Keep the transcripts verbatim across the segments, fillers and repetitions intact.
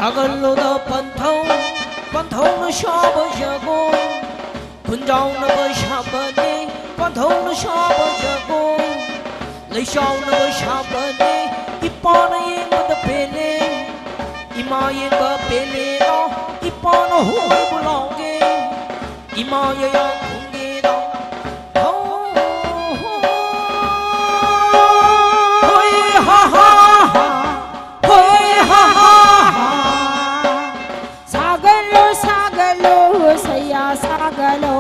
ꯁꯥꯒꯠꯂꯣꯗ ꯄꯟꯊꯧ, ꯄꯟꯊꯧꯅ ꯁꯥꯕ ꯖꯒꯣꯏ꯫ ꯈꯨꯟꯖꯥꯎꯅꯕ ꯁꯥꯕꯅꯦ, ꯄꯟꯊꯧꯅ ꯁꯥꯕ ꯖꯒꯣꯏ꯫ ꯂꯩꯆꯥꯎꯅꯕ ꯁꯥꯕꯅꯦ, ꯏꯄꯥꯅ ꯌꯦꯡꯕꯗ ꯄꯦꯜꯂꯦ꯫ ꯏꯃꯥ ꯌꯦꯡꯕ ꯄꯦꯜꯂꯦꯅ, ꯏꯄꯥꯅ ꯍꯣꯏꯕꯨ ꯂꯥꯎꯒꯦ꯫ ꯏꯃꯥ ꯌꯥꯌꯥ ꯈꯨꯡꯒꯦꯗ꯫ ꯍꯣ, ꯍꯣ, ꯍꯣꯏ ꯍꯥ ꯍꯥ ꯍꯥ, ꯍꯣꯏ ꯍꯥ ꯍꯥ ꯍꯥ꯫ ꯁꯥꯒꯠꯂꯣ, ꯁꯥꯒꯠꯂꯣ, ꯁꯌꯥ ꯁꯥꯒꯠꯂꯣ꯫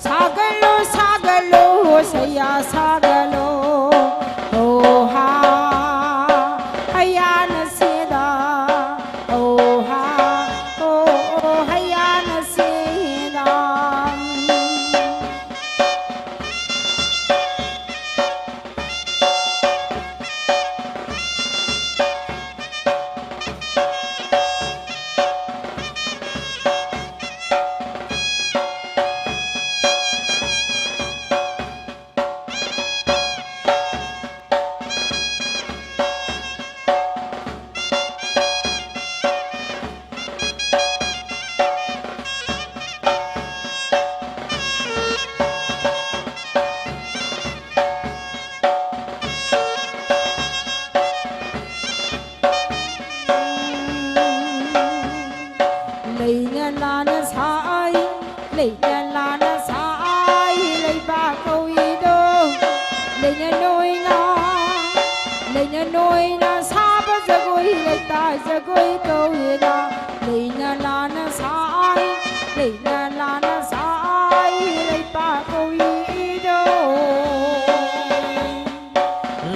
ꯁꯥꯒꯠꯂꯣ, ꯁꯥꯒꯠꯂꯣ, ꯁꯌꯥ ꯁꯥꯒꯠꯂꯣ꯫ ꯍꯣ ꯍꯥ, ꯍꯌꯥꯅ ꯁꯦꯗꯥ꯫ ꯍꯣ ꯍꯥ, ꯍꯣ, ꯍꯌꯥꯅ ꯁꯦꯗꯥ꯫ ꯂꯩꯅ ꯂꯥꯅ ꯁꯥꯏ, ꯂꯩꯅ ꯂꯥꯅ ꯁꯥꯏ, ꯂꯩꯕꯥꯛ ꯀꯧꯏꯗꯣ꯫ ꯂꯩꯅ ꯅꯣꯏꯅ, ꯂꯩꯅ ꯅꯣꯏꯅ ꯁꯥꯕ ꯖꯒꯣꯏ, ꯂꯩꯇꯥꯏ ꯖꯒꯣꯏ ꯀꯧꯏꯅ꯫ ꯂꯩꯅ ꯂꯥꯅ ꯁꯥꯏ, ꯂꯩꯅ ꯂꯥꯅ ꯁꯥꯏ, ꯂꯩꯕꯥꯛ ꯀꯧꯏꯗꯣ꯫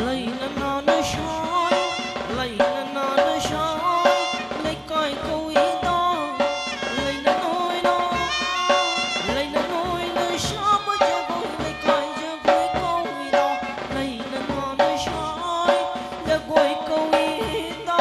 ꯂꯩꯅ ꯅꯥꯅ ꯁꯥꯏ, ꯂꯩꯅ ꯅꯥꯅ ꯁꯥꯏ, ꯂꯩꯀꯥꯏ ꯀꯧꯏꯗ꯫ ꯂꯩꯅ ꯅꯣꯏꯅ, ꯂꯩꯅ ꯅꯣꯏꯅ ꯁꯥꯕ ꯖꯒꯣꯏ, ꯂꯩꯀꯥꯏ ꯖꯒꯣꯏ ꯀꯧꯏꯗ꯫ ꯂꯩꯅ ꯅꯥꯅ ꯁꯥꯏ, ꯖꯒꯣꯏ ꯀꯧꯏꯗ꯫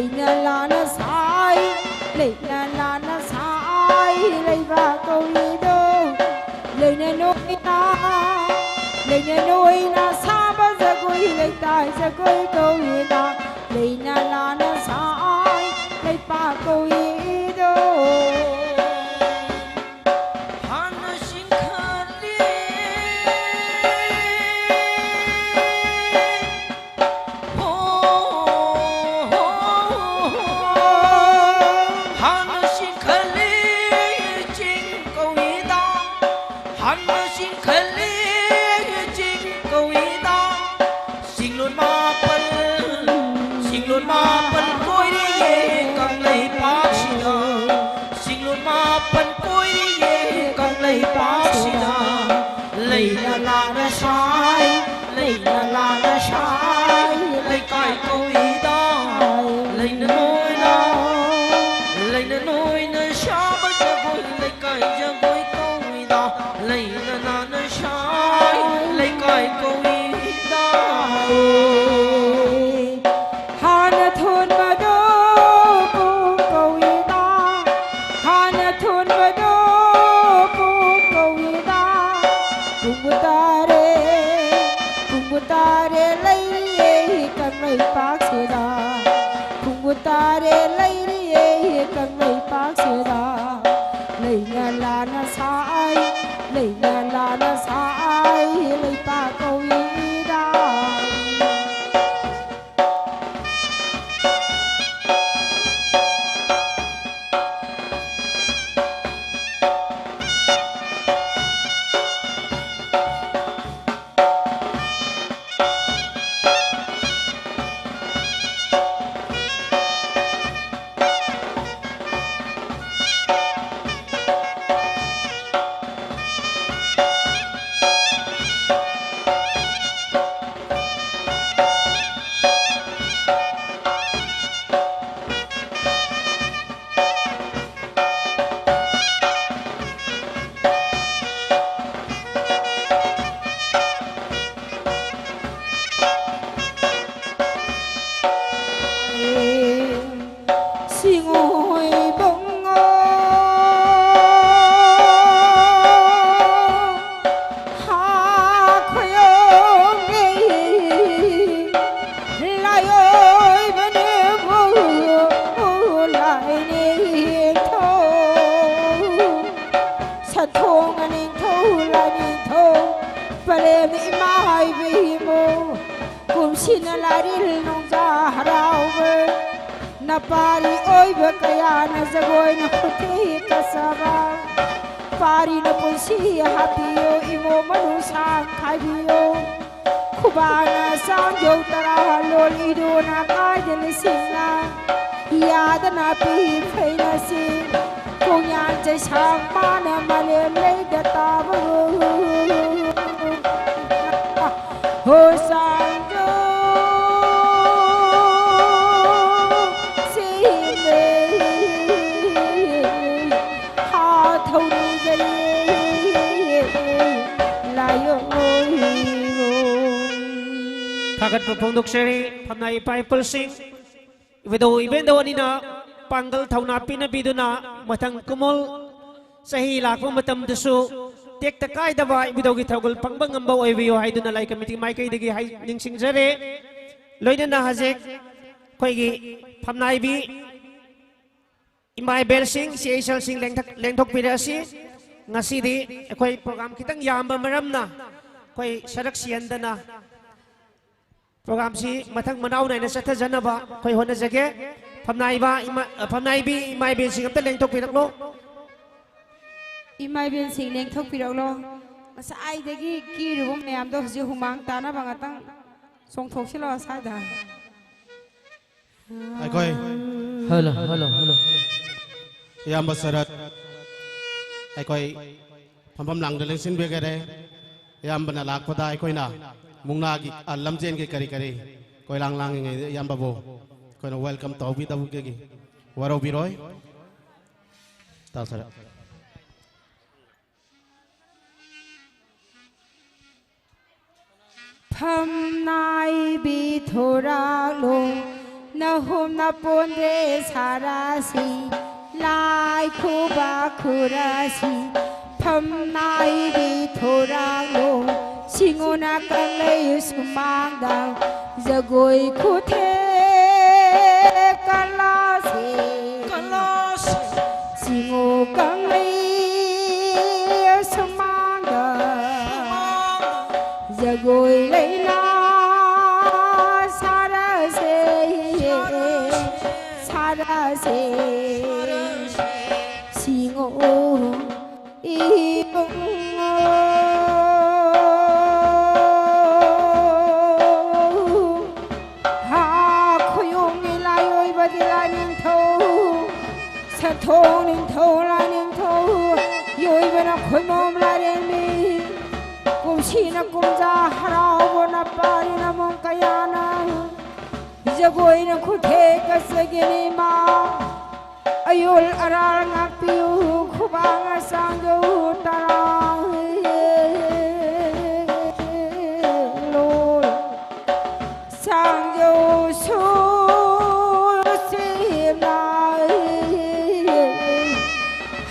ꯂꯩꯅ ꯂꯥꯅ ꯁꯥꯏ, ꯂꯩꯅ ꯂꯥꯅ ꯁꯥꯏ ꯂꯩꯕꯥꯛ ꯀꯧꯏꯗꯣ꯫ ꯂꯩꯅ ꯅꯣꯏꯅ, ꯂꯩꯅ ꯅꯣꯏꯅ ꯁꯥꯕ ꯖꯒꯣꯏ ꯂꯩꯇꯥꯏ ꯖꯒꯣꯏ ꯀꯧꯏꯗ꯫ ꯂꯩꯅ ꯂꯥꯅ ꯁꯥꯏ ꯂꯩꯄꯥꯛ ꯀꯧꯏꯗꯣ꯫ ꯍꯥꯟꯅ ꯆꯤꯡꯈꯠꯂꯤ꯫ ꯍꯣ, ꯍꯣ, ꯍꯣ, ꯍꯣ꯫ ꯍꯥꯟꯅ ꯆꯤꯡꯈꯠꯂꯤ ꯆꯤꯡ ꯀꯧꯏꯗ꯫ ꯍꯥꯟꯅ ꯆꯤꯡꯈꯠꯂꯤ ꯆꯤꯡ ꯀꯧꯏꯗ꯫ ꯆꯤꯡꯂꯣꯟ ꯃꯥꯄꯜ, ꯆꯤꯡꯂꯣꯟ ꯃꯥꯄꯜ ꯀꯣꯏꯔꯤꯌꯦ ꯀꯪꯂꯩꯄꯥꯛꯁꯤꯗ꯫ ꯆꯤꯡꯂꯣꯟ ꯃꯥꯄꯜ ꯀꯣꯏꯔꯤꯌꯦ ꯀꯪꯂꯩꯄꯥꯛꯁꯤꯗ꯫ ꯂꯩꯅ ꯂꯥꯅ ꯁꯥꯏ, ꯂꯩꯅ ꯂꯥꯅ ꯁꯥꯏ ꯂꯩꯀꯥꯏ ꯀꯧꯏꯗ꯫ ꯂꯩꯅ ꯅꯣꯏꯅ, ꯂꯩꯅ ꯅꯣꯏꯅ ꯁꯥꯕ ꯖꯒꯣꯏ ꯂꯩꯀꯥꯏ ꯖꯒꯣꯏ ꯀꯧꯏꯗ꯫ ꯂꯩꯅ ꯂꯥꯅ ꯁꯥꯏ ꯂꯩꯀꯥꯏ ꯀꯧꯏꯗ꯫ ꯍꯥꯟꯅ ꯊꯣꯟꯕꯗꯣ ꯄꯨꯡ ꯀꯧꯏꯗ꯫ ꯍꯥꯟꯅ ꯊꯣꯟꯕꯗꯣ ꯄꯨꯡ ꯀꯧꯏꯗ꯫ ꯄꯨꯡꯕꯨ ꯇꯥꯔꯦ, ꯄꯨꯡꯕꯨ ꯇꯥꯔꯦ ꯂꯩꯔꯤꯌꯦ ꯀꯪꯂꯩꯄꯥꯛꯁꯤꯗ꯫ ꯄꯨꯡꯕꯨ ꯇꯥꯔꯦ ꯂꯩꯔꯤꯌꯦ ꯀꯪꯂꯩꯄꯥꯛꯁꯤꯗ꯫ ꯂꯩꯅ ꯂꯥꯅ ꯁꯥꯏ, ꯂꯩꯅ ꯂꯥꯅ ꯁꯥꯏ ꯂꯩꯄꯥꯛ ꯀꯧꯏꯗ꯫ ꯁꯤꯡꯉꯣꯏꯕꯨꯡꯉꯣ ꯍꯥꯈꯣꯏꯌꯣꯡꯒꯤ ꯂꯥꯏꯑꯣꯏꯕꯅꯦꯕꯨ ꯂꯥꯏꯅꯤꯡꯊꯧ ꯁꯟꯊꯣꯡ ꯅꯤꯡꯊꯧ ꯂꯥꯏꯅꯤꯡꯊꯧ ꯄꯔꯦꯝ ꯏꯃꯥ ꯏꯕꯦꯝꯃꯣ ꯀꯨꯝꯁꯤꯅ ꯂꯥꯏꯔꯤꯜ ꯅꯣꯡꯖꯥ ꯍꯔꯥꯎꯕ ꯅꯄꯥꯔꯤ ꯑꯣꯏꯕ ꯀꯌꯥꯅ ꯖꯒꯣꯏꯅ ꯈꯨꯠꯊꯦꯛ ꯀꯠꯆꯕ ꯄꯥꯔꯤꯅ ꯄꯨꯟꯁꯤ ꯍꯥꯞꯄꯤꯌꯨ ꯏꯃꯣ ꯃꯅꯨ ꯁꯥꯡ ꯈꯥꯏꯕꯤꯌꯨ ꯈꯨꯕꯥꯅ ꯆꯥꯡꯖꯧ ꯇꯔꯥ ꯂꯣꯜꯂꯤꯗꯨꯅ ꯀꯥꯏꯗꯅ ꯁꯤꯡꯅ ꯌꯥꯗꯅ ꯄꯤ ꯐꯩꯅꯁꯤ ꯈꯣꯡꯌꯥꯟ ꯆꯩꯁꯥꯡ ꯃꯥꯅ ꯃꯥꯂꯦꯝ ꯂꯩꯗ ꯇꯥꯕ ꯍꯣ ꯆꯥꯡꯖꯧ ꯁꯤꯡꯂꯩ ꯍꯥ ꯊꯧꯅꯤꯖꯔꯤ ꯂꯥꯏꯑꯣꯏꯕꯣ꯫ ꯊꯥꯒꯠꯄ ꯐꯣꯡꯗꯣꯛꯆꯔꯤ ꯐꯝꯅꯥꯏ ꯏꯄꯥ ꯏꯄꯨꯜꯁꯤꯡ꯫ ꯏꯕꯨꯙꯧ ꯏꯕꯦꯟꯗꯧ ꯑꯅꯤꯅ ꯄꯥꯡꯒꯜ ꯊꯧꯅꯥ ꯄꯤꯅꯕꯤꯗꯨꯅ ꯃꯊꯪ ꯀꯨꯃꯣꯜ ꯆꯍꯤ ꯂꯥꯛꯄ ꯃꯇꯝꯗꯁꯨ ꯇꯦꯛꯇ ꯀꯥꯏꯗꯕ ꯏꯕꯨꯙꯧꯒꯤ ꯊꯧꯒꯜ ꯐꯪꯕ ꯉꯝꯕ ꯑꯣꯏꯕꯤꯌꯨ ꯍꯥꯏꯗꯨꯅ ꯂꯥꯏ ꯀꯃꯤꯇꯤ ꯃꯥꯏꯀꯩꯗꯒꯤ ꯍꯥꯏ-, ꯅꯤꯡꯁꯤꯡꯖꯔꯤ꯫ ꯂꯣꯏꯅꯅ ꯍꯧꯖꯤꯛ ꯑꯩꯈꯣꯏꯒꯤ ꯐꯝꯅꯥꯏꯕꯤ ꯏꯃꯥ ꯏꯕꯦꯜꯁꯤꯡ, ꯏꯆꯦ ꯏꯆꯜꯁꯤꯡ ꯂꯦꯡꯊꯛ-, ꯂꯦꯡꯊꯣꯛꯄꯤꯔꯛꯑꯁꯤ꯫ ꯉꯁꯤꯗꯤ ꯑꯩꯈꯣꯏ ꯄ꯭ꯔꯣꯒ꯭ꯔꯥꯝ ꯈꯤꯇꯪ ꯌꯥꯝꯕ ꯃꯔꯝꯅ ꯑꯩꯈꯣꯏ ꯁꯔꯛ ꯁꯤꯍꯟꯗꯅ ꯄ꯭ꯔꯣꯒ꯭ꯔꯥꯝꯁꯤ ꯃꯊꯪ ꯃꯅꯥꯎ ꯅꯥꯏꯅ ꯆꯠꯊꯖꯅꯕ ꯑꯩꯈꯣꯏ ꯍꯣꯠꯅꯖꯒꯦ꯫ ꯐꯝꯅꯥꯏꯕ ꯏꯃꯥ-, ꯐꯝꯅꯥꯏꯕꯤ ꯏꯃꯥ ꯏꯕꯦꯜꯁꯤꯡ ꯑꯝꯇ ꯂꯦꯡꯊꯣꯛꯄꯤꯔꯛꯂꯣ꯫ ꯏꯃꯥ ꯏꯕꯦꯜꯁꯤꯡ ꯂꯦꯡꯊꯣꯛꯄꯤꯔꯛꯂꯣ꯫ ꯉꯁꯥꯏꯗꯒꯤ ꯀꯦꯔꯨꯕ ꯃꯌꯥꯝꯗꯣ ꯍꯧꯖꯤꯛ ꯍꯨꯃꯥꯡ ꯇꯥꯅꯕ ꯉꯥꯛꯇꯪ ꯆꯣꯡꯊꯣꯛꯁꯤꯜꯂꯣ ꯑꯁ꯭ꯋꯥꯏꯗ꯫ ꯑꯩꯈꯣꯏ ꯍꯜꯂꯣ, ꯍꯜꯂꯣ, ꯍꯜꯂꯣ꯫ ꯏꯌꯥꯝꯕ ꯁꯔꯠ, ꯑꯩꯈꯣꯏ ꯐꯝꯐꯝ ꯂꯥꯡꯗ ꯂꯦꯡꯁꯤꯟꯕꯤꯈꯔꯦ꯫ ꯏꯌꯥꯝꯕꯅ ꯂꯥꯛꯄꯗ ꯑꯩꯈꯣꯏꯅ ꯃꯨꯛꯅꯥꯒꯤ, ꯑ, ꯂꯝꯖꯦꯟꯒꯤ ꯀꯔꯤ ꯀꯔꯤ ꯀꯣꯏꯂꯥꯡ ꯂꯥꯡꯉꯤꯉꯩꯗ ꯏꯌꯥꯝꯕꯕꯨ ꯑꯩꯈꯣꯏꯅ welcome ꯇꯧꯕꯤꯗꯕꯒꯤ ꯋꯥꯔꯧꯕꯤꯔꯣꯏ꯫ ꯇꯥ ꯁꯔꯠ꯫ ꯐꯝꯅꯥꯏꯕꯤ ꯊꯣꯔꯛꯂꯣ ꯅꯍꯨꯝꯅ ꯄꯣꯟꯗ꯭ꯔꯦ ꯁꯥꯔꯁꯤ, ꯂꯥꯏ ꯈꯨꯕ ꯈꯨꯔꯁꯤ, ꯐꯝꯅꯥꯏꯕꯤ ꯊꯣꯔꯥꯡꯂꯣ, ꯁꯤꯡꯉꯣꯅ ꯀꯪꯂꯩ ꯁꯨꯃꯥꯡꯗ, ꯖꯒꯣꯏ ꯈꯨꯊꯦꯛ ꯀꯂꯥꯁꯦ, ꯀꯂꯥꯁꯦ꯫ ꯁꯤꯡꯉꯣ ꯀꯪꯂꯩ ꯁꯨꯃꯥꯡꯗ, ꯖꯒꯣꯏ ꯂꯩꯅꯥ ꯁꯥꯔꯁꯦ, ꯁꯥꯔꯁꯦ꯫ ꯁꯤꯡꯉꯣ ꯏꯕꯨꯡꯉꯣ꯫ ꯍꯥ, ꯈꯣꯏꯌꯣꯝꯒꯤ ꯂꯥꯏ ꯑꯣꯏꯕꯗꯤ ꯂꯥꯏꯅꯤꯡꯊꯧ, ꯁꯟꯊꯣꯡ ꯅꯤꯡꯊꯧ ꯂꯥꯏꯅꯤꯡꯊꯧ, ꯌꯣꯏꯕꯅ ꯈꯣꯏꯃꯣꯝ ꯂꯥꯏꯔꯦꯝꯕꯤ, ꯀꯨꯝꯁꯤꯅ ꯀꯨꯝꯖꯥ ꯍꯔꯥꯎꯕꯅ ꯄꯥꯔꯤꯅ ꯃꯣꯡ ꯀꯌꯥꯅ, ꯖꯒꯣꯏꯅ ꯈꯨꯊꯦꯛ ꯀꯆꯒꯤꯅꯤ ꯃꯥ꯫ ꯑꯌꯣꯜ ꯑꯔꯥꯜ ꯉꯥꯛꯄꯤꯌꯨ, ꯈꯨꯕꯥꯛꯅ ꯆꯥꯡꯖꯧ ꯇꯔꯥ꯫ ꯂꯣꯏ ꯆꯥꯡꯖꯧ ꯁꯨ ꯆꯦꯝꯅ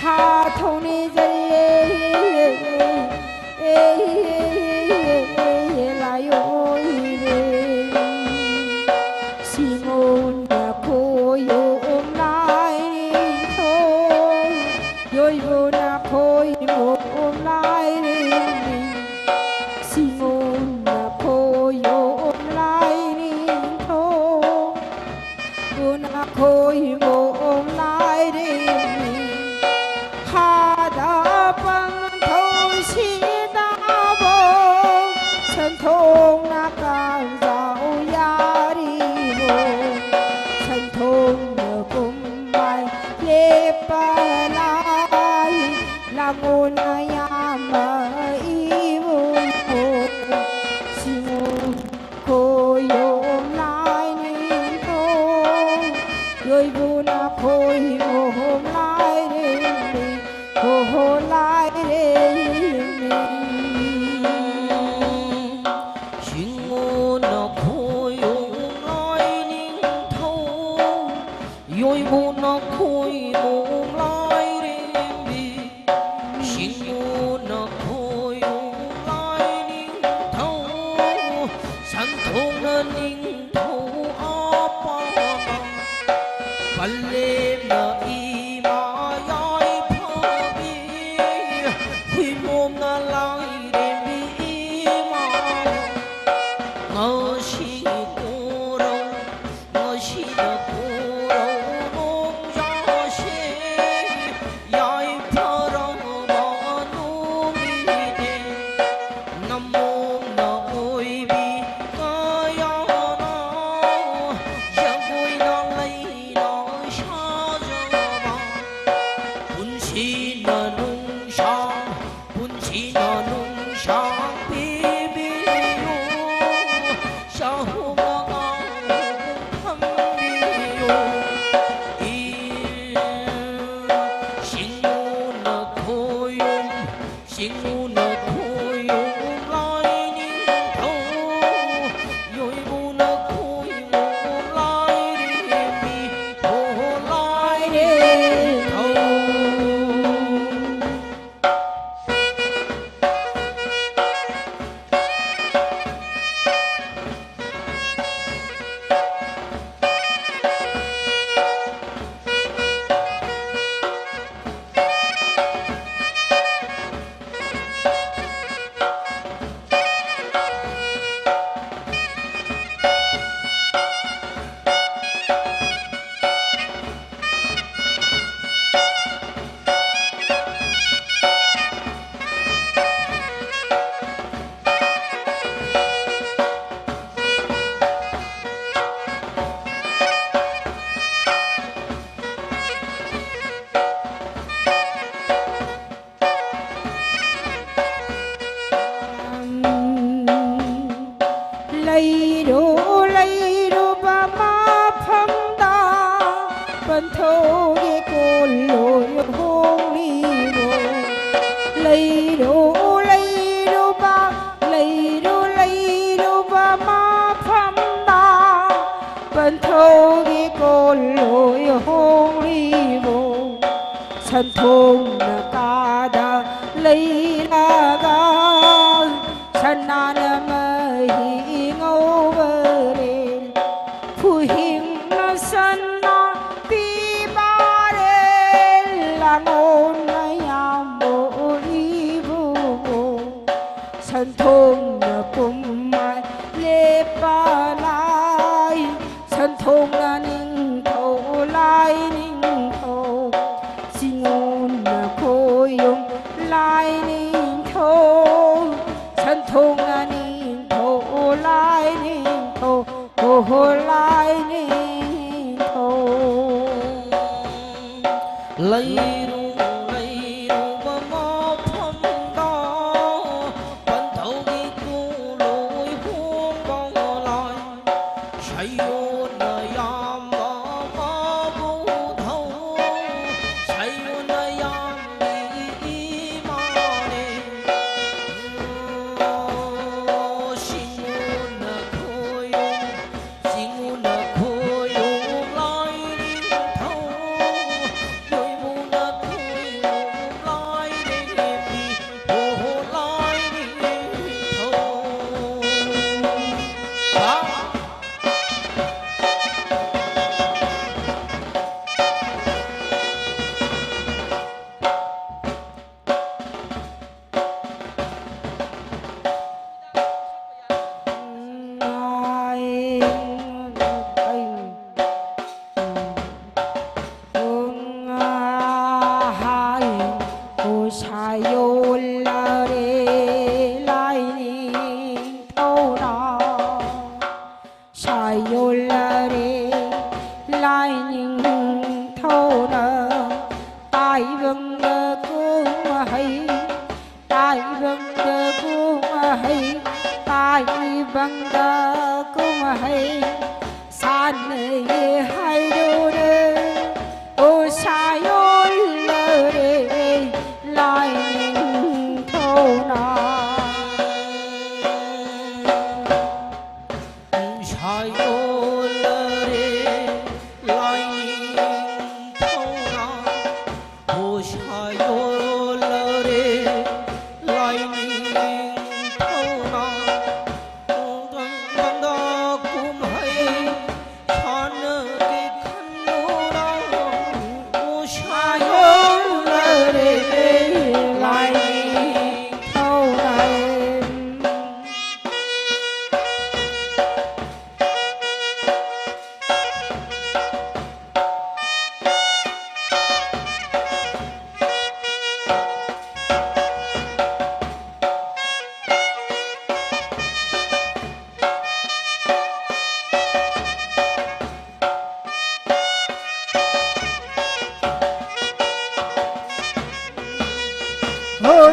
ꯍꯥ ꯊꯧꯅꯤꯖꯔꯤꯌꯦ꯫ ꯂꯥꯏꯑꯣꯏꯔꯦ꯫ ꯁꯤꯃꯣꯟꯅ ꯈꯣꯏꯌꯣꯝ ꯂꯥꯏꯅꯤꯡꯊꯧ, ꯌꯣꯏꯕꯣꯅ ꯈꯣꯏꯃꯣꯝ ꯂꯥꯏꯔꯦꯝꯕꯤ꯫ ꯁꯤꯃꯣꯟꯅ ꯈꯣꯏꯌꯣꯝ ꯂꯥꯏꯅꯤꯡꯊꯧ, ꯕꯨꯅ ꯈꯣꯏꯃꯣꯝ ꯂꯥꯏꯔꯦꯝꯕꯤ꯫ ꯍꯥꯗ ꯄꯪꯊꯧ ꯁꯤꯗꯥꯕꯣ, ꯁꯟꯊꯣꯡꯅ ꯀꯥꯡꯖꯥꯎ ꯌꯥꯔꯤꯕꯣ꯫ ꯁꯟꯊꯣꯡꯅ ꯀꯨꯝꯃꯥꯏ ꯂꯦꯞꯄ ꯂꯥꯏ, ꯂꯥꯡꯉꯣꯟꯅ ꯌꯥꯝꯕ ꯏꯕꯨꯡꯉꯣ꯫ ꯁꯤꯃꯨ ꯈꯣꯏꯌꯣꯝ ꯂꯥꯏꯅꯤꯡꯊꯧ, ꯌꯣꯏꯕꯨꯅ ꯈꯣꯏꯃꯣꯝ ꯂꯥꯏꯔꯦꯝꯕꯤ, ꯍꯣ ꯍꯣ ꯂꯥꯏꯔꯦꯝꯕꯤ꯫ ꯁꯤꯡꯉꯣꯅ ꯈꯣꯏꯌꯣꯝ ꯂꯥꯏꯅꯤꯡꯊꯧ꯫ ꯃꯨꯅ ꯈꯣꯏꯃꯨ ꯂꯥꯏꯔꯦꯝꯕꯤ, ꯁꯤꯡꯉꯨꯅ ꯈꯣꯏꯌꯨ ꯂꯥꯏꯅꯤꯡꯊꯧ, ꯁꯟꯊꯣꯛꯅ ꯅꯤꯡꯊꯧ ꯑꯄꯥꯕ, ꯄꯂꯦꯝꯅ ꯏꯃꯥ ꯌꯥꯏꯐꯕꯤ, ꯍꯨꯏꯃꯣꯝꯅ ꯂꯥꯏꯔꯦꯝꯕꯤ ꯏꯃꯥ, ꯉꯁꯤ ꯀꯣꯔꯧ ꯉꯁꯤꯅ ꯈꯨꯔꯧ ꯅꯣꯡꯖꯥꯁꯦ ꯌꯥꯏꯐꯔꯕ ꯅꯨꯃꯤꯠꯅꯦ꯫ ꯅꯃꯣꯝꯅ ꯑꯣꯏꯕꯤ ꯀꯌꯥꯅ ꯖꯒꯣꯏꯅ ꯂꯩꯅ ꯁꯥꯖꯕ ꯄꯨꯟꯁꯤꯅ ꯅꯨꯡꯁꯥ ꯄꯨꯟꯁꯤꯅ ꯅꯨꯡꯁꯥ ꯄꯤꯕꯤꯌꯨ, ꯆꯍꯨꯝ ꯃꯉꯥ ꯊꯝꯕꯤꯌꯨ꯫ ꯏ, ꯁꯤꯡꯉꯨꯅ ꯈꯣꯏꯌꯨꯝ, ꯁꯤꯡꯉꯨꯅ ꯈꯣꯏꯌꯨꯝ ꯂꯥꯏꯅꯤꯡꯊꯧ, ꯌꯣꯏꯕꯨꯅ ꯈꯣꯏꯌꯨꯝ ꯂꯥꯏꯔꯦꯝꯕꯤ, ꯍꯣ ꯂꯥꯏꯅꯤꯡꯊꯧ꯫ ꯂꯩꯔꯨ ꯂꯩꯔꯨꯕ ꯃꯐꯝꯗ ꯄꯟꯊꯧꯒꯤ ꯀꯣꯜꯂꯣꯏ ꯍꯣꯡꯂꯤꯕꯣ? ꯂꯩꯔꯨ ꯂꯩꯔꯨꯕ, ꯂꯩꯔꯨ ꯂꯩꯔꯨꯕ ꯃꯐꯝꯗ ꯄꯟꯊꯧꯒꯤ ꯀꯣꯜꯂꯣꯏ ꯍꯣꯡꯂꯤꯕꯣ? ꯁꯟꯊꯣꯡꯅ ꯀꯥꯗ ꯂꯩꯔꯒ ꯁꯅꯥꯅ ꯃꯍꯤ ꯉꯧꯕꯔꯦ꯫ ꯈꯨꯍꯤꯡꯅ ꯁꯅꯥ ꯄꯤꯕꯔꯦ꯫ ꯂꯥꯡꯉꯣꯟ ꯃꯌꯥꯝꯕꯣ ꯏꯕꯨꯡꯉꯣ꯫ ꯁꯟꯊꯣꯡꯅ ꯄꯨꯝꯃꯥꯏ ꯂꯦꯞꯄ ꯂꯥꯏ꯫ ꯁꯟꯊꯣꯡꯅ ꯅꯤꯡꯊꯧ ꯂꯥꯏ ꯅꯤꯡꯊꯧ꯫ ꯆꯤꯉꯣꯟꯅ ꯈꯣꯌꯨꯝ ꯂꯥꯏ ꯅꯤꯡꯊꯧ꯫ ꯁꯟꯊꯣꯡꯅ ꯅꯤꯡꯊꯧ ꯂꯥꯏ ꯅꯤꯡꯊꯧ꯫ ꯍꯣ ꯍꯣ ꯂꯥꯏ ꯅꯤꯡꯊꯧ꯫ ꯂꯩꯔꯨ ꯂꯩꯔꯨꯕ ꯃꯐꯝꯗ ꯄꯟꯊꯧꯒꯤ ꯇꯨꯂꯣꯏ ꯍꯣꯡꯕ ꯂꯥꯏ꯫ ꯁꯌꯣꯟꯅ ꯌꯥꯝꯕ ꯃꯕꯨꯙꯧ꯫ ꯁꯌꯣꯟꯅ ꯌꯥꯝꯕꯤ ꯏꯃꯥꯅꯦ꯫ ꯁꯤꯉꯣꯟꯅ ꯈꯣꯏꯌꯣ꯫ ꯆꯤꯉꯨꯅ ꯈꯣꯏꯌꯨꯝ ꯂꯥꯏ ꯅꯤꯡꯊꯧ, ꯌꯣꯏꯃꯨꯅ ꯈꯣꯏꯌꯨꯝ ꯂꯥꯏ ꯂꯦꯝꯕꯤ, ꯍꯣ ꯍꯣ ꯂꯥꯏ ꯅꯤꯡꯊꯧ꯫ ꯍꯥ? ꯁꯥꯏꯌꯣꯜꯂꯔꯦ ꯂꯥꯏꯅꯤꯡꯊꯧꯅ꯫ ꯁꯥꯏꯌꯣꯜꯂꯔꯦ ꯂꯥꯏꯅꯤꯡꯊꯧꯅ꯫ ꯇꯥꯏꯕꯪꯗ ꯀꯨꯝꯍꯩ, ꯇꯥꯏꯕꯪꯗ ꯀꯨꯝꯍꯩ, ꯇꯥꯏꯕꯪꯗ ꯀꯨꯝꯍꯩ ꯁꯥꯟꯅꯩ ꯍꯥꯏꯔꯨꯔꯦ꯫ ꯑꯣ ꯁꯥꯏꯌꯣꯜꯂꯔꯦ ꯂꯥꯏꯅꯤꯡꯊꯧꯅ꯫ ꯁꯥꯏꯌꯣꯜꯂꯔꯦ ꯂꯥꯏꯅꯤꯡ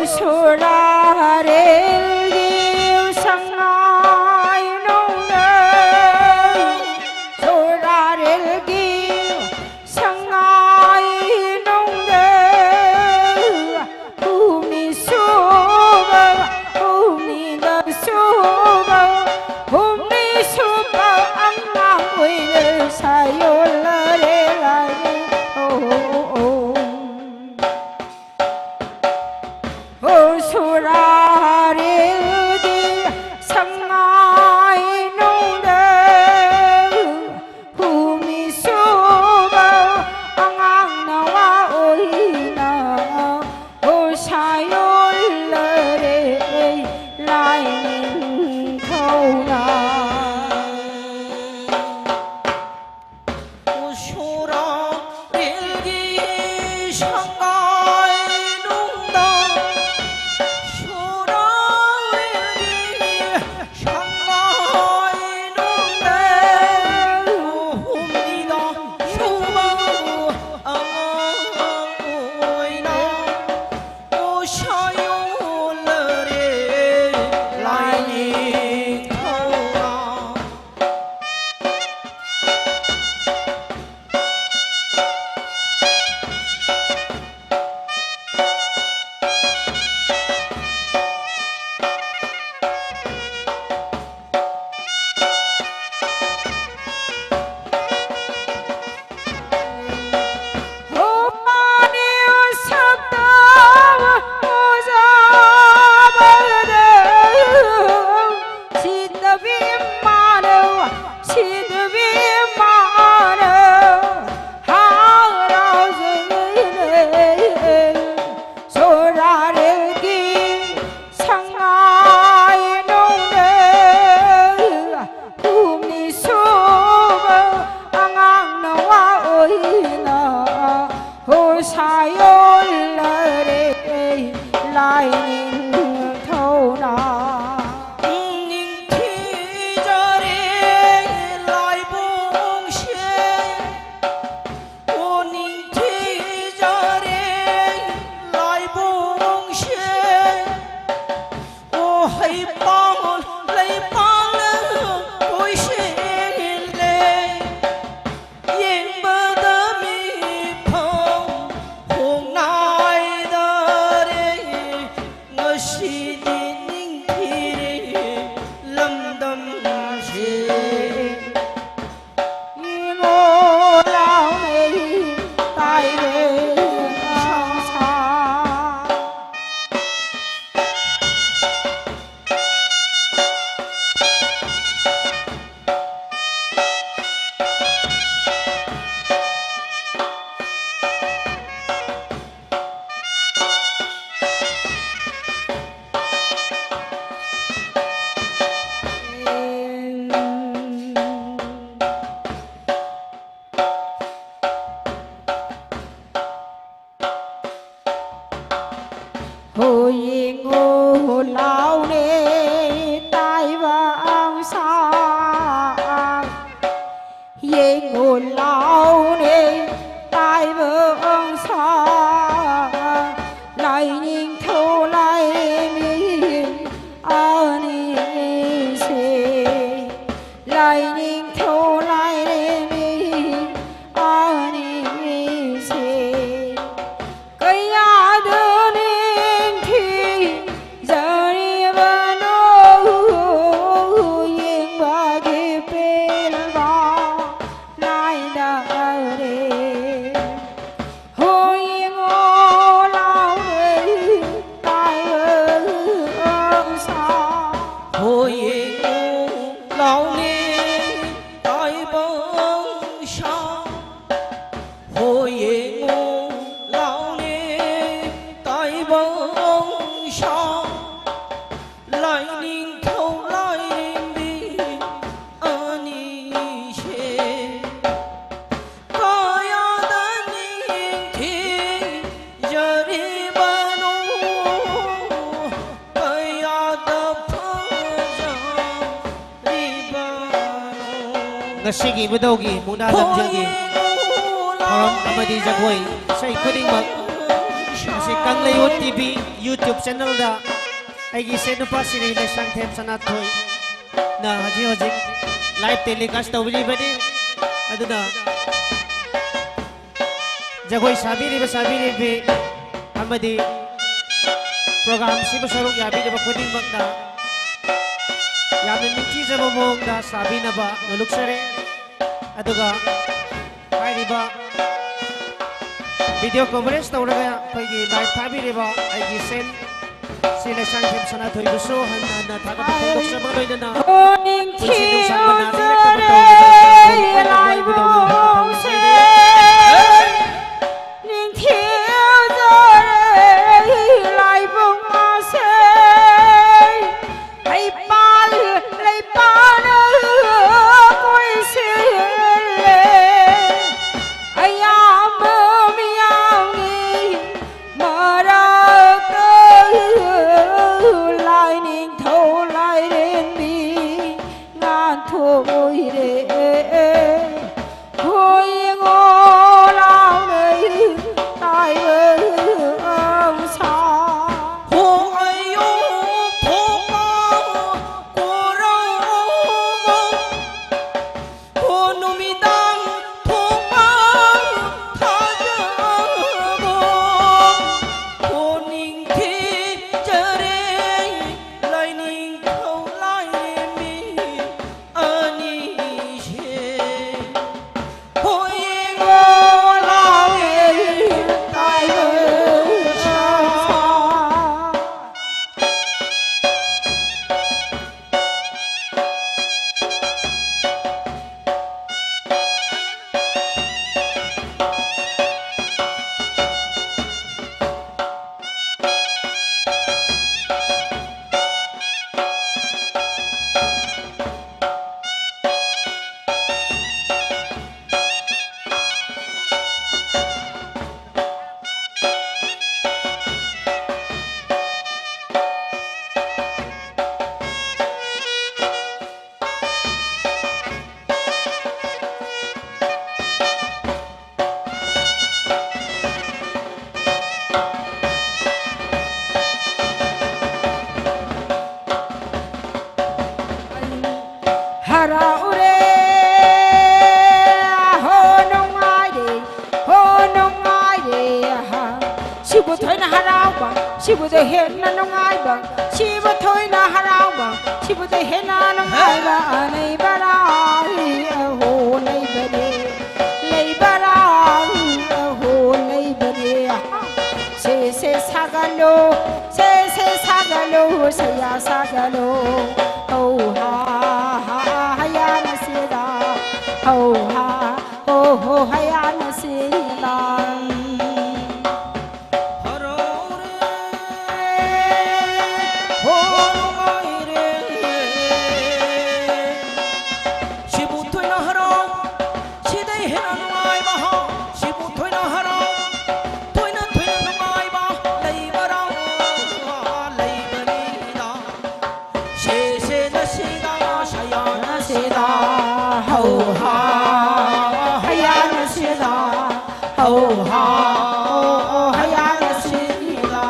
Sora rel gi sangai nong de. Sora rel gi sangai nong de. Humi suba, humi da suba, humi suba ang ang uy sayo la re la. Oh, oh, oh. O sora rel gi sangai nong de. Humi suba ang ang nawa oina. O sayo la re lai ning thau na. Sora rel gi sangai nong de. Sora rel gi sangai nong de. Hum di da shuba ang ang oi na. O sayo la re lai ning thau na. Sangai nong de, humi suba ang ang nawa oina. O sayo la re lai ning thau na. Ning thi ja re lai bung she. O ning thi ja re lai bung she. ꯍꯣ ꯌꯦꯡꯉꯣ ꯂꯥꯎꯅꯦ ꯇꯥꯏꯕꯪ ꯁꯥ, ꯌꯦꯡꯉꯣ ꯂꯥꯎꯅꯦ ꯇꯥꯏꯕꯪ ꯁꯥ, ꯂꯥꯏꯅꯤꯡꯊꯧ ꯂꯥꯏꯔꯦꯝꯕꯤ ꯑꯅꯤꯁꯦ, ꯂꯥꯏꯅꯤꯡꯊꯧ ꯂꯥꯏꯔꯦꯝꯕꯤ ꯑꯅꯤꯁꯦ꯫ ꯀꯌꯥꯗ ꯅꯤꯡꯊꯤꯖꯔꯤꯕꯅꯣ, ꯌꯦꯡꯕꯒꯤ ꯄꯦꯟꯕ ꯅꯥꯏꯗꯔꯦ꯫ ꯍꯣ ꯌꯦꯡꯉꯣ ꯂꯥꯎꯔꯦ ꯇꯥꯏꯕꯪ ꯁꯥ꯫ ꯍꯣ ꯌꯦꯡꯉꯣ ꯂꯥꯎꯔꯦ ꯇꯥꯏꯕꯪ ꯁꯥ꯫ ꯍꯣ ꯌꯦꯡꯉꯣ ꯂꯥꯎꯔꯦ ꯇꯥꯏꯕꯪ ꯁꯥ, ꯂꯥꯏꯅꯤꯡꯊꯧ ꯂꯥꯏꯔꯦꯝꯕꯤ ꯑꯅꯤꯁꯦ꯫ ꯀꯌꯥꯗ ꯅꯤꯡꯊꯤꯖꯔꯤꯕꯅꯣ, ꯀꯌꯥꯗ ꯐꯖꯔꯤꯕꯅꯣ꯫ ꯉꯁꯤꯒꯤ ꯏꯕꯨꯙꯧꯒꯤ ꯃꯨꯛꯅꯥ ꯂꯝꯖꯦꯜꯒꯤ ꯊꯧꯔꯝ ꯑꯃꯗꯤ ꯖꯒꯣꯏ ꯏꯁꯩ ꯈꯨꯗꯤꯡꯃꯛ ꯉꯁꯤ ꯀꯪꯂꯩꯔꯣꯜ ꯇꯤ ꯚꯤ YouTube ꯆꯦꯅꯦꯜꯗ ꯑꯩꯒꯤ ꯏꯆꯦ ꯅꯨꯄꯥ ꯁꯤꯔꯤ ꯂꯩꯁꯥꯡꯊꯦꯝ ꯁꯅꯥꯊꯣꯏꯅ ꯍꯧꯖꯤꯛ ꯍꯧꯖꯤꯛ live telecast ꯇꯧꯕꯤꯔꯤꯕꯅꯤ꯫ ꯑꯗꯨꯅ ꯖꯒꯣꯏ ꯁꯥꯕꯤꯔꯤꯕ ꯁꯥꯕꯤꯔꯤꯕꯤ ꯑꯃꯗꯤ program ꯁꯤꯕꯨ ꯁꯔꯨꯛ ꯌꯥꯕꯤꯔꯤꯕ ꯈꯨꯗꯤꯡꯃꯛꯇ ꯌꯥꯝꯅ ꯅꯤꯡꯊꯤꯖꯕ ꯃꯑꯣꯡꯗ ꯁꯥꯕꯤꯅꯕ ꯅꯣꯂꯨꯛꯆꯔꯤ꯫ ꯑꯗꯨꯒ ꯍꯥꯏꯔꯤꯕ video coverage ꯇꯧꯔꯒ ꯑꯩꯈꯣꯏꯒꯤ live ꯊꯥꯕꯤꯔꯤꯕ ꯑꯩꯒꯤ ꯏꯆꯦ ꯁꯤ ꯂꯩꯁꯥꯡꯊꯦꯝ ꯁꯅꯥꯊꯣꯏꯕꯨꯁꯨ ꯍꯟꯅ ꯍꯟꯅ ꯊꯥꯒꯠꯄ ꯐꯣꯡꯗꯣꯛꯆꯕ ꯂꯣꯏꯅꯅ ꯄꯨꯟꯁꯤ ꯅꯨꯡꯁꯥꯡꯕ ꯅꯥꯗ ꯌꯦꯛꯇꯕ ꯇꯧꯗꯨꯅ ꯃꯥꯡ ꯊꯣꯛꯅꯕ ꯏꯕꯨꯙꯧꯒꯤ ꯃꯐꯝꯗ ꯊꯧꯖꯔꯤ꯫ ꯅꯤꯡꯊꯤꯖꯔꯦ ꯂꯥꯏꯕꯨꯡ ꯑꯁꯦ, ꯂꯩꯄꯥꯜ ꯂꯩꯄꯥꯛꯅ ꯀꯣꯏꯁꯤꯜꯂꯦ, ꯑꯌꯥꯝꯕ ꯃꯤꯌꯥꯝꯒꯤ ꯃꯔꯛꯇ ꯊꯣꯏꯅ ꯍꯔꯥꯎꯕ, ꯁꯤꯕꯨꯗ ꯍꯦꯟꯅ ꯅꯨꯡꯉꯥꯏꯕ, ꯁꯤꯕꯨ ꯊꯣꯏꯅ ꯍꯔꯥꯎꯕ, ꯁꯤꯕꯨꯗ ꯍꯦꯟꯅ ꯅꯨꯡꯉꯥꯏꯕ ꯂꯩꯕꯔꯥ? ꯑꯍꯣ, ꯂꯩꯕꯅꯦ, ꯂꯩꯕꯔꯥ? ꯑꯍꯣ, ꯂꯩꯕꯅꯦ꯫ ꯁꯦ, ꯁꯦ, ꯁꯥꯒꯠꯂꯣ, ꯁꯦ, ꯁꯦ, ꯁꯥꯒꯠꯂꯣ, ꯁꯌꯥ ꯁꯥꯒꯠꯂꯣ꯫ ꯍꯧ, ꯍꯥ, ꯍꯥ, ꯍꯌꯥꯅ ꯁꯤꯗ, ꯍꯧ, ꯍꯥ, ꯍꯣ, ꯍꯣ, ꯍꯌꯥꯅ ꯁꯤꯗ꯫ ꯍꯔꯥꯎꯔꯦ, ꯍꯣ ꯅꯨꯡꯉꯥꯏꯔꯦ꯫ ꯁꯤꯕꯨ ꯊꯣꯏꯅ ꯍꯔꯥꯎ, ꯁꯤꯗꯩ ꯍꯦꯟꯅ ꯅꯨꯡꯉꯥꯏꯕ, ꯁꯤꯕꯨ ꯊꯣꯏꯅ ꯍꯔꯥꯎ, ꯊꯣꯏꯅ ꯊꯣꯏꯅ ꯅꯨꯡꯉꯥꯏꯕ ꯂꯩꯕꯔꯥ? ꯂꯩꯕꯅꯤꯗ꯫ ꯁꯦ ꯁꯦ ꯅꯁꯤꯗ ꯁꯌꯥꯅ ꯁꯤꯗ ꯍꯧ ꯍꯥ ꯍꯌꯥꯅ ꯁꯤꯗ ꯍꯧ ꯍꯥ ꯍꯌꯥꯅ ꯁꯤꯗ꯫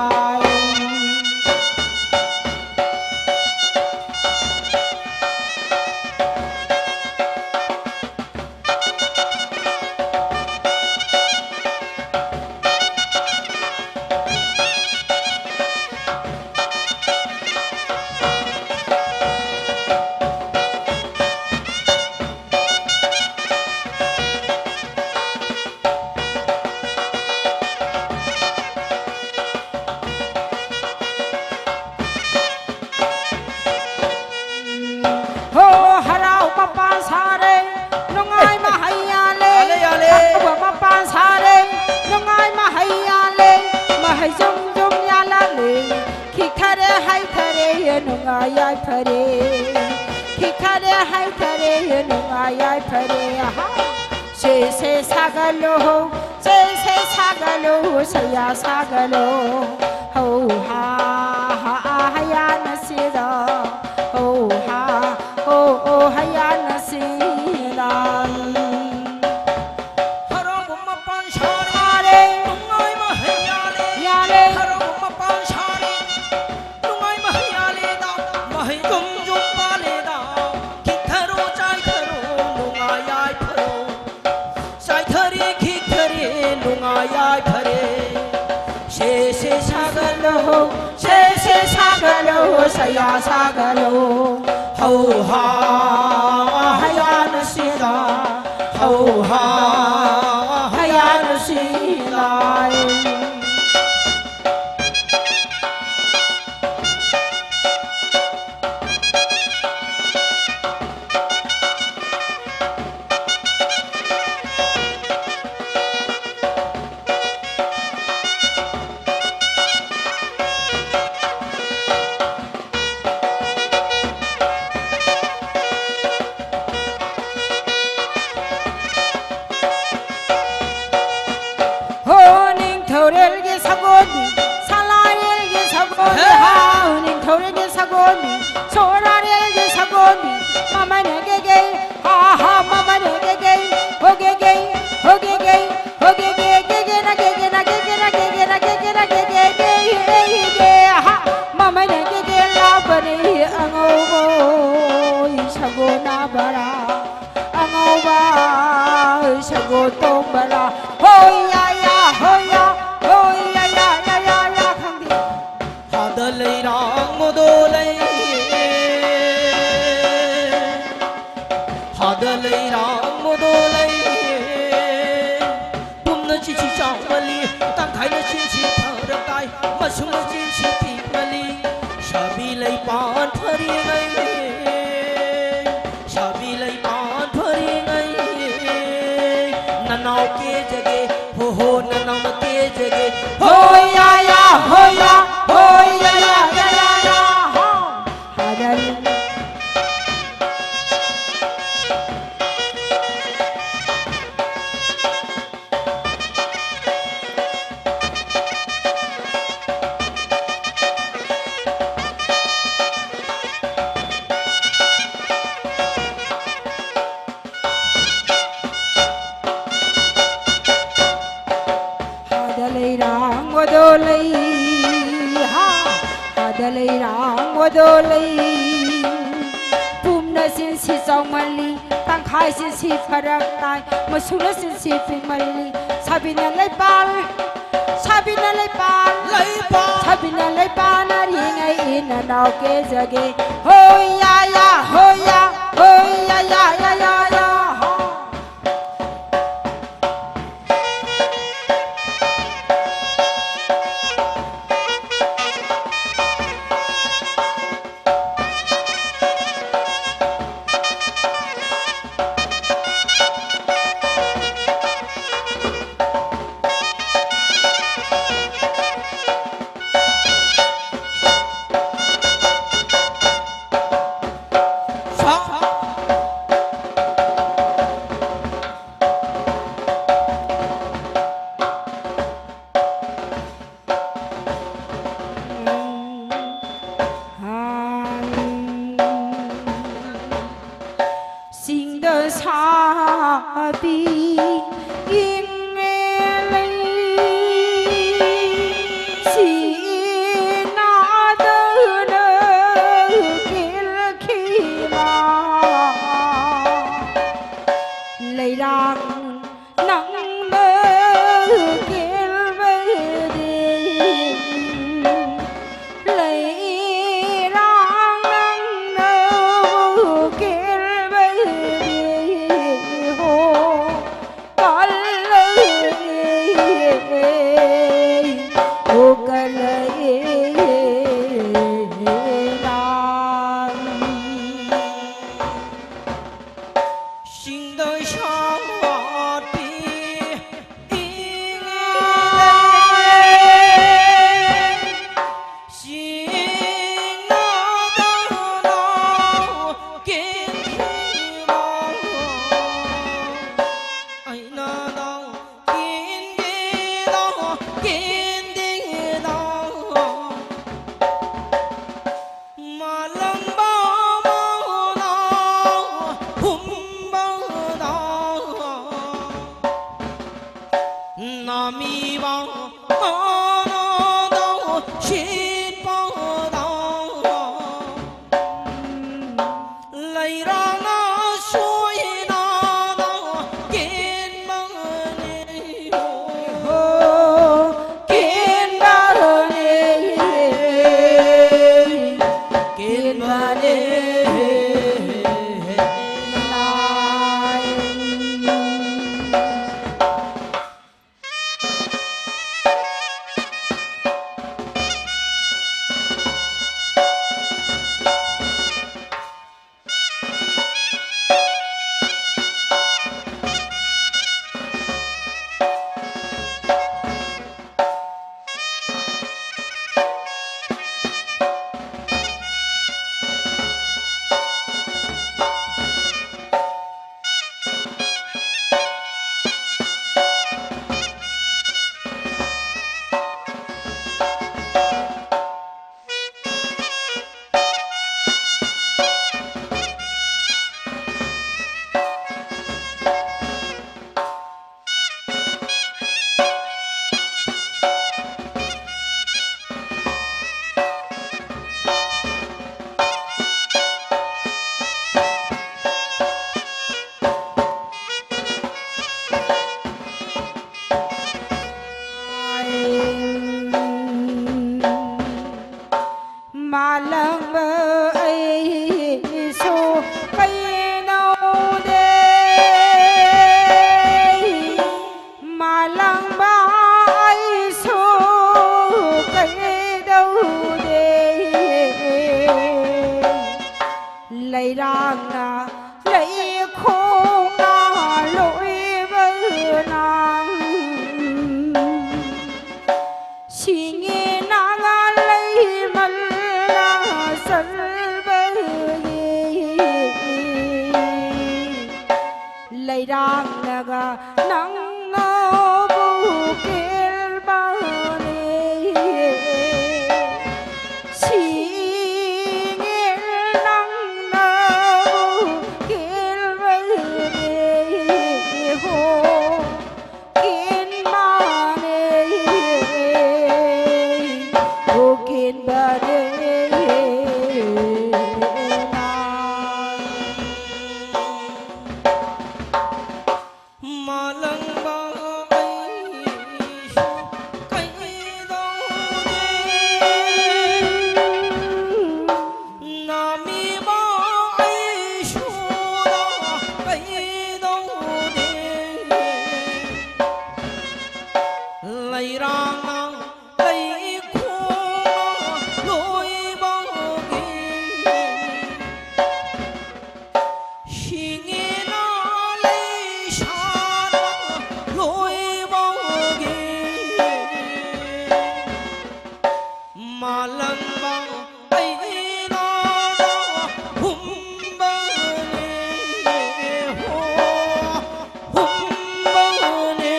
ꯍꯣ, ꯍꯔꯥꯎ ꯃꯄꯥꯟ ꯁꯥꯔꯦ, ꯅꯨꯡꯉꯥꯏ ꯃꯍꯩ ꯌꯥꯜꯂꯦ꯫ ꯌꯥꯜꯂꯦ, ꯌꯥꯜꯂꯦ꯫ ꯍꯔꯥꯎꯕ ꯃꯄꯥꯟ ꯁꯥꯔꯦ, ꯅꯨꯡꯉꯥꯏ ꯃꯍꯩ ꯌꯥꯜꯂꯦ꯫ ꯃꯍꯩ ꯖꯨꯝ ꯖꯨꯝ ꯌꯥꯜꯂꯛꯂꯦ, ꯈꯤꯛꯊꯔꯦ ꯍꯩꯊꯔꯦ, ꯅꯨꯡꯉꯥꯏ ꯌꯥꯏꯐꯔꯦ꯫ ꯈꯤꯛꯊꯔꯦ ꯍꯩꯊꯔꯦ, ꯅꯨꯡꯉꯥꯏ ꯌꯥꯏꯐꯔꯦ꯫ ꯑꯍꯥ꯫ ꯁꯦ ꯁꯦ ꯁꯥꯒꯠꯂꯣ, ꯁꯦ ꯁꯦ ꯁꯥꯒꯠꯂꯣ, ꯁꯌꯥ ꯁꯥꯒꯠꯂꯣ꯫ ꯍꯧ ꯍꯥ ꯍꯥ ꯍꯌꯥꯅ ꯁꯤꯗ, ꯍꯧ ꯍꯥ ꯍꯣ ꯍꯣ ꯍꯌꯥꯅ ꯁꯤꯗ꯫ ꯍꯔꯥꯎꯕ ꯃꯄꯥꯟ ꯁꯥꯔꯦ, ꯁꯥꯔꯦ꯫ ꯅꯨꯡꯉꯥꯏꯕ ꯍꯩꯌꯥꯂꯦ, ꯌꯥꯂꯦ꯫ ꯍꯔꯥꯎꯕ ꯃꯄꯥꯟ ꯁꯥꯔꯦ, ꯅꯨꯡꯉꯥꯏꯕ ꯍꯩꯌꯥꯂꯦꯗ꯫ ꯃꯍꯩ ꯖꯨꯝ ꯖꯨꯝ ꯄꯥꯜꯂꯦꯗ꯫ ꯈꯤꯛꯊꯔꯣ ꯆꯥꯏꯊꯔꯣ ꯅꯨꯡꯉꯥꯏ ꯌꯥꯏꯐꯔꯣ꯫ ꯆꯥꯏꯊꯔꯦ ꯈꯤꯛꯊꯔꯦ ꯅꯨꯡꯉꯥꯏ ꯌꯥꯏꯐꯔꯦ꯫ ꯁꯦ ꯁꯦ ꯁꯥꯒꯠꯂꯣ, ꯁꯦ ꯁꯦ ꯁꯥꯒꯠꯂꯣ, ꯁꯌꯥ ꯁꯥꯒꯠꯂꯣ꯫ ꯍꯧ ꯍꯥ, ꯍꯌꯥꯅ ꯁꯤꯗ, ꯍꯧ ꯍꯥ, ꯍꯌꯥꯅ ꯁꯤꯗ꯫ ꯍꯣ ꯅꯤꯡꯊꯧꯔꯦꯜꯒꯤ ꯁꯒꯣꯜꯅꯤ, ꯁꯂꯥꯏꯔꯦꯜꯒꯤ ꯁꯒꯣꯜꯅꯤ, ꯍꯦ! ꯍꯥꯎ ꯅꯤꯡꯊꯧꯔꯦꯜꯒꯤ ꯁꯒꯣꯜꯅꯤ, ꯁꯣꯔꯥꯔꯦꯜꯒꯤ ꯁꯒꯣꯜꯅꯤ, ꯃꯃꯥꯏꯅ ꯒꯦꯒꯦ, ꯍꯥ ꯍꯥ, ꯃꯃꯥꯏꯅ ꯒꯦꯒꯦ, ꯍꯣ ꯒꯦꯒꯦ, ꯍꯣ ꯒꯦꯒꯦ, ꯍꯣ ꯒꯦꯒꯦ, ꯒꯦꯒꯦꯅ, ꯒꯦꯒꯦꯅ, ꯒꯦꯒꯦꯅ, ꯒꯦꯒꯦꯅ, ꯒꯦꯒꯦꯅ, ꯒꯦꯒꯦ, ꯒꯦ, ꯒꯦ, ꯒꯦ, ꯍꯥ, ꯃꯃꯥꯏꯅ ꯒꯦꯒꯦ ꯂꯥꯎꯕꯅꯤ, ꯑꯉꯧꯕ ꯁꯒꯣꯜꯅ ꯕꯔꯥ꯫ ꯑꯉꯧꯕ ꯁꯒꯣꯜ ꯇꯣꯡꯕꯔꯥ? ꯍꯣꯏ ꯌꯥ ꯌꯥ, ꯍꯣꯏ ꯌꯥ, ꯍꯣꯏ ꯌꯥ ꯌꯥ, ꯌꯥ ꯌꯥ ꯌꯥ, ꯈꯪꯗꯦ꯫ ꯍꯥꯗ ꯂꯩꯔꯥꯡ ꯃꯣꯗꯣ ꯂꯩ꯫ ꯍꯥꯗ ꯂꯩꯔꯥꯡ ꯃꯣꯗꯣ ꯂꯩ꯫ ꯄꯨꯝꯅ ꯆꯤꯟꯁꯤ ꯆꯥꯎꯃꯜꯂꯤ, ꯇꯪꯈꯥꯏꯅ ꯆꯤꯟꯁꯤ ꯐꯔꯛ ꯇꯥꯏ, ꯃꯁꯨꯝꯅ ꯆꯤꯟꯁꯤ ꯄꯤꯛꯃꯜꯂꯤ꯫ ꯁꯥꯕꯤ ꯂꯩꯄꯥꯟ ꯐꯔꯤꯉꯩ, ꯁꯥꯕꯤ ꯂꯩꯄꯥꯟ ꯐꯔꯤꯉꯩ, ꯅꯅꯥꯎ ꯀꯦꯖꯒꯦ, ꯍꯣ ꯍꯣ, ꯅꯅꯥꯎ ꯀꯦꯖꯒꯦ꯫ ꯍꯣ ꯌꯥ ꯌꯥ, ꯍꯣ ꯌꯥ, ꯍꯣ ꯌꯥ ꯌꯥ, ꯌꯥ ꯌꯥ ꯌꯥ, ꯍꯣ꯫ ꯍꯥꯏꯔꯅꯤ꯫ ꯍꯥꯗ ꯂꯩꯔꯥꯡ ꯋꯥꯗꯣ ꯂꯩ, ꯍꯥ, ꯍꯥꯗ ꯂꯩꯔꯥꯡ ꯋꯥꯗꯣ ꯂꯩ꯫ ꯄꯨꯝꯅ ꯆꯤꯟꯁꯤ ꯆꯥꯎꯃꯜꯂꯤ, ꯇꯪꯈꯥꯏ ꯆꯤꯟꯁꯤ ꯐꯔꯛ ꯇꯥꯏ, ꯃꯁꯨꯅ ꯆꯤꯟꯁꯤ ꯄꯤꯛꯃꯜꯂꯤ꯫ ꯁꯥꯕꯤꯅ ꯂꯩꯄꯥꯜ, ꯁꯥꯕꯤꯅ ꯂꯩ ꯂꯩꯄꯥꯟ, ꯂꯩꯄꯥꯟ꯫ ꯁꯥꯕꯤꯅ ꯂꯩꯄꯥꯟꯅꯔꯤꯉꯩ ꯏꯅ ꯅꯥꯎ ꯀꯦꯖꯒꯦ꯫ ꯍꯣꯏ ꯌꯥ ꯌꯥ, ꯍꯣꯏ ꯌꯥ, ꯍꯣꯏ ꯌꯥ ꯌꯥ ꯌꯥ ꯌꯥ ꯌꯥ, ꯍꯣ꯫ ꯁꯤꯡꯗ ꯁꯥꯕꯤ ꯏꯪꯂꯦ ꯂꯩ, ꯁꯤꯅꯥꯗꯅ ꯀꯦꯜꯈꯤꯕ ꯂꯩꯔꯥꯡ ꯅꯪꯅ ꯀꯦꯜꯕꯗꯤ, ꯂꯩꯔꯥꯡ ꯅꯪꯅ ꯀꯦꯜꯕꯗꯤ, ꯍꯣ꯫ ꯀꯜꯂꯦ ꯍꯣꯀꯠꯂꯛꯑꯦ ꯅꯪ꯫ ꯁꯤꯡꯗ ꯁꯥꯠꯄꯤ ꯏꯪꯂꯦ꯫ ꯅꯥꯃꯤꯕ ꯃꯥꯅꯗ ꯁꯤꯠꯄꯗ, ꯂꯩꯔꯥꯡꯅ ꯁꯣꯏꯅꯗ ꯀꯦꯟꯕꯅꯤ ꯍꯣ, ꯀꯦꯟ ꯂꯩꯔꯥꯡꯅ ꯂꯩꯈꯣꯡꯅ ꯂꯣꯏꯕꯒꯤ, ꯁꯤꯡꯉꯦꯅ ꯂꯩꯁꯥꯅ ꯂꯣꯏꯕꯒꯤ, ꯃꯥꯂꯪꯕ ꯑꯩꯅ ꯍꯨꯝꯕꯅꯦ ꯍꯣ, ꯍꯨꯝꯕꯅꯦ,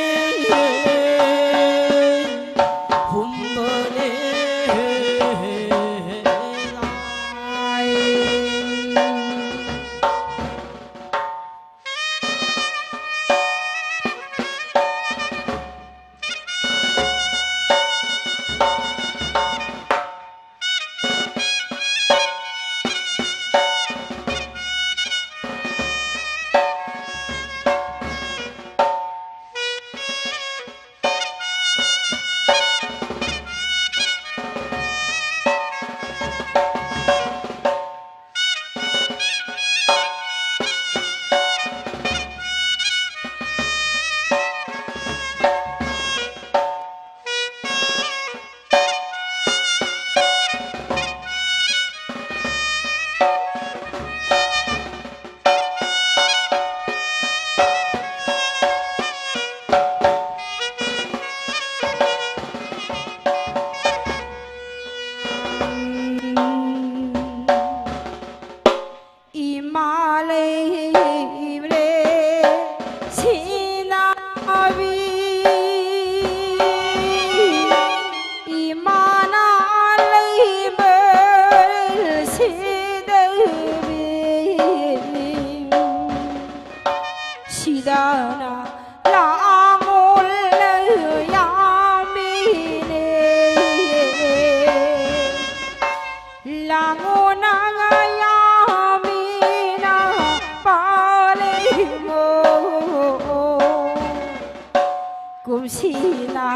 ꯍꯨꯝꯕꯅꯦ꯫ ꯏꯃꯥ ꯂꯩꯔꯦ ꯁꯤꯅꯥꯕꯤ, ꯏꯃꯥꯅ ꯂꯩꯕ ꯁꯤꯗꯕꯤ, ꯁꯤꯗꯅ ꯂꯥꯡꯉꯣꯜ ꯌꯥꯝꯃꯤꯅꯦ꯫ ꯂꯥꯡꯉꯣ ꯅꯪ ꯌꯥꯝꯃꯤꯅ ꯄꯥꯜꯂꯤꯃꯣ꯫ ꯀꯨꯝꯁꯤꯅ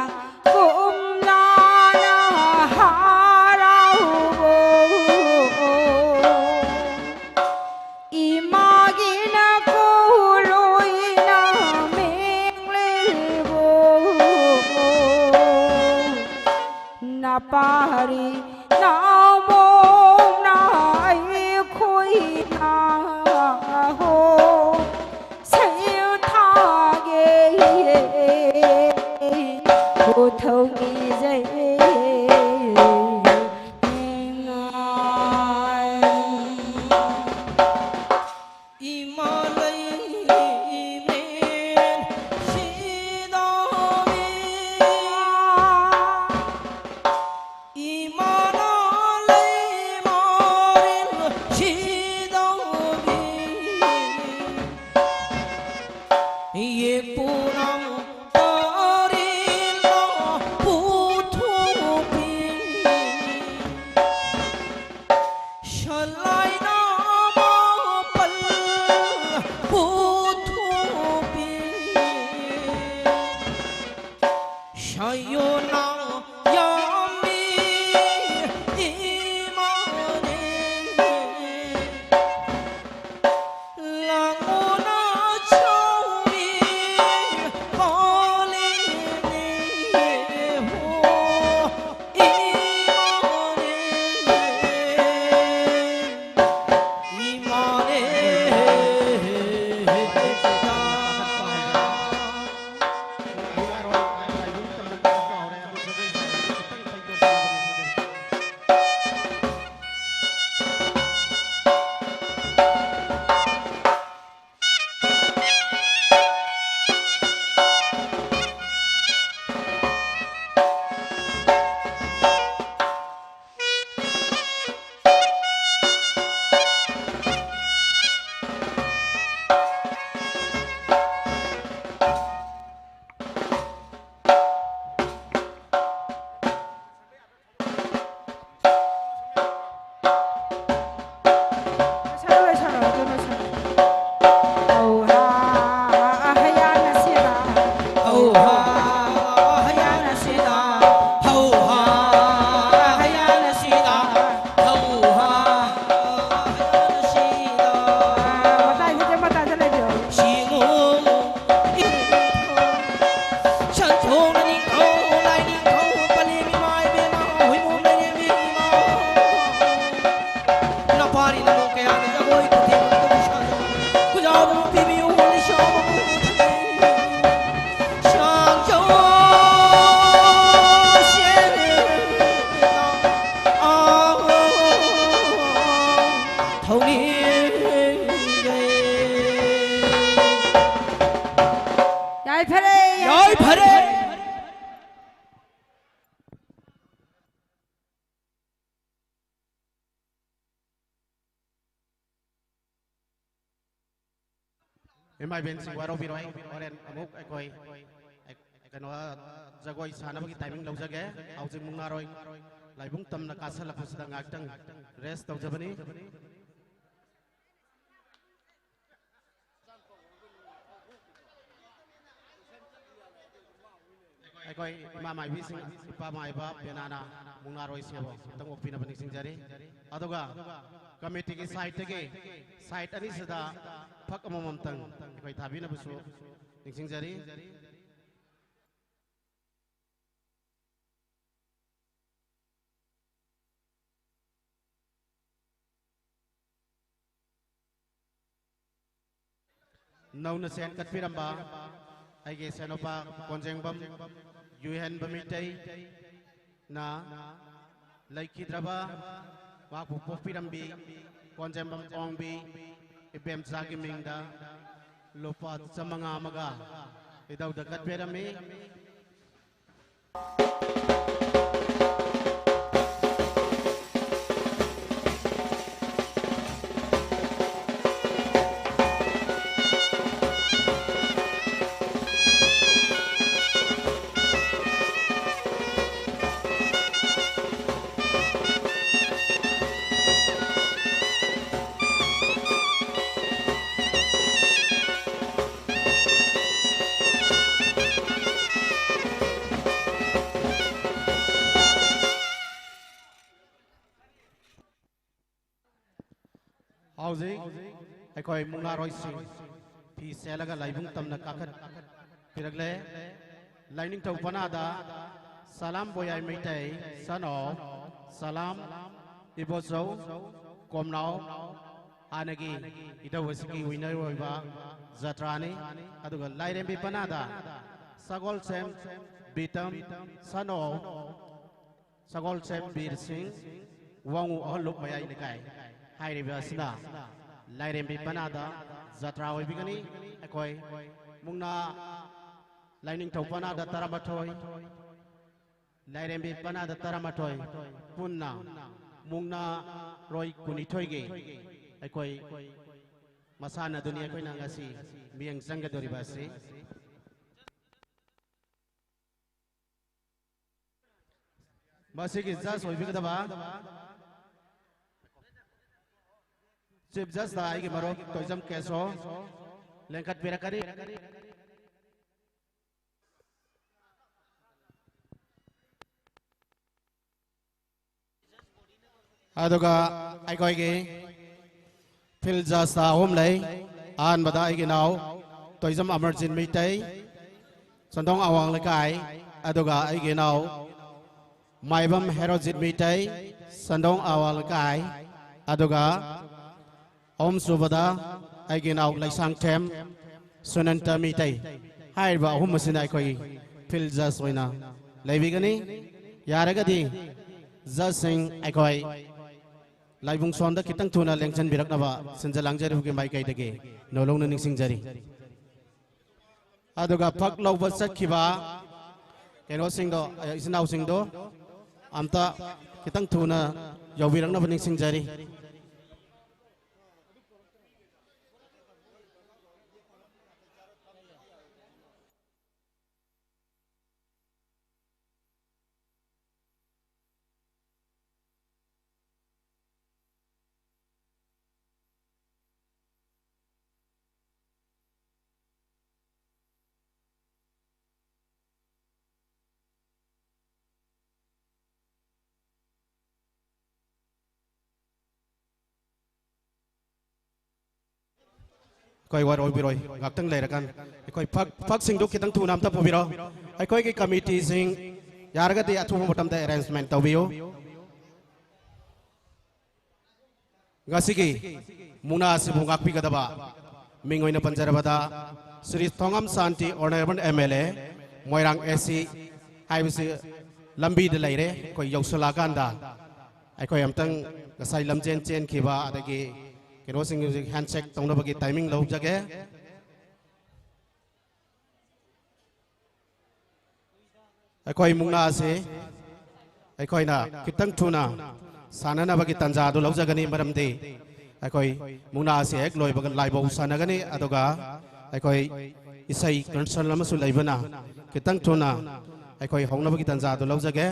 ꯀꯨꯝꯂꯥꯅ ꯍꯔꯥꯎꯕꯣ꯫ ꯏꯃꯥꯒꯤꯅ ꯀꯣꯂꯣꯏꯅ ꯃꯦꯡꯂꯦꯜꯕꯣ꯫ ꯄꯥꯔꯤ ꯅꯥꯃꯣꯝꯅ ꯑꯩꯈꯣꯏꯅ ꯍꯣ ꯁꯩ ꯊꯥꯒꯦ ꯍꯣ ꯊꯧꯅꯤꯖꯩ꯫ ꯏꯃꯥ ꯂꯩꯃꯦꯟ ꯁꯤꯗꯥꯕꯤ꯫ ꯏꯃꯥꯅ ꯂꯩꯃꯔꯦꯜ ꯁꯤꯗꯥꯕꯤ꯫ ꯌꯦꯛꯄꯨꯅ ꯇꯥꯔꯤꯜꯅ ꯄꯨꯊꯣꯛꯄꯤ꯫ ꯁꯂꯥꯏꯅ ꯃꯥꯄꯜ ꯄꯨꯊꯣꯛꯄꯤ꯫ ꯁꯌꯣꯅ ꯌꯥꯝꯃꯤ ꯏꯃꯥꯅꯦ꯫ ꯂꯥꯡꯉꯣꯅ ꯆꯥꯎꯏ ꯄꯥꯂꯦꯅꯦ ꯍꯣ ꯏꯃꯥꯅꯦ꯫ ꯏꯃꯥꯅꯦ꯫ ꯏꯃꯥ ꯏꯕꯦꯟꯁꯤꯡ ꯋꯥꯔꯧꯕꯤꯔꯣꯏ, ꯍꯣꯔꯦꯟ ꯑꯃꯨꯛ ꯑꯩꯈꯣꯏ, ꯑꯩ, ꯀꯩꯅꯣ, ꯖꯒꯣꯏ ꯁꯥꯟꯅꯕꯒꯤ timing ꯂꯧꯖꯒꯦ꯫ ꯍꯧꯖꯤꯛ ꯃꯨꯛꯅꯥꯔꯣꯏ ꯂꯥꯏꯕꯨꯡ ꯇꯝꯅ ꯀꯥꯁꯜꯂꯛꯄꯁꯤꯗ ꯉꯥꯏꯍꯥꯛꯇꯪ rest ꯇꯧꯖꯕꯅꯤ꯫ ꯑꯩꯈꯣꯏ ꯏꯃꯥ ꯃꯥꯏꯕꯤꯁꯤꯡ, ꯏꯄꯥ ꯃꯥꯏꯕ ꯄꯦꯅꯥꯅ ꯃꯨꯛꯅꯥꯔꯣꯏꯁꯤꯕꯨ ꯑꯃꯨꯛꯇꯪ ꯑꯣꯛꯄꯤꯅꯕ ꯅꯤꯡꯁꯤꯡꯖꯔꯤ꯫ ꯑꯗꯨꯒ committeeꯒꯤ sideꯇꯒꯤ, side ꯑꯅꯤꯁꯤꯗ ꯐꯛ ꯑꯃꯃꯝꯇꯪ ꯑꯩꯈꯣꯏ ꯊꯥꯕꯤꯅꯕꯁꯨ ꯅꯤꯡꯁꯤꯡꯖꯔꯤ꯫ ꯅꯧꯅ ꯁꯦꯟ ꯀꯠꯄꯤꯔꯝꯕ ꯑꯩꯒꯤ ꯏꯆꯥꯅꯨꯄꯥ ꯀꯣꯟꯖꯦꯡꯕꯝ ꯌꯨꯍꯦꯟꯕ ꯃꯩꯇꯩꯅ ꯂꯩꯈꯤꯗ꯭ꯔꯕ ꯃꯍꯥꯛꯄꯨ ꯄꯣꯛꯄꯤꯔꯝꯕꯤ ꯀꯣꯟꯖꯦꯡꯕꯝ ꯑꯣꯡꯕꯤ ꯏꯕꯦꯝꯆꯥꯒꯤ ꯃꯤꯡꯗ ꯂꯨꯄꯥ ꯆꯥꯃꯉꯥ ꯑꯃꯒ ꯏꯙꯧꯗ ꯀꯠꯄꯤꯔꯝꯃꯤ꯫ ꯍꯧꯖꯤꯛ ꯑꯩꯈꯣꯏ ꯃꯨꯛꯅꯥꯔꯣꯏꯁꯤꯡ ꯐꯤ ꯁꯦꯠꯂꯒ ꯂꯥꯏꯕꯨꯡ ꯇꯝꯅ ꯀꯥꯈꯠꯄꯤꯔꯛꯂꯦ꯫ ꯂꯥꯏꯅꯤꯡꯊꯧ ꯄꯅꯥꯗ ꯁꯂꯥꯝ ꯕꯣꯌꯥꯏ ꯃꯩꯇꯩ, son of ꯁꯂꯥꯝ ꯏꯕꯣꯆꯧ ꯀꯣꯝꯅꯥꯎ, ꯍꯥꯟꯅꯒꯤ ꯏꯙꯧ ꯑꯁꯤꯒꯤ winner ꯑꯣꯏꯕ ꯖꯇ꯭ꯔꯥꯅꯤ꯫ ꯑꯗꯨꯒ ꯂꯥꯏꯔꯦꯝꯕꯤ ꯄꯅꯥꯗ ꯁꯒꯣꯜꯁꯦꯝ ꯕꯤꯇꯝ, son of ꯁꯒꯣꯜꯁꯦꯝ ꯕꯤꯔ ꯁꯤꯡ, ꯋꯥꯉꯨ ꯑꯍꯜꯂꯨꯞ ꯃꯌꯥꯏ ꯂꯩꯀꯥꯏ ꯍꯥꯏꯔꯤꯕ ꯑꯁꯤꯅ ꯂꯥꯏꯔꯦꯝꯕꯤ ꯄꯅꯥꯗ ꯖꯇ꯭ꯔꯥ ꯑꯣꯏꯕꯤꯒꯅꯤ꯫ ꯑꯩꯈꯣꯏ ꯃꯨꯛꯅꯥ ꯂꯥꯏꯅꯤꯡꯊꯧ ꯄꯅꯥꯗ ꯇꯔꯥꯃꯥꯊꯣꯏ, ꯂꯥꯏꯔꯦꯝꯕꯤ ꯄꯅꯥꯗ ꯇꯔꯥꯃꯥꯊꯣꯏ, ꯄꯨꯟꯅ ꯃꯨꯛꯅꯥꯔꯣꯏ ꯀꯨꯟꯅꯤꯊꯣꯏꯒꯤ ꯑꯩꯈꯣꯏ ꯃꯁꯥꯟꯅꯗꯨꯅꯤ ꯑꯩꯈꯣꯏꯅ ꯉꯁꯤ ꯃꯤꯠꯌꯦꯡ ꯆꯪꯒꯗꯧꯔꯤꯕ ꯑꯁꯤ꯫ ꯃꯁꯤꯒꯤ ꯖꯁ ꯑꯣꯏꯕꯤꯒꯗꯕ ꯆꯤꯐ ꯖꯁꯇ ꯑꯩꯒꯤ ꯃꯔꯨꯞ ꯇꯣꯏꯖꯝ ꯀꯦꯁꯣ ꯂꯦꯡꯈꯠꯄꯤꯔꯛꯀꯅꯤ꯫ ꯑꯗꯨꯒ ꯑꯩꯈꯣꯏꯒꯤ ꯐꯤꯜ ꯖꯁꯇ ꯑꯍꯨꯝ ꯂꯩ꯫ ꯑꯍꯥꯟꯕꯗ ꯑꯩꯒꯤ ꯏꯅꯥꯎ ꯇꯣꯏꯖꯝ ꯑꯃꯔꯖꯤꯠ ꯃꯩꯇꯩ, ꯆꯟꯗꯣꯡ ꯑꯋꯥꯡ ꯂꯩꯀꯥꯏ, ꯑꯗꯨꯒ ꯑꯩꯒꯤ ꯏꯅꯥꯎ ꯃꯥꯏꯕꯝ ꯍꯦꯔꯣꯖꯤꯠ ꯃꯩꯇꯩ, ꯆꯟꯗꯣꯡ ꯑꯋꯥꯡ ꯂꯩꯀꯥꯏ, ꯑꯗꯨꯒ ꯑꯍꯨꯝꯁꯨꯕꯗ ꯑꯩꯒꯤ ꯏꯅꯥꯎ ꯂꯩꯁꯥꯡꯊꯦꯝ ꯁꯨꯅꯟꯇ ꯃꯩꯇꯩ꯫ ꯍꯥꯏꯔꯤꯕ ꯑꯍꯨꯝ ꯑꯁꯤꯅ ꯑꯩꯈꯣꯏ ꯐꯤꯜ ꯖꯁ ꯑꯣꯏꯅ ꯂꯩꯕꯤꯒꯅꯤ꯫ ꯌꯥꯔꯒꯗꯤ ꯖꯁꯁꯤꯡ ꯑꯩꯈꯣꯏ ꯂꯥꯏꯕꯨꯡ ꯁꯣꯝꯗ ꯈꯤꯇꯪ ꯊꯨꯅ ꯂꯦꯡꯁꯤꯟꯕꯤꯔꯛꯅꯕ ꯁꯤꯟꯖ ꯂꯥꯡꯖꯔꯤꯕꯒꯤ ꯃꯥꯏꯀꯩꯗꯒꯤ ꯅꯣꯂꯧꯅ ꯅꯤꯡꯁꯤꯡꯖꯔꯤ꯫ ꯑꯗꯨꯒ ꯐꯛ ꯂꯧꯕ ꯆꯠꯈꯤꯕ ꯀꯩꯅꯣꯁꯤꯡꯗꯣ, ꯏꯆꯤꯟ ꯏꯅꯥꯎꯁꯤꯡꯗꯣ ꯑꯝꯇ ꯈꯤꯇꯪ ꯊꯨꯅ ꯌꯧꯕꯤꯔꯛꯅꯕ ꯅꯤꯡꯁꯤꯡꯖꯔꯤ꯫ ꯑꯩꯈꯣꯏ ꯋꯥꯔꯧꯕꯤꯔꯣꯏ, ꯉꯥꯛꯇꯪ ꯂꯩꯔꯀꯥꯟ ꯑꯩꯈꯣꯏ ꯐꯛ, ꯐꯛꯁꯤꯡꯗꯨ ꯈꯤꯇꯪ ꯊꯨꯅ ꯑꯝꯇ ꯄꯨꯕꯤꯔꯣ꯫ ꯑꯩꯈꯣꯏꯒꯤ ꯀꯃꯤꯇꯤꯁꯤꯡ ꯌꯥꯔꯒꯗꯤ ꯑꯊꯨꯕ ꯃꯇꯝꯗ ꯑꯦꯔꯦꯟꯖꯃꯦꯟ ꯇꯧꯕꯤꯌꯨ꯫ ꯉꯁꯤꯒꯤ ꯃꯨꯛꯅꯥ ꯑꯁꯤꯕꯨ ꯉꯥꯛꯄꯤꯒꯗꯕ ꯃꯤꯡ ꯑꯣꯏꯅ ꯄꯟꯖꯔꯕꯗ ꯁ꯭ꯔꯤ ꯊꯣꯉꯝ ꯁꯥꯟꯇꯤ, ꯑꯣꯅꯔꯦꯕꯜ ꯑꯦꯝ ꯑꯦꯜ ꯑꯦ, ꯃꯣꯏꯔꯥꯡ ꯑꯦ ꯁꯤ ꯍꯥꯏꯕꯁꯤ ꯂꯝꯕꯤꯗ ꯂꯩꯔꯦ꯫ ꯑꯩꯈꯣꯏ ꯌꯧꯁꯤꯜꯂꯛꯑꯀꯥꯟꯗ ꯑꯩꯈꯣꯏ ꯑꯝꯇꯪ ꯉꯁꯥꯏ ꯂꯝꯖꯦꯟ ꯆꯦꯟꯈꯤꯕ ꯑꯗꯒꯤ ꯀꯩꯅꯣꯁꯤꯡ ꯍꯧꯖꯤꯛ ꯍꯦꯟꯁꯦꯛ ꯇꯧꯅꯕꯒꯤ ꯇꯥꯏꯃꯤꯡ ꯂꯧꯖꯒꯦ꯫ ꯑꯩꯈꯣꯏ ꯃꯨꯛꯅꯥ ꯑꯁꯤ ꯑꯩꯈꯣꯏꯅ ꯈꯤꯇꯪ ꯊꯨꯅ ꯁꯥꯟꯅꯅꯕꯒꯤ ꯇꯥꯟꯖꯥ ꯑꯗꯨ ꯂꯧꯖꯒꯅꯤ, ꯃꯔꯝꯗꯤ ꯑꯩꯈꯣꯏ ꯃꯨꯛꯅꯥ ꯑꯁꯤ ꯍꯦꯛ ꯂꯣꯏꯕꯒ ꯂꯥꯏꯕꯧ ꯁꯥꯟꯅꯒꯅꯤ, ꯑꯗꯨꯒ ꯑꯩꯈꯣꯏ ꯏꯁꯩ ꯀꯟꯁꯔꯟ ꯑꯃꯁꯨ ꯂꯩꯕꯅ ꯈꯤꯇꯪ ꯊꯨꯅ ꯑꯩꯈꯣꯏ ꯍꯧꯅꯕꯒꯤ ꯇꯥꯟꯖꯥꯗꯨ ꯂꯧꯖꯒꯦ꯫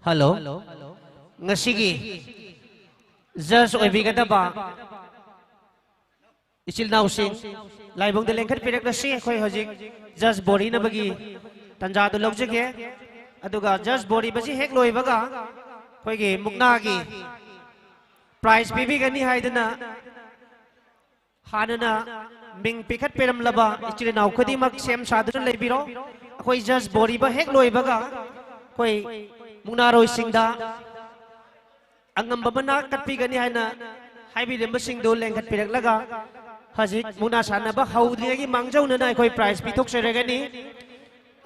ꯍꯜꯂꯣ꯫ ꯉꯁꯤꯒꯤ ꯖꯖ ꯑꯣꯏꯕꯤꯒꯗꯕ ꯏꯆꯤꯜ ꯏꯅꯥꯎꯁꯤꯡ ꯂꯥꯏꯕꯨꯡꯗ ꯂꯦꯡꯈꯠꯄꯤꯔꯛꯂꯁꯤ꯫ ꯑꯩꯈꯣꯏ ꯍꯧꯖꯤꯛ ꯖꯖ ꯕꯣꯔꯤꯅꯕꯒꯤ ꯇꯥꯟꯖꯥꯗꯨ ꯂꯧꯖꯒꯦ꯫ ꯑꯗꯨꯒ ꯖꯖ ꯕꯣꯔꯤꯕꯁꯤ ꯍꯦꯛ ꯂꯣꯏꯕꯒ ꯑꯩꯈꯣꯏꯒꯤ ꯃꯨꯛꯅꯥꯒꯤ ꯄ꯭ꯔꯥꯏꯖ ꯄꯤꯕꯤꯒꯅꯤ ꯍꯥꯏꯗꯨꯅ ꯍꯥꯟꯅꯅ ꯃꯤꯡ ꯄꯤꯈꯠꯄꯤꯔꯝꯂꯕ ꯏꯆꯤꯜ ꯏꯅꯥꯎ ꯈꯨꯗꯤꯡꯃꯛ ꯁꯦꯝ ꯁꯥꯗꯨꯅ ꯂꯩꯕꯤꯔꯣ꯫ ꯑꯩꯈꯣꯏ ꯖꯖ ꯕꯣꯔꯤꯕ ꯍꯦꯛ ꯂꯣꯏꯕꯒ ꯑꯩꯈꯣꯏ ꯃꯨꯛꯅꯥꯔꯣꯏꯁꯤꯡꯗ ꯑꯉꯝꯕ ꯃꯅꯥ ꯀꯠꯄꯤꯒꯅꯤ ꯍꯥꯏꯅ ꯍꯥꯏꯕꯤꯔꯝꯕꯁꯤꯡꯗꯨ ꯂꯦꯡꯈꯠꯄꯤꯔꯛꯂꯒ ꯍꯧꯖꯤꯛ ꯃꯨꯛꯅꯥ ꯁꯥꯟꯅꯕ ꯍꯧꯗ꯭ꯔꯤꯉꯩꯒꯤ ꯃꯥꯡꯖꯧꯅꯅ ꯑꯩꯈꯣꯏ ꯄ꯭ꯔꯥꯏꯖ ꯄꯤꯊꯣꯛꯆꯔꯒꯅꯤ꯫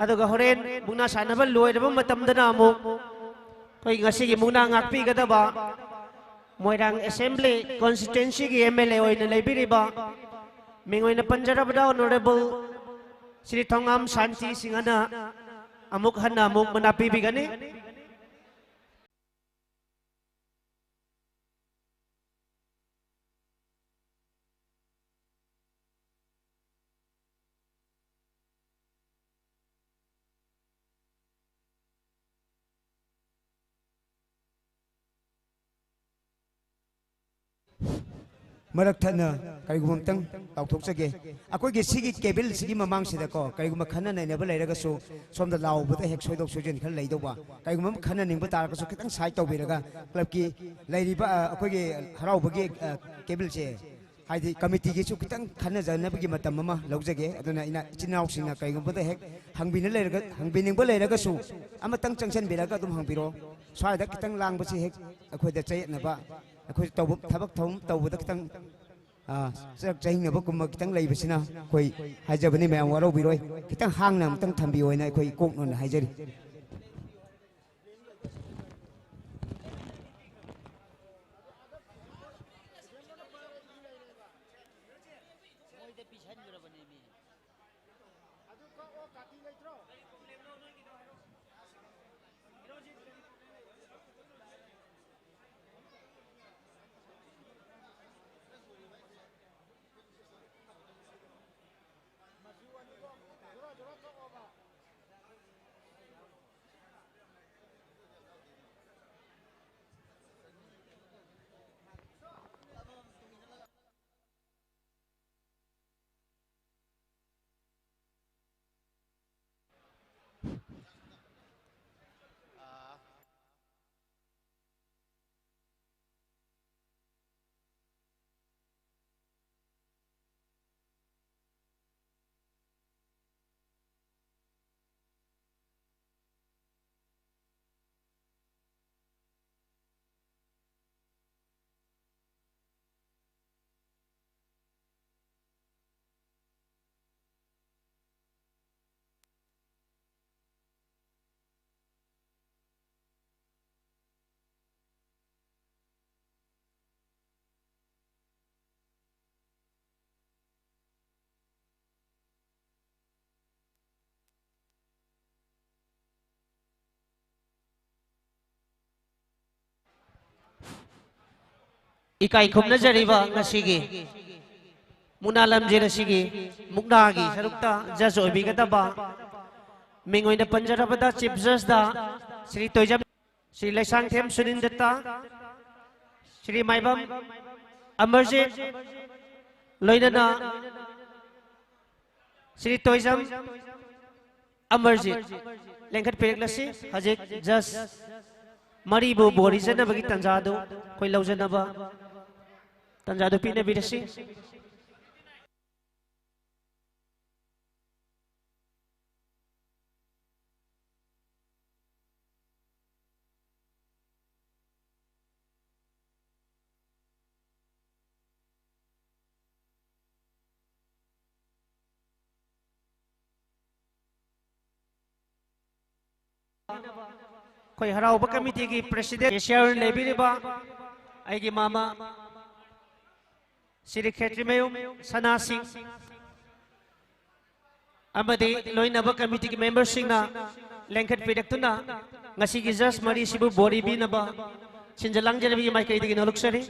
ꯑꯗꯨꯒ ꯍꯣꯔꯦꯟ ꯃꯨꯛꯅꯥ ꯁꯥꯟꯅꯕ ꯂꯣꯏꯔꯕ ꯃꯇꯝꯗꯅ ꯑꯃꯨꯛ ꯑꯩꯈꯣꯏ ꯉꯁꯤꯒꯤ ꯃꯨꯛꯅꯥ ꯉꯥꯛꯄꯤꯒꯗꯕ ꯃꯣꯏꯔꯥꯡ ꯑꯦꯁꯦꯝꯕ꯭ꯂꯤ ꯀꯣꯟꯁꯇꯤꯇ꯭ꯋꯦꯟꯁꯤꯒꯤ ꯑꯦꯝ ꯑꯦꯜ ꯑꯦ ꯑꯣꯏꯅ ꯂꯩꯕꯤꯔꯤꯕ ꯃꯤꯡ ꯑꯣꯏꯅ ꯄꯟꯖꯔꯕꯗ ꯑꯣꯅꯔꯦꯕꯜ ꯁ꯭ꯔꯤ ꯊꯣꯉꯥꯝ ꯁꯥꯟꯇꯤ ꯁꯤꯡꯍꯅ ꯑꯃꯨꯛ ꯍꯟꯅ ꯑꯃꯨꯛ ꯃꯅꯥ ꯄꯤꯕꯤꯒꯅꯤ꯫ ꯃꯔꯛ ꯊꯠꯅ ꯀꯔꯤꯒꯨꯝꯕ ꯑꯝꯇꯪ ꯂꯥꯎꯊꯣꯛꯆꯒꯦ꯫ ꯑꯩꯈꯣꯏꯒꯤ ꯁꯤꯒꯤ ꯀꯦꯕꯤꯜꯁꯤꯒꯤ ꯃꯃꯥꯡꯁꯤꯗꯀꯣ, ꯀꯔꯤꯒꯨꯝꯕ ꯈꯟꯅ ꯅꯩꯅꯕ ꯂꯩꯔꯒꯁꯨ, ꯁꯣꯝꯗ ꯂꯥꯎꯕꯗ ꯍꯦꯛ ꯁꯣꯏꯗꯣꯛ ꯁꯣꯏꯖꯤꯟ ꯈꯔ ꯂꯩꯗꯧꯕ, ꯀꯔꯤꯒꯨꯝꯕ ꯑꯃ ꯈꯟꯅꯅꯤꯡꯕ ꯇꯥꯔꯒꯁꯨ ꯈꯤꯇꯪ ꯁꯥꯏꯠ ꯇꯧꯕꯤꯔꯒ ꯀ꯭ꯂꯕꯀꯤ ꯂꯩꯔꯤꯕ, ꯑ, ꯑꯩꯈꯣꯏꯒꯤ ꯍꯔꯥꯎꯕꯒꯤ, ꯑ, ꯀꯦꯕꯤꯜꯁꯦ, ꯍꯥꯏꯗꯤ ꯀꯃꯤꯇꯤꯒꯤꯁꯨ ꯈꯤꯇꯪ ꯈꯟꯅꯖꯅꯕꯒꯤ ꯃꯇꯝ ꯑꯃ ꯂꯧꯖꯒꯦ꯫ ꯑꯗꯨꯅ ꯑꯩꯅ ꯏꯆꯤꯟ ꯏꯅꯥꯎꯁꯤꯡꯅ ꯀꯔꯤꯒꯨꯝꯕꯗ ꯍꯦꯛ ꯍꯪꯕꯤꯅ ꯂꯩꯔꯒ, ꯍꯪꯕꯤꯅꯤꯡꯕ ꯂꯩꯔꯒꯁꯨ ꯑꯃꯇꯪ ꯆꯪꯁꯤꯟꯕꯤꯔꯒ ꯑꯗꯨꯝ ꯍꯪꯕꯤꯔꯣ꯫ ꯁ꯭ꯋꯥꯏꯗ ꯈꯤꯇꯪ ꯂꯥꯡꯕꯁꯤ ꯍꯦꯛ ꯑꯩꯈꯣꯏꯗ ꯆꯌꯦꯠꯅꯕ, ꯑꯩꯈꯣꯏ ꯇꯧꯕ, ꯊꯕꯛ ꯊꯧꯔꯝ ꯇꯧꯕꯗ ꯈꯤꯇꯪ ꯑꯥ, ꯆꯥꯛ ꯆꯥꯅꯤꯡꯅꯕ ꯀꯨꯝꯕ ꯈꯤꯇꯪ ꯂꯩꯕꯁꯤꯅ ꯑꯩꯈꯣꯏ ꯍꯥꯏꯖꯕꯅꯤ, ꯃꯌꯥꯝ ꯋꯥꯔꯧꯕꯤꯔꯣꯏ꯫ ꯈꯤꯇꯪ ꯍꯥꯡꯅ ꯑꯃꯨꯛꯇꯪ ꯊꯝꯕꯤꯌꯣ ꯍꯥꯏꯅ ꯑꯩꯈꯣꯏ ꯏꯀꯣꯛꯅꯅ ꯍꯥꯏꯖꯔꯤ꯫ ꯏꯀꯥꯏ ꯈꯨꯝꯅꯖꯔꯤꯕ ꯉꯁꯤꯒꯤ ꯃꯨꯛꯅꯥ ꯂꯝꯖꯦꯜ ꯑꯁꯤꯒꯤ ꯃꯨꯛꯅꯥꯒꯤ ꯁꯔꯨꯛꯇ ꯖꯖ ꯑꯣꯏꯕꯤꯒꯗꯕ ꯃꯤꯡ ꯑꯣꯏꯅ ꯄꯟꯖꯔꯕꯗ ꯆꯤꯐ ꯖꯖꯇ ꯁ꯭ꯔꯤ ꯇꯣꯏꯖꯝ, ꯁ꯭ꯔꯤ ꯂꯩꯁꯥꯡꯊꯦꯝ ꯁꯨꯅꯤꯟ ꯗꯠꯇ, ꯁ꯭ꯔꯤ ꯃꯥꯏꯕꯝ ꯑꯃꯔꯖꯤꯠ, ꯂꯣꯏꯅꯅ ꯁ꯭ꯔꯤ ꯇꯣꯏꯖꯝ ꯑꯃꯔꯖꯤꯠ ꯂꯦꯡꯈꯠꯄꯤꯔꯛꯂꯁꯤ꯫ ꯍꯧꯖꯤꯛ ꯖꯁ ꯃꯔꯤꯕꯨ ꯕꯣꯔ ꯄꯤꯖꯅꯕꯒꯤ ꯇꯥꯟꯖꯥꯗꯨ ꯑꯩꯈꯣꯏ ꯂꯧꯖꯅꯕ ꯇꯥꯟꯖꯥꯗꯨ ꯄꯤꯅꯕꯤꯔꯁꯤ꯫ ꯑꯩꯈꯣꯏ ꯍꯔꯥꯎꯕ ꯀꯃꯤꯇꯤꯒꯤ ꯄ꯭ꯔꯦꯁꯤꯗꯦꯟ ꯀꯦꯁꯤꯌꯥꯔ ꯑꯣꯏꯅ ꯂꯩꯕꯤꯔꯤꯕ ꯑꯩꯒꯤ ꯃꯥꯃ ꯁ꯭ꯔꯤ ꯈꯦꯇ꯭ꯔꯤꯃꯌꯨꯝ ꯁꯅꯥ ꯁꯤꯡ, ꯑꯃꯗꯤ ꯂꯣꯏꯅꯕ ꯀꯃꯤꯇꯤꯒꯤ ꯃꯦꯝꯕꯔꯁꯤꯡꯅ ꯂꯦꯡꯈꯠꯄꯤꯔꯛꯇꯨꯅ ꯉꯁꯤꯒꯤ ꯖꯁ ꯃꯔꯤꯁꯤꯕꯨ ꯕꯣꯔꯤ ꯄꯤꯅꯕ ꯁꯤꯟꯖ ꯂꯥꯡꯖꯔꯤꯕꯒꯤ ꯃꯥꯏꯀꯩꯗꯒꯤ ꯅꯣꯂꯨꯛꯆꯔꯤ꯫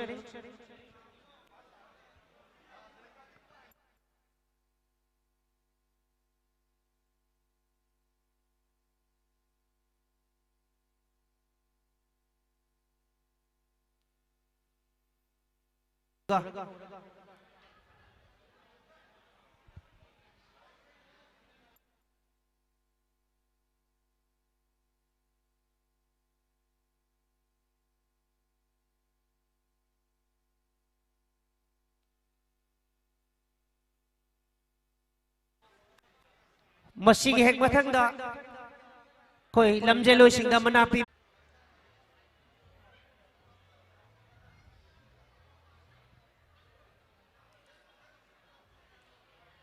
ꯃꯁꯤꯒꯤ ꯍꯦꯛ ꯃꯊꯪꯗ ꯑꯩꯈꯣꯏ ꯂꯝꯖꯦꯜꯂꯣꯏꯁꯤꯡꯗ ꯃꯅꯥ ꯄꯤ-,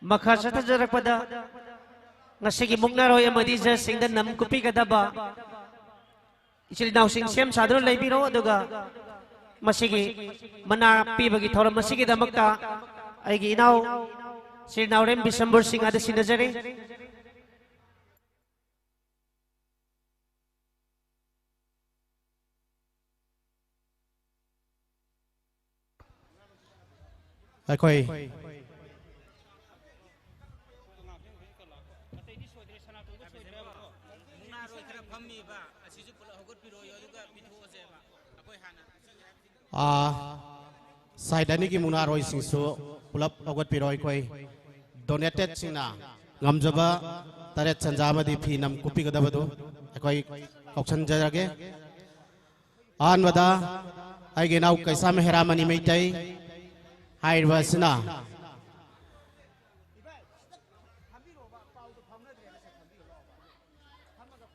ꯃꯈꯥ ꯆꯠꯊꯖꯔꯛꯄꯗ ꯉꯁꯤꯒꯤ ꯃꯨꯛꯅꯥꯔꯣꯏ ꯑꯃꯗꯤ ꯖꯁꯁꯤꯡꯗ ꯅꯝ ꯀꯨꯞꯄꯤꯒꯗꯕ ꯏꯆꯤꯜ ꯏꯅꯥꯎꯁꯤꯡ ꯁꯦꯝ ꯁꯥꯗꯨꯅ ꯂꯩꯕꯤꯔꯣ, ꯑꯗꯨꯒ ꯃꯁꯤꯒꯤ ꯃꯅꯥ ꯄꯤꯕꯒꯤ ꯊꯧꯔꯝ ꯑꯁꯤꯒꯤꯗꯃꯛꯇ ꯑꯩꯒꯤ ꯏꯅꯥꯎ ꯁ꯭ꯔꯤ ꯅꯥꯎꯔꯦꯝ ꯕꯤꯁꯝꯕꯨꯔ ꯁꯤꯡ ꯑꯗꯨ ꯁꯤꯟꯅꯖꯔꯤ꯫ ꯑꯩꯈꯣꯏ ꯑꯥ, ꯁꯥꯏꯠ ꯑꯅꯤꯒꯤ ꯃꯨꯛꯅꯥꯔꯣꯏꯁꯤꯡꯁꯨ ꯄꯨꯂꯞ ꯍꯧꯒꯠꯄꯤꯔꯣ꯫ ꯑꯩꯈꯣꯏ ꯗꯣꯅꯦꯇꯦꯠꯁꯤꯡꯅ ꯉꯝꯖꯕ ꯇꯔꯦꯠ ꯁꯟꯖꯥ ꯑꯃꯗꯤ ꯐꯤ ꯅꯝ ꯀꯨꯞꯄꯤꯒꯗꯕꯗꯨ ꯑꯩꯈꯣꯏ ꯀꯧꯁꯟꯖꯔꯒꯦ꯫ ꯑꯍꯥꯟꯕꯗ ꯑꯩꯒꯤ ꯏꯅꯥꯎ ꯀꯩꯁꯥꯝ ꯍꯦꯔꯥꯃꯅꯤ ꯃꯩꯇꯩ ꯍꯥꯏꯔꯤꯕ ꯑꯁꯤꯅ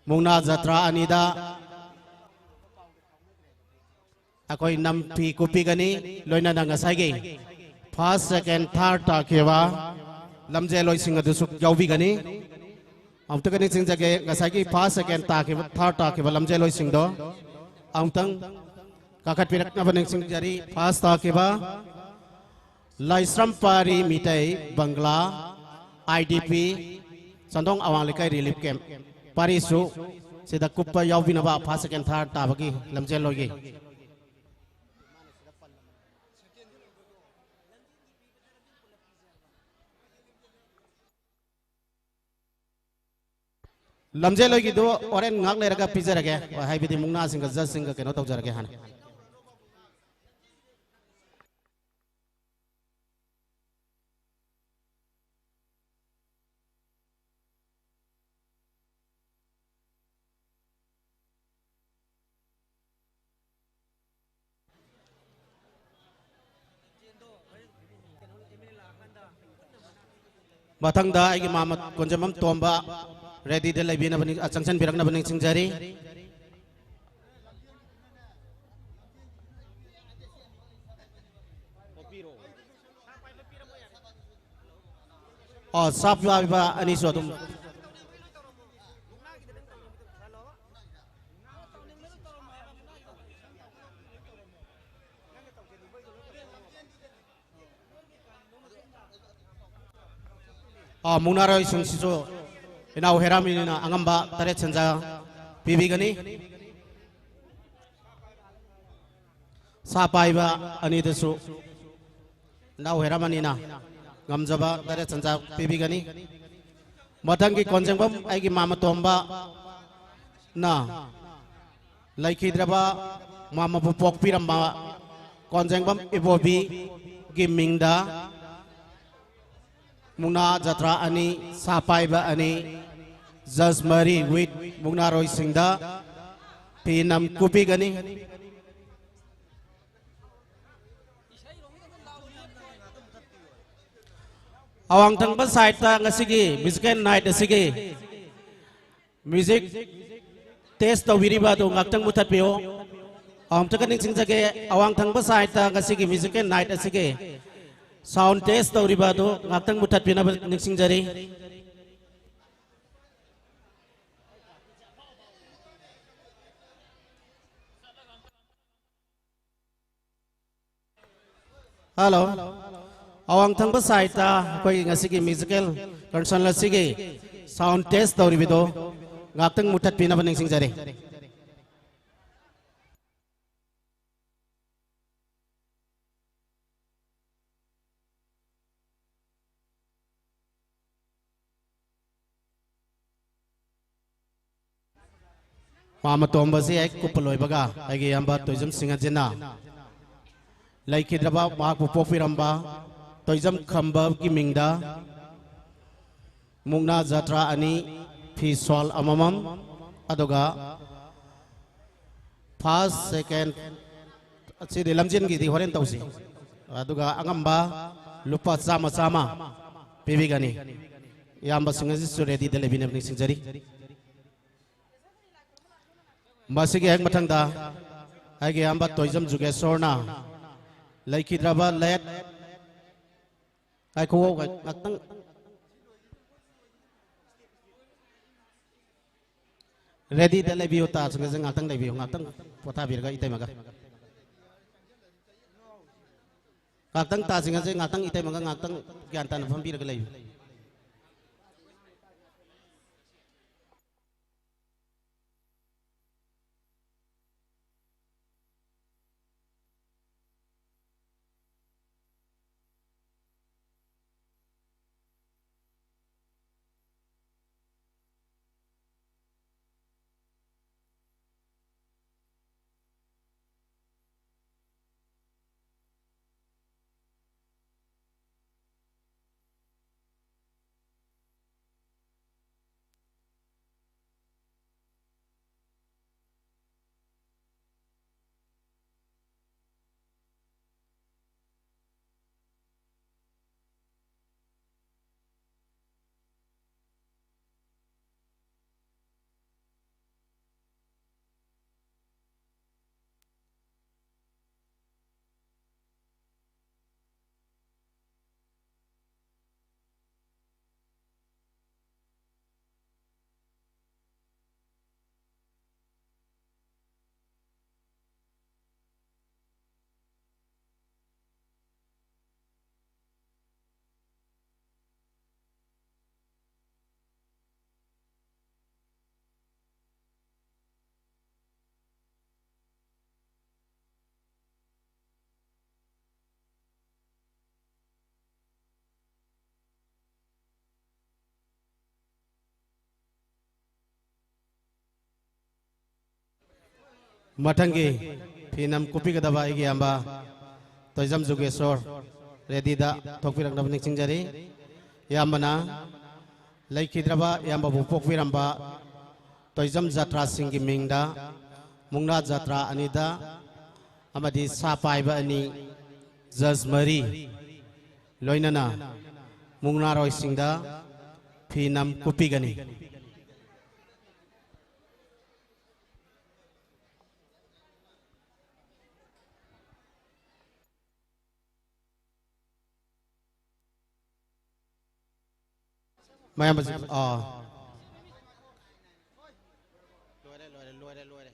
ꯃꯨꯛꯅꯥ ꯖꯇ꯭ꯔꯥ ꯑꯅꯤꯗ ꯑꯩꯈꯣꯏ ꯅꯝꯐꯤ ꯀꯨꯞꯄꯤꯒꯅꯤ, ꯂꯣꯏꯅꯅ ꯉꯁꯥꯏꯒꯤ ꯐꯥꯔꯁ, ꯁꯦꯀꯦꯟ, ꯊꯥꯔꯠ ꯇꯥꯈꯤꯕ ꯂꯝꯖꯦꯜꯂꯣꯏꯁꯤꯡ ꯑꯗꯨꯁꯨ ꯌꯥꯎꯕꯤꯒꯅꯤ꯫ ꯑꯃꯨꯛꯇꯒ ꯅꯤꯡꯁꯤꯡꯖꯒꯦ, ꯉꯁꯥꯏꯒꯤ first, second ꯇꯥꯈꯤꯕ, third ꯇꯥꯈꯤꯕ ꯂꯝꯖꯦꯜꯂꯣꯏꯁꯤꯡꯗꯣ ꯑꯃꯨꯛꯇꯪ ꯀꯥꯈꯠꯄꯤꯔꯛꯅꯕ ꯅꯤꯡꯁꯤꯡꯖꯔꯤ꯫ First ꯇꯥꯈꯤꯕ ꯂꯥꯏꯁ꯭ꯔꯝ ꯄꯥꯔꯤ Meitei Bangla, I D P, ꯆꯟꯗꯣꯡ ꯑꯋꯥꯡ ꯂꯩꯀꯥꯏ relief camp, ꯄꯥꯔꯤꯁꯨ ꯁꯤꯗ ꯀꯨꯞꯄ ꯌꯥꯎꯕꯤꯅꯕ first, second, third ꯇꯥꯕꯒꯤ ꯂꯝꯖꯦꯜꯂꯣꯏꯒꯤ꯫ ꯂꯝꯖꯦꯜꯂꯣꯏꯒꯤꯗꯨ ꯍꯣꯔꯦꯟ ꯉꯥꯏꯍꯥꯛ ꯂꯩꯔꯒ ꯄꯤꯖꯔꯒꯦ, ꯍꯥꯏꯕꯗꯤ ꯃꯨꯛꯅꯥꯁꯤꯡꯒ ꯖꯖꯁꯤꯡꯒ ꯀꯩꯅꯣ ꯇꯧꯖꯔꯒꯦ ꯍꯥꯟꯅ꯫ ꯃꯊꯪꯗ ꯑꯩꯒꯤ ꯃꯥꯃ ꯀꯣꯟꯖꯦꯝꯕꯝ ꯇꯣꯝꯕ ꯔꯦꯗꯤꯗ ꯂꯩꯕꯤꯅꯕ ꯅꯤꯡ-, ꯑ, ꯆꯪꯁꯤꯟꯕꯤꯔꯛꯅꯕ ꯅꯤꯡꯁꯤꯡꯖꯔꯤ꯫ ꯑ, ꯁꯥ ꯄꯥꯏꯕ ꯑꯅꯤꯁꯨ ꯑꯗꯨꯝ꯫ ꯑ, ꯃꯨꯛꯅꯥꯔꯣꯏꯁꯤꯡꯁꯤꯁꯨ ꯏꯅꯥꯎ ꯍꯦꯔꯥꯃꯤꯅꯤꯅ ꯑꯉꯝꯕ ꯇꯔꯦꯠ ꯁꯦꯟꯖꯥ ꯄꯤꯕꯤꯒꯅꯤ꯫ ꯁꯥ ꯄꯥꯏꯕ ꯑꯅꯤꯗꯁꯨ ꯏꯅꯥꯎ ꯍꯦꯔꯥꯃꯅꯤꯅ ꯉꯝꯖꯕ ꯇꯔꯦꯠ ꯁꯦꯟꯖꯥ ꯄꯤꯕꯤꯒꯅꯤ꯫ ꯃꯊꯪꯒꯤ ꯀꯣꯟꯖꯦꯡꯕꯝ ꯑꯩꯒꯤ ꯃꯥꯃ ꯇꯣꯝꯕꯅ ꯂꯩꯈꯤꯗ꯭ꯔꯕ ꯃꯥꯃꯕꯨ ꯄꯣꯛꯄꯤꯔꯝꯕ ꯀꯣꯟꯖꯦꯡꯕꯝ ꯏꯕꯣꯕꯤꯒꯤ ꯃꯤꯡꯗ ꯃꯨꯛꯅꯥ ꯖꯇ꯭ꯔꯥ ꯑꯅꯤ, ꯁꯥ ꯄꯥꯏꯕ ꯑꯅꯤ, ꯖꯁ ꯃꯔꯤ with ꯃꯨꯛꯅꯥꯔꯣꯏꯁꯤꯡꯗ ꯐꯤ ꯅꯝ ꯀꯨꯞꯄꯤꯒꯅꯤ꯫ ꯑꯋꯥꯡ ꯊꯪꯕ side ꯇ ꯉꯁꯤꯒꯤ musical night ꯑꯁꯤꯒꯤ music test ꯇꯧꯕꯤꯔꯤꯕ ꯑꯗꯨ ꯉꯥꯛꯇꯪ ꯃꯨꯊꯠꯄꯤꯌꯨ꯫ ꯑꯃꯨꯛꯇꯒ ꯅꯤꯡꯁꯤꯡꯖꯒꯦ, ꯑꯋꯥꯡ ꯊꯪꯕ side ꯇ ꯉꯁꯤꯒꯤ musical night ꯑꯁꯤꯒꯤ sound test ꯇꯧꯔꯤꯕ ꯑꯗꯨ ꯉꯥꯛꯇꯪ ꯃꯨꯊꯠꯄꯤꯅꯕ ꯅꯤꯡꯁꯤꯡꯖꯔꯤ꯫ ꯍꯜꯂꯣ꯫ ꯑꯋꯥꯡ ꯊꯪꯕ ꯁꯥꯏꯠꯇ ꯑꯩꯈꯣꯏꯒꯤ ꯉꯁꯤꯒꯤ ꯃ꯭ꯌꯨꯖꯤꯀꯦꯜ ꯀꯟꯁꯔꯟ ꯑꯁꯤꯒꯤ ꯁꯥꯎꯟ ꯇꯦꯁ ꯇꯧꯔꯤꯕꯗꯣ ꯉꯥꯛꯇꯪ ꯃꯨꯊꯠꯄꯤꯅꯕ ꯅꯤꯡꯁꯤꯡꯖꯔꯤ꯫ ꯃꯥꯃ ꯇꯣꯝꯕꯁꯤ ꯍꯦꯛ ꯀꯨꯞꯄ ꯂꯣꯏꯕꯒ ꯑꯩꯒꯤ ꯏꯌꯥꯝꯕ ꯇꯣꯏꯖꯝ ꯁꯤꯡꯍꯖꯤꯅ ꯂꯩꯈꯤꯗ꯭ꯔꯕ ꯃꯍꯥꯛꯄꯨ ꯄꯣꯛꯄꯤꯔꯝꯕ ꯇꯣꯏꯖꯝ ꯈꯝꯕꯒꯤ ꯃꯤꯡꯗ ꯃꯨꯛꯅꯥ ꯖꯇ꯭ꯔꯥ ꯑꯅꯤ, ꯐꯤ ꯁ꯭ꯋꯥꯜ ꯑꯃꯃꯝ, ꯑꯗꯨꯒ ꯐꯥꯔꯁ, ꯁꯦꯀꯦꯟ, ꯑꯁꯤꯗꯤ ꯂꯝꯖꯦꯟꯒꯤꯗꯤ ꯍꯣꯔꯦꯟ ꯇꯧꯁꯤ꯫ ꯑꯗꯨꯒ ꯑꯉꯝꯕ ꯂꯨꯄꯥ ꯆꯥꯝꯃ ꯆꯥꯝꯃ ꯄꯤꯕꯤꯒꯅꯤ꯫ ꯏꯌꯥꯝꯕꯁꯤꯡ ꯑꯁꯤꯁꯨ ꯔꯦꯗꯤꯗ ꯂꯩꯕꯤꯅꯕ ꯅꯤꯡꯁꯤꯡꯖꯔꯤ꯫ ꯃꯁꯤꯒꯤ ꯍꯦꯛ ꯃꯊꯪꯗ ꯑꯩꯒꯤ ꯏꯌꯥꯝꯕ ꯇꯣꯏꯖꯝ ꯖꯨꯒꯦꯁꯣꯔꯅ ꯂꯩꯈꯤꯗ꯭ꯔꯕ ꯂꯦꯠ ꯉꯥꯏꯈꯣ, ꯉꯥꯛꯇꯪ꯫ ꯔꯦꯗꯤꯗ ꯂꯩꯕꯤꯌꯨ, ꯇꯥꯁꯤꯡ ꯑꯁꯤ ꯉꯥꯛꯇꯪ ꯂꯩꯕꯤꯌꯨ, ꯉꯥꯛꯇꯪ ꯄꯣꯊꯥꯕꯤꯔꯒ ꯏꯇꯩꯃꯒ꯫ ꯉꯥꯛꯇꯪ ꯇꯥꯁꯤꯡ ꯑꯁꯤ ꯉꯥꯛꯇꯪ ꯏꯇꯩꯃꯒ ꯉꯥꯛꯇꯪ ꯒ꯭ꯌꯥꯟ ꯇꯥꯅ ꯐꯝꯕꯤꯔꯒ ꯂꯩꯌꯨ꯫ ꯃꯊꯪꯒꯤ ꯐꯤ ꯅꯝ ꯀꯨꯞꯄꯤꯒꯗꯕ ꯑꯩꯒꯤ ꯏꯌꯥꯝꯕ ꯇꯣꯏꯖꯝ ꯖꯨꯒꯦꯁꯣꯔ ꯔꯦꯗꯤꯗ ꯊꯣꯛꯄꯤꯔꯛꯅꯕ ꯅꯤꯡꯁꯤꯡꯖꯔꯤ꯫ ꯏꯌꯥꯝꯕꯅ ꯂꯩꯈꯤꯗ꯭ꯔꯕ ꯏꯌꯥꯝꯕꯕꯨ ꯄꯣꯛꯄꯤꯔꯝꯕ ꯇꯣꯏꯖꯝ ꯖꯥꯇ꯭ꯔꯥꯁꯤꯡꯒꯤ ꯃꯤꯡꯗ ꯃꯨꯛꯅꯥ ꯖꯥꯇ꯭ꯔꯥ ꯑꯅꯤꯗ ꯑꯃꯗꯤ ꯁꯥ ꯄꯥꯏꯕ ꯑꯅꯤ, ꯖꯖ ꯃꯔꯤ, ꯂꯣꯏꯅꯅ ꯃꯨꯛꯅꯥꯔꯣꯏꯁꯤꯡꯗ ꯐꯤ ꯅꯝ ꯀꯨꯞꯄꯤꯒꯅꯤ꯫ ꯃꯌꯥꯝꯕꯁꯤ, ꯑꯥ꯫ ꯂꯣꯏꯔꯦ, ꯂꯣꯏꯔꯦ, ꯂꯣꯏꯔꯦ, ꯂꯣꯏꯔꯦ꯫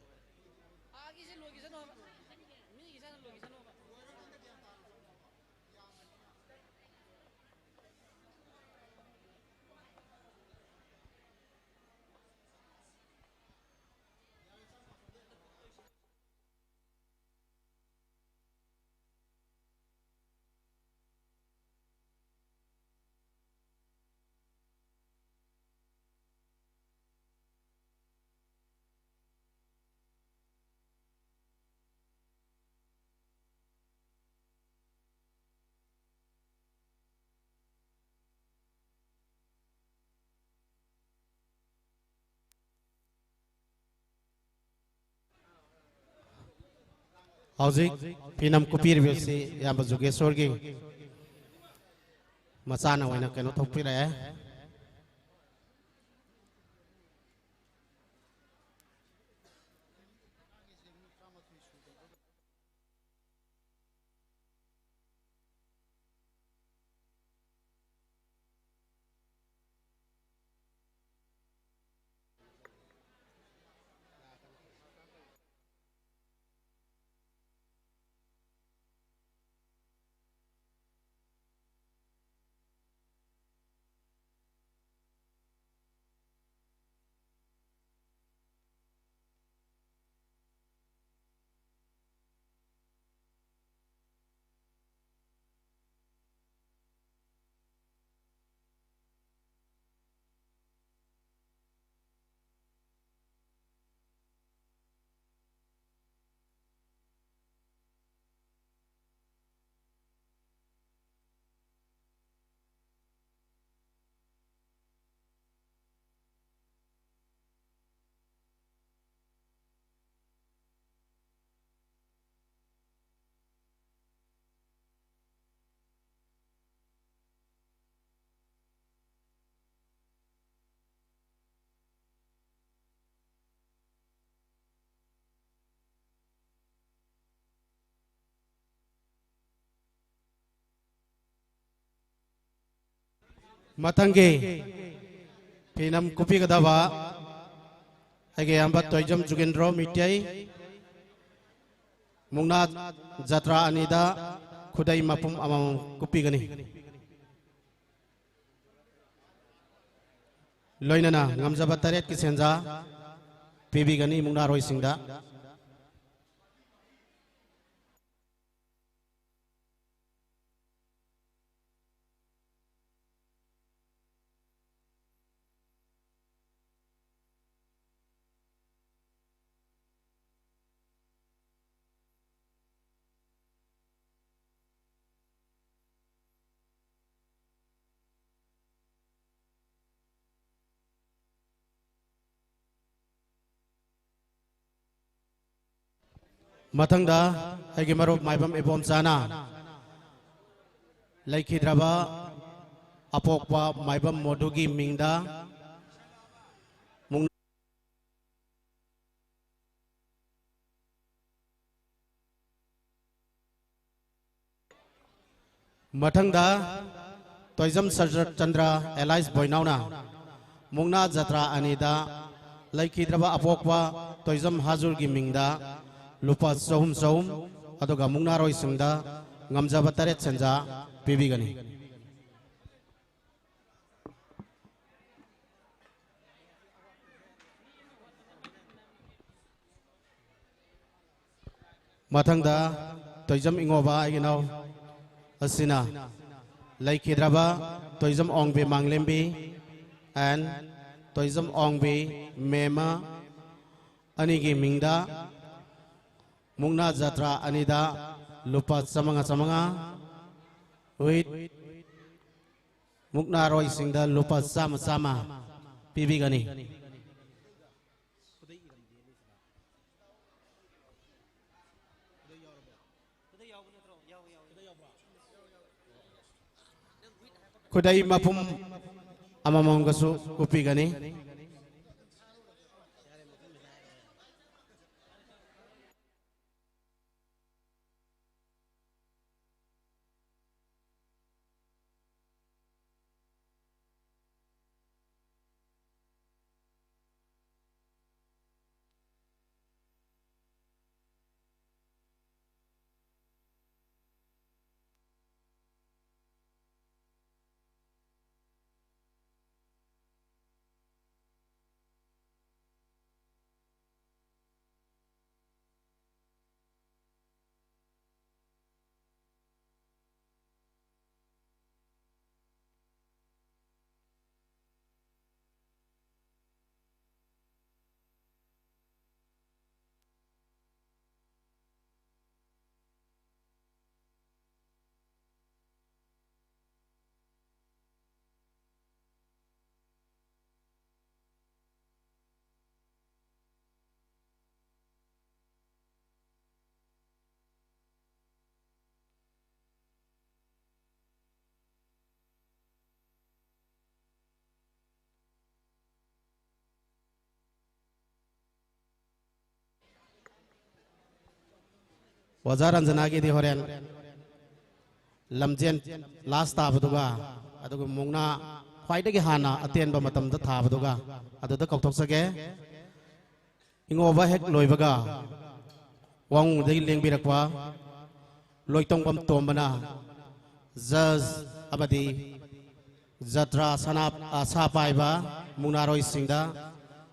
ꯍꯧꯖꯤꯛ ꯐꯤꯅꯝ ꯀꯨꯞꯄꯤꯔꯤꯕꯁꯤ ꯏꯌꯥꯝꯕ ꯖꯨꯒꯦꯁꯣꯔꯒꯤ ꯃꯆꯥꯅ ꯑꯣꯏꯅ ꯀꯩꯅꯣ ꯊꯣꯛꯄꯤꯔꯛꯑꯦ꯫ ꯃꯊꯪꯒꯤ ꯐꯤꯅꯝ ꯀꯨꯞꯄꯤꯒꯗꯕ ꯑꯩꯒꯤ ꯑꯌꯥꯝꯕ ꯇꯣꯏꯖꯝ ꯖꯨꯒꯦꯟꯗ꯭ꯔꯣ ꯃꯤꯇꯩ, ꯃꯨꯛꯅꯥ ꯖꯇ꯭ꯔꯥ ꯑꯅꯤꯗ ꯈꯨꯗꯩ ꯃꯄꯨꯝ ꯑꯃꯃꯝ ꯀꯨꯞꯄꯤꯒꯅꯤ꯫ ꯂꯣꯏꯅꯅ ꯉꯝꯖꯕ ꯇꯔꯦꯠꯀꯤ ꯁꯦꯟꯖꯥ ꯄꯤꯕꯤꯒꯅꯤ ꯃꯨꯛꯅꯥꯔꯣꯏꯁꯤꯡꯗ꯫ ꯃꯊꯪꯗ ꯑꯩꯒꯤ ꯃꯔꯨꯞ ꯃꯥꯏꯕꯝ ꯏꯕꯣꯝꯆꯥꯅ ꯂꯩꯈꯤꯗ꯭ꯔꯕ ꯑꯄꯣꯛꯄ ꯃꯥꯏꯕꯝ ꯃꯣꯗꯨꯒꯤ ꯃꯤꯡꯗ ꯃꯨꯛ-, ꯃꯊꯪꯗ ꯇꯣꯏꯖꯝ ꯁꯔꯠꯆꯟꯗ꯭ꯔ ꯑꯦꯂꯥꯏꯁ ꯕꯣꯏꯅꯥꯎꯅ ꯃꯨꯛꯅꯥ ꯖꯇ꯭ꯔꯥ ꯑꯅꯤꯗ ꯂꯩꯈꯤꯗ꯭ꯔꯕ ꯑꯄꯣꯛꯄ ꯇꯣꯏꯖꯝ ꯍꯥꯖꯨꯔꯒꯤ ꯃꯤꯡꯗ ꯂꯨꯄꯥ ꯆꯍꯨꯝ ꯆꯍꯨꯝ, ꯑꯗꯨꯒ ꯃꯨꯛꯅꯥꯔꯣꯏꯁꯤꯡꯗ ꯉꯝꯖꯕ ꯇꯔꯦꯠ ꯁꯦꯟꯖꯥ ꯄꯤꯕꯤꯒꯅꯤ꯫ ꯃꯊꯪꯗ ꯇꯣꯏꯖꯝ ꯏꯉꯣꯕ ꯑꯩꯒꯤ ꯏꯅꯥꯎ ꯑꯁꯤꯅ ꯂꯩꯈꯤꯗ꯭ꯔꯕ ꯇꯣꯏꯖꯝ ꯑꯣꯡꯕꯤ ꯃꯥꯡꯂꯦꯝꯕꯤ and ꯇꯣꯏꯖꯝ ꯑꯣꯡꯕꯤ ꯃꯦꯃ ꯑꯅꯤꯒꯤ ꯃꯤꯡꯗ ꯃꯨꯛꯅꯥ ꯖꯇ꯭ꯔꯥ ꯑꯅꯤꯗ ꯂꯨꯄꯥ ꯆꯥꯃꯉꯥ ꯆꯥꯃꯉꯥ with ꯃꯨꯛꯅꯥꯔꯣꯏꯁꯤꯡꯗ ꯂꯨꯄꯥ ꯆꯥꯝꯃ ꯆꯥꯝꯃ ꯄꯤꯕꯤꯒꯅꯤ꯫ ꯈꯨꯗꯩ ꯃꯄꯨꯝ ꯑꯃꯃꯝꯒꯁꯨ ꯀꯨꯞꯄꯤꯒꯅꯤ꯫ ꯑꯣꯖꯥ ꯔꯟꯖꯅꯥꯒꯤꯗꯤ ꯍꯣꯔꯦꯟ ꯂꯝꯖꯦꯟ ꯂꯥꯁ ꯇꯥꯕꯗꯨꯒ, ꯑꯗꯨꯒ ꯃꯨꯛꯅꯥ ꯈ꯭ꯋꯥꯏꯗꯒꯤ ꯍꯥꯟꯅ ꯑꯇꯦꯟꯕ ꯃꯇꯝꯗ ꯊꯥꯕꯗꯨꯒ, ꯑꯗꯨꯗ ꯀꯧꯊꯣꯛꯆꯒꯦ꯫ ꯏꯉꯣꯕ ꯍꯦꯛ ꯂꯣꯏꯕꯒ ꯋꯥꯉꯨꯗꯒꯤ ꯂꯦꯡꯕꯤꯔꯛꯄ ꯂꯣꯏꯇꯣꯡꯕꯝ ꯇꯣꯝꯕꯅ ꯖꯖ ꯑꯃꯗꯤ ꯖꯇ꯭ꯔꯥ ꯁꯅꯥ, ꯑ, ꯁꯥ ꯄꯥꯏꯕ ꯃꯨꯛꯅꯥꯔꯣꯏꯁꯤꯡꯗ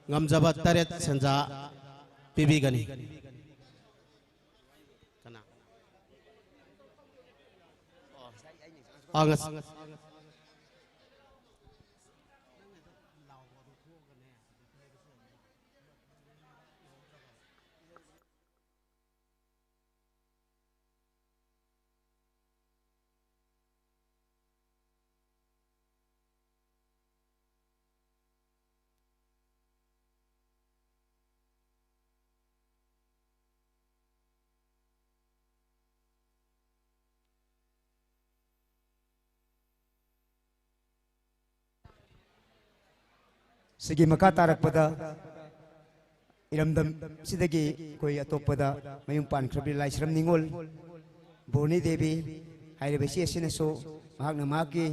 ꯉꯝꯖꯕ ꯇꯔꯦꯠ ꯁꯦꯟꯖꯥ ꯄꯤꯕꯤꯒꯅꯤ꯫ ꯀꯅꯥ? ꯑ, ꯉꯁ-, ꯁꯤꯒꯤ ꯃꯈꯥ ꯇꯥꯔꯛꯄꯗ ꯏꯔꯝꯗꯝꯁꯤꯗꯒꯤ ꯑꯩꯈꯣꯏ ꯑꯇꯣꯞꯄꯗ ꯃꯌꯨꯝ ꯄꯥꯟꯈ꯭ꯔꯕꯤ ꯂꯥꯏꯁ꯭ꯔꯝ ꯅꯤꯉꯣꯜ ꯕꯣꯅꯤ ꯗꯦꯕꯤ ꯍꯥꯏꯔꯤꯕ ꯏꯆꯦ ꯑꯁꯤꯅꯁꯨ ꯃꯍꯥꯛꯅ ꯃꯍꯥꯛꯀꯤ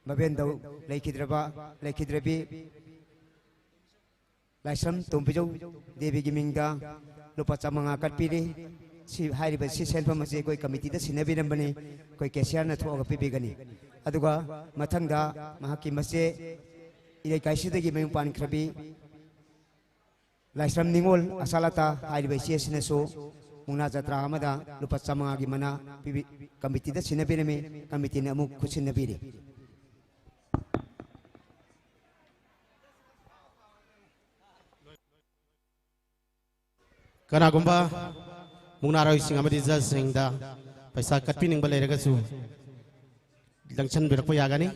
ꯃꯕꯦꯟꯗꯧ ꯂꯩꯈꯤꯗ꯭ꯔꯕ, ꯂꯩꯈꯤꯗ꯭ꯔꯕꯤ ꯂꯥꯏꯁ꯭ꯔꯝ ꯇꯣꯝꯕꯤꯖꯧ ꯗꯦꯕꯤꯒꯤ ꯃꯤꯡꯗ ꯂꯨꯄꯥ ꯆꯥꯃꯉꯥ ꯀꯠꯄꯤꯔꯤ꯫ ꯁꯤ, ꯍꯥꯏꯔꯤꯕ ꯁꯤ ꯁꯦꯟꯐꯝ ꯑꯁꯤ ꯑꯩꯈꯣꯏ ꯀꯃꯤꯇꯤꯗ ꯁꯤꯟꯅꯕꯤꯔꯝꯕꯅꯤ, ꯑꯩꯈꯣꯏ ꯀꯦꯁꯤꯌꯥꯔꯅ ꯊꯣꯛꯑꯒ ꯄꯤꯕꯤꯒꯅꯤ꯫ ꯑꯗꯨꯒ ꯃꯊꯪꯗ ꯃꯍꯥꯛꯀꯤ ꯃꯆꯦ ꯏꯔꯩꯀꯥꯏꯁꯤꯗꯒꯤ ꯃꯌꯨꯝ ꯄꯥꯟꯈ꯭ꯔꯕꯤ ꯂꯥꯏꯁ꯭ꯔꯝ ꯅꯤꯉꯣꯜ ꯑꯁꯥꯂꯇꯥ ꯍꯥꯏꯔꯤꯕ ꯏꯆꯦ ꯑꯁꯤꯅꯁꯨ ꯃꯨꯛꯅꯥ ꯖꯇ꯭ꯔꯥ ꯑꯃꯗ ꯂꯨꯄꯥ ꯆꯥꯃꯉꯥꯒꯤ ꯃꯅꯥ ꯄꯤꯕꯤ-, ꯀꯃꯤꯇꯤꯗ ꯁꯤꯟꯅꯕꯤꯔꯝꯃꯤ, ꯀꯃꯤꯇꯤꯅ ꯑꯃꯨꯛ ꯈꯨꯠꯁꯤꯟꯅꯕꯤꯔꯤ꯫ ꯀꯅꯥꯒꯨꯝꯕ ꯃꯨꯛꯅꯥꯔꯣꯏꯁꯤꯡ ꯑꯃꯗꯤ ꯖꯖꯁꯤꯡꯗ ꯄꯩꯁꯥ ꯀꯠꯄꯤꯅꯤꯡꯕ ꯂꯩꯔꯒꯁꯨ ꯂꯪꯁꯟꯕꯤꯔꯛꯄ ꯌꯥꯒꯅꯤ꯫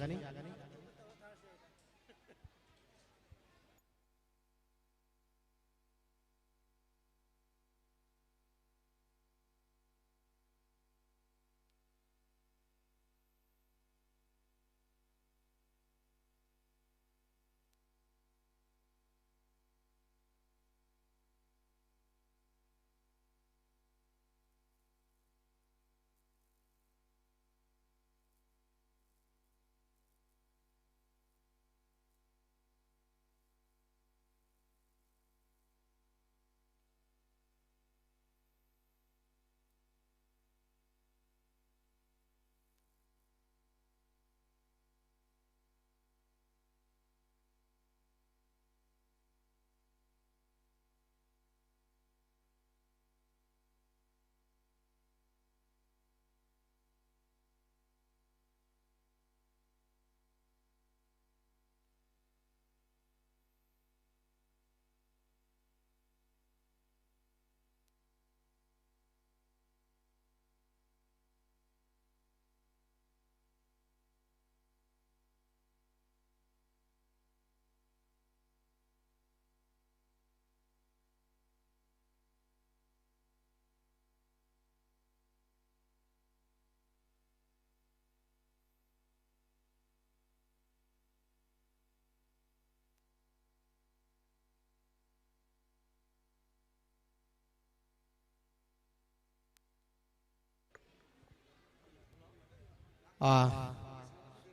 ꯑꯥ,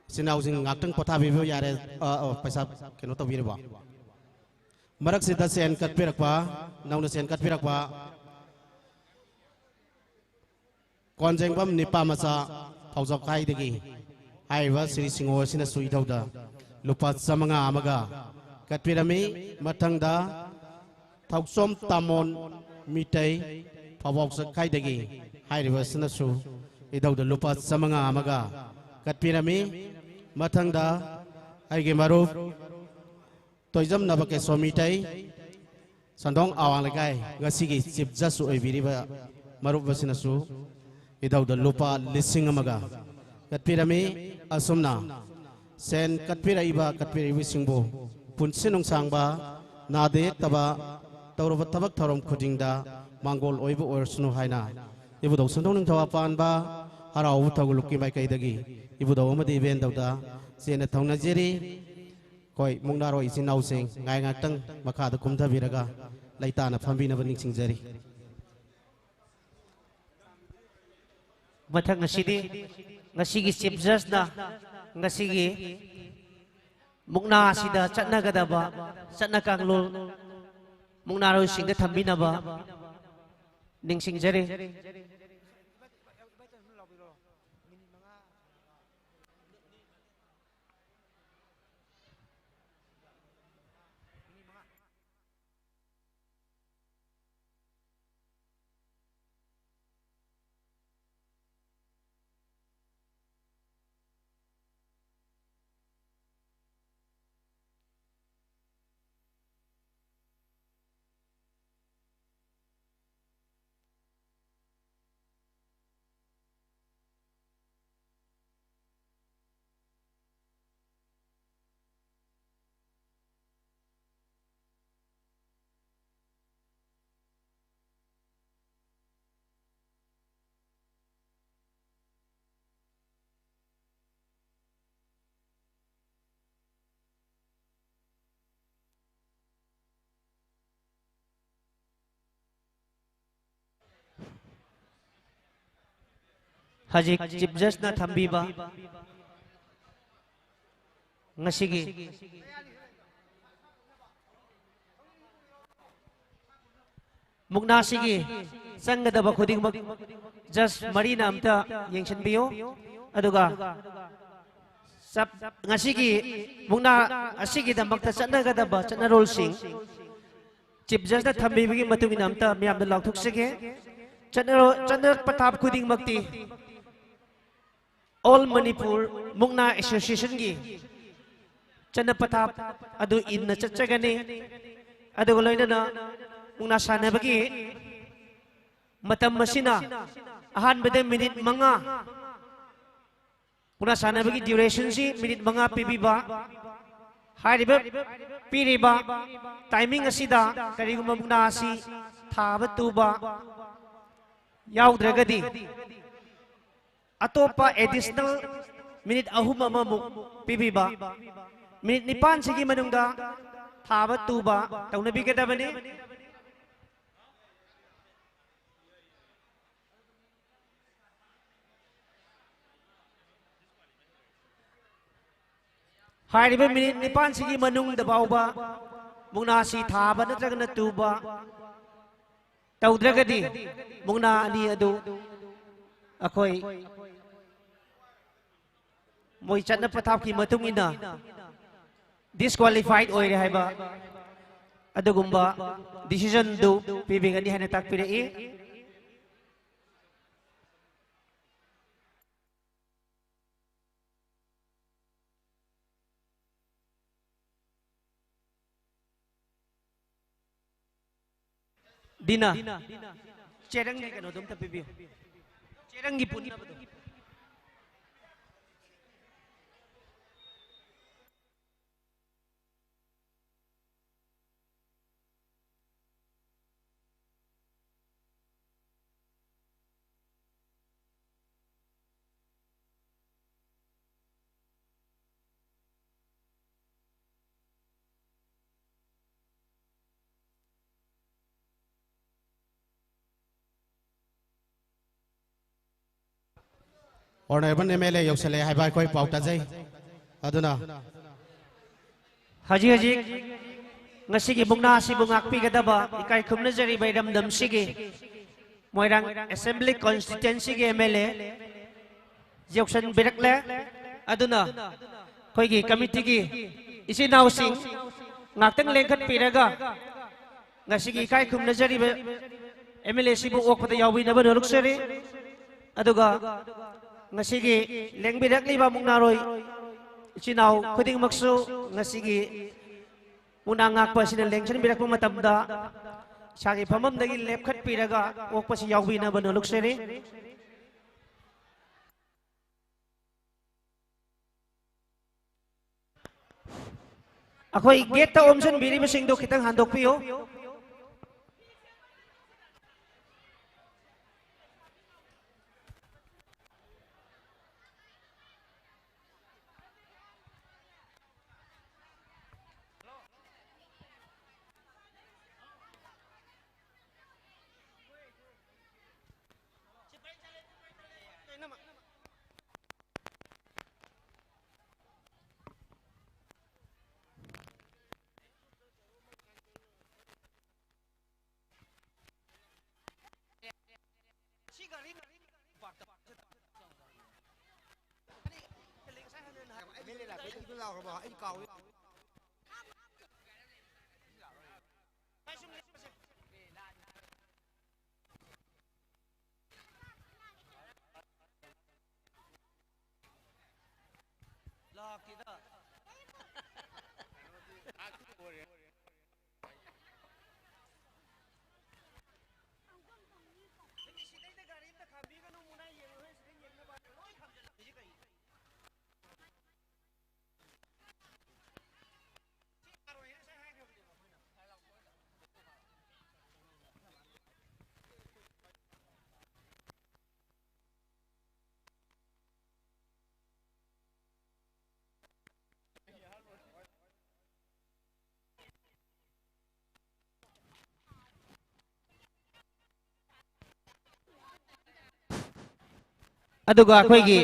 ꯏꯆꯤꯟ ꯏꯅꯥꯎꯁꯤꯡ ꯉꯥꯛꯇꯪ ꯄꯣꯊꯥꯕꯤꯕ ꯌꯥꯔꯦ꯫ ꯑꯥ, ꯑꯣ, ꯄꯩꯁꯥ ꯀꯩꯅꯣ ꯇꯧꯕꯤꯔꯤꯕꯣ? ꯃꯔꯛꯁꯤꯗ ꯁꯦꯟ ꯀꯠꯄꯤꯔꯛꯄ, ꯅꯧꯅ ꯁꯦꯟ ꯀꯠꯄꯤꯔꯛꯄ ꯀꯣꯟꯖꯦꯡꯕꯝ ꯅꯤꯄꯥ ꯃꯆꯥ ꯐꯥꯎꯖꯈꯥꯏꯗꯒꯤ ꯍꯥꯏꯔꯤꯕ ꯁꯤꯔꯤ ꯁꯤꯡꯍꯣ ꯑꯁꯤꯅꯁꯨ ꯏꯙꯧꯗ ꯂꯨꯄꯥ ꯆꯥꯃꯉꯥ ꯑꯃꯒ ꯀꯠꯄꯤꯔꯝꯃꯤ꯫ ꯃꯊꯪꯗ ꯊꯧꯆꯣꯝ ꯇꯥꯃꯣꯟ ꯃꯤꯇꯩ ꯐꯥꯎꯕꯥꯎ ꯆꯠꯈꯥꯏꯗꯒꯤ ꯍꯥꯏꯔꯤꯕ ꯑꯁꯤꯅꯁꯨ ꯏꯙꯧꯗ ꯂꯨꯄꯥ ꯆꯥꯃꯉꯥ ꯑꯃꯒ ꯀꯠꯄꯤꯔꯝꯃꯤ꯫ ꯃꯊꯪꯗ ꯑꯩꯒꯤ ꯃꯔꯨꯞ ꯇꯣꯏꯖꯝꯅꯕ ꯀꯦꯁꯣ ꯃꯤꯇꯩ, ꯁꯟꯗꯣꯡ ꯑꯋꯥꯡ ꯂꯩꯀꯥꯏ, ꯉꯁꯤꯒꯤ ꯆꯤꯐ ꯖꯁ ꯑꯣꯏꯕꯤꯔꯤꯕ ꯃꯔꯨꯞ ꯑꯁꯤꯅꯁꯨ ꯏꯙꯧꯗ ꯂꯨꯄꯥ ꯂꯤꯁꯤꯡ ꯑꯃꯒ ꯀꯠꯄꯤꯔꯝꯃꯤ꯫ ꯑꯁꯨꯝꯅ ꯁꯦꯟ ꯀꯠꯄꯤꯔꯛꯏꯕ, ꯀꯠꯄꯤꯔꯛꯏꯕꯁꯤꯡꯕꯨ ꯄꯨꯟꯁꯤ ꯅꯨꯡꯁꯥꯡꯕ, ꯅꯥꯗ ꯌꯦꯛꯇꯕ, ꯇꯧꯔꯕ ꯊꯕꯛ ꯊꯧꯔꯝ ꯈꯨꯗꯤꯡꯗ ꯃꯥꯡꯒꯣꯜ ꯑꯣꯏꯕ ꯑꯣꯏꯔꯁꯅꯨ ꯍꯥꯏꯅ ꯏꯕꯨꯙꯧ ꯁꯟꯗꯣꯡ ꯅꯤꯡꯊꯧ ꯑꯄꯥꯟꯕ ꯍꯔꯥꯎꯕ ꯊꯧꯒꯜꯂꯨꯞꯀꯤ ꯃꯥꯏꯀꯩꯗꯒꯤ ꯏꯕꯨꯙꯧ ꯑꯃꯗꯤ ꯏꯕꯦꯟꯗꯧꯗ ꯆꯦꯟꯅ ꯊꯧꯅꯖꯔꯤ꯫ ꯑꯩꯈꯣꯏ ꯃꯨꯛꯅꯥꯔꯣꯏ ꯏꯆꯤꯟ ꯏꯅꯥꯎꯁꯤꯡ ꯉꯥꯏ ꯉꯥꯛꯇꯪ ꯃꯈꯥꯗ ꯀꯨꯝꯊꯕꯤꯔꯒ ꯂꯩꯇꯥꯅ ꯐꯝꯕꯤꯅꯕ ꯅꯤꯡꯁꯤꯡꯖꯔꯤ꯫ ꯃꯊꯪ ꯑꯁꯤꯗꯤ ꯉꯁꯤꯒꯤ ꯆꯤꯐ ꯖꯁꯅ ꯉꯁꯤꯒꯤ ꯃꯨꯛꯅꯥ ꯑꯁꯤꯗ ꯆꯠꯅꯒꯗꯕ ꯆꯠꯅ ꯀꯥꯡꯂꯣꯟ ꯃꯨꯛꯅꯥꯔꯣꯏꯁꯤꯡꯗ ꯊꯝꯕꯤꯅꯕ ꯅꯤꯡꯁꯤꯡꯖꯔꯤ꯫ ꯍꯧꯖꯤꯛ ꯆꯤꯐ ꯖꯁꯅ ꯊꯝꯕꯤꯕ ꯉꯁꯤꯒꯤ ꯃꯨꯛꯅꯥꯁꯤꯒꯤ ꯆꯪꯒꯗꯕ ꯈꯨꯗꯤꯡꯃꯛ ꯖꯁ ꯃꯔꯤꯅ ꯑꯝꯇ ꯌꯦꯡꯁꯤꯟꯕꯤꯌꯨ꯫ ꯑꯗꯨꯒ ꯆꯞ-, ꯉꯁꯤꯒꯤ ꯃꯨꯛꯅꯥ ꯑꯁꯤꯒꯤꯗꯃꯛꯇ ꯆꯠꯅꯒꯗꯕ ꯆꯠꯅꯔꯣꯜꯁꯤꯡ ꯆꯤꯐ ꯖꯁꯅ ꯊꯝꯕꯤꯕꯒꯤ ꯃꯇꯨꯡ ꯏꯟꯅ ꯑꯝꯇ ꯃꯤꯌꯥꯝꯗ ꯂꯥꯎꯊꯣꯛꯆꯒꯦ꯫ ꯆꯠꯅꯔꯣ-, ꯆꯠꯅ ꯄꯊꯥꯞ ꯈꯨꯗꯤꯡꯃꯛꯇꯤ ꯑꯣꯜ ꯃꯅꯤꯄꯨꯔ ꯃꯨꯛꯅꯥ ꯑꯦꯁꯣꯁꯤꯌꯦꯁꯟꯒꯤ ꯆꯠꯅ ꯄꯊꯥꯞ ꯑꯗꯨ ꯏꯟꯅ ꯆꯠꯆꯒꯅꯤ꯫ ꯑꯗꯨꯒ ꯂꯣꯏꯅꯅ ꯃꯨꯛꯅꯥ ꯁꯥꯟꯅꯕꯒꯤ ꯃꯇꯝ ꯑꯁꯤꯅ ꯑꯍꯥꯟꯕꯗ ꯃꯤꯅꯤꯠ ꯃꯉꯥ, ꯃꯨꯛꯅꯥ ꯁꯥꯟꯅꯕꯒꯤ ꯗ꯭ꯌꯨꯔꯦꯁꯟꯁꯤ ꯃꯤꯅꯤꯠ ꯃꯉꯥ ꯄꯤꯕꯤꯕ꯫ ꯍꯥꯏꯔꯤꯕ ꯄꯤꯔꯤꯕ ꯇꯥꯏꯃꯤꯡ ꯑꯁꯤꯗ ꯀꯔꯤꯒꯨꯝꯕ ꯃꯨꯛꯅꯥ ꯑꯁꯤ ꯊꯥꯕ ꯇꯨꯕ ꯌꯥꯎꯗ꯭ꯔꯒꯗꯤ ꯑꯇꯣꯞꯄ ꯑꯦꯗꯤꯁꯅꯦꯜ ꯃꯤꯅꯤꯠ ꯑꯍꯨꯝ ꯑꯃꯃꯨꯛ ꯄꯤꯕꯤꯕ꯫ ꯃꯤꯅꯤꯠ ꯅꯤꯄꯥꯟꯁꯤꯒꯤ ꯃꯅꯨꯡꯗ ꯊꯥꯕ ꯇꯨꯕ ꯇꯧꯅꯕꯤꯒꯗꯕꯅꯤ꯫ ꯍꯥꯏꯔꯤꯕ ꯃꯤꯅꯤꯠ ꯅꯤꯄꯥꯟꯁꯤꯒꯤ ꯃꯅꯨꯡꯗ ꯐꯥꯎꯕ ꯃꯨꯛꯅꯥꯁꯤ ꯊꯥꯕ ꯅꯠꯇ꯭ꯔꯒꯅ ꯇꯨꯕ ꯇꯧꯗ꯭ꯔꯒꯗꯤ ꯃꯨꯛꯅꯥ ꯑꯅꯤ ꯑꯗꯨ ꯑꯩꯈꯣꯏ ꯃꯣꯏ ꯆꯠꯅ ꯄꯊꯥꯞꯀꯤ ꯃꯇꯨꯡ ꯏꯟꯅ ꯗꯤꯁꯀ꯭ꯋꯥꯂꯤꯐꯥꯏꯠ ꯑꯣꯏꯔꯦ ꯍꯥꯏꯕ ꯑꯗꯨꯒꯨꯝꯕ ꯗꯤꯁꯤꯖꯟꯗꯨ ꯄꯤꯕꯤꯒꯅꯤ ꯍꯥꯏꯅ ꯇꯥꯛꯄꯤꯔꯛꯏ꯫ ꯗꯤꯅ, ꯆꯦꯔꯪꯒꯤ ꯀꯩꯅꯣꯗꯣ ꯑꯝꯇ ꯄꯤꯕꯤꯌꯨ꯫ ꯆꯦꯔꯪꯒꯤ ꯄꯨꯟꯅꯕꯗꯣ꯫ Honourable M L A ꯌꯧꯁꯜꯂꯛꯑꯦ ꯍꯥꯏꯕ ꯑꯩꯈꯣꯏ ꯄꯥꯎ ꯇꯥꯖꯩ꯫ ꯑꯗꯨꯅ ꯍꯧꯖꯤꯛ ꯍꯧꯖꯤꯛ ꯉꯁꯤꯒꯤ ꯃꯨꯛꯅꯥ ꯑꯁꯤꯕꯨ ꯉꯥꯛꯄꯤꯒꯗꯕ ꯏꯀꯥꯏ ꯈꯨꯝꯅꯖꯔꯤꯕ ꯏꯔꯝꯗꯝꯁꯤꯒꯤ ꯃꯣꯏꯔꯥꯡ Assembly Constituencyꯒꯤ M L A ꯌꯧꯁꯟꯕꯤꯔꯛꯂꯦ꯫ ꯑꯗꯨꯅ ꯑꯩꯈꯣꯏꯒꯤ committeeꯒꯤ ꯏꯆꯤꯟ ꯏꯅꯥꯎꯁꯤꯡ ꯉꯥꯛꯇꯪ ꯂꯦꯡꯈꯠꯄꯤꯔꯒ ꯉꯁꯤꯒꯤ ꯏꯀꯥꯏ ꯈꯨꯝꯅꯖꯔꯤꯕ M L A ꯁꯤꯕꯨ ꯑꯣꯛꯄꯗ ꯌꯥꯎꯕꯤꯅꯕ ꯅꯣꯂꯨꯛꯆꯔꯤ꯫ ꯑꯗꯨꯒ ꯉꯁꯤꯒꯤ ꯂꯦꯡꯕꯤꯔꯛꯂꯤꯕ ꯃꯨꯛꯅꯥꯔꯣꯏ ꯏꯆꯤꯟ ꯏꯅꯥꯎ ꯈꯨꯗꯤꯡꯃꯛꯁꯨ ꯉꯁꯤꯒꯤ ꯃꯨꯛꯅꯥ ꯉꯥꯛꯄ ꯑꯁꯤꯅ ꯂꯦꯡꯁꯤꯟꯕꯤꯔꯛꯄ ꯃꯇꯝꯗ ꯏꯁꯥꯒꯤ ꯐꯝꯐꯝꯗꯒꯤ ꯂꯦꯞꯈꯠꯄꯤꯔꯒ ꯑꯣꯛꯄꯁꯤ ꯌꯥꯎꯕꯤꯅꯕ ꯅꯣꯂꯨꯛꯆꯔꯤ꯫ ꯑꯩꯈꯣꯏ gateꯇ ꯑꯣꯝꯁꯤꯟꯕꯤꯔꯤꯕꯁꯤꯡꯗꯣ ꯈꯤꯇꯪ ꯍꯟꯗꯣꯛꯄꯤꯌꯨ꯫ ꯂꯥꯛꯇꯦꯗ꯫ ꯅꯠꯇꯦ, ꯁꯤꯗꯩꯗ ꯒꯥꯔꯤ ꯑꯝꯇ ꯈꯥꯝꯕꯤꯒꯅꯨ, ꯃꯨꯅꯥ ꯌꯦꯡꯉꯨ, ꯍꯣꯏ, ꯁꯤꯗ ꯌꯦꯡꯅꯕ ꯂꯣꯏ ꯈꯥꯝꯖꯜꯂꯝꯃꯤꯁꯤ ꯀꯩꯅꯣ? ꯑꯗꯨꯒ ꯑꯩꯈꯣꯏꯒꯤ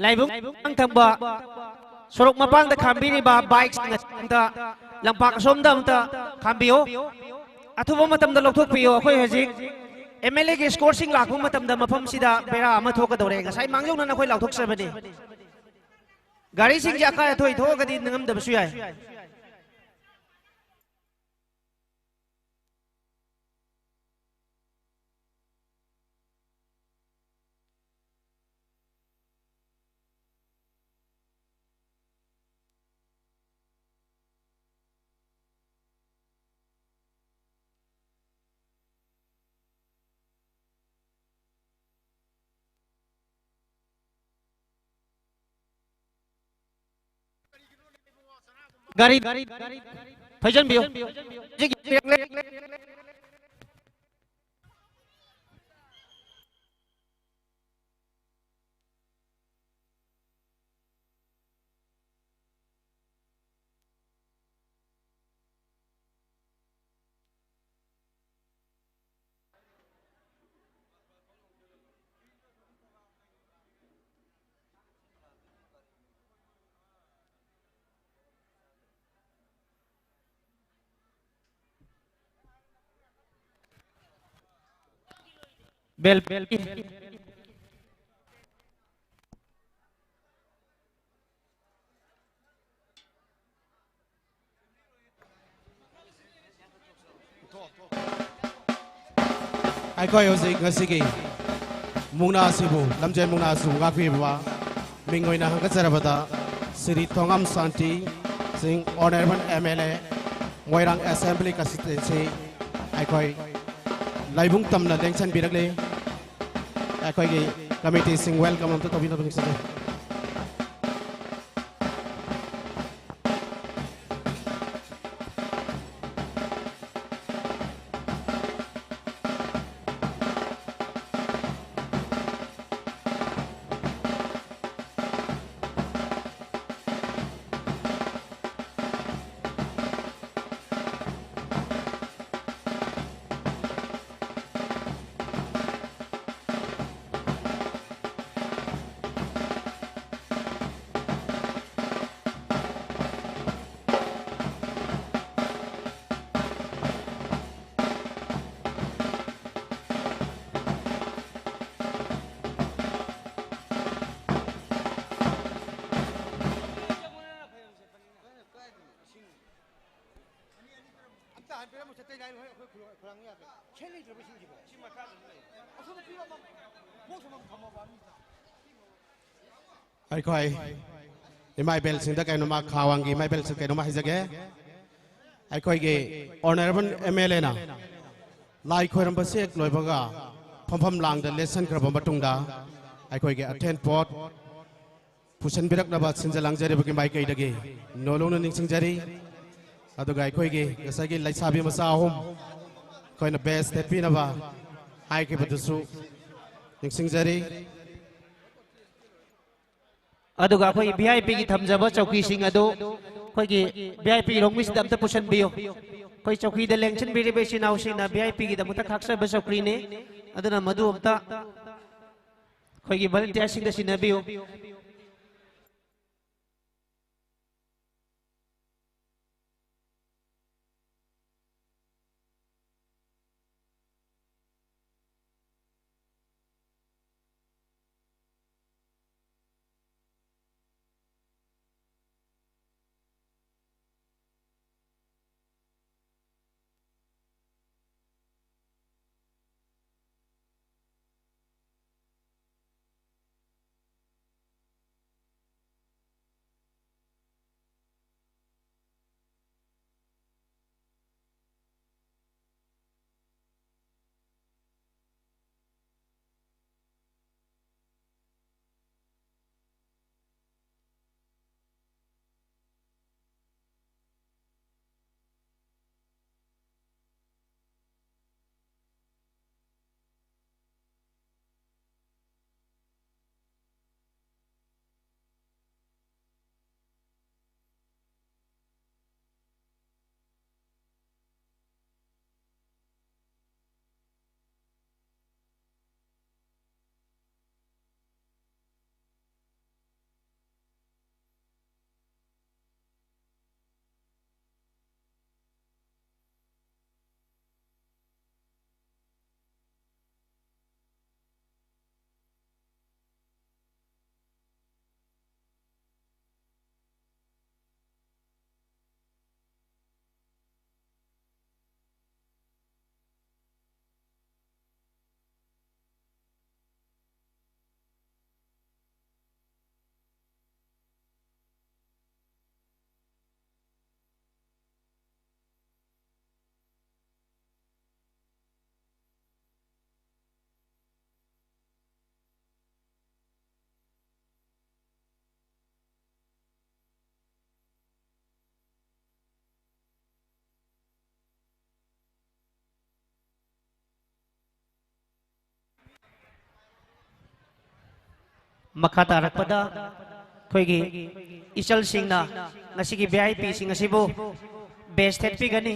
ꯂꯥꯏꯕꯨꯡ ꯊꯪꯕ ꯁꯣꯔꯣꯛ ꯃꯄꯥꯟꯗ ꯈꯥꯝꯕꯤꯔꯤꯕ ꯕꯥꯏꯛꯁꯤꯡ ꯑꯁꯤ ꯑꯝꯇ ꯂꯝꯄꯥꯛ ꯑꯁꯣꯝꯗ ꯑꯝꯇ ꯈꯥꯝꯕꯤꯌꯨ꯫ ꯑꯊꯨꯕ ꯃꯇꯝꯗ ꯂꯧꯊꯣꯛꯄꯤꯌꯨ꯫ ꯑꯩꯈꯣꯏ ꯍꯧꯖꯤꯛ ꯑꯦꯝ ꯑꯦꯜ ꯑꯦꯒꯤ ꯏꯁꯀꯣꯔꯠꯁꯤꯡ ꯂꯥꯛꯄ ꯃꯇꯝꯗ ꯃꯐꯝꯁꯤꯗ ꯕꯦꯔꯥ ꯑꯃ ꯊꯣꯛꯀꯗꯧꯔꯦ꯫ ꯉꯁꯥꯏ ꯃꯥꯡꯖꯧꯅꯅ ꯑꯩꯈꯣꯏ ꯂꯥꯎꯊꯣꯛꯆꯕꯅꯤ꯫ ꯒꯥꯔꯤꯁꯤꯡꯁꯦ ꯑꯀꯥꯏ ꯑꯇꯣꯏ ꯊꯣꯛꯑꯒꯗꯤ ꯅꯤꯡꯉꯝꯗꯕꯁꯨ ꯌꯥꯏ꯫ ꯒꯥꯔꯤ ꯊꯩꯖꯤꯟꯕꯤꯌꯨ꯫ ꯕꯦꯜ, ꯕꯦꯜ꯫ ꯑꯩꯈꯣꯏ ꯍꯧꯖꯤꯛ ꯉꯁꯤꯒꯤ ꯃꯨꯛꯅꯥ ꯑꯁꯤꯕꯨ, ꯂꯝꯖꯦꯜ ꯃꯨꯛꯅꯥ ꯑꯁꯤꯕꯨ ꯉꯥꯛꯄꯤꯔꯤꯕ ꯃꯤꯡ ꯑꯣꯏꯅ ꯍꯪꯒꯠꯆꯔꯕꯗ ꯁ꯭ꯔꯤ ꯊꯣꯉꯝ ꯁꯥꯟꯇꯤ ꯁꯤꯡ, Honourable M L A, Moirang Assembly Constituency, ꯑꯩꯈꯣꯏ ꯂꯥꯏꯕꯨꯡ ꯇꯝꯅ ꯂꯦꯡꯁꯟꯕꯤꯔꯛꯂꯤ꯫ ꯑꯩꯈꯣꯏꯒꯤ committeeꯁꯤꯡ welcome ꯑꯝꯇ ꯇꯧꯕꯤꯅꯕ ꯅꯤꯡꯁꯤꯡꯖꯔꯤ꯫ ꯑꯩꯈꯣꯏ ꯏꯃꯥ ꯏꯕꯦꯜꯁꯤꯡꯗ ꯀꯩꯅꯣꯃ, ꯈꯥꯋꯥꯡꯒꯤ ꯏꯃꯥ ꯏꯕꯦꯜꯁꯤꯡ ꯀꯩꯅꯣꯃ ꯍꯥꯏꯖꯒꯦ꯫ ꯑꯩꯈꯣꯏꯒꯤ ꯑꯣꯅꯔꯦꯕꯜ ꯑꯦꯝ ꯑꯦꯜ ꯑꯦꯅ ꯂꯥꯏ ꯈꯣꯏꯔꯝꯕꯁꯦ ꯍꯦꯛ ꯂꯣꯏꯕꯒ ꯐꯝꯐꯝ ꯂꯥꯡꯗ ꯂꯦꯞꯁꯟꯈ꯭ꯔꯕ ꯃꯇꯨꯡꯗ ꯑꯩꯈꯣꯏꯒꯤ ꯑꯊꯦꯟ ꯄꯣꯠ ꯄꯨꯁꯤꯟꯕꯤꯔꯛꯅꯕ ꯁꯤꯟꯖ ꯂꯥꯡꯖꯔꯤꯕꯒꯤ ꯃꯥꯏꯀꯩꯗꯒꯤ ꯅꯣꯂꯨꯛꯅ ꯅꯤꯡꯁꯤꯡꯖꯔꯤ꯫ ꯑꯗꯨꯒ ꯑꯩꯈꯣꯏꯒꯤ ꯉꯁꯥꯏꯒꯤ ꯂꯩꯁꯥꯕꯤ ꯃꯆꯥ ꯑꯍꯨꯝ ꯑꯩꯈꯣꯏꯅ ꯕꯦꯁ ꯊꯦꯠꯄꯤꯅꯕ ꯍꯥꯏꯈꯤꯕꯗꯨꯁꯨ ꯅꯤꯡꯁꯤꯡꯖꯔꯤ꯫ ꯑꯗꯨꯒ ꯑꯩꯈꯣꯏ ꯚꯤ ꯑꯥꯏ ꯄꯤꯒꯤ ꯊꯝꯖꯕ ꯆꯧꯀꯤꯁꯤꯡ ꯑꯗꯨ ꯑꯩꯈꯣꯏꯒꯤ ꯚꯤ ꯑꯥꯏ ꯄꯤ ꯔꯣꯡꯃꯤꯁꯤꯗ ꯑꯝꯇ ꯄꯨꯁꯤꯟꯕꯤꯌꯨ꯫ ꯑꯩꯈꯣꯏ ꯆꯧꯀꯤꯗ ꯂꯦꯡꯁꯤꯟꯕꯤꯔꯤꯕ ꯏꯆꯤꯟ ꯏꯅꯥꯎꯁꯤꯡꯅ ꯚꯤ ꯑꯥꯏ ꯄꯤꯒꯤꯗꯃꯛꯇ ꯈꯥꯛꯆꯕ ꯆꯧꯀ꯭ꯔꯤꯅꯤ꯫ ꯑꯗꯨꯅ ꯃꯗꯨ ꯑꯝꯇ ꯑꯩꯈꯣꯏꯒꯤ ꯚꯣꯂꯨꯟꯇꯤꯌꯔꯁꯤꯡꯗ ꯁꯤꯟꯅꯕꯤꯌꯨ꯫ ꯃꯈꯥ ꯇꯥꯔꯛꯄꯗ ꯑꯩꯈꯣꯏꯒꯤ ꯏꯆꯜꯁꯤꯡꯅ ꯉꯁꯤꯒꯤ V I P ꯁꯤꯡ ꯑꯁꯤꯕꯨ badge ꯊꯦꯠꯄꯤꯒꯅꯤ꯫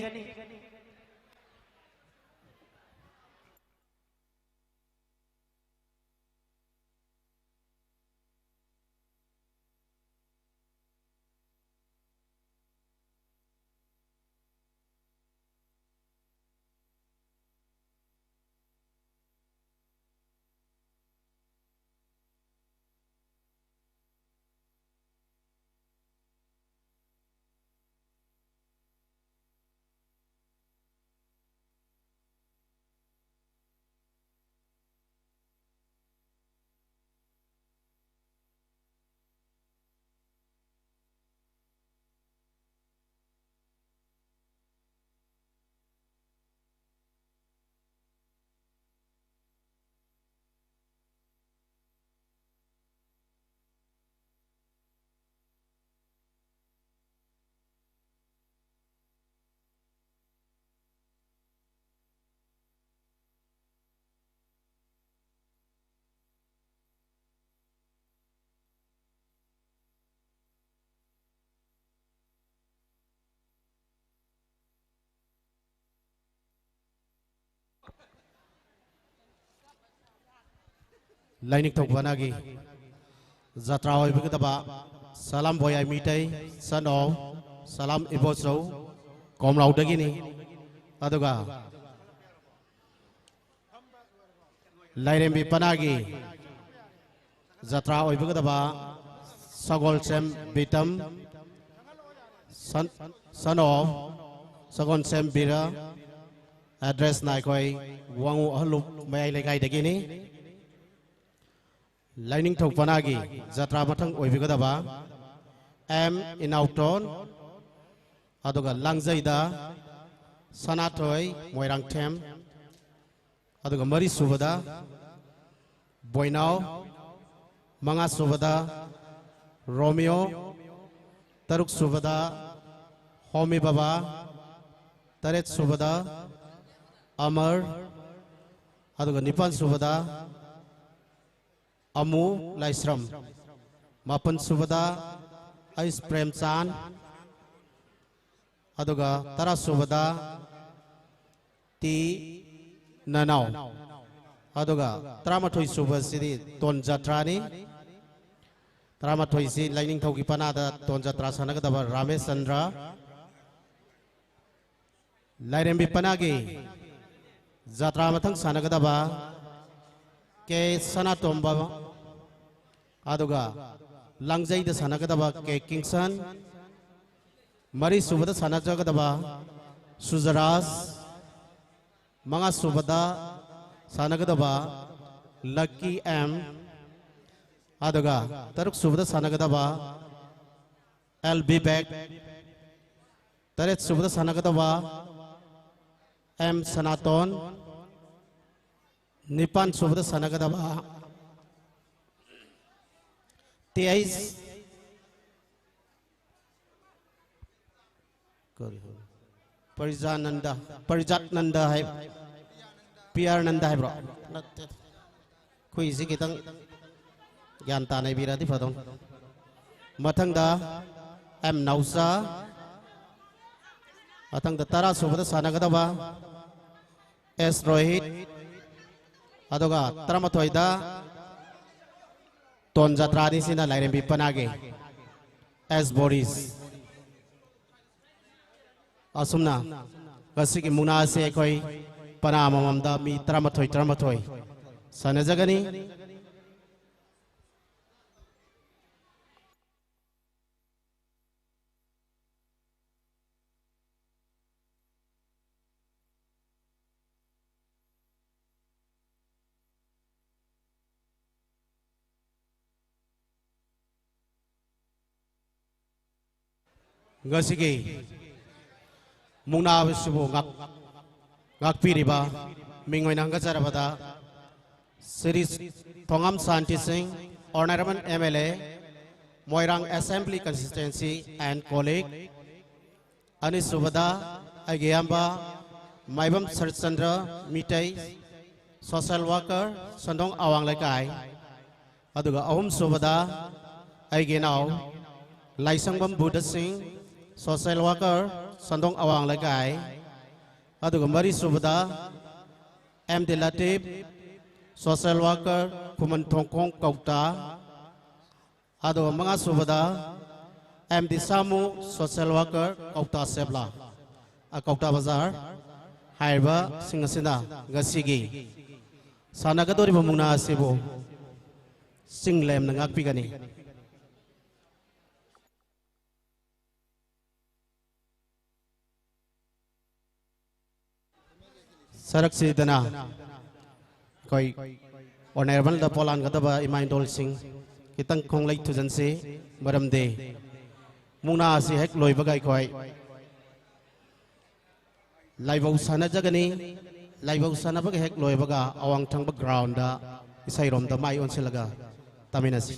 Lainingthou ꯄꯅꯥꯒꯤ Jatra ꯑꯣꯏꯕꯤꯒꯗꯕ Salam ꯕꯣꯌꯥꯏ Meitei, son of ꯁꯂꯥꯝ ꯏꯕꯣꯆꯧ ꯀꯣꯝꯂꯥꯎꯗꯒꯤꯅꯤ꯫ ꯑꯗꯨꯒ ꯂꯥꯏꯔꯦꯝꯕꯤ ꯄꯅꯥꯒꯤ ꯖꯇ꯭ꯔꯥ ꯑꯣꯏꯕꯤꯒꯗꯕ ꯁꯒꯣꯜꯁꯦꯝ ꯕꯤꯇꯝ, son, son of Sagolsem Bir, address ꯅ ꯑꯩꯈꯣꯏ ꯋꯥꯉꯨ ꯑꯍꯜꯂꯨꯞ ꯃꯌꯥꯏ ꯂꯩꯀꯥꯏꯗꯒꯤꯅꯤ꯫ ꯂꯥꯏꯅꯤꯡꯊꯧ ꯄꯅꯥꯒꯤ ꯖꯇ꯭ꯔꯥ ꯃꯊꯪ ꯑꯣꯏꯕꯤꯒꯗꯕ ꯑꯦꯝ ꯏꯅꯥꯎꯇꯣꯟ, ꯑꯗꯨꯒ ꯂꯥꯡꯖꯩꯗ ꯁꯅꯥꯊꯣꯏ ꯃꯣꯏꯔꯥꯡꯊꯦꯝ, ꯑꯗꯨꯒ ꯃꯔꯤ ꯁꯨꯕꯗ ꯕꯣꯏꯅꯥꯎ, ꯃꯉꯥ ꯁꯨꯕꯗ ꯔꯣꯃꯤꯌꯣ, ꯇꯔꯨꯛ ꯁꯨꯕꯗ ꯍꯣꯃꯤ ꯕꯕꯥ, ꯇꯔꯦꯠ ꯁꯨꯕꯗ ꯑꯃꯔ, ꯑꯗꯨꯒ ꯅꯤꯄꯥꯟ ꯁꯨꯕꯗ ꯑꯃꯨ ꯂꯥꯏꯁ꯭ꯔꯝ, ꯃꯥꯄꯟ ꯁꯨꯕꯗ ꯑꯩꯁ ꯄ꯭ꯔꯦꯝꯆꯥꯟ, ꯑꯗꯨꯒ ꯇꯔꯥ ꯁꯨꯕꯗ ꯇꯤ ꯅꯅꯥꯎ, ꯑꯗꯨꯒ ꯇꯔꯥꯃꯥꯊꯣꯏ ꯁꯨꯕꯁꯤꯗꯤ ꯇꯣꯟ ꯖꯇ꯭ꯔꯥꯅꯤ꯫ ꯇꯔꯥꯃꯥꯊꯣꯏꯁꯤ ꯂꯥꯏꯅꯤꯡꯊꯧꯒꯤ ꯄꯅꯥꯗ ꯇꯣꯟ ꯖꯇ꯭ꯔꯥ ꯁꯥꯟꯅꯒꯗꯕ ꯔꯥꯃꯦꯁ ꯆꯟꯗ꯭ꯔ, ꯂꯥꯏꯔꯦꯝꯕꯤ ꯄꯅꯥꯒꯤ ꯖꯇ꯭ꯔꯥ ꯃꯊꯪ ꯁꯥꯟꯅꯒꯗꯕ ꯀꯦ ꯁꯅꯥꯇꯣꯝꯕ, ꯑꯗꯨꯒ ꯂꯥꯡꯖꯩꯗ ꯁꯥꯟꯅꯒꯗꯕ ꯀꯦ ꯀꯤꯡꯁꯟ, ꯃꯔꯤ ꯁꯨꯕꯗ ꯁꯥꯟꯅꯖꯒꯗꯕ ꯁꯨꯖꯔꯥꯖ, ꯃꯉꯥ ꯁꯨꯕꯗ ꯁꯥꯟꯅꯒꯗꯕ ꯂꯛꯀꯤ ꯑꯦꯝ, ꯑꯗꯨꯒ ꯇꯔꯨꯛ ꯁꯨꯕꯗ ꯁꯥꯟꯅꯒꯗꯕ ꯑꯦꯜ ꯕꯤꯕꯦꯛ, ꯇꯔꯦꯠ ꯁꯨꯕꯗ ꯁꯥꯟꯅꯒꯗꯕ ꯑꯦꯝ ꯁꯅꯥꯇꯣꯟ, ꯅꯤꯄꯥꯟ ꯁꯨꯕꯗ ꯁꯥꯟꯅꯒꯗꯕ ꯇꯤ ꯑꯩꯆ ꯀꯔꯤ ꯍꯥꯏꯕ? ꯄꯔꯤꯖꯥꯅꯟꯗ, ꯄꯔꯤꯖꯥꯠꯅꯟꯗ ꯍꯥꯏ, ꯄꯤ ꯑꯥꯔ ꯅꯟꯗ ꯍꯥꯏꯕ꯭ꯔꯣ? ꯅꯠꯇꯦ꯫ ꯑꯩꯈꯣꯏꯁꯤ ꯈꯤꯇꯪ ꯒ꯭ꯌꯥꯟ ꯇꯥꯅ ꯏꯕꯤꯔꯗꯤ ꯐꯗꯧꯅꯤ꯫ ꯃꯊꯪꯗ ꯑꯦꯝ ꯅꯥꯎꯆꯥ, ꯃꯊꯪꯗ ꯇꯔꯥ ꯁꯨꯕꯗ ꯁꯥꯟꯅꯒꯗꯕ ꯑꯦꯁ ꯔꯣꯍꯤꯠ, ꯑꯗꯨꯒ ꯇꯔꯥꯃꯥꯊꯣꯏꯗ ꯇꯣꯟ ꯖꯇ꯭ꯔꯥꯅꯤ, ꯁꯤꯅ ꯂꯥꯏꯔꯦꯝꯕꯤ ꯄꯅꯥꯒꯤ ꯑꯦꯁ ꯕꯣꯔꯤꯁ꯫ ꯑꯁꯨꯝꯅ ꯉꯁꯤꯒꯤ ꯃꯨꯛꯅꯥ ꯑꯁꯤ ꯑꯩꯈꯣꯏ ꯄꯅꯥ ꯑꯃꯃꯝꯗ ꯃꯤ ꯇꯔꯥꯃꯥꯊꯣꯏ ꯇꯔꯥꯃꯥꯊꯣꯏ ꯁꯥꯟꯅꯖꯒꯅꯤ꯫ ꯉꯁꯤꯒꯤ ꯃꯨꯛꯅꯥ ꯑꯁꯤꯕꯨ ꯉꯥꯛ-, ꯉꯥꯛꯄꯤꯔꯤꯕ ꯃꯤꯡ ꯑꯣꯏꯅ ꯍꯪꯒꯠꯆꯔꯕꯗ ꯁ꯭ꯔꯤ ꯊꯣꯉꯥꯝ ꯁꯥꯟꯇꯤ ꯁꯤꯡ, Honourable M L A, Moirang Assembly Constituency and colleague, ꯑꯅꯤꯁꯨꯕꯗ ꯑꯩꯒꯤ ꯏꯌꯥꯝꯕ ꯃꯥꯏꯕꯝ ꯁꯔꯠꯆꯟꯗ꯭ꯔ ꯃꯤꯇꯩ, social worker, ꯁꯟꯗꯣꯡ ꯑꯋꯥꯡ ꯂꯩꯀꯥꯏ꯫ ꯑꯗꯨꯒ ꯑꯍꯨꯝꯁꯨꯕꯗ ꯑꯩꯒꯤ ꯏꯅꯥꯎ ꯂꯥꯏꯁꯪꯕꯝ ꯕꯨꯙ ꯁꯤꯡ, social worker, ꯁꯟꯗꯣꯡ ꯑꯋꯥꯡ ꯂꯩꯀꯥꯏ꯫ ꯑꯗꯨꯒ ꯃꯔꯤꯁꯨꯕꯗ ꯑꯦꯝ ꯗꯤ ꯂꯇꯤꯞ, social worker, ꯈꯨꯃꯟ ꯊꯣꯡꯈꯣꯡ ꯀꯧꯇꯥ꯫ ꯑꯗꯨꯒ ꯃꯉꯥꯁꯨꯕꯗ ꯑꯦꯝ ꯗꯤ ꯁꯥꯃꯨ, social worker, ꯀꯧꯇꯥ ꯁꯦꯞꯂꯥ, ꯑ, ꯀꯧꯇꯥ ꯕꯖꯥꯔ꯫ ꯍꯥꯏꯔꯤꯕꯁꯤꯡ ꯑꯁꯤꯅ ꯉꯁꯤꯒꯤ ꯁꯥꯟꯅꯒꯗꯧꯔꯤꯕ ꯃꯨꯛꯅꯥ ꯑꯁꯤꯕꯨ ꯆꯤꯡ ꯂꯦꯝꯅ ꯉꯥꯛꯄꯤꯒꯅꯤ꯫ ꯁꯔꯛꯁꯤꯗꯅ ꯑꯩꯈꯣꯏ honourable ꯗ ꯄꯣꯂꯥꯟꯒꯗꯕ ꯏꯃꯥ ꯏꯟꯗꯣꯜꯁꯤꯡ ꯈꯤꯇꯪ ꯈꯣꯡꯂꯩ ꯊꯨꯖꯟꯁꯤ, ꯃꯔꯝꯗꯤ ꯃꯨꯛꯅꯥ ꯑꯁꯤ ꯍꯦꯛ ꯂꯣꯏꯕꯒ ꯑꯩꯈꯣꯏ ꯂꯥꯏꯕꯧ ꯁꯥꯟꯅꯖꯒꯅꯤ꯫ ꯂꯥꯏꯕꯧ ꯁꯥꯟꯅꯕꯒ ꯍꯦꯛ ꯂꯣꯏꯕꯒ ꯑꯋꯥꯡ ꯊꯪꯕ ground ꯗ ꯏꯁꯩꯔꯣꯝꯗ ꯃꯥꯏ ꯑꯣꯟꯁꯤꯜꯂꯒ ꯇꯥꯃꯤꯟꯅꯁꯤ꯫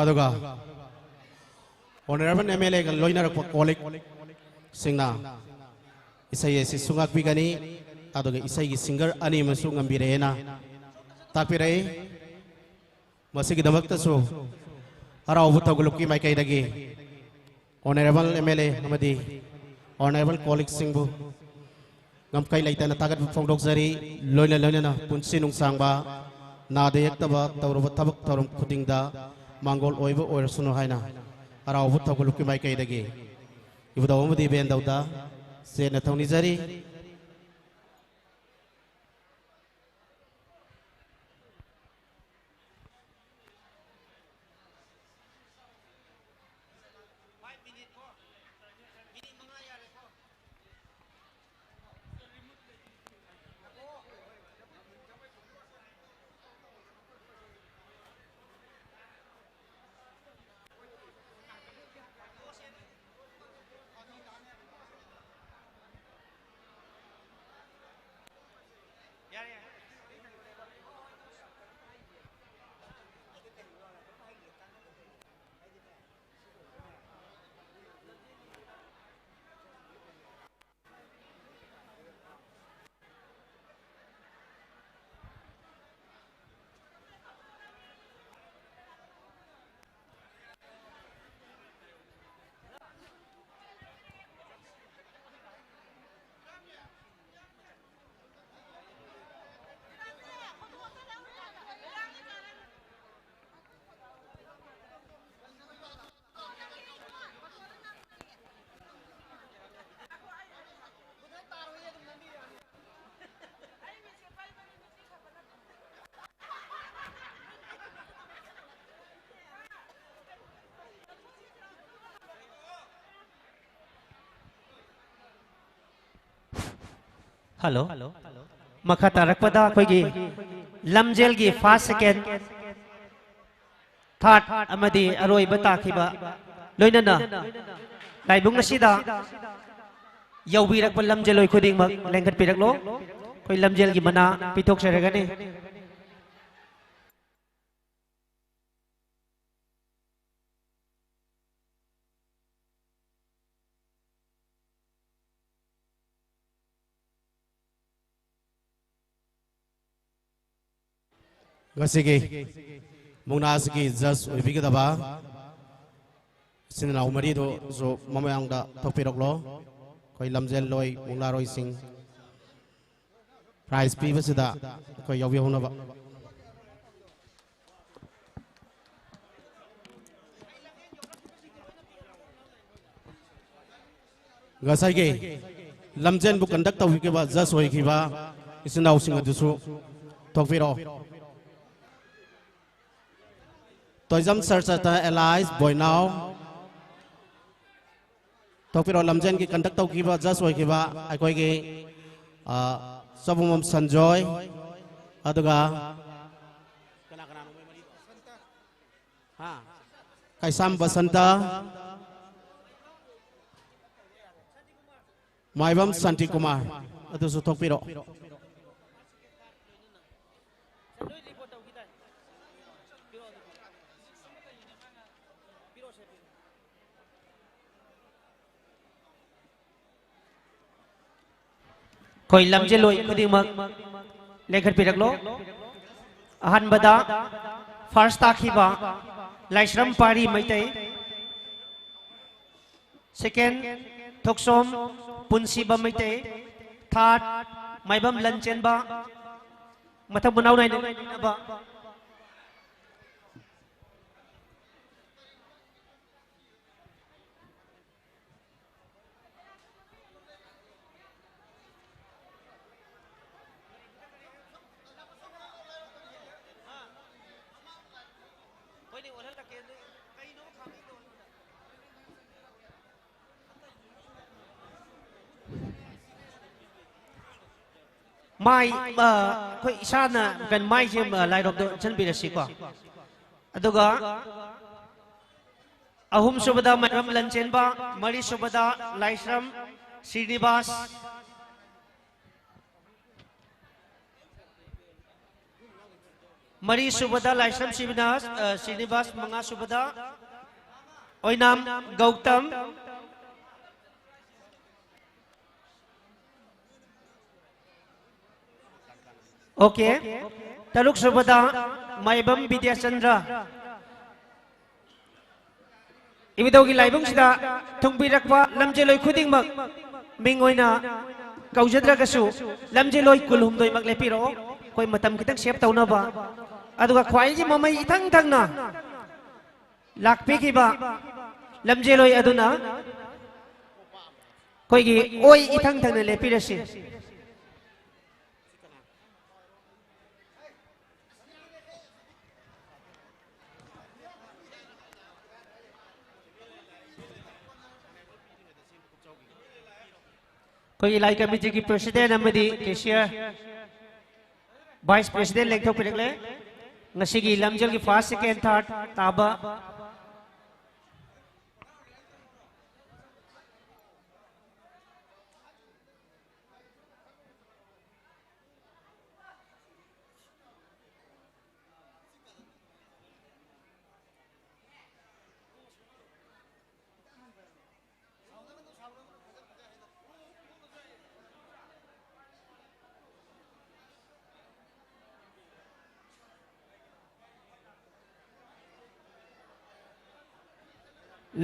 ꯑꯗꯨꯒ honourable M L A ꯒ ꯂꯣꯏꯅꯔꯛꯄ colleague ꯁꯤꯡꯅ ꯏꯁꯩ ꯑꯁꯤꯁꯨ ꯉꯥꯛꯄꯤꯒꯅꯤ꯫ ꯑꯗꯨꯒ ꯏꯁꯩꯒꯤ singer ꯑꯅꯤ ꯑꯃꯁꯨ ꯉꯝꯕꯤꯔꯛꯑꯦꯅ ꯇꯥꯛꯄꯤꯔꯛꯏ꯫ ꯃꯁꯤꯒꯤꯗꯃꯛꯇꯁꯨ ꯍꯔꯥꯎꯕ ꯊꯧꯒꯜꯂꯨꯞꯀꯤ ꯃꯥꯏꯀꯩꯗꯒꯤ honourable M L A ꯑꯃꯗꯤ honourable colleague ꯁꯤꯡꯕꯨ ꯉꯝꯈꯩ ꯂꯩꯇꯅ ꯊꯥꯒꯠꯄ ꯐꯣꯡꯗꯣꯛꯆꯔꯤ꯫ ꯂꯣꯏꯅ ꯂꯣꯏꯅꯅ ꯄꯨꯟꯁꯤ ꯅꯨꯡꯁꯥꯡꯕ, ꯅꯥꯗ ꯌꯦꯛꯇꯕ, ꯇꯧꯔꯨꯕ ꯊꯕꯛ ꯊꯧꯔꯝ ꯈꯨꯗꯤꯡꯗ ꯃꯥꯡꯒꯣꯜ ꯑꯣꯏꯕ ꯑꯣꯏꯔꯁꯅꯨ ꯍꯥꯏꯅ ꯍꯔꯥꯎꯕ ꯊꯧꯒꯜꯂꯨꯞꯀꯤ ꯃꯥꯏꯀꯩꯗꯒꯤ ꯏꯕꯨꯙꯧ ꯑꯃꯗꯤ ꯏꯕꯦꯟꯗꯧꯗ ꯆꯦꯠꯅ ꯊꯧꯅꯤꯖꯔꯤ꯫ ꯍꯜꯂꯣ꯫ ꯃꯈꯥ ꯇꯥꯔꯛꯄꯗ ꯑꯩꯈꯣꯏꯒꯤ ꯂꯝꯖꯦꯜꯒꯤ ꯐꯥꯔꯁ, ꯁꯦꯀꯦꯟ, ꯊꯥꯔꯠ ꯑꯃꯗꯤ ꯑꯔꯣꯏꯕ ꯇꯥꯈꯤꯕ, ꯂꯣꯏꯅꯅ ꯂꯥꯏꯕꯨꯡ ꯑꯁꯤꯗ ꯌꯧꯕꯤꯔꯛꯄ ꯂꯝꯖꯦꯜꯂꯣꯏ ꯈꯨꯗꯤꯡꯃꯛ ꯂꯦꯡꯈꯠꯄꯤꯔꯛꯂꯣ꯫ ꯑꯩꯈꯣꯏ ꯂꯝꯖꯦꯜꯒꯤ ꯃꯅꯥ ꯄꯤꯊꯣꯛꯆꯔꯒꯅꯤ꯫ ꯉꯁꯤꯒꯤ ꯃꯨꯛꯅꯥ ꯑꯁꯤꯒꯤ ꯖꯖ ꯑꯣꯏꯕꯤꯒꯗꯕ ꯏꯆꯤꯟ ꯏꯅꯥꯎ ꯃꯔꯤꯗꯨꯁꯨ ꯃꯃꯥꯡꯗ ꯊꯣꯛꯄꯤꯔꯛꯂꯣ꯫ ꯑꯩꯈꯣꯏ ꯂꯝꯖꯦꯜꯂꯣꯏ ꯃꯨꯛꯅꯥꯔꯣꯏꯁꯤꯡ ꯄ꯭ꯔꯥꯏꯖ ꯄꯤꯕꯁꯤꯗ ꯑꯩꯈꯣꯏ ꯌꯥꯎꯕꯤꯍꯧꯅꯕ꯫ ꯉꯁꯥꯏꯒꯤ ꯂꯝꯖꯦꯟꯕꯨ ꯀꯟꯗꯛ ꯇꯧꯕꯤꯈꯤꯕ ꯖꯁ ꯑꯣꯏꯈꯤꯕ ꯏꯆꯤꯟ ꯏꯅꯥꯎꯁꯤꯡ ꯑꯗꯨꯁꯨ ꯊꯣꯛꯄꯤꯔꯛꯑꯣ꯫ ꯇꯣꯏꯖꯝ ꯁꯔꯆꯇ ꯑꯦꯂꯥꯏꯁ ꯕꯣꯏꯅꯥꯎ꯫ ꯊꯣꯛꯄꯤꯔꯛꯑꯣ, ꯂꯝꯖꯦꯟꯒꯤ ꯀꯟꯗꯛ ꯇꯧꯈꯤꯕ ꯖꯁ ꯑꯣꯏꯈꯤꯕ ꯑꯩꯈꯣꯏꯒꯤ, ꯑ, ꯆꯕꯨꯡꯕꯝ ꯁꯟꯖꯣꯏ, ꯑꯗꯨꯒ ꯀꯅꯥ ꯀꯅꯥꯅꯣ ꯃꯣꯏ ꯃꯔꯤꯗꯣ? ꯍꯥ? ꯀꯩꯁꯥꯝ ꯕꯁꯟꯇ, ꯃꯥꯏꯕꯝ ꯁꯥꯟꯇꯤꯀꯨꯃꯥꯔ ꯑꯗꯨꯁꯨ ꯊꯣꯛꯄꯤꯔꯛꯑꯣ꯫ ꯑꯩꯈꯣꯏ ꯂꯝꯖꯦꯜꯂꯣꯏ ꯈꯨꯗꯤꯡꯃꯛ ꯂꯦꯡꯈꯠꯄꯤꯔꯛꯂꯣ꯫ ꯑꯍꯥꯟꯕꯗ ꯐꯥꯔꯁ ꯇꯥꯈꯤꯕ ꯂꯥꯏꯁ꯭ꯔꯝ ꯄꯥꯔꯤ ꯃꯩꯇꯩ, ꯁꯦꯀꯦꯟ ꯊꯣꯛꯁꯣꯝ ꯄꯨꯟꯁꯤꯕ ꯃꯩꯇꯩ, ꯊꯥꯔꯠ ꯃꯥꯏꯕꯝ ꯂꯟꯆꯦꯟꯕ, ꯃꯊꯪ ꯃꯅꯥꯎ ꯅꯥꯏꯅ ꯂꯩꯅꯕ꯫ ꯃꯥꯏ, ꯑ, ꯑꯩꯈꯣꯏ ꯏꯁꯥꯅ ꯀꯩꯅꯣ, ꯃꯥꯏꯁꯦ, ꯑ, ꯂꯥꯏꯔꯣꯝꯗ ꯑꯣꯟꯁꯤꯟꯕꯤꯔꯁꯤꯀꯣ꯫ ꯑꯗꯨꯒ ꯑꯍꯨꯝꯁꯨꯕꯗ ꯃꯥꯏꯕꯝ ꯂꯟꯆꯦꯟꯕ, ꯃꯔꯤꯁꯨꯕꯗ ꯂꯥꯏꯁ꯭ꯔꯝ ꯁ꯭ꯔꯤꯅꯤꯕꯥꯁ, ꯃꯔꯤꯁꯨꯕꯗ ꯂꯥꯏꯁ꯭ꯔꯝ ꯁ꯭ꯔꯤꯅꯤꯕꯥꯁ, ꯑ, ꯁ꯭ꯔꯤꯅꯤꯕꯥꯁ, ꯃꯉꯥꯁꯨꯕꯗ ꯑꯣꯏꯅꯥꯝ ꯒꯧꯇꯝ꯫ ꯑꯣꯀꯦ꯫ ꯇꯔꯨꯛꯁꯨꯕꯗ ꯃꯥꯏꯕꯝ ꯕꯤꯗ꯭ꯌꯥꯆꯟꯗ꯭ꯔ꯫ ꯏꯕꯨꯙꯧꯒꯤ ꯂꯥꯏꯕꯨꯡꯁꯤꯗ ꯊꯨꯡꯕꯤꯔꯛꯄ ꯂꯝꯖꯦꯜꯂꯣꯏ ꯈꯨꯗꯤꯡꯃꯛ ꯃꯤꯡ ꯑꯣꯏꯅ ꯀꯧꯖꯗ꯭ꯔꯒꯁꯨ, ꯂꯝꯖꯦꯜꯂꯣꯏ ꯀꯨꯟꯍꯨꯝꯗꯣꯏꯃꯛ ꯂꯦꯞꯄꯤꯔꯛꯑꯣ, ꯑꯩꯈꯣꯏ ꯃꯇꯝ ꯈꯤꯇꯪ ꯁꯦꯞ ꯇꯧꯅꯕ꯫ ꯑꯗꯨꯒ ꯈ꯭ꯋꯥꯏꯗꯒꯤ ꯃꯃꯩ ꯏꯊꯪ ꯊꯪꯅ ꯂꯥꯛꯄꯤꯈꯤꯕ ꯂꯝꯖꯦꯜꯂꯣꯏ ꯑꯗꯨꯅ ꯑꯩꯈꯣꯏꯒꯤ ꯑꯣꯏ ꯏꯊꯪ ꯊꯪꯅ ꯂꯦꯞꯄꯤꯔꯁꯤ꯫ ꯑꯩꯈꯣꯏꯒꯤ ꯂꯥꯏ ꯀꯃꯤꯇꯤꯒꯤ ꯄ꯭ꯔꯦꯁꯤꯗꯦꯟ ꯑꯃꯗꯤ ꯀꯦꯁꯤꯌꯔ, ꯚꯥꯏꯁ ꯄ꯭ꯔꯦꯁꯤꯗꯦꯟ ꯂꯦꯡꯊꯣꯛꯄꯤꯔꯛꯂꯦ꯫ ꯉꯁꯤꯒꯤ ꯂꯝꯖꯦꯜꯒꯤ ꯐꯥꯔꯁ, ꯁꯦꯀꯦꯟ, ꯊꯥꯔꯠ ꯇꯥꯕ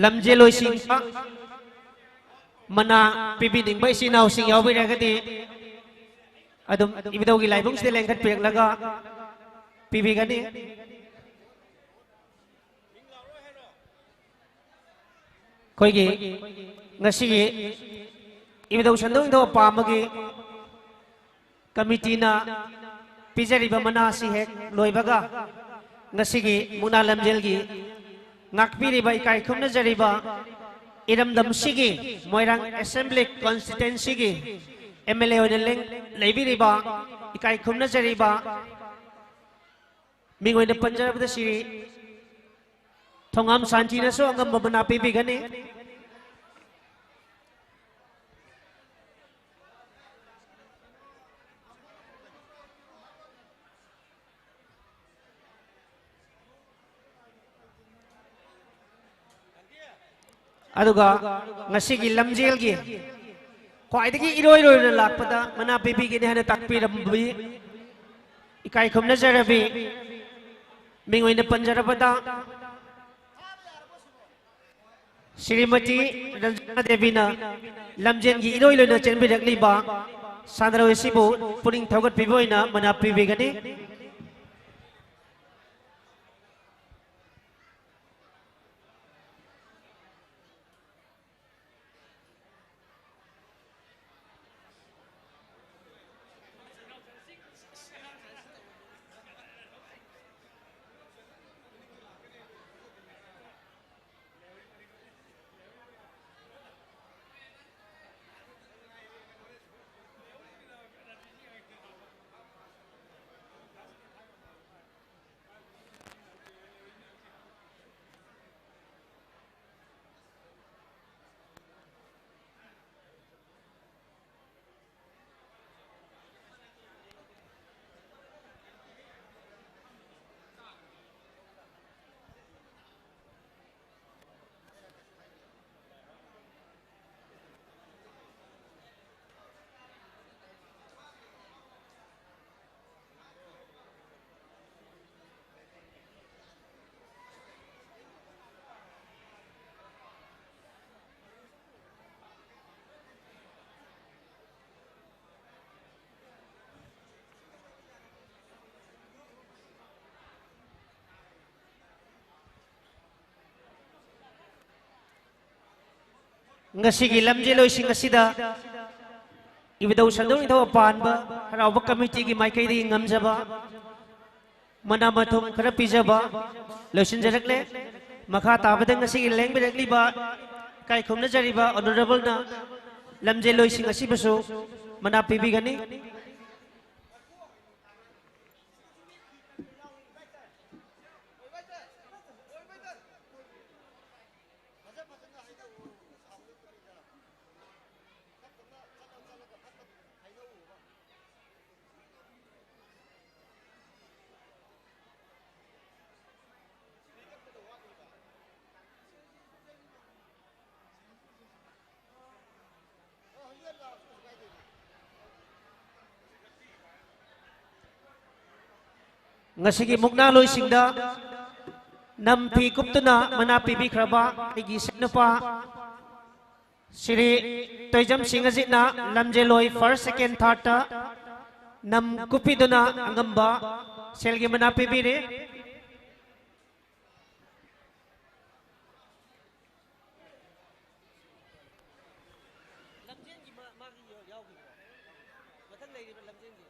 ꯂꯝꯖꯦꯜꯂꯣꯏꯁꯤꯡꯗ ꯃꯅꯥ ꯄꯤꯕꯤꯅꯤꯡꯕ ꯏꯆꯤꯟ ꯏꯅꯥꯎꯁꯤꯡ ꯌꯥꯎꯕꯤꯔꯒꯗꯤ ꯑꯗꯨꯝ ꯏꯕꯨꯙꯧꯒꯤ ꯂꯥꯏꯕꯨꯡꯁꯤꯗ ꯂꯦꯡꯈꯠꯄꯤꯔꯛꯂꯒ ꯄꯤꯕꯤꯒꯅꯤ꯫ ꯑꯩꯈꯣꯏꯒꯤ ꯉꯁꯤꯒꯤ ꯏꯕꯨꯙꯧ ꯁꯟꯗꯣꯛ ꯏꯕꯨꯙꯧ ꯑꯄꯥꯝꯕꯒꯤ ꯀꯃꯤꯇꯤꯅ ꯄꯤꯖꯔꯤꯕ ꯃꯅꯥ ꯑꯁꯤ ꯍꯦꯛ ꯂꯣꯏꯕꯒ, ꯉꯁꯤꯒꯤ ꯃꯨꯛꯅꯥ ꯂꯝꯖꯦꯜꯒꯤ ꯉꯥꯛꯄꯤꯔꯤꯕ, ꯏꯀꯥꯏ ꯈꯨꯝꯅꯖꯔꯤꯕ ꯏꯔꯝꯗꯝꯁꯤꯒꯤ ꯃꯣꯏꯔꯥꯡ ꯑꯦꯁꯦꯝꯕ꯭ꯂꯤ ꯀꯣꯟꯁꯇꯤꯇ꯭ꯋꯦꯟꯁꯤꯒꯤ ꯑꯦꯝ ꯑꯦꯜ ꯑꯦ ꯑꯣꯏꯅ ꯂꯦꯡ-, ꯂꯩꯕꯤꯔꯤꯕ, ꯏꯀꯥꯏ ꯈꯨꯝꯅꯖꯔꯤꯕ, ꯃꯤꯡ ꯑꯣꯏꯅ ꯄꯟꯖꯔꯕꯗ ꯁꯤꯔꯤ ꯊꯣꯉꯥꯝ ꯁꯥꯟꯇꯤꯅꯁꯨ ꯑꯉꯝꯕ ꯃꯅꯥ ꯄꯤꯕꯤꯒꯅꯤ꯫ ꯑꯗꯨꯒ ꯉꯁꯤꯒꯤ ꯂꯝꯖꯦꯜꯒꯤ ꯈ꯭ꯋꯥꯏꯗꯒꯤ ꯏꯔꯣꯏ ꯂꯣꯏꯅ ꯂꯥꯛꯄꯗ ꯃꯅꯥ ꯄꯤꯕꯤꯒꯅꯤ ꯍꯥꯏꯅ ꯇꯥꯛꯄꯤꯔꯝꯕꯤ, ꯏꯀꯥꯏ ꯈꯨꯝꯅꯖꯔꯕꯤ, ꯃꯤꯡ ꯑꯣꯏꯅ ꯄꯟꯖꯔꯕꯗ ꯁ꯭ꯔꯤꯃꯇꯤ ꯔꯟꯖꯅꯥ ꯗꯦꯕꯤꯅ ꯂꯝꯖꯦꯜꯒꯤ ꯏꯔꯣꯏ ꯂꯣꯏꯅ ꯆꯦꯟꯕꯤꯔꯛꯂꯤꯕ ꯁꯥꯟꯅꯔꯣꯏ ꯑꯁꯤꯕꯨ ꯄꯨꯛꯅꯤꯡ ꯊꯧꯒꯠꯄꯤꯕ ꯑꯣꯏꯅ ꯃꯅꯥ ꯄꯤꯕꯤꯒꯅꯤ꯫ ꯉꯁꯤꯒꯤ ꯂꯝꯖꯦꯜꯂꯣꯏꯁꯤꯡ ꯑꯁꯤꯗ ꯏꯕꯨꯙꯧ ꯁꯟꯗꯧ ꯅꯤꯡꯊꯧ ꯄꯥꯟꯕ ꯍꯔꯥꯎꯕ ꯀꯃꯤꯇꯤꯒꯤ ꯃꯥꯏꯀꯩꯗꯒꯤ ꯉꯝꯖꯕ ꯃꯅꯥ ꯃꯊꯨꯝ ꯈꯔ ꯄꯤꯖꯕ ꯂꯣꯏꯁꯤꯟꯖꯔꯛꯂꯦ꯫ ꯃꯈꯥ ꯇꯥꯕꯗ ꯉꯁꯤꯒꯤ ꯂꯦꯡꯕꯤꯔꯛꯂꯤꯕ ꯏꯀꯥꯏ ꯈꯨꯝꯅꯖꯔꯤꯕ ꯑꯣꯅꯔꯦꯕꯜꯅ ꯂꯝꯖꯦꯜꯂꯣꯏꯁꯤꯡ ꯑꯁꯤꯕꯨꯁꯨ ꯃꯅꯥ ꯄꯤꯕꯤꯒꯅꯤ꯫ ꯉꯁꯤꯒꯤ ꯃꯨꯛꯅꯥꯂꯣꯏꯁꯤꯡꯗ ꯅꯝꯐꯤ ꯀꯨꯞꯇꯨꯅ ꯃꯅꯥ ꯄꯤꯕꯤꯈ꯭ꯔꯕ ꯑꯩꯒꯤ ꯏꯆꯥꯅꯨꯄꯥ ꯁ꯭ꯔꯤ ꯇꯣꯏꯖꯝ ꯁꯤꯡ ꯑꯖꯤꯠꯅ ꯂꯝꯖꯦꯜꯂꯣꯏ first, second, thirdꯇ ꯅꯝ ꯀꯨꯞꯄꯤꯗꯨꯅ ꯑꯉꯝꯕ ꯁꯦꯜꯒꯤ ꯃꯅꯥ ꯄꯤꯕꯤꯔꯤ꯫ ꯂꯝꯖꯦꯟꯒꯤ ꯃꯥ-, ꯃꯥꯒꯤ ꯌꯥꯎꯈꯤꯕ꯭ꯔꯣ? ꯃꯊꯪ ꯂꯩꯔꯤꯕ ꯂꯝꯖꯦꯟꯒꯤ?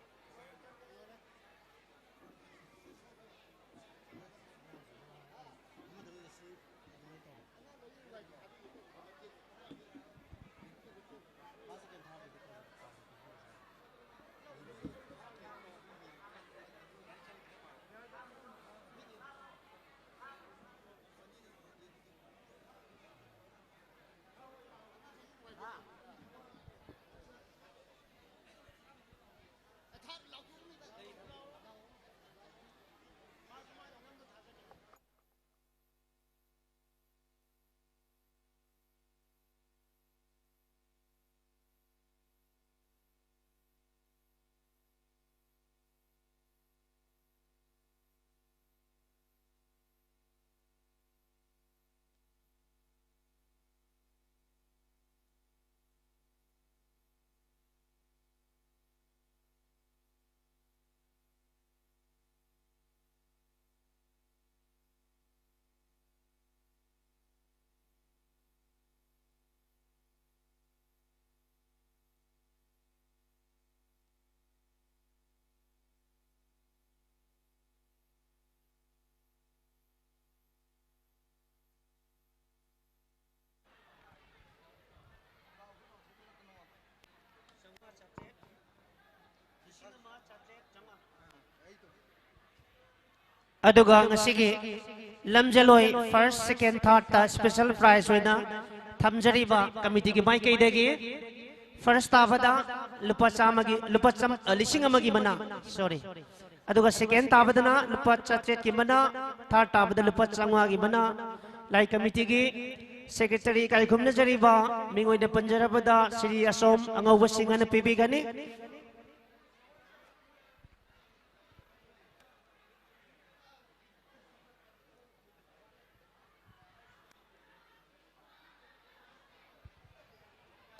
ꯑꯗꯨꯒ ꯉꯁꯤꯒꯤ ꯂꯝꯖꯦꯜꯂꯣꯏ first, second, thirdꯇ special prize ꯑꯣꯏꯅ ꯊꯝꯖꯔꯤꯕ committeeꯒꯤ ꯃꯥꯏꯀꯩꯗꯒꯤ first ꯇꯥꯕꯗ ꯂꯨꯄꯥ ꯆꯥꯝꯃꯒꯤ, ꯂꯨꯄꯥ ꯆꯥꯝ-, ꯑ, ꯂꯤꯁꯤꯡ ꯑꯃꯒꯤ ꯃꯅꯥ, sorry, ꯑꯗꯨꯒ second ꯇꯥꯕꯗꯅ ꯂꯨꯄꯥ ꯆꯥꯇ꯭ꯔꯦꯠꯀꯤ ꯃꯅꯥ, third ꯇꯥꯕꯗ ꯂꯨꯄꯥ ꯆꯥꯝꯃꯉꯥꯒꯤ ꯃꯅꯥ, ꯂꯥꯏ committeeꯒꯤ secretary ꯏꯀꯥꯏ ꯈꯨꯝꯅꯖꯔꯤꯕ ꯃꯤꯡ ꯑꯣꯏꯅ ꯄꯟꯖꯔꯕꯗ ꯁ꯭ꯔꯤ ꯑꯁꯣꯝ ꯑꯉꯧꯕꯁꯤꯡ ꯑꯅ ꯄꯤꯕꯤꯒꯅꯤ꯫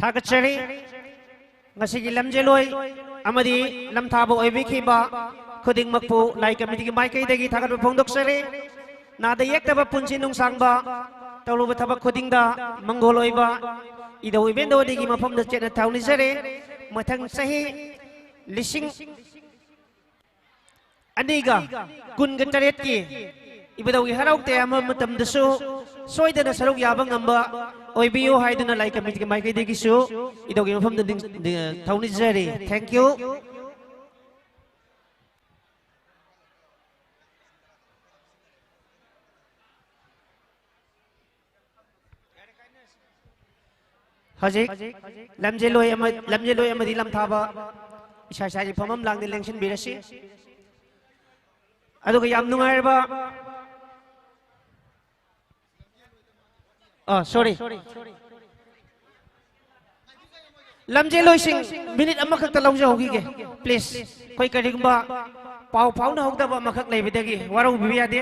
ꯊꯥꯒꯠꯆꯔꯤ꯫ ꯉꯁꯤꯒꯤ ꯂꯝꯖꯦꯜꯂꯣꯏ ꯑꯃꯗꯤ ꯂꯝꯊꯥꯕ ꯑꯣꯏꯕꯤꯈꯤꯕ ꯈꯨꯗꯤꯡꯃꯛꯄꯨ ꯂꯥꯏ committeeꯒꯤ ꯃꯥꯏꯀꯩꯗꯒꯤ ꯊꯥꯒꯠꯄ ꯐꯣꯡꯗꯣꯛꯆꯔꯤ꯫ ꯅꯥꯗ ꯌꯦꯛꯇꯕ ꯄꯨꯟꯁꯤ ꯅꯨꯡꯁꯥꯡꯕ, ꯇꯧꯔꯨꯕ ꯊꯕꯛ ꯈꯨꯗꯤꯡꯗ ꯃꯪꯒꯣꯜ ꯑꯣꯏꯕ ꯏꯙꯧ ꯏꯕꯦꯟꯗꯧ ꯑꯅꯤꯒꯤ ꯃꯐꯝꯗ ꯆꯦꯠꯅ ꯊꯧꯅꯤꯖꯔꯤ꯫ ꯃꯊꯪ ꯆꯍꯤ ꯂꯤꯁꯤꯡ ꯑꯅꯤꯒ ꯀꯨꯟꯒ ꯇꯔꯦꯠꯀꯤ ꯏꯕꯨꯙꯧꯒꯤ ꯍꯔꯥꯎ ꯇꯌꯥꯝꯕ ꯃꯇꯝꯗꯁꯨ ꯁꯣꯏꯗꯅ ꯁꯔꯨꯛ ꯌꯥꯕ ꯉꯝꯕ ꯑꯣꯏꯕꯤꯌꯨ ꯍꯥꯏꯗꯨꯅ ꯂꯥꯏ committeeꯒꯤ ꯃꯥꯏꯀꯩꯗꯒꯤꯁꯨ ꯏꯙꯧꯒꯤ ꯃꯐꯝꯗ ꯅꯤꯡ-, ꯅꯤꯡ-, ꯊꯧꯅꯤꯖꯔꯤ꯫ Thank you꯫ ꯍꯧꯖꯤꯛ ꯂꯝꯖꯦꯜꯂꯣꯏ ꯑꯃ, ꯂꯝꯖꯦꯜꯂꯣꯏ ꯑꯃꯗꯤ ꯂꯝꯊꯥꯕ ꯏꯁꯥ ꯏꯁꯥꯒꯤ ꯐꯝꯐꯝ ꯂꯥꯡꯗ ꯂꯦꯡꯁꯤꯟꯕꯤꯔꯁꯤ꯫ ꯑꯗꯨꯒ ꯌꯥꯝ ꯅꯨꯡꯉꯥꯏꯔꯕ, ꯑ, sorry, ꯂꯝꯖꯦꯜꯂꯣꯏꯁꯤꯡ minute ꯑꯃꯈꯛꯇ ꯂꯧꯖꯍꯧꯈꯤꯒꯦ, please꯫ ꯑꯩꯈꯣꯏ ꯀꯔꯤꯒꯨꯝꯕ ꯄꯥꯎ ꯐꯥꯎꯅꯍꯧꯗꯕ ꯑꯃꯈꯛ ꯂꯩꯕꯗꯒꯤ ꯋꯥꯔꯧꯕꯤꯕ ꯌꯥꯗꯦ꯫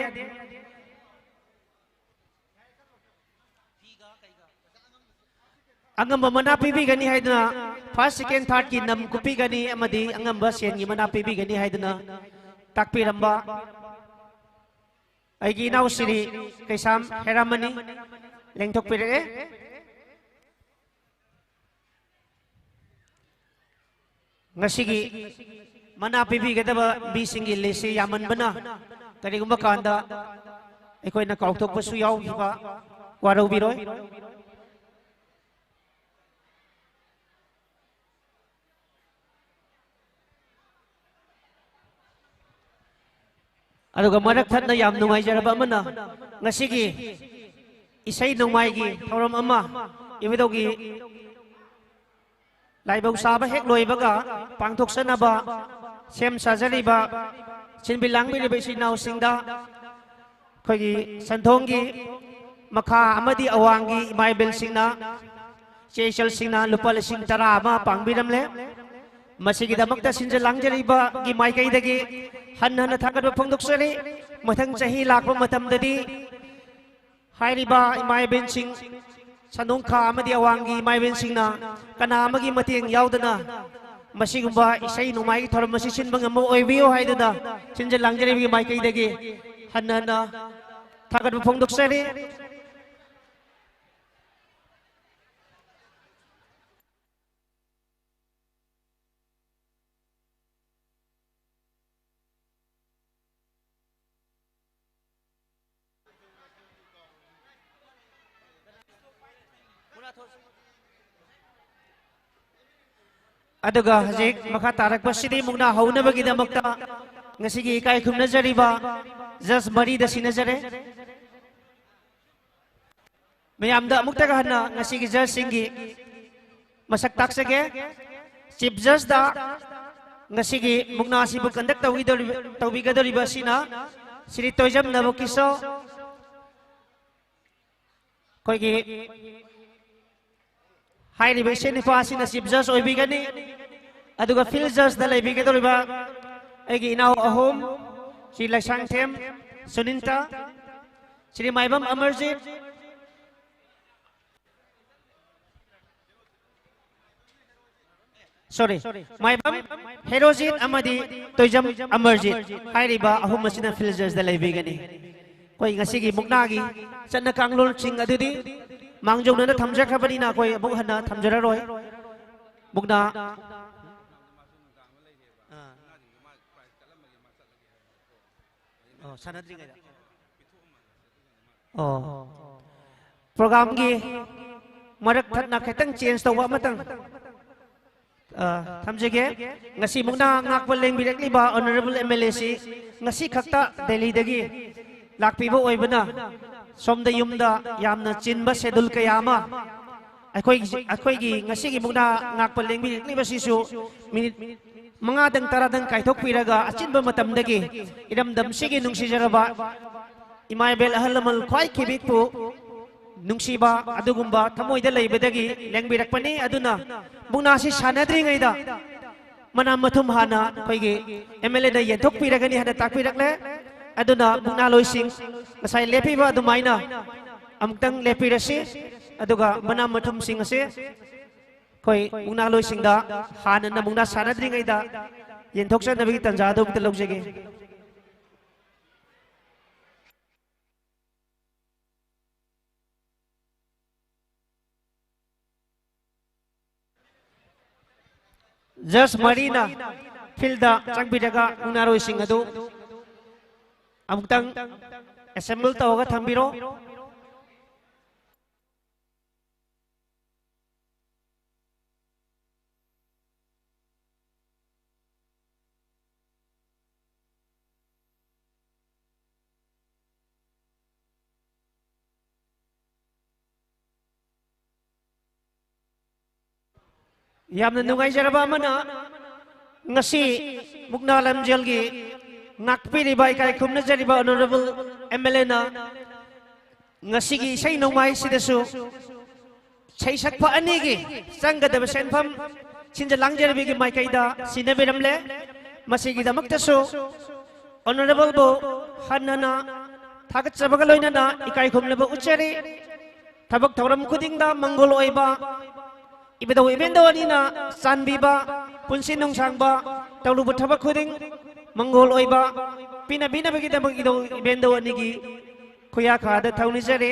ꯑꯉꯝꯕ ꯃꯅꯥ ꯄꯤꯕꯤꯒꯅꯤ ꯍꯥꯏꯗꯨꯅ first, second, thirdꯀꯤ ꯅꯝ ꯀꯨꯞꯄꯤꯒꯅꯤ ꯑꯃꯗꯤ ꯑꯉꯝꯕ ꯁꯦꯟꯒꯤ ꯃꯅꯥ ꯄꯤꯕꯤꯒꯅꯤ ꯍꯥꯏꯗꯨꯅ ꯇꯥꯛꯄꯤꯔꯝꯕ ꯑꯩꯒꯤ ꯏꯅꯥꯎ ꯁ꯭ꯔꯤ ꯀꯩꯁꯥꯝ ꯍꯦꯔꯥꯃꯅꯤ ꯂꯦꯡꯊꯣꯛꯄꯤꯔꯛꯑꯦ꯫ ꯉꯁꯤꯒꯤ ꯃꯅꯥ ꯄꯤꯕꯤꯒꯗꯕ ꯃꯤꯁꯤꯡꯒꯤ listꯁꯤ ꯌꯥꯝꯃꯟꯕꯅ ꯀꯔꯤꯒꯨꯝꯕ ꯀꯥꯟꯗ ꯑꯩꯈꯣꯏꯅ ꯀꯥꯎꯊꯣꯛꯄꯁꯨ ꯌꯥꯎꯈꯤꯕ ꯋꯥꯔꯧꯕꯤꯔꯣꯏ꯫ ꯑꯗꯨꯒ ꯃꯔꯛ ꯊꯠꯅ ꯌꯥꯝ ꯅꯨꯡꯉꯥꯏꯖꯔꯕ ꯑꯃꯅ, ꯉꯁꯤꯒꯤ ꯏꯁꯩ ꯅꯣꯡꯃꯥꯏꯒꯤ ꯊꯧꯔꯝ ꯑꯃ ꯏꯕꯨꯙꯧꯒꯤ ꯂꯥꯏꯕꯧ ꯁꯥꯕ ꯍꯦꯛ ꯂꯣꯏꯕꯒ ꯄꯥꯡꯊꯣꯛꯆꯅꯕ ꯁꯦꯝ ꯁꯥꯖꯔꯤꯕ, ꯁꯤꯟꯕꯤ ꯂꯥꯡꯕꯤꯔꯤꯕ ꯏꯆꯤꯟ ꯏꯅꯥꯎꯁꯤꯡꯗ, ꯑꯩꯈꯣꯏꯒꯤ ꯁꯟꯊꯣꯡꯒꯤ ꯃꯈꯥ ꯑꯃꯗꯤ ꯑꯋꯥꯡꯒꯤ ꯏꯃꯥ ꯏꯕꯦꯜꯁꯤꯡꯅ, ꯏꯆꯦ ꯏꯆꯜꯁꯤꯡꯅ ꯂꯨꯄꯥ ꯂꯤꯁꯤꯡ ꯇꯔꯥ ꯑꯃ ꯄꯥꯡꯕꯤꯔꯝꯂꯦ꯫ ꯃꯁꯤꯒꯤꯗꯃꯛꯇ ꯁꯤꯟꯖ ꯂꯥꯡꯖꯔꯤꯕꯒꯤ ꯃꯥꯏꯀꯩꯗꯒꯤ ꯍꯟꯅ ꯍꯟꯅ ꯊꯥꯒꯠꯄ ꯐꯣꯡꯗꯣꯛꯆꯔꯤ꯫ ꯃꯊꯪ ꯆꯍꯤ ꯂꯥꯛꯄ ꯃꯇꯝꯗꯗꯤ ꯍꯥꯏꯔꯤꯕ ꯏꯃꯥ ꯏꯕꯦꯟꯁꯤꯡ, ꯁꯟꯗꯣꯡꯈꯥ ꯑꯃꯗꯤ ꯑꯋꯥꯡꯒꯤ ꯏꯃꯥ ꯏꯕꯦꯟꯁꯤꯡꯅ ꯀꯅꯥ ꯑꯃꯒꯤ ꯃꯇꯦꯡ ꯌꯥꯎꯗꯅ ꯃꯁꯤꯒꯨꯝꯕ ꯏꯁꯩ ꯅꯣꯡꯃꯥꯏꯒꯤ ꯊꯧꯔꯝ ꯑꯁꯤ ꯁꯤꯟꯕ ꯉꯝꯕ ꯑꯣꯏꯕꯤꯌꯨ ꯍꯥꯏꯗꯨꯅ ꯁꯤꯟꯖ ꯂꯥꯡꯖꯔꯤꯕꯒꯤ ꯃꯥꯏꯀꯩꯗꯒꯤ ꯍꯟꯅ ꯍꯟꯅ ꯊꯥꯒꯠꯄ ꯐꯣꯡꯗꯣꯛꯆꯔꯤ꯫ ꯑꯗꯨꯒ ꯍꯧꯖꯤꯛ ꯃꯈꯥ ꯇꯥꯔꯛꯄꯁꯤꯗꯤ ꯃꯨꯛꯅꯥ ꯍꯧꯅꯕꯒꯤꯗꯃꯛꯇ ꯉꯁꯤꯒꯤ ꯏꯀꯥꯏ ꯈꯨꯝꯅꯖꯔꯤꯕ ꯖꯁ ꯃꯔꯤꯗ ꯁꯤꯟꯅꯖꯔꯦ꯫ ꯃꯌꯥꯝꯗ ꯑꯃꯨꯛꯇꯒ ꯍꯟꯅ ꯉꯁꯤꯒꯤ ꯖꯁꯁꯤꯡꯒꯤ ꯃꯁꯛ ꯇꯥꯛꯆꯒꯦ꯫ ꯆꯤꯐ ꯖꯁꯇ ꯉꯁꯤꯒꯤ ꯃꯨꯛꯅꯥ ꯑꯁꯤꯕꯨ ꯀꯟꯗꯛ ꯇꯧꯕꯤꯒꯗꯧꯔꯤꯕ, ꯇꯧꯕꯤꯒꯗꯧꯔꯤꯕ ꯑꯁꯤꯅ ꯁ꯭ꯔꯤ ꯇꯣꯏꯖꯝ ꯅꯕꯀꯤꯁꯣ꯫ ꯑꯩꯈꯣꯏꯒꯤ ꯍꯥꯏꯔꯤꯕ ꯏꯁꯩ ꯅꯨꯄꯥ ꯑꯁꯤꯅ ꯆꯤꯐ ꯖꯁ ꯑꯣꯏꯕꯤꯒꯅꯤ꯫ ꯑꯗꯨꯒ ꯐꯤꯜ ꯖꯁꯇ ꯂꯩꯕꯤꯒꯗꯧꯔꯤꯕ ꯑꯩꯒꯤ ꯏꯅꯥꯎ ꯑꯍꯨꯝ, ꯁ꯭ꯔꯤ ꯂꯩꯁꯥꯡꯊꯦꯝ ꯁꯨꯅꯤꯟꯇ, ꯁ꯭ꯔꯤ ꯃꯥꯏꯕꯝ ꯑꯃꯔꯖꯤꯠ, sorry, ꯃꯥꯏꯕꯝ ꯍꯦꯔꯣꯖꯤꯠ ꯑꯃꯗꯤ ꯇꯣꯏꯖꯝ ꯑꯃꯔꯖꯤꯠ ꯍꯥꯏꯔꯤꯕ ꯑꯍꯨꯝ ꯑꯁꯤꯅ ꯐꯤꯜ ꯖꯁꯇ ꯂꯩꯕꯤꯒꯅꯤ꯫ ꯑꯩꯈꯣꯏ ꯉꯁꯤꯒꯤ ꯃꯨꯛꯅꯥꯒꯤ ꯆꯠꯅ ꯀꯥꯡꯂꯣꯟꯁꯤꯡ ꯑꯗꯨꯗꯤ ꯃꯥꯡꯖꯧꯅꯅ ꯊꯝꯖꯈ꯭ꯔꯕꯅꯤꯅ ꯑꯩꯈꯣꯏ ꯑꯃꯨꯛ ꯍꯟꯅ ꯊꯝꯖꯔꯔꯣꯏ꯫ ꯃꯨꯛꯅꯥ, ꯑꯥ꯫ ꯑꯣ, ꯁꯥꯟꯅꯗ꯭ꯔꯤꯉꯩꯗ꯫ ꯑꯣ꯫ ꯄ꯭ꯔꯣꯒ꯭ꯔꯥꯝꯒꯤ ꯃꯔꯛ ꯊꯠꯅ ꯈꯤꯇꯪ ꯆꯦꯟꯖ ꯇꯧꯕ ꯑꯃꯇꯪ, ꯑ, ꯊꯝꯖꯒꯦ꯫ ꯉꯁꯤ ꯃꯨꯛꯅꯥ ꯉꯥꯛꯄ ꯂꯦꯡꯕꯤꯔꯛꯂꯤꯕ ꯑꯣꯅꯔꯦꯕꯜ ꯑꯦꯝ ꯑꯦꯜ ꯑꯦꯁꯤ ꯉꯁꯤ ꯈꯛꯇ ꯗꯦꯜꯂꯤꯗꯒꯤ ꯂꯥꯛꯄꯤꯕ ꯑꯣꯏꯕꯅ ꯁꯣꯝꯗ ꯌꯨꯝꯗ ꯌꯥꯝꯅ ꯆꯤꯟꯕ ꯁꯦꯗꯨꯜ ꯀꯌꯥ ꯑꯃ ꯑꯩꯈꯣꯏꯒꯤ, ꯑꯩꯈꯣꯏꯒꯤ ꯉꯁꯤꯒꯤ ꯃꯨꯛꯅꯥ ꯉꯥꯛꯄ ꯂꯦꯡꯕꯤꯔꯛꯂꯤꯕꯁꯤꯁꯨ ꯃꯤꯅꯤꯠ ꯃꯉꯥꯗꯪ ꯇꯔꯥꯗꯪ ꯀꯥꯏꯊꯣꯛꯄꯤꯔꯒ ꯑꯆꯤꯟꯕ ꯃꯇꯝꯗꯒꯤ ꯏꯔꯝꯗꯝꯁꯤꯒꯤ ꯅꯨꯡꯁꯤꯖꯔꯕ ꯏꯃꯥ ꯏꯕꯦꯜ ꯑꯍꯜ ꯂꯃꯟ ꯈ꯭ꯋꯥꯏ ꯈꯤꯕꯤꯛꯄꯨ ꯅꯨꯡꯁꯤꯕ ꯑꯗꯨꯒꯨꯝꯕ ꯊꯃꯣꯏꯗ ꯂꯩꯕꯗꯒꯤ ꯂꯦꯡꯕꯤꯔꯛꯄꯅꯤ꯫ ꯑꯗꯨꯅ ꯃꯨꯛꯅꯥꯁꯤ ꯁꯥꯟꯅꯗ꯭ꯔꯤꯉꯩꯗ ꯃꯅꯥ ꯃꯊꯨꯝ ꯍꯥꯟꯅ ꯑꯩꯈꯣꯏꯒꯤ ꯑꯦꯝ ꯑꯦꯜ ꯑꯦꯗ ꯌꯦꯟꯊꯣꯛꯄꯤꯔꯒꯅꯤ ꯍꯥꯏꯅ ꯇꯥꯛꯄꯤꯔꯛꯂꯦ꯫ ꯑꯗꯨꯅ ꯃꯨꯛꯅꯥꯂꯣꯏꯁꯤꯡ ꯉꯁꯥꯏ ꯂꯦꯞꯄꯤꯕ ꯑꯗꯨꯃꯥꯏꯅ ꯑꯃꯨꯛꯇꯪ ꯂꯦꯞꯄꯤꯔꯁꯤ꯫ ꯑꯗꯨꯒ ꯃꯅꯥ ꯃꯊꯨꯝꯁꯤꯡ ꯑꯁꯤ ꯑꯩꯈꯣꯏ ꯃꯨꯛꯅꯥꯂꯣꯏꯁꯤꯡꯗ ꯍꯥꯟꯅꯅ ꯃꯨꯛꯅꯥ ꯁꯥꯟꯅꯗ꯭ꯔꯤꯉꯩꯗ ꯌꯦꯟꯊꯣꯛꯆꯅꯕꯒꯤ ꯇꯥꯟꯖꯥ ꯑꯗꯨ ꯑꯃꯨꯛꯇ ꯂꯧꯖꯒꯦ꯫ ꯖꯁ ꯃꯔꯤꯅ ꯐꯤꯜꯗ ꯆꯪꯕꯤꯔꯒ ꯃꯨꯛꯅꯥꯔꯣꯏꯁꯤꯡ ꯑꯗꯨ ꯑꯃꯨꯛꯇꯪ ꯑꯦꯁꯦꯝꯕꯜ ꯇꯧꯔꯒ ꯊꯝꯕꯤꯔꯣ꯫ ꯌꯥꯝꯅ ꯅꯨꯡꯉꯥꯏꯖꯔꯕ ꯑꯃꯅ, ꯉꯁꯤ ꯃꯨꯛꯅꯥ ꯂꯝꯖꯦꯜꯒꯤ ꯉꯥꯛꯄꯤꯔꯤꯕ, ꯏꯀꯥꯏ ꯈꯨꯝꯅꯖꯔꯤꯕ ꯑꯣꯅꯔꯦꯕꯜ ꯑꯦꯝ ꯑꯦꯜ ꯑꯦꯅ ꯉꯁꯤꯒꯤ ꯏꯁꯩ ꯅꯣꯡꯃꯥꯏꯁꯤꯗꯁꯨ ꯁꯩꯁꯛꯄ ꯑꯅꯤꯒꯤ ꯆꯪꯒꯗꯕ ꯁꯦꯟꯐꯝ ꯁꯤꯟꯖ ꯂꯥꯡꯖꯔꯤꯕꯒꯤ ꯃꯥꯏꯀꯩꯗ ꯁꯤꯟꯅꯕꯤꯔꯝꯂꯦ꯫ ꯃꯁꯤꯒꯤꯗꯃꯛꯇꯁꯨ ꯑꯣꯅꯔꯦꯕꯜꯕꯨ ꯍꯟꯅ ꯍꯟꯅ ꯊꯥꯒꯠꯆꯕꯒ ꯂꯣꯏꯅꯅ ꯏꯀꯥꯏ ꯈꯨꯝꯅꯕ ꯎꯠꯆꯔꯤ꯫ ꯊꯕꯛ ꯊꯧꯔꯝ ꯈꯨꯗꯤꯡꯗ ꯃꯪꯒꯣꯜ ꯑꯣꯏꯕ, ꯏꯕꯨꯙꯧ ꯏꯕꯦꯟꯗꯧ ꯑꯅꯤꯅ ꯆꯥꯟꯕꯤꯕ, ꯄꯨꯟꯁꯤ ꯅꯨꯡꯁꯥꯡꯕ, ꯇꯧꯔꯨꯕ ꯊꯕꯛ ꯈꯨꯗꯤꯡ ꯃꯪꯒꯣꯜ ꯑꯣꯏꯕ, ꯄꯤꯅꯕꯤꯅꯕꯒꯤꯗꯃꯛ ꯏꯙꯧ ꯏꯕꯦꯟꯗꯧ ꯑꯅꯤꯒꯤ ꯈꯨꯌꯥꯈꯥꯗ ꯊꯧꯅꯤꯖꯔꯤ꯫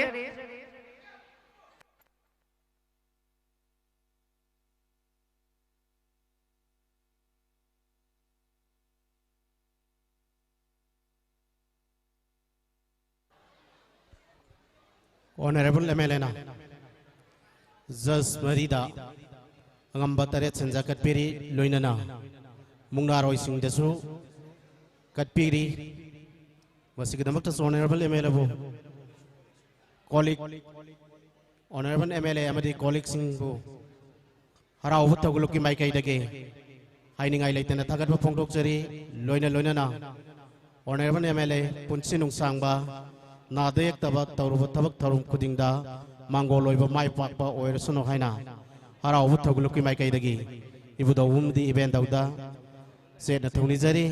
ꯑꯣꯅꯔꯦꯕꯜ ꯑꯦꯝ ꯑꯦꯜ ꯑꯦꯅ ꯖꯁ ꯃꯔꯤꯗ ꯑꯉꯝꯕ ꯇꯔꯦꯠ ꯁꯟꯖꯥ ꯀꯠꯄꯤꯔꯤ꯫ ꯂꯣꯏꯅꯅ ꯃꯨꯛꯅꯥꯔꯣꯏꯁꯤꯡꯗꯁꯨ ꯀꯠꯄꯤꯔꯤ꯫ ꯃꯁꯤꯒꯤꯗꯃꯛꯇꯁꯨ ꯑꯣꯅꯔꯦꯕꯜ ꯑꯦꯝ ꯑꯦꯜ ꯑꯦꯕꯨ colleague, honourable M L A ꯑꯃꯗꯤ ꯀꯣꯂꯤꯛꯁꯤꯡꯕꯨ ꯍꯔꯥꯎꯕ ꯊꯧꯒꯜꯂꯨꯞꯀꯤ ꯃꯥꯏꯀꯩꯗꯒꯤ ꯍꯥꯏꯅꯤꯡꯉꯥꯏ ꯂꯩꯇꯅ ꯊꯥꯒꯠꯄ ꯐꯣꯡꯗꯣꯛꯆꯔꯤ꯫ ꯂꯣꯏꯅ ꯂꯣꯏꯅꯅ ꯑꯣꯅꯔꯦꯕꯜ ꯑꯦꯝ ꯑꯦꯜ ꯑꯦ ꯄꯨꯟꯁꯤ ꯅꯨꯡꯁꯥꯡꯕ, ꯅꯥꯗ ꯌꯦꯛꯇꯕ, ꯇꯧꯔꯨꯕ ꯊꯕꯛ ꯊꯧꯔꯝ ꯈꯨꯗꯤꯡꯗ ꯃꯥꯡꯒꯣꯜ ꯑꯣꯏꯕ ꯃꯥꯏ ꯄꯥꯛꯄ ꯑꯣꯏꯔꯁꯅꯨ ꯍꯥꯏꯅ ꯍꯔꯥꯎꯕ ꯊꯧꯒꯜꯂꯨꯞꯀꯤ ꯃꯥꯏꯀꯩꯗꯒꯤ ꯏꯕꯨꯙꯧ ꯑꯃꯗꯤ ꯏꯕꯦꯟꯗꯧꯗ ꯆꯦꯠꯅ ꯊꯧꯅꯤꯖꯔꯤ꯫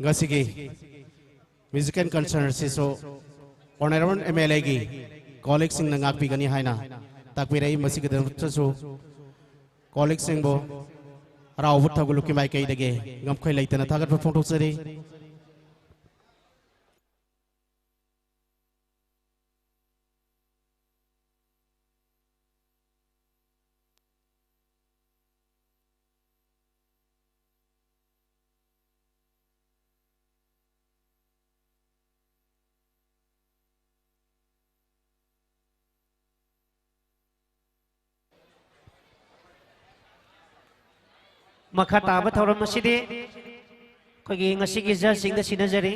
ꯉꯁꯤꯒꯤ Music and Culture ꯑꯁꯤꯁꯨ Honourable M L Aꯒꯤ colleagueꯁꯤꯡꯅ ꯉꯥꯛꯄꯤꯒꯅꯤ ꯍꯥꯏꯅ ꯇꯥꯛꯄꯤꯔꯛꯏ꯫ ꯃꯁꯤꯒꯤꯗꯃꯛꯇꯁꯨ colleagueꯁꯤꯡꯕꯨ ꯍꯔꯥꯎꯕ ꯊꯧꯒꯜꯂꯨꯞꯀꯤ ꯃꯥꯏꯀꯩꯗꯒꯤ ꯉꯝꯈꯩ ꯂꯩꯇꯅ ꯊꯥꯒꯠꯄ ꯐꯣꯡꯗꯣꯛꯆꯔꯤ꯫ ꯃꯈꯥ ꯇꯥꯕ ꯊꯧꯔꯝ ꯑꯁꯤꯗꯤ ꯑꯩꯈꯣꯏꯒꯤ ꯉꯁꯤꯒꯤ judgeꯁꯤꯡꯗ ꯁꯤꯟꯅꯖꯔꯤ꯫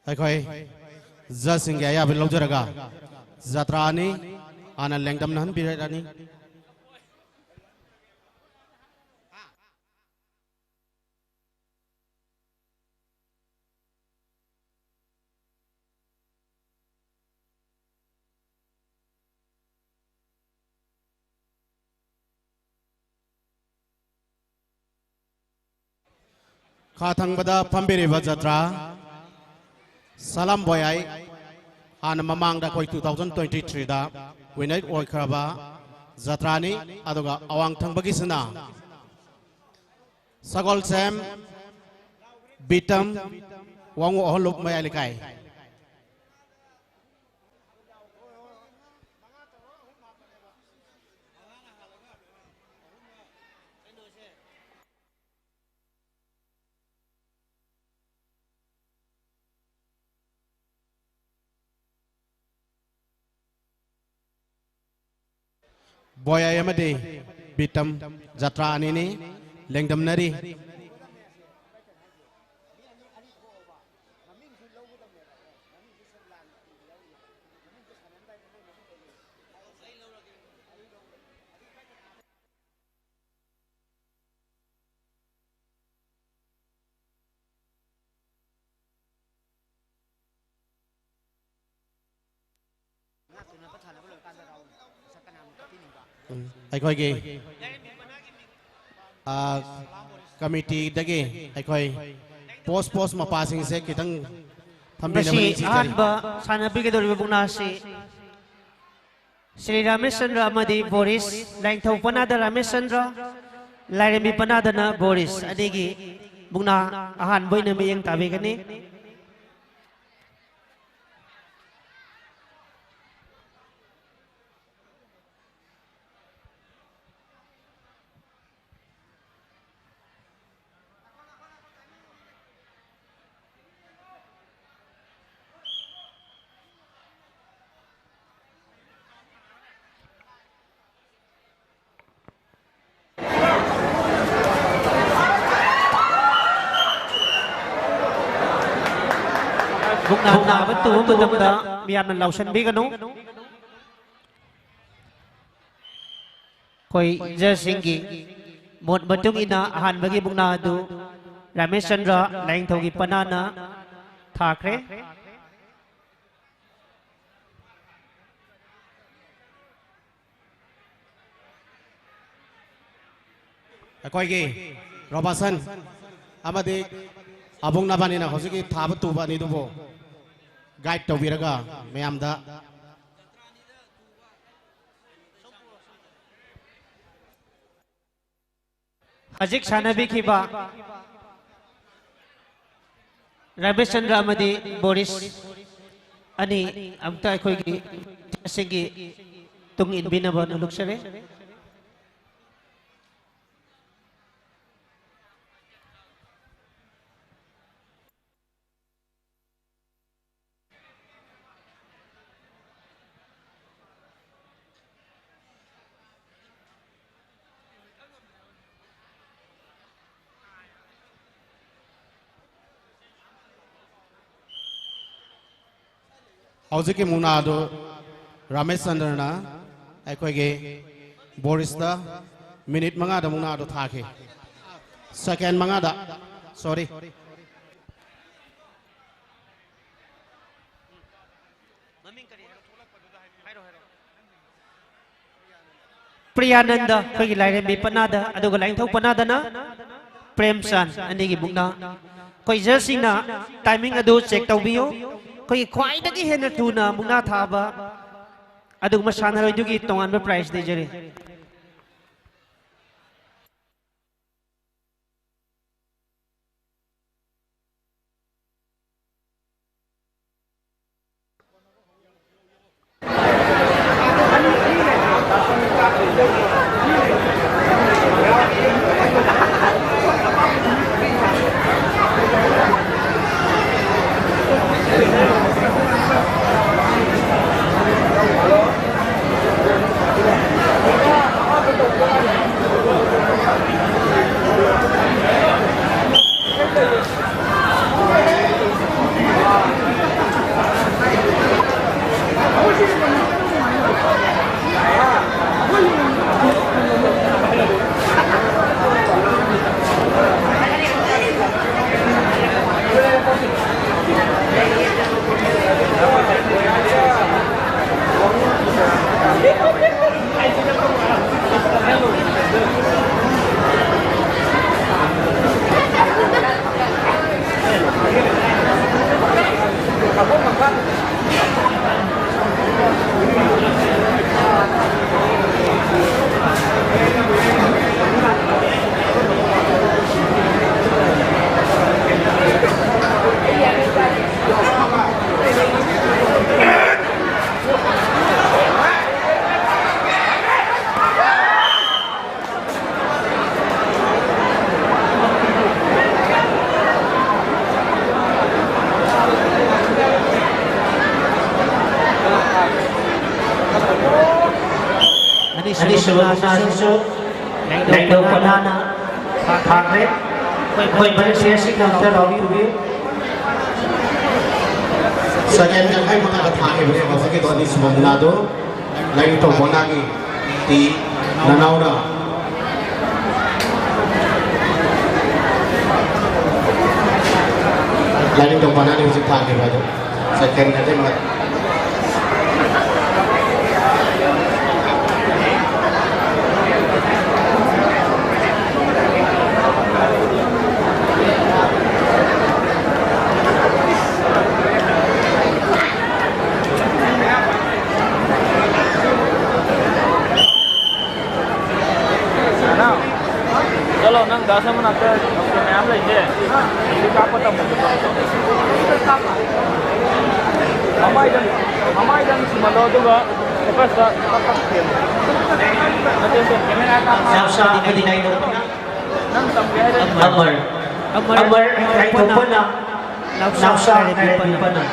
ꯑꯩꯈꯣꯏ ꯖꯖꯁꯤꯡꯒꯤ ꯑꯌꯥꯕ ꯂꯧꯖꯔꯒ ꯖꯇ꯭ꯔꯥ ꯑꯅꯤ ꯍꯥꯟꯅ ꯂꯦꯡꯗꯝꯅꯍꯟꯕꯤꯔꯛꯑꯅꯤ꯫ ꯈꯥ ꯊꯪꯕꯗ ꯐꯝꯕꯤꯔꯤꯕ ꯖꯇ꯭ꯔꯥ ꯁꯂꯥꯝ ꯕꯣꯌꯥꯏ, ꯍꯥꯟꯅ ꯃꯃꯥꯡꯗ ꯑꯩꯈꯣꯏ two thousand twenty three ꯗ winner ꯑꯣꯏꯈ꯭ꯔꯕ ꯖꯇ꯭ꯔꯥꯅꯤ꯫ ꯑꯗꯨꯒ ꯑꯋꯥꯡ ꯊꯪꯕꯒꯤꯁꯤꯅ ꯁꯒꯣꯜꯁꯦꯝ ꯕꯤꯇꯝ, ꯋꯥꯉꯨ ꯑꯍꯜꯂꯨꯞ ꯃꯌꯥꯏ ꯂꯩꯀꯥꯏ꯫ ꯕꯣꯌꯥꯏ ꯑꯃꯗꯤ ꯕꯤꯇꯝ ꯖꯇ꯭ꯔꯥ ꯑꯅꯤꯅꯤ ꯂꯦꯡꯗꯝꯅꯔꯤ꯫ ꯎꯝ, ꯑꯩꯈꯣꯏꯒꯤ, ꯑ, ꯀꯃꯤꯇꯤꯗꯒꯤ ꯑꯩꯈꯣꯏ ꯄꯣꯁ ꯄꯣꯁ ꯃꯄꯥꯁꯤꯡꯁꯦ ꯈꯤꯇꯪ ꯊꯝꯕꯤꯅꯕ ꯉꯁꯤ ꯅꯤꯡꯁꯤꯡꯖꯔꯤ꯫ ꯑꯍꯥꯟꯕ ꯁꯥꯟꯅꯕꯤꯒꯗꯧꯔꯤꯕ ꯃꯨꯛꯅꯥ ꯑꯁꯤ ꯁ꯭ꯔꯤ ꯔꯥꯃꯦꯁꯆꯟꯗ꯭ꯔ ꯑꯃꯗꯤ ꯕꯣꯔꯤꯁ, ꯂꯥꯏꯅꯤꯡꯊꯧ ꯄꯅꯥꯗ ꯔꯥꯃꯦꯁꯆꯟꯗ꯭ꯔ, ꯂꯥꯏꯔꯦꯝꯕꯤ ꯄꯅꯥꯗꯅ ꯕꯣꯔꯤꯁ ꯑꯅꯤꯒꯤ ꯃꯨꯛꯅꯥ ꯑꯍꯥꯟꯕ ꯑꯣꯏꯅ ꯃꯤꯠꯌꯦꯡ ꯇꯥꯕꯤꯒꯅꯤ꯫ ꯃꯨꯛꯅꯥ ꯊꯥꯕ ꯇꯨꯕ ꯃꯇꯝꯗ ꯃꯤꯌꯥꯝꯅ ꯂꯥꯎꯁꯟꯕꯤꯒꯅꯨ꯫ ꯑꯩꯈꯣꯏ ꯖꯖꯁꯤꯡꯒꯤ ꯃꯣꯠ ꯃꯇꯨꯡ ꯏꯟꯅ ꯑꯍꯥꯟꯕꯒꯤ ꯃꯨꯛꯅꯥ ꯑꯗꯨ ꯔꯥꯃꯦꯁꯆꯟꯗ꯭ꯔ ꯂꯥꯏꯅꯤꯡꯊꯧꯒꯤ ꯄꯅꯥꯅ ꯊꯥꯈ꯭ꯔꯦ꯫ ꯑꯩꯈꯣꯏꯒꯤ ꯔꯣꯕꯥꯁꯟ ꯑꯃꯗꯤ ꯑꯕꯨꯡ ꯅꯕꯥꯅꯤꯅ ꯍꯧꯖꯤꯛꯀꯤ ꯊꯥꯕ ꯇꯨꯕ ꯑꯅꯤꯗꯨꯕꯨ ꯒꯥꯏꯗ ꯇꯧꯕꯤꯔꯒ ꯃꯌꯥꯝꯗ ꯍꯧꯖꯤꯛ ꯁꯥꯟꯅꯕꯤꯈꯤꯕ ꯔꯃꯦꯁꯆꯟꯗ꯭ꯔ ꯑꯃꯗꯤ ꯕꯣꯔꯤꯁ ꯑꯅꯤ ꯑꯃꯨꯛꯇ ꯑꯩꯈꯣꯏꯒꯤ ꯖꯖꯁꯤꯡꯒꯤ ꯇꯨꯡ ꯏꯟꯕꯤꯅꯕ ꯅꯣꯜꯂꯨꯛꯆꯔꯤ꯫ ꯍꯧꯖꯤꯛꯀꯤ ꯃꯨꯛꯅꯥꯗꯨ ꯔꯥꯃꯦꯁꯆꯟꯗ꯭ꯔꯅ ꯑꯩꯈꯣꯏꯒꯤ ꯕꯣꯔꯤꯁꯇ ꯃꯤꯅꯤꯠ ꯃꯉꯥꯗ ꯃꯨꯛꯅꯥꯗꯨ ꯊꯥꯈꯤ꯫ ꯁꯦꯀꯦꯟ ꯃꯉꯥꯗ, ꯁꯣꯔꯤ꯫ ꯄ꯭ꯔꯤꯌꯥꯅꯟꯗ, ꯑꯩꯈꯣꯏꯒꯤ ꯂꯥꯏꯔꯦꯝꯕꯤ ꯄꯅꯥꯗ, ꯑꯗꯨꯒ ꯂꯥꯏꯅꯤꯡꯊꯧ ꯄꯅꯥꯗꯅ ꯄ꯭ꯔꯦꯝꯆꯥꯟ ꯑꯅꯤꯒꯤ ꯃꯨꯛꯅꯥ꯫ ꯑꯩꯈꯣꯏ ꯖꯖꯁꯤꯡꯅ ꯇꯥꯏꯃꯤꯡ ꯑꯗꯨ ꯆꯦꯛ ꯇꯧꯕꯤꯌꯨ꯫ ꯑꯩꯈꯣꯏꯒꯤ ꯈ꯭ꯋꯥꯏꯗꯒꯤ ꯍꯦꯟꯅ ꯊꯨꯅ ꯃꯨꯛꯅꯥ ꯊꯥꯕ ꯑꯗꯨꯒꯨꯝꯕ ꯁꯥꯟꯅꯔꯣꯏꯗꯨꯒꯤ ꯇꯣꯉꯥꯟꯕ ꯄ꯭ꯔꯥꯏꯖ ꯂꯩꯖꯔꯤ꯫ ꯃꯨꯛꯅꯥꯁꯤꯁꯨ ꯂꯥꯏꯅꯤꯡꯊꯧ ꯄꯅꯥꯅ ꯊꯥꯈ꯭ꯔꯦ꯫ ꯑꯩꯈꯣꯏ ꯃꯔꯛꯁꯦ ꯑꯁꯤꯒꯤꯗꯃꯛꯇ ꯂꯥꯎꯕꯤꯔꯨꯕꯤꯌꯨ꯫ ꯁꯦꯀꯦꯟ ꯌꯥꯡꯈꯩ ꯃꯉꯥꯗ ꯊꯥꯈꯤꯕꯅꯦ ꯍꯧꯖꯤꯛꯀꯤꯗꯣ ꯑꯅꯤꯁꯨꯕ ꯃꯨꯛꯅꯥꯗꯣ꯫ ꯂꯥꯏꯅꯤꯡꯊꯧ ꯄꯅꯥꯒꯤ ꯇꯤ ꯅꯅꯥꯎꯅ ꯂꯥꯏꯅꯤꯡꯊꯧ ꯄꯅꯥꯅꯤ ꯍꯧꯖꯤꯛ ꯊꯥꯈꯤꯕ ꯑꯗꯣ꯫ ꯁꯦꯀꯦꯟ ꯌꯥꯡꯈꯩ ꯃꯉꯥ꯫ ꯆꯠꯂꯣ, ꯅꯪ ꯗꯥꯁ ꯃꯅꯥꯛꯇ ꯃꯌꯥꯝ ꯂꯩꯁꯦ꯫ ꯑꯗꯨ ꯀꯥꯞꯄ ꯇꯝꯃꯣ꯫ ꯃꯃꯥꯏꯗꯪ, ꯃꯃꯥꯏꯗꯪ ꯁꯤꯃꯜꯂꯣ, ꯑꯗꯨꯒ ꯐꯣꯀꯁꯇ ꯇꯛ ꯇꯛ ꯊꯦꯡꯉꯣ꯫ ꯅꯠꯇꯦ, ꯅꯠꯇꯦ, ꯀꯦꯃꯦꯔꯥ ꯀꯥꯞꯄ꯫ ꯅꯪ ꯇꯝꯒꯦ ꯍꯥꯏꯔꯗꯤ ꯑꯃꯔ, ꯑꯃꯔ, ꯑꯃꯔ ꯂꯥꯏꯊꯣꯛꯄꯅ ꯅꯥꯎꯆꯥ ꯂꯥꯏꯔꯦꯝꯕꯤ ꯄꯅꯥ꯫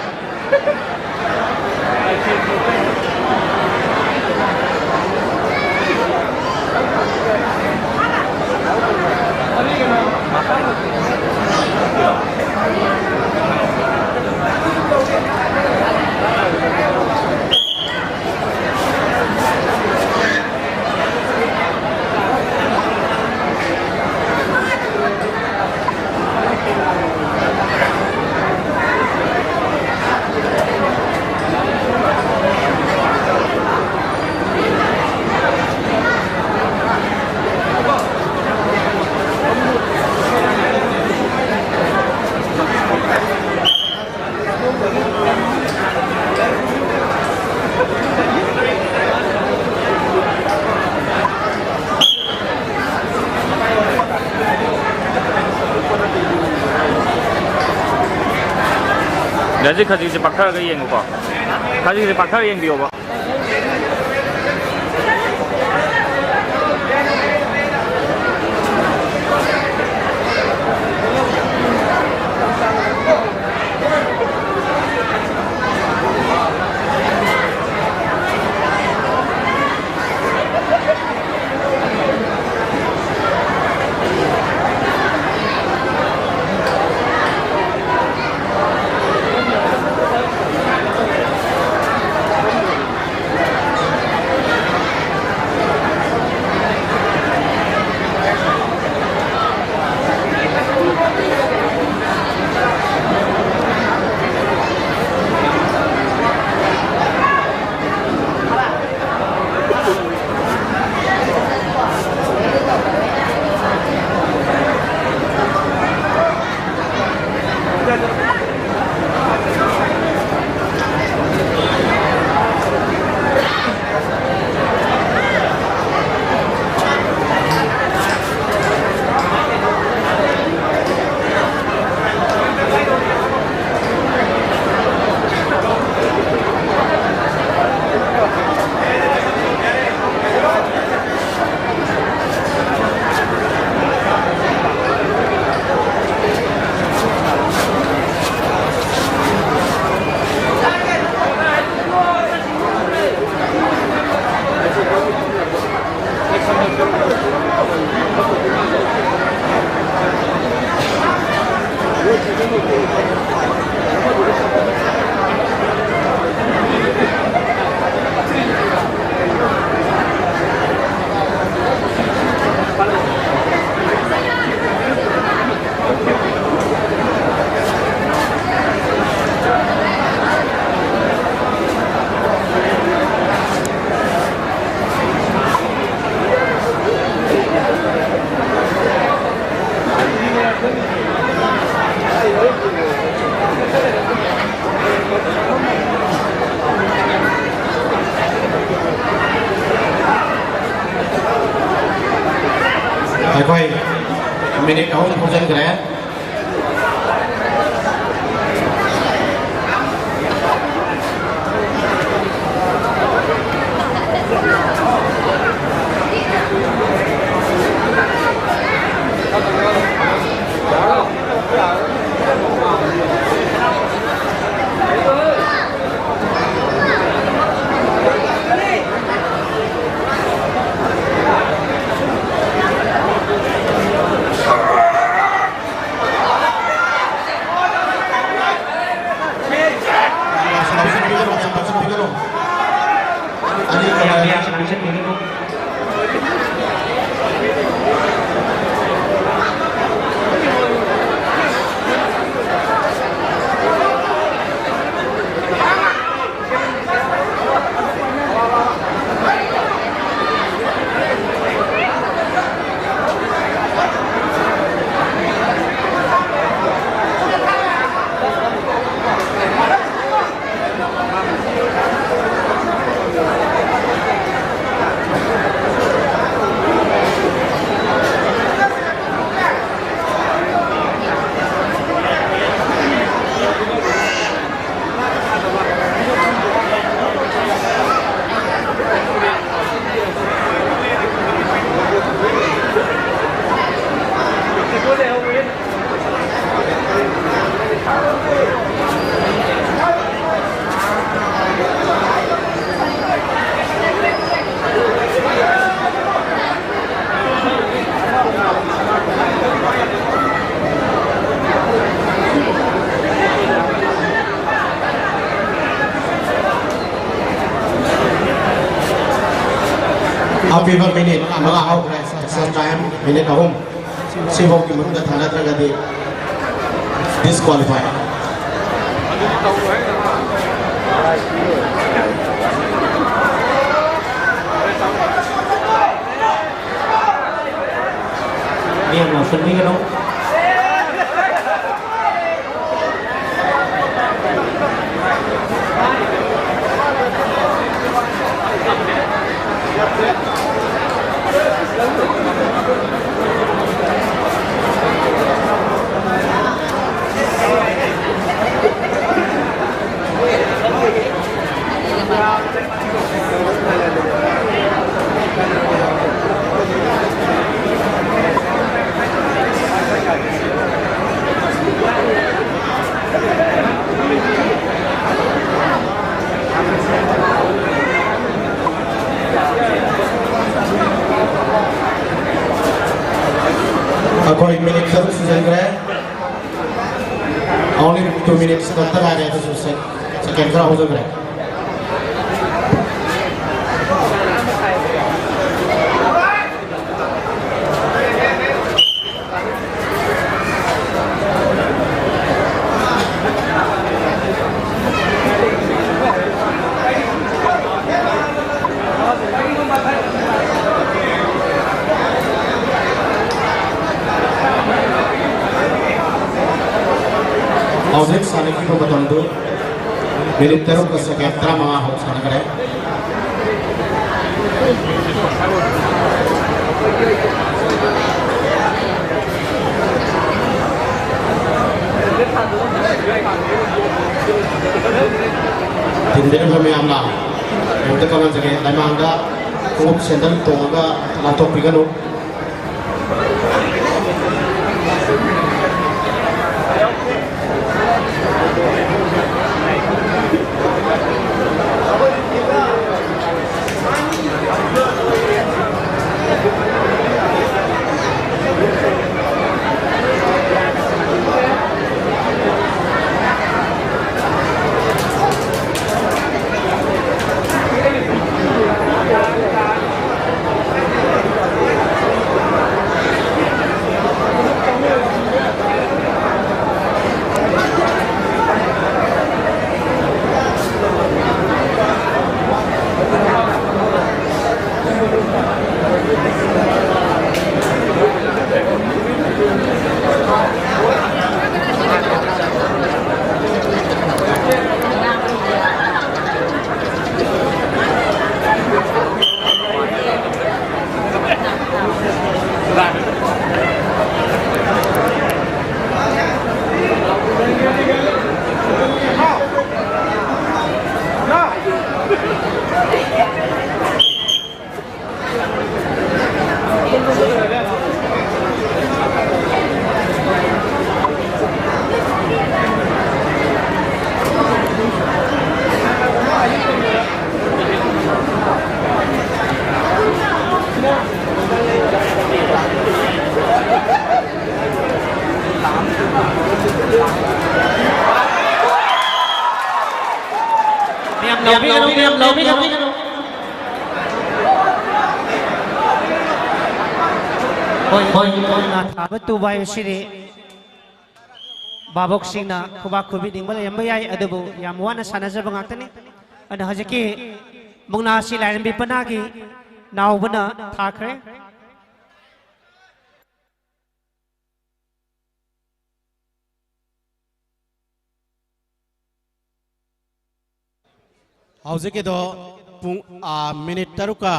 ꯈꯖꯤꯛ ꯈꯖꯤꯛꯁꯦ ꯄꯥꯛꯊꯔꯒ ꯌꯦꯡꯉꯨꯀꯣ꯫ ꯈꯖꯤꯛꯁꯦ ꯄꯥꯛꯊꯔ ꯌꯦꯡꯕꯤꯌꯣꯕ꯫ ꯑꯩꯈꯣꯏ ꯃꯤꯅꯤꯠ ꯑꯍꯨꯝ ꯍꯧꯖꯤꯟꯈ꯭ꯔꯦ꯫ ꯑꯄꯤꯕ ꯃꯤꯅꯤꯠ ꯃꯉꯥ ꯍꯧꯈ꯭ꯔꯦ꯫ ꯑꯦꯛꯁꯇ꯭ꯔꯥ ꯇꯥꯏꯝ ꯃꯤꯅꯤꯠ ꯑꯍꯨꯝ꯫ ꯁꯤꯐꯥꯎꯒꯤ ꯃꯅꯨꯡꯗ ꯊꯥꯅꯗ꯭ꯔꯒꯗꯤ ꯗꯤꯁꯀ꯭ꯋꯥꯂꯤꯐꯥꯏ꯫ ꯃꯤꯌꯥꯝ ꯂꯥꯎꯁꯟꯕꯤꯒꯅꯨ꯫ Two minutes ꯈꯛꯇ ꯉꯥꯏꯔꯦ, ꯑꯗꯨꯁꯨ ꯁꯦ-, second ꯈꯔ ꯍꯧꯖꯈ꯭ꯔꯦ꯫ ꯍꯧꯖꯤꯛ ꯁꯥꯟꯅꯈꯤꯕ ꯃꯇꯝꯗꯨ ꯃꯤꯅꯤꯠ ꯇꯔꯨꯛꯀ ꯁꯦꯀꯦꯟ ꯇꯔꯥꯃꯉꯥ ꯍꯧ ꯁꯥꯟꯅꯈ꯭ꯔꯦ꯫ ꯇꯤꯟꯕꯤꯔꯤꯕ ꯃꯌꯥꯝꯅ ꯑꯃꯨꯛꯇ ꯈꯪꯍꯟꯖꯒꯦ, ꯂꯩꯃꯥꯡꯗ ꯈꯣꯡꯎꯞ ꯁꯦꯟꯗꯜ ꯇꯣꯡꯉꯒ ꯂꯥꯟꯊꯣꯛꯄꯤꯒꯅꯨ꯫ ꯂꯥꯎꯕꯤꯒꯅꯨ, ꯃꯌꯥꯝ ꯂꯥꯎꯕꯤꯒꯅꯨ꯫ ꯍꯣꯏ, ꯍꯣꯏ, ꯃꯨꯛꯅꯥ ꯊꯥꯕ ꯇꯨꯕ ꯍꯥꯏꯕꯁꯤꯗꯤ ꯚꯥꯕꯣꯛꯁꯤꯡꯅ ꯈꯨꯕꯥꯛ ꯈꯨꯕꯤꯅꯤꯡꯕ ꯂꯩꯔꯝꯕ ꯌꯥꯏ, ꯑꯗꯨꯕꯨ ꯌꯥꯝ ꯋꯥꯅ ꯁꯥꯟꯅꯖꯕ ꯉꯥꯛꯇꯅꯤ꯫ ꯑꯗꯨꯅ ꯍꯧꯖꯤꯛꯀꯤ ꯃꯨꯛꯅꯥꯁꯤ ꯂꯥꯏꯔꯦꯝꯕꯤ ꯄꯅꯥꯒꯤ ꯅꯥꯎꯕꯅ ꯊꯥꯈ꯭ꯔꯦ꯫ ꯍꯧꯖꯤꯛꯀꯤꯗꯣ ꯄꯨꯡ, ꯑꯥ, ꯃꯤꯅꯤꯠ ꯇꯔꯨꯛꯀ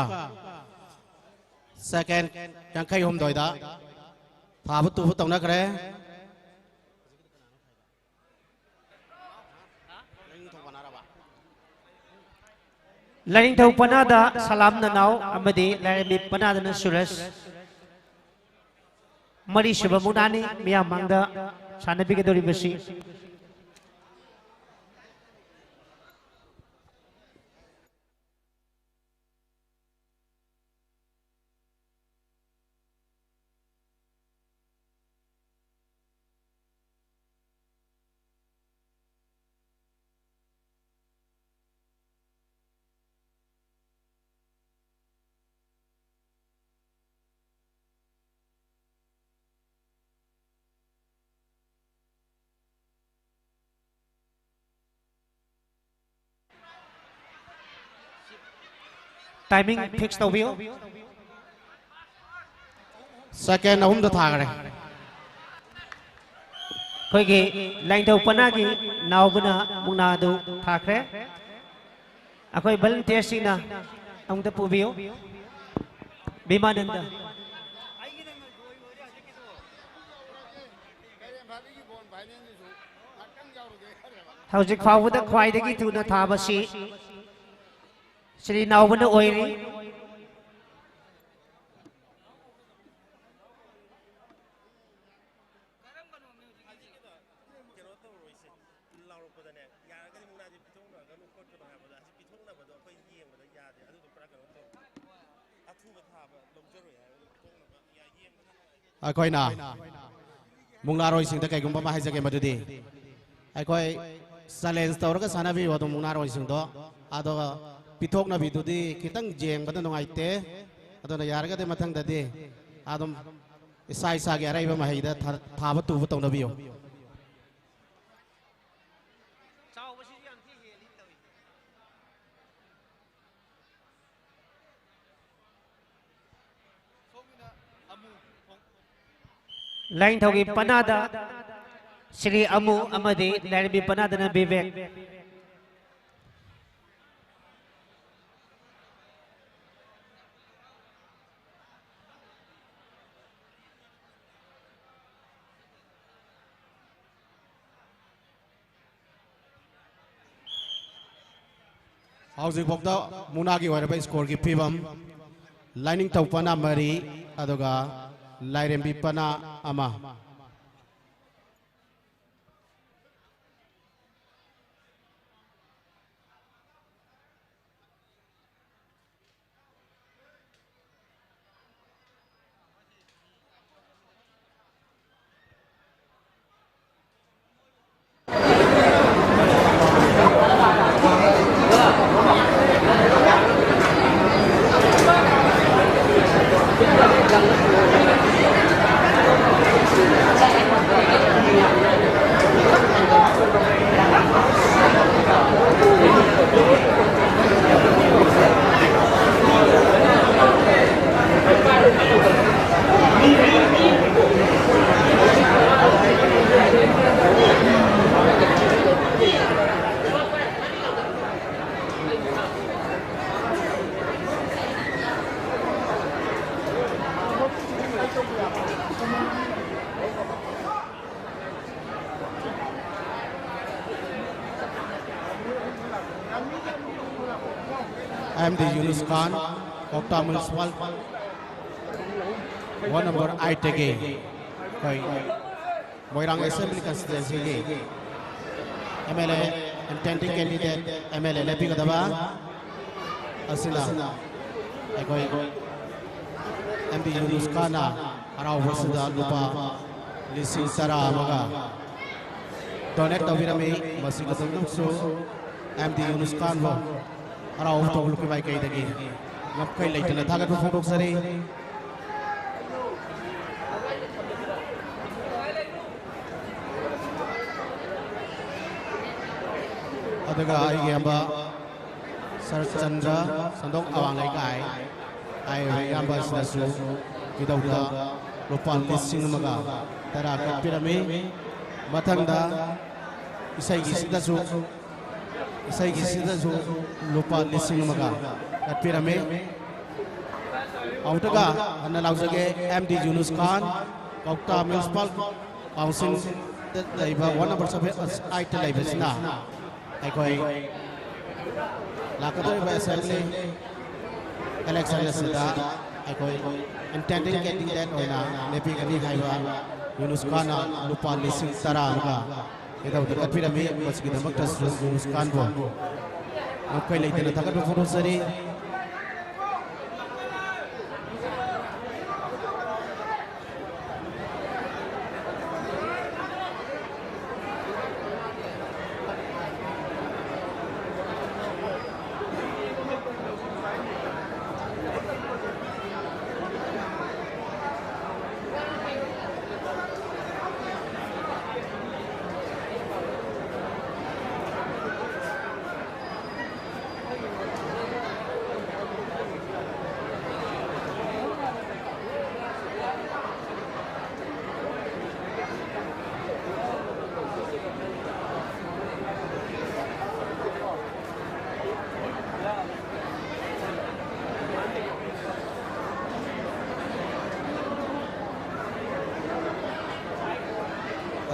ꯁꯦꯀꯦꯟ ꯌꯥꯡꯈꯩ ꯍꯨꯝꯗꯣꯏꯗ ꯊꯥꯕ ꯇꯨꯕ ꯇꯧꯅꯈ꯭ꯔꯦ꯫ ꯂꯥꯏꯅꯤꯡꯊꯧ ꯄꯅꯥꯗ ꯁꯂꯥꯝ ꯅꯅꯥꯎ ꯑꯃꯗꯤ ꯂꯥꯏꯔꯦꯝꯕꯤ ꯄꯅꯥꯗꯅ ꯁꯨꯔꯦꯁ꯫ ꯃꯔꯤꯁꯨꯕ ꯃꯨꯛꯅꯥꯅꯤ ꯃꯤꯌꯥꯝ ꯃꯥꯡꯗ ꯁꯥꯟꯅꯕꯤꯒꯗꯧꯔꯤꯕꯁꯤ꯫ Timing fix ꯇꯧꯕꯤꯌꯨ꯫ ꯁꯦꯀꯦꯟ ꯑꯍꯨꯝꯗ ꯊꯥꯈ꯭ꯔꯦ꯫ ꯑꯩꯈꯣꯏꯒꯤ ꯂꯥꯏꯅꯤꯡꯊꯧ ꯄꯅꯥꯒꯤ ꯅꯥꯎꯕꯅ ꯃꯨꯛꯅꯥꯗꯨ ꯊꯥꯈ꯭ꯔꯦ꯫ ꯑꯩꯈꯣꯏ ꯚꯣꯂꯨꯟꯇꯤꯌꯔꯁꯤꯡꯅ ꯑꯃꯨꯛꯇ ꯄꯨꯕꯤꯌꯨ꯫ ꯚꯤꯃꯥꯅꯟꯗ꯫ ꯍꯧꯖꯤꯛ ꯐꯥꯎꯕꯗ ꯈ꯭ꯋꯥꯏꯗꯒꯤ ꯊꯨꯅ ꯊꯥꯕꯁꯤ ꯁ꯭ꯔꯤ ꯅꯥꯎꯕꯅ ꯑꯣꯏꯔꯤ꯫ ꯑꯩꯈꯣꯏꯅ ꯃꯨꯛꯅꯥꯔꯣꯏꯁꯤꯡꯗ ꯀꯩꯒꯨꯝꯕ ꯑꯃ ꯍꯥꯏꯖꯒꯦ, ꯃꯗꯨꯗꯤ ꯑꯩꯈꯣꯏ ꯆꯦꯂꯦꯟꯖ ꯇꯧꯔꯒ ꯁꯥꯟꯅꯕꯤꯌꯨ ꯑꯗꯨꯝ ꯃꯨꯛꯅꯥꯔꯣꯏꯁꯤꯡꯗꯣ꯫ ꯑꯗꯨꯒ ꯄꯤꯊꯣꯛꯅꯕꯤꯗꯨꯗꯤ ꯈꯤꯇꯪ ꯌꯦꯡꯕꯗ ꯅꯨꯡꯉꯥꯏꯇꯦ꯫ ꯑꯗꯨꯅ ꯌꯥꯔꯒꯗꯤ ꯃꯊꯪꯗꯗꯤ ꯑꯗꯨꯝ ꯏꯁꯥ ꯏꯁꯥꯒꯤ ꯑꯔꯩꯕ ꯃꯍꯩꯗ ꯊꯥ-, ꯊꯥꯕ ꯇꯨꯕ ꯇꯧꯅꯕꯤꯌꯨ꯫ ꯂꯥꯏꯅꯤꯡꯊꯧꯒꯤ ꯄꯅꯥꯗ ꯁ꯭ꯔꯤ ꯑꯃꯨ ꯑꯃꯗꯤ ꯂꯥꯏꯔꯦꯝꯕꯤ ꯄꯅꯥꯗꯅ ꯕꯤꯕꯦꯛ꯫ ꯍꯧꯖꯤꯛꯐꯥꯎꯗ ꯃꯨꯛꯅꯥꯒꯤ ꯑꯣꯏꯔꯕ ꯁ꯭ꯀꯣꯔꯒꯤ ꯐꯤꯕꯝ, ꯂꯥꯏꯅꯤꯡꯊꯧ ꯄꯅꯥ ꯃꯔꯤ, ꯑꯗꯨꯒ ꯂꯥꯏꯔꯦꯝꯕꯤ ꯄꯅꯥ ꯑꯃ꯫ ꯑꯦꯝ ꯗꯤ ꯌꯨꯅꯨꯁ ꯈꯥꯟ, ꯀ꯭ꯋꯥꯛꯇꯥ ꯃ꯭ꯌꯨꯅꯤꯁꯤꯄꯥꯜ, ꯋꯥꯔꯗ ꯅꯝꯕꯔ ꯑꯥꯏꯠꯇꯒꯤ ꯑꯩꯈꯣꯏ ꯃꯣꯏꯔꯥꯡ ꯑꯦꯁꯦꯝꯕ꯭ꯂꯤ ꯀꯟꯁꯇꯤꯇ꯭ꯋꯦꯟꯁꯤꯒꯤ M L A, intending candidate M L A ꯂꯦꯞꯄꯤꯒꯗꯕ ꯑꯁꯤꯅ ꯑꯩꯈꯣꯏ ꯑꯦꯝ ꯗꯤ ꯌꯨꯅꯨꯁ ꯈꯥꯟꯅ ꯍꯔꯥꯎꯕꯁꯤꯗ ꯂꯨꯄꯥ ꯂꯤꯁꯤꯡ ꯇꯔꯥ ꯑꯃꯒ ꯗꯣꯅꯦꯠ ꯇꯧꯕꯤꯔꯝꯃꯤ꯫ ꯃꯁꯤꯒꯤꯗꯃꯛꯁꯨ ꯑꯦꯝ ꯗꯤ ꯌꯨꯅꯨꯁ ꯈꯥꯟꯕꯨ ꯍꯔꯥꯎꯕ ꯇꯧꯕ ꯂꯨꯞꯀꯤ ꯃꯥꯏꯀꯩꯗꯒꯤ ꯉꯝꯈꯩ ꯂꯩꯇꯅ ꯊꯥꯒꯠꯄ ꯐꯣꯡꯗꯣꯛꯆꯔꯤ꯫ ꯑꯗꯨꯒ ꯑꯩꯒꯤ ꯏꯌꯥꯝꯕ ꯁꯔꯆꯟꯗ꯭ꯔ ꯁꯟꯗꯣꯛ ꯑꯋꯥꯡ ꯂꯩꯀꯥꯏ ꯍꯥꯏꯔꯤꯕ ꯏꯌꯥꯝꯕ ꯑꯁꯤꯅꯁꯨ ꯏꯙꯧꯗ ꯂꯨꯄꯥ ꯂꯤꯁꯤꯡ ꯑꯃꯒ ꯇꯔꯥ ꯀꯠꯄꯤꯔꯝꯃꯤ꯫ ꯃꯊꯪꯗ ꯏꯁꯩꯒꯤꯁꯤꯗꯁꯨ, ꯏꯁꯩꯒꯤꯁꯤꯗꯁꯨ ꯂꯨꯄꯥ ꯂꯤꯁꯤꯡ ꯑꯃꯒ ꯀꯠꯄꯤꯔꯝꯃꯤ꯫ ꯑꯃꯨꯛꯇꯒ ꯍꯟꯅ ꯂꯥꯎꯖꯒꯦ, ꯑꯦꯝ ꯗꯤ ꯌꯨꯅꯨꯁ ꯈꯥꯟ, ꯀꯧꯇꯥ ꯃ꯭ꯌꯨꯅꯤꯁꯤꯄꯥꯜ ꯀꯥꯎꯟꯁꯤꯜꯗ ꯂꯩꯕ ꯋꯥꯔꯗ ꯅꯝꯕꯔ ꯁꯚꯦꯟ, ꯑꯩꯠꯇ ꯂꯩꯕꯁꯤꯅ ꯑꯩꯈꯣꯏ ꯂꯥꯛꯀꯗꯧꯔꯤꯕ ꯑꯦꯁꯦꯝꯕ꯭ꯂꯤ ꯏꯂꯦꯛꯁꯟ ꯑꯁꯤꯗ ꯑꯩꯈꯣꯏ ꯏꯟꯇꯦꯟꯗꯤꯡ ꯀꯦꯟꯗꯤꯗꯦꯠ ꯑꯣꯏꯅ ꯂꯦꯞꯄꯤꯒꯅꯤ ꯍꯥꯏꯕ ꯌꯨꯅꯨꯁ ꯈꯥꯟꯅ ꯂꯨꯄꯥ ꯂꯤꯁꯤꯡ ꯇꯔꯥ ꯑꯃꯒ ꯏꯙꯧꯗ ꯀꯠꯄꯤꯔꯝꯃꯤ꯫ ꯃꯁꯤꯒꯤꯗꯃꯛꯇꯁꯨ ꯌꯨꯅꯨꯁ ꯈꯥꯟꯕꯨ ꯉꯝꯈꯩ ꯂꯩꯇꯅ ꯊꯥꯒꯠꯄ ꯐꯣꯡꯗꯣꯛꯆꯔꯤ꯫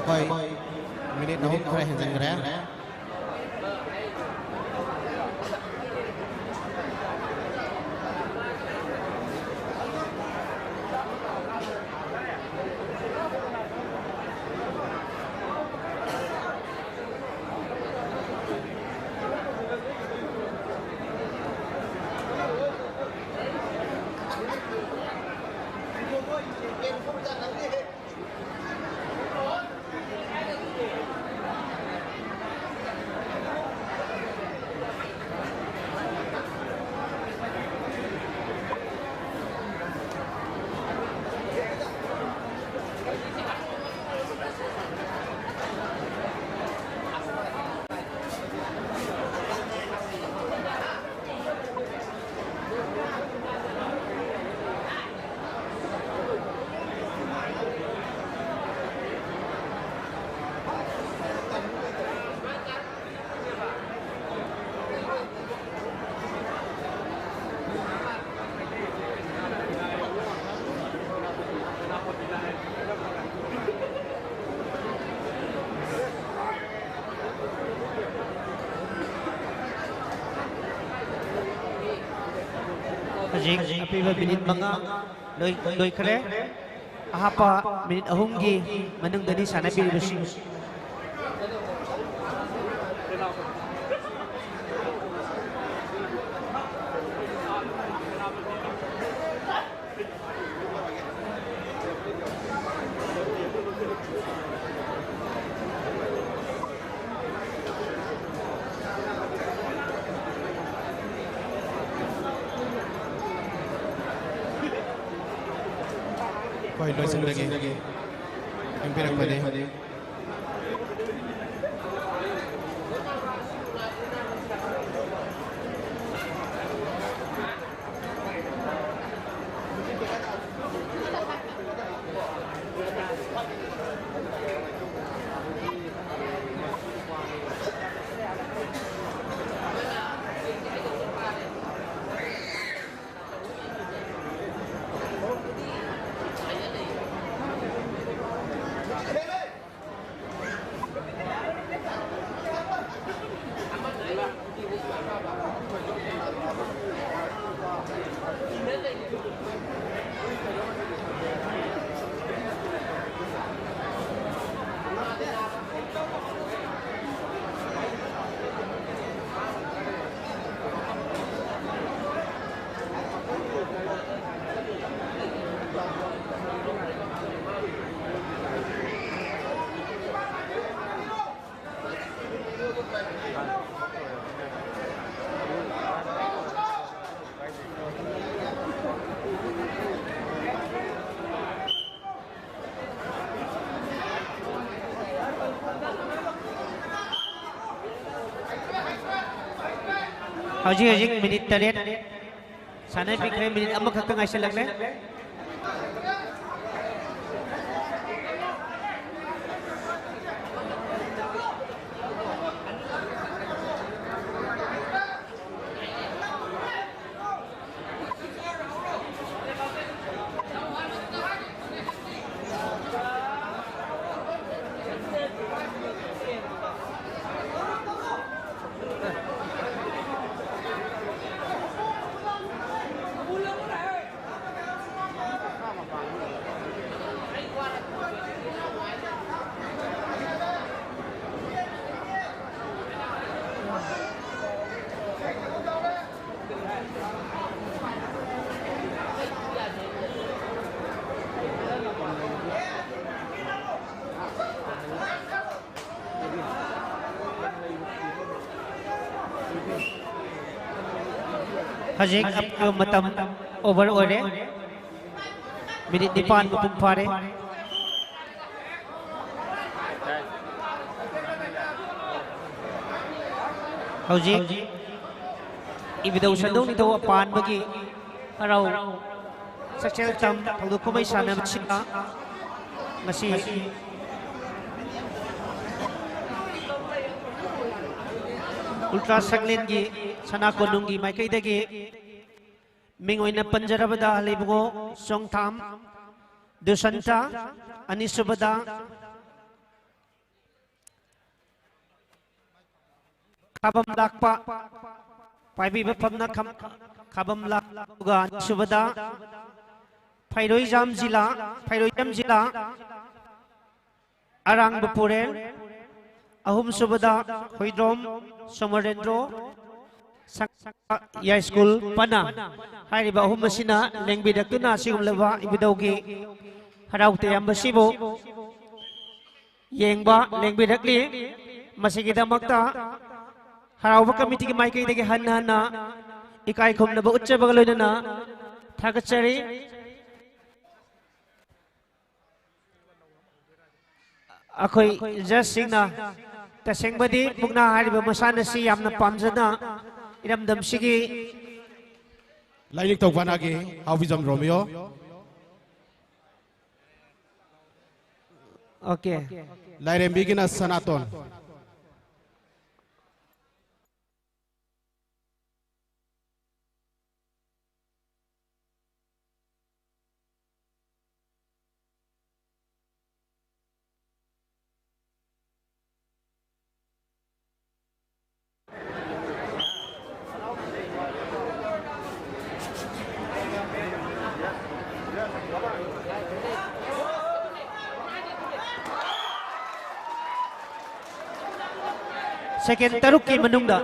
ꯑꯩꯈꯣꯏ ꯃꯤꯅꯤꯠ ꯑꯍꯨꯝ ꯈꯔ ꯍꯦꯟꯖꯤꯟꯈ꯭ꯔꯦ꯫ ꯍꯧꯖꯤꯛ ꯑꯄꯤꯕ ꯃꯤꯅꯤꯠ ꯃꯉꯥ ꯂꯣꯏ-, ꯂꯣꯏꯈ꯭ꯔꯦ꯫ ꯑꯍꯥꯞꯄ ꯃꯤꯅꯤꯠ ꯑꯍꯨꯝꯒꯤ ꯃꯅꯨꯡꯗꯅꯤ ꯁꯥꯟꯅꯕꯤꯔꯤꯕꯁꯤ꯫ ꯍꯣꯏ, ꯂꯣꯏꯁꯤꯟꯕꯒꯤ ꯈꯪꯕꯤꯔꯛꯄꯅꯤ꯫ ꯍꯧꯖꯤꯛ ꯍꯧꯖꯤꯛ ꯃꯤꯅꯤꯠ ꯇꯔꯦꯠ ꯁꯥꯟꯅꯕꯤꯈ꯭ꯔꯦ, ꯃꯤꯅꯤꯠ ꯑꯃꯈꯛꯇ ꯉꯥꯏꯁꯤꯜꯂꯛꯂꯦ꯫ ꯍꯧꯖꯤꯛ ꯑꯄꯤꯕ ꯃꯇꯝ over ꯑꯣꯏꯔꯦ꯫ ꯃꯤꯅꯤꯠ ꯅꯤꯄꯥꯟ ꯃꯄꯨꯡ ꯐꯥꯔꯦ꯫ ꯍꯧꯖꯤꯛ ꯏꯕꯨꯙꯧ ꯁꯟꯗꯧ ꯅꯤꯡꯊꯧ ꯑꯄꯥꯟꯕꯒꯤ ꯍꯔꯥꯎ ꯁꯛꯆꯦꯜ ꯇꯝ ꯊꯧꯗꯣꯛ ꯀꯨꯝꯍꯩ ꯁꯥꯟꯅꯕꯁꯤꯗ ꯉꯁꯤ ꯎꯜꯇ꯭ꯔꯥ ꯁꯪꯂꯦꯟꯒꯤ ꯁꯅꯥ ꯀꯣꯅꯨꯡꯒꯤ ꯃꯥꯏꯀꯩꯗꯒꯤ ꯃꯤꯡ ꯑꯣꯏꯅ ꯄꯟꯖꯔꯕꯗ ꯂꯩꯕꯨꯡꯉꯣ ꯆꯣꯡꯊꯥꯝ ꯗꯨꯁꯟꯇ, ꯑꯅꯤꯁꯨꯕꯗ ꯈꯥꯕꯝ ꯂꯥꯛꯄ, ꯄꯥꯏꯕꯤꯕ ꯐꯝꯅ ꯈꯝ-, ꯈꯥꯕꯝ ꯂꯥꯛꯄ, ꯑꯗꯨꯒ ꯑꯅꯤꯁꯨꯕꯗ ꯐꯩꯔꯣꯏꯖꯥꯝ ꯖꯤꯂꯥ, ꯐꯩꯔꯣꯏꯖꯥꯝ ꯖꯤꯂꯥ, ꯑꯔꯥꯡꯕ ꯄꯨꯔꯦꯜ, ꯑꯍꯨꯝꯁꯨꯕꯗ ꯍꯨꯏꯗ꯭ꯔꯣꯝ ꯁꯣꯃꯣꯔꯦꯟꯗ꯭ꯔꯣ, ꯁꯪ-, ꯌꯥꯏꯁ꯭ꯀꯨꯜ ꯄꯅꯥ꯫ ꯍꯥꯏꯔꯤꯕ ꯑꯍꯨꯝ ꯑꯁꯤꯅ ꯂꯦꯡꯕꯤꯔꯛꯇꯨꯅ ꯑꯁꯤꯒꯨꯝꯂꯕ ꯏꯕꯨꯙꯧꯒꯤ ꯍꯔꯥꯎ ꯇꯌꯥꯝꯕꯁꯤꯕꯨ ꯌꯦꯡꯕ ꯂꯦꯡꯕꯤꯔꯛꯂꯤ꯫ ꯃꯁꯤꯒꯤꯗꯃꯛꯇ ꯍꯔꯥꯎꯕ ꯀꯃꯤꯇꯤꯒꯤ ꯃꯥꯏꯀꯩꯗꯒꯤ ꯍꯟꯅ ꯍꯟꯅ ꯏꯀꯥꯏ ꯈꯨꯝꯅꯕ ꯎꯠꯆꯕꯒ ꯂꯣꯏꯅꯅ ꯊꯥꯒꯠꯆꯔꯤ꯫ ꯑꯩꯈꯣꯏ ꯖꯖꯁꯤꯡꯅ ꯇꯁꯦꯡꯕꯗꯤ ꯃꯨꯛꯅꯥ ꯍꯥꯏꯔꯤꯕ ꯃꯁꯥꯟꯅꯁꯤ ꯌꯥꯝꯅ ꯄꯥꯝꯖꯅ ꯏꯔꯝꯗꯝꯁꯤꯒꯤ ꯂꯥꯏꯅꯤꯡꯊꯧ ꯄꯅꯥꯒꯤ ꯍꯥꯎꯕꯤꯖꯝ ꯔꯣꯃꯤꯌꯣ꯫ ꯑꯣꯀꯦ꯫ ꯂꯥꯏꯔꯦꯝꯕꯤꯒꯤꯅ ꯁꯅꯥꯇꯣꯟ꯫ ꯁꯦꯀꯦꯟ ꯇꯔꯨꯛꯀꯤ ꯃꯅꯨꯡꯗ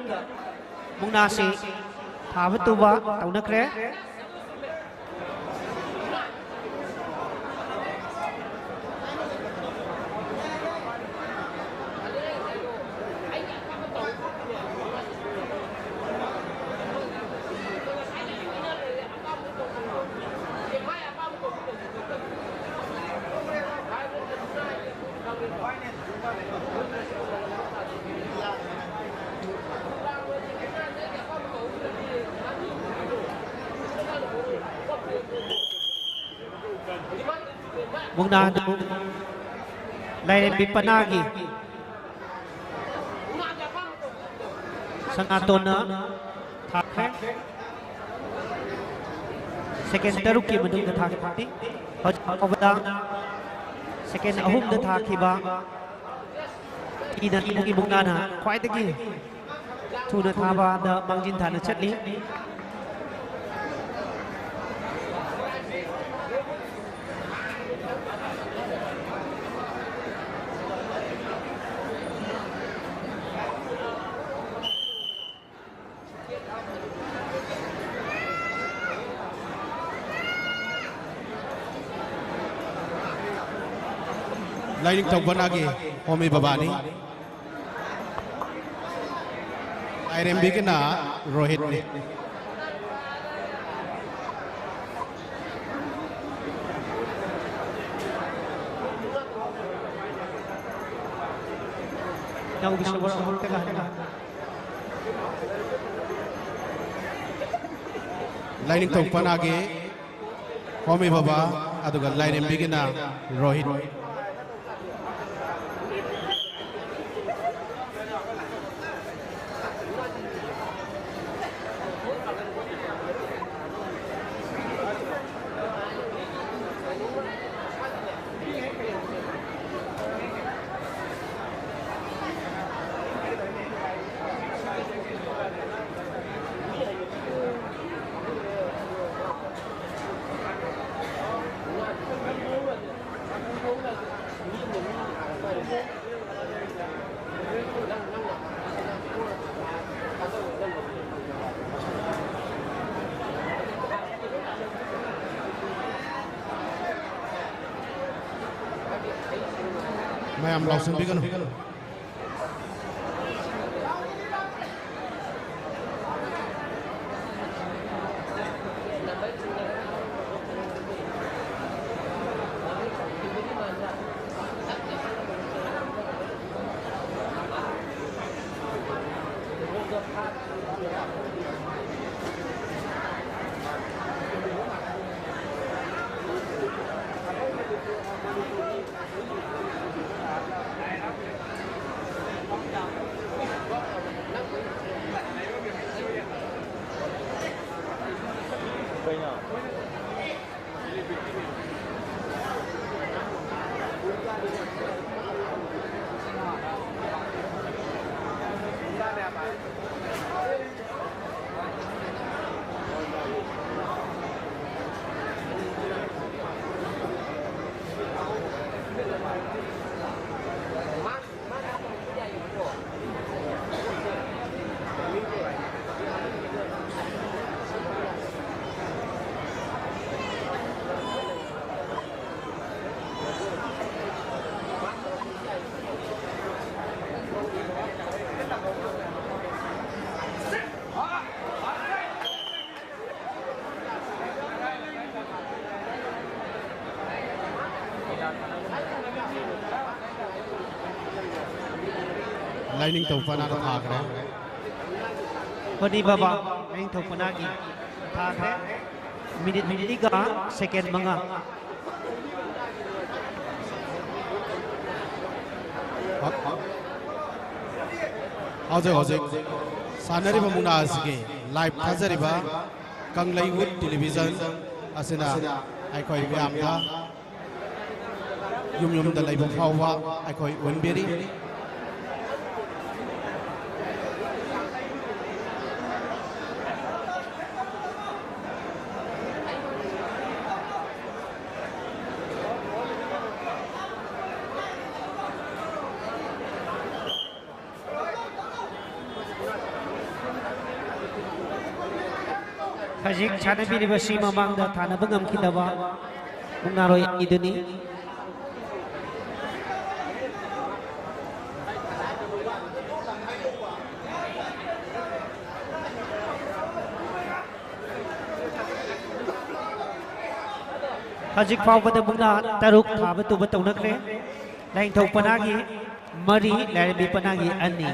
ꯃꯨꯛꯅꯥꯁꯤ ꯊꯥꯕ ꯇꯨꯕ ꯇꯧꯅꯈ꯭ꯔꯦ꯫ ꯃꯨꯛꯅꯥꯗꯨ ꯂꯥꯏꯔꯦꯝꯕꯤ ꯄꯅꯥꯒꯤ ꯁꯅꯥꯇꯣꯟꯅ ꯊꯥꯈ꯭ꯔꯦ꯫ ꯁꯦꯀꯦꯟ ꯇꯔꯨꯛꯀꯤ ꯃꯅꯨꯡꯗ ꯊꯥꯈꯤꯕꯅꯤ꯫ ꯍꯧꯖꯤꯛ ꯐꯥꯎꯕꯗ ꯁꯦꯀꯦꯟ ꯑꯍꯨꯝꯗ ꯊꯥꯈꯤꯕ ꯏꯅ ꯏꯃꯨꯡꯒꯤ ꯃꯨꯛꯅꯥꯅ ꯈ꯭ꯋꯥꯏꯗꯒꯤ ꯊꯨꯅ ꯊꯥꯕꯗ ꯃꯥꯡꯖꯤꯟ ꯊꯥꯅ ꯆꯠꯂꯤ꯫ ꯂꯥꯏꯅꯤꯡꯊꯧ ꯄꯅꯥꯒꯤ ꯍꯣꯃꯤ ꯕꯕꯥꯅꯤ꯫ ꯂꯥꯏꯔꯦꯝꯕꯤꯒꯤꯅ ꯔꯣꯍꯤꯠꯅꯤ꯫ ꯏꯅꯥꯎꯒꯤ ꯁꯣꯕꯔ ꯑꯃꯨꯛꯇꯒ ꯍꯟꯅ꯫ ꯂꯥꯏꯅꯤꯡꯊꯧ ꯄꯅꯥꯒꯤ ꯍꯣꯃꯤ ꯕꯕꯥ, ꯑꯗꯨꯒ ꯂꯥꯏꯔꯦꯝꯕꯤꯒꯤꯅ ꯔꯣꯍꯤꯠ꯫ ꯃꯌꯥꯝ ꯂꯥꯎꯁꯟꯕꯤꯒꯅꯨ꯫ ꯂꯥꯏꯅꯤꯡꯊꯧ ꯄꯅꯥꯅ ꯊꯥꯈ꯭ꯔꯦ꯫ ꯍꯣꯅꯤ ꯕꯕꯥ, ꯂꯥꯏꯅꯤꯡꯊꯧ ꯄꯅꯥꯒꯤ ꯊꯥꯈ꯭ꯔꯦ꯫ ꯃꯤꯅꯤꯠ ꯃꯔꯤꯒ ꯁꯦꯀꯦꯟ ꯃꯉꯥ꯫ ꯍꯧꯖꯤꯛ ꯍꯧꯖꯤꯛ ꯁꯥꯟꯅꯔꯤꯕ ꯃꯨꯛꯅꯥ ꯑꯁꯤꯒꯤ ꯂꯥꯏꯚ ꯊꯥꯖꯔꯤꯕ ꯀꯪꯂꯩ ꯋꯨꯠ ꯇꯦꯂꯤꯚꯤꯖꯟ ꯑꯁꯤꯅ ꯑꯩꯈꯣꯏ ꯃꯌꯥꯝꯗ ꯌꯨꯝ ꯌꯨꯝꯗ ꯂꯩꯕ ꯐꯥꯎꯕ ꯑꯩꯈꯣꯏ ꯎꯍꯟꯕꯤꯔꯤ꯫ ꯍꯧꯖꯤꯛ ꯁꯥꯟꯅꯕꯤꯔꯤꯕꯁꯤ ꯃꯃꯥꯡꯗ ꯊꯥꯅꯕ ꯉꯝꯈꯤꯗꯕ ꯃꯨꯛꯅꯥꯔꯣꯏ ꯑꯅꯤꯗꯨꯅꯤ꯫ ꯍꯧꯖꯤꯛ ꯐꯥꯎꯕꯗ ꯃꯨꯛꯅꯥ ꯇꯔꯨꯛ ꯊꯥꯕ ꯇꯨꯕ ꯇꯧꯅꯈ꯭ꯔꯦ꯫ ꯂꯥꯏꯅꯤꯡꯊꯧ ꯄꯅꯥꯒꯤ ꯃꯔꯤ, ꯂꯥꯏꯔꯦꯝꯕꯤ ꯄꯅꯥꯒꯤ ꯑꯅꯤ꯫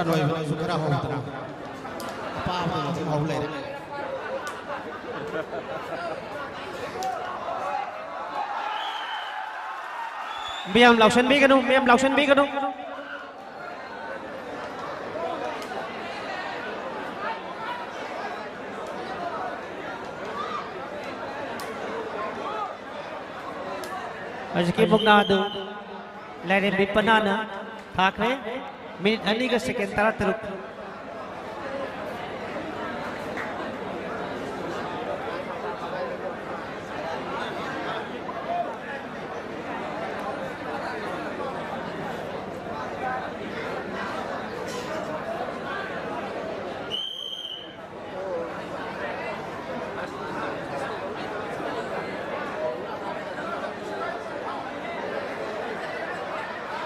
ꯑꯔꯣꯏꯕꯗꯁꯨ ꯈꯔ ꯍꯧꯗꯅ ꯑꯄꯥꯕꯗ ꯑꯗꯨꯝ ꯍꯧ ꯂꯩꯔꯦ꯫ ꯃꯌꯥꯝ ꯂꯥꯎꯁꯟꯕꯤꯒꯅꯨ, ꯃꯌꯥꯝ ꯂꯥꯎꯁꯟꯕꯤꯒꯅꯨ꯫ ꯍꯧꯖꯤꯛꯀꯤ ꯃꯨꯛꯅꯥ ꯑꯗꯨ ꯂꯥꯏꯔꯦꯝꯕꯤ ꯄꯅꯥꯅ ꯊꯥꯈ꯭ꯔꯦ꯫ ꯃꯤꯅꯤꯠ ꯑꯅꯤꯒ ꯁꯦꯀꯦꯟ ꯇꯔꯥꯇꯔꯨꯛ꯫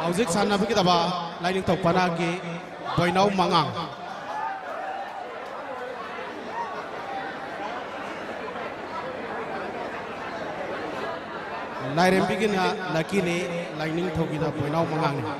ꯍꯧꯖꯤꯛ ꯁꯥꯟꯅꯕꯤꯒꯗꯕ ꯂꯥꯏꯅꯤꯡꯊꯧ ꯄꯅꯥꯒꯤ ꯕꯣꯏꯅꯥꯎ ꯃꯉꯥꯡ꯫ ꯂꯥꯏꯔꯦꯝꯕꯤꯒꯤꯅ ꯂꯛꯀꯤꯅꯤ, ꯂꯥꯏꯅꯤꯡꯊꯧꯒꯤꯅ ꯕꯣꯏꯅꯥꯎ ꯃꯉꯥꯡꯅꯤ꯫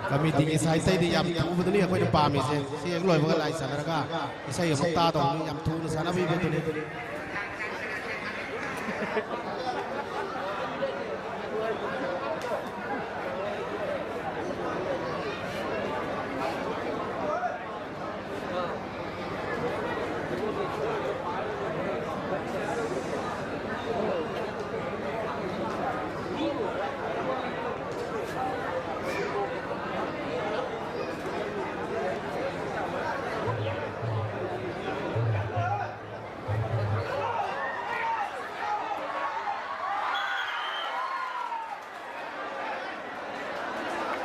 ꯀꯃꯤꯇꯤꯒꯤ ꯁꯥꯏꯠꯇꯩꯗꯤ ꯌꯥꯝ ꯊꯨꯕꯗꯨꯅꯤ ꯑꯩꯈꯣꯏꯅ ꯄꯥꯝꯃꯤꯁꯦ꯫ ꯁꯤ ꯍꯦꯛ ꯂꯣꯏꯕꯒ ꯂꯥꯏ ꯁꯥꯟꯅꯔꯒ ꯏꯁꯩ ꯑꯃꯨꯛ ꯇꯥꯗꯧꯕꯅꯤ꯫ ꯌꯥꯝ ꯊꯨꯅ ꯁꯥꯟꯅꯕꯤꯕꯗꯨꯅꯤ꯫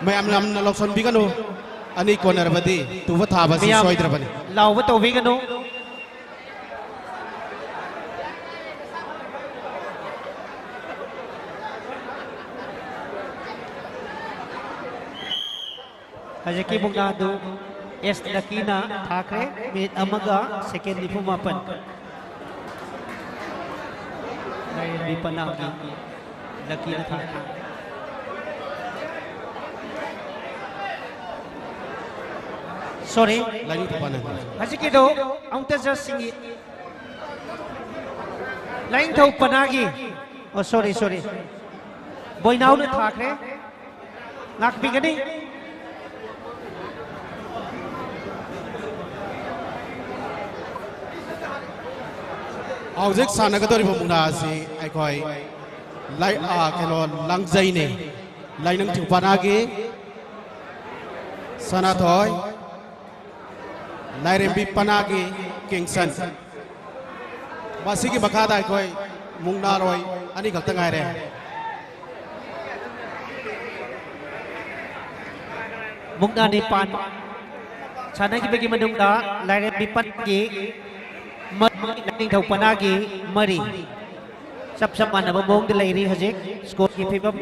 ꯃꯌꯥꯝ ꯌꯥꯝꯅ ꯂꯥꯎꯁꯟꯕꯤꯒꯅꯨ꯫ ꯑꯅꯤ ꯀꯣꯟꯅꯔꯕꯗꯤ ꯇꯨꯕ ꯊꯥꯕꯁꯤ ꯃꯌꯥꯝ ꯁꯣꯏꯗ꯭ꯔꯕꯅꯤ꯫ ꯂꯥꯎꯕ ꯇꯧꯕꯤꯒꯅꯨ꯫ ꯍꯧꯖꯤꯛꯀꯤ ꯃꯨꯛꯅꯥꯗꯨ ꯑꯦꯁ ꯂꯀꯤꯅ ꯊꯥꯈ꯭ꯔꯦ꯫ ꯃꯤꯅꯤꯠ ꯑꯃꯒ ꯁꯦꯀꯦꯟ ꯅꯤꯐꯨ ꯃꯥꯄꯟ꯫ ꯂꯥꯏꯔꯦꯝꯕꯤ ꯄꯅꯥꯒꯤ ꯂꯀꯤꯅ ꯊꯥꯈ꯭ꯔꯦ꯫ ꯁꯣꯔꯤ꯫ ꯂꯥꯏꯅꯤꯡꯊꯧ ꯄꯅꯥꯒꯤ꯫ ꯍꯧꯖꯤꯛꯀꯤꯗꯣ ꯑꯃꯨꯛꯇ ꯖꯁ ꯁꯤꯡꯒꯤ꯫ ꯂꯥꯏꯅꯤꯡꯊꯧ ꯄꯅꯥꯒꯤ꯫ ꯑꯣ, ꯁꯣꯔꯤ, ꯁꯣꯔꯤ꯫ ꯕꯣꯏꯅꯥꯎꯅ ꯊꯥꯈ꯭ꯔꯦ꯫ ꯉꯥꯛꯄꯤꯒꯅꯤ꯫ ꯍꯧꯖꯤꯛ ꯁꯥꯟꯅꯒꯗꯧꯔꯤꯕ ꯃꯨꯛꯅꯥ ꯑꯁꯤ ꯑꯩꯈꯣꯏ ꯂꯥꯏ-, ꯑ, ꯀꯩꯅꯣ, ꯂꯥꯡꯖꯩꯅꯤ꯫ ꯂꯥꯏꯅꯤꯡꯊꯧ ꯄꯅꯥꯒꯤ ꯁꯅꯥꯊꯣꯏ, ꯂꯥꯏꯔꯦꯝꯕꯤ ꯄꯅꯥꯒꯤ ꯀꯤꯡꯁꯟ꯫ ꯃꯁꯤꯒꯤ ꯃꯈꯥꯗ ꯑꯩꯈꯣꯏ ꯃꯨꯛꯅꯥꯔꯣꯏ ꯑꯅꯤꯈꯛꯇ ꯉꯥꯏꯔꯦ꯫ ꯃꯨꯛꯅꯥ ꯅꯤꯄꯥꯟ ꯁꯥꯟꯅꯈꯤꯕꯒꯤ ꯃꯅꯨꯡꯗ ꯂꯥꯏꯔꯦꯝꯕꯤ ꯄꯟꯒꯤ ꯃꯔꯤ, ꯂꯥꯏꯅꯤꯡꯊꯧ ꯄꯅꯥꯒꯤ ꯃꯔꯤ꯫ ꯆꯞ ꯆꯞ ꯃꯥꯟꯅꯕ ꯃꯑꯣꯡꯗ ꯂꯩꯔꯤ ꯍꯧꯖꯤꯛ ꯁ꯭ꯀꯣꯔꯒꯤ ꯐꯤꯕꯝ꯫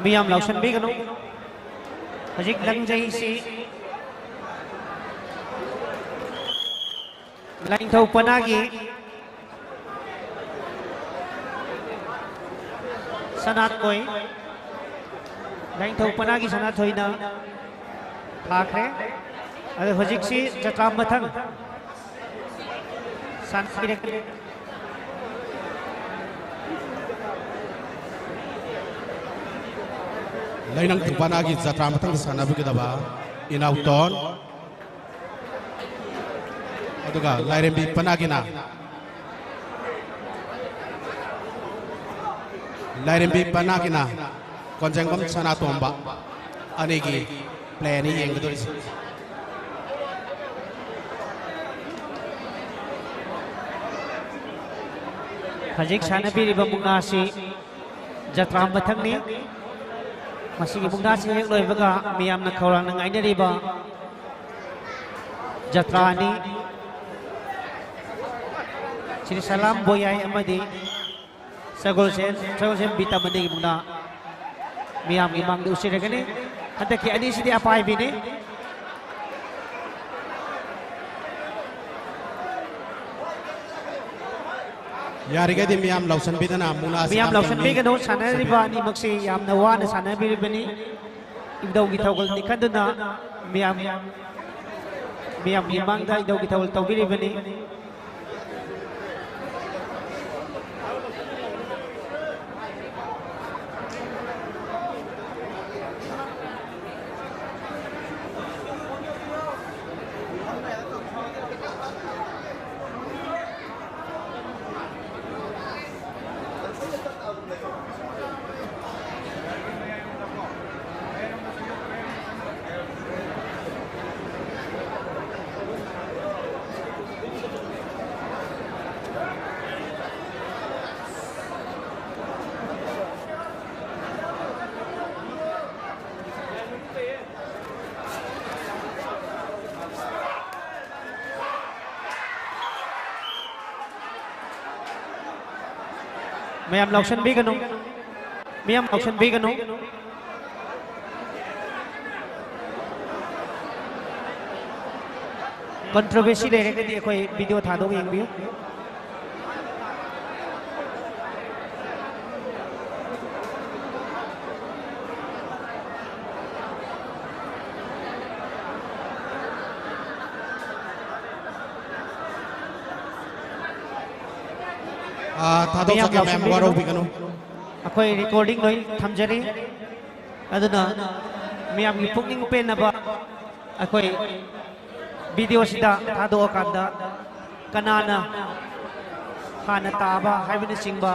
ꯃꯤꯌꯥꯝ ꯂꯥꯎꯁꯟꯕꯤꯒꯅꯨ꯫ ꯍꯧꯖꯤꯛ ꯂꯪꯖꯩꯁꯤ ꯂꯥꯏꯅꯤꯡꯊꯧ ꯄꯅꯥꯒꯤ ꯁꯅꯥꯊꯣꯏ, ꯂꯥꯏꯅꯤꯡꯊꯧ ꯄꯅꯥꯒꯤ ꯁꯅꯥꯊꯣꯏꯅ ꯊꯥꯈ꯭ꯔꯦ꯫ ꯑꯗꯣ ꯍꯧꯖꯤꯛꯁꯤ ꯖꯇ꯭ꯔꯥ ꯃꯊꯪ ꯁꯥꯟꯅꯕꯤꯔꯛꯀꯅꯤ꯫ ꯂꯥꯏꯅꯤꯡꯊꯧ ꯄꯅꯥꯒꯤ ꯖꯇ꯭ꯔꯥ ꯃꯊꯪꯗ ꯁꯥꯟꯅꯕꯤꯒꯗꯕ ꯏꯅꯥꯎꯇꯣꯟ, ꯑꯗꯨꯒ ꯂꯥꯏꯔꯦꯝꯕꯤ ꯄꯅꯥꯒꯤꯅ, ꯂꯥꯏꯔꯦꯝꯕꯤ ꯄꯅꯥꯒꯤꯅ ꯀꯣꯟꯖꯦꯡꯕꯝ ꯁꯅꯥꯇꯣꯝꯕ, ꯑꯅꯤꯒꯤ play ꯑꯅꯤ ꯌꯦꯡꯒꯗꯧꯔꯤꯁꯤ꯫ ꯍꯧꯖꯤꯛ ꯁꯥꯟꯅꯕꯤꯔꯤꯕ ꯃꯨꯛꯅꯥꯁꯤ ꯖꯇ꯭ꯔꯥ ꯃꯊꯪꯅꯤ꯫ ꯃꯁꯤꯒꯤ ꯃꯨꯛꯅꯥꯁꯤ ꯍꯦꯛ ꯂꯣꯏꯕꯒ ꯃꯤꯌꯥꯝꯅ ꯈꯧꯔꯥꯡꯅ ꯉꯥꯏꯅꯔꯤꯕ ꯖꯇ꯭ꯔꯥꯅꯤ꯫ ꯁ꯭ꯔꯤ ꯁꯂꯥꯝ ꯕꯣꯌꯥꯏ ꯑꯃꯗꯤ ꯁꯒꯣꯜꯁꯦꯟ, ꯁꯒꯣꯜꯁꯦꯟ ꯕꯤꯇꯝ ꯑꯅꯤꯒꯤ ꯃꯨꯛꯅꯥ ꯃꯤꯌꯥꯝꯒꯤ ꯃꯥꯡꯗ ꯎꯠꯆꯔꯒꯅꯤ꯫ ꯍꯟꯗꯛꯀꯤ ꯑꯅꯤꯁꯤꯗꯤ ꯑꯄꯥꯏꯕꯤꯅꯤ꯫ ꯌꯥꯔꯤꯈꯩꯗꯤ ꯃꯤꯌꯥꯝ ꯂꯧꯁꯤꯟꯕꯤꯗꯅ ꯃꯨꯛꯅꯥ ꯑꯁꯤ ꯃꯤꯌꯥꯝ ꯌꯥꯝ ꯂꯧꯁꯤꯟꯕꯤꯒꯅꯨ꯫ ꯁꯥꯟꯅꯔꯤꯕ ꯑꯅꯤꯃꯛꯁꯤ ꯌꯥꯝꯅ ꯋꯥꯅ ꯁꯥꯟꯅꯕꯤꯔꯤꯕꯅꯤ꯫ ꯏꯕꯨꯙꯧꯒꯤ ꯊꯧꯒꯜꯅꯤ ꯈꯟꯗꯨꯅ ꯃꯤꯌꯥꯝ, ꯃꯤꯌꯥꯝꯒꯤ ꯃꯥꯡꯗ ꯏꯙꯧꯒꯤ ꯊꯧꯒꯜ ꯇꯧꯕꯤꯔꯤꯕꯅꯤ꯫ ꯃꯌꯥꯝ ꯂꯥꯎꯁꯟꯕꯤꯒꯅꯨ꯫ ꯃꯌꯥꯝ ꯂꯥꯎꯁꯟꯕꯤꯒꯅꯨ꯫ Controversy ꯂꯩꯔꯒꯗꯤ ꯑꯩꯈꯣꯏ video ꯊꯥꯗꯣꯛꯑꯒ ꯌꯦꯡꯕꯤꯌꯨ꯫ ꯑꯥ, ꯊꯥꯗꯣꯛꯆꯒꯦ, ꯃꯌꯥꯝ ꯃꯌꯥꯝ ꯌꯥꯎꯁꯤꯟꯕꯤꯒꯅꯨ꯫ ꯋꯥꯔꯧꯕꯤꯒꯅꯨ꯫ ꯑꯩꯈꯣꯏ recording ꯂꯣꯏ ꯊꯝꯖꯔꯤ꯫ ꯑꯗꯨꯅ ꯃꯌꯥꯝꯒꯤ ꯄꯨꯛꯅꯤꯡ ꯄꯦꯟꯅꯕ ꯑꯩꯈꯣꯏ video ꯁꯤꯗ ꯊꯥꯗꯣꯛꯑꯀꯥꯟꯗ ꯀꯅꯥꯅ ꯍꯥꯟꯅ ꯇꯥꯕ ꯍꯥꯏꯕꯅꯆꯤꯡꯕ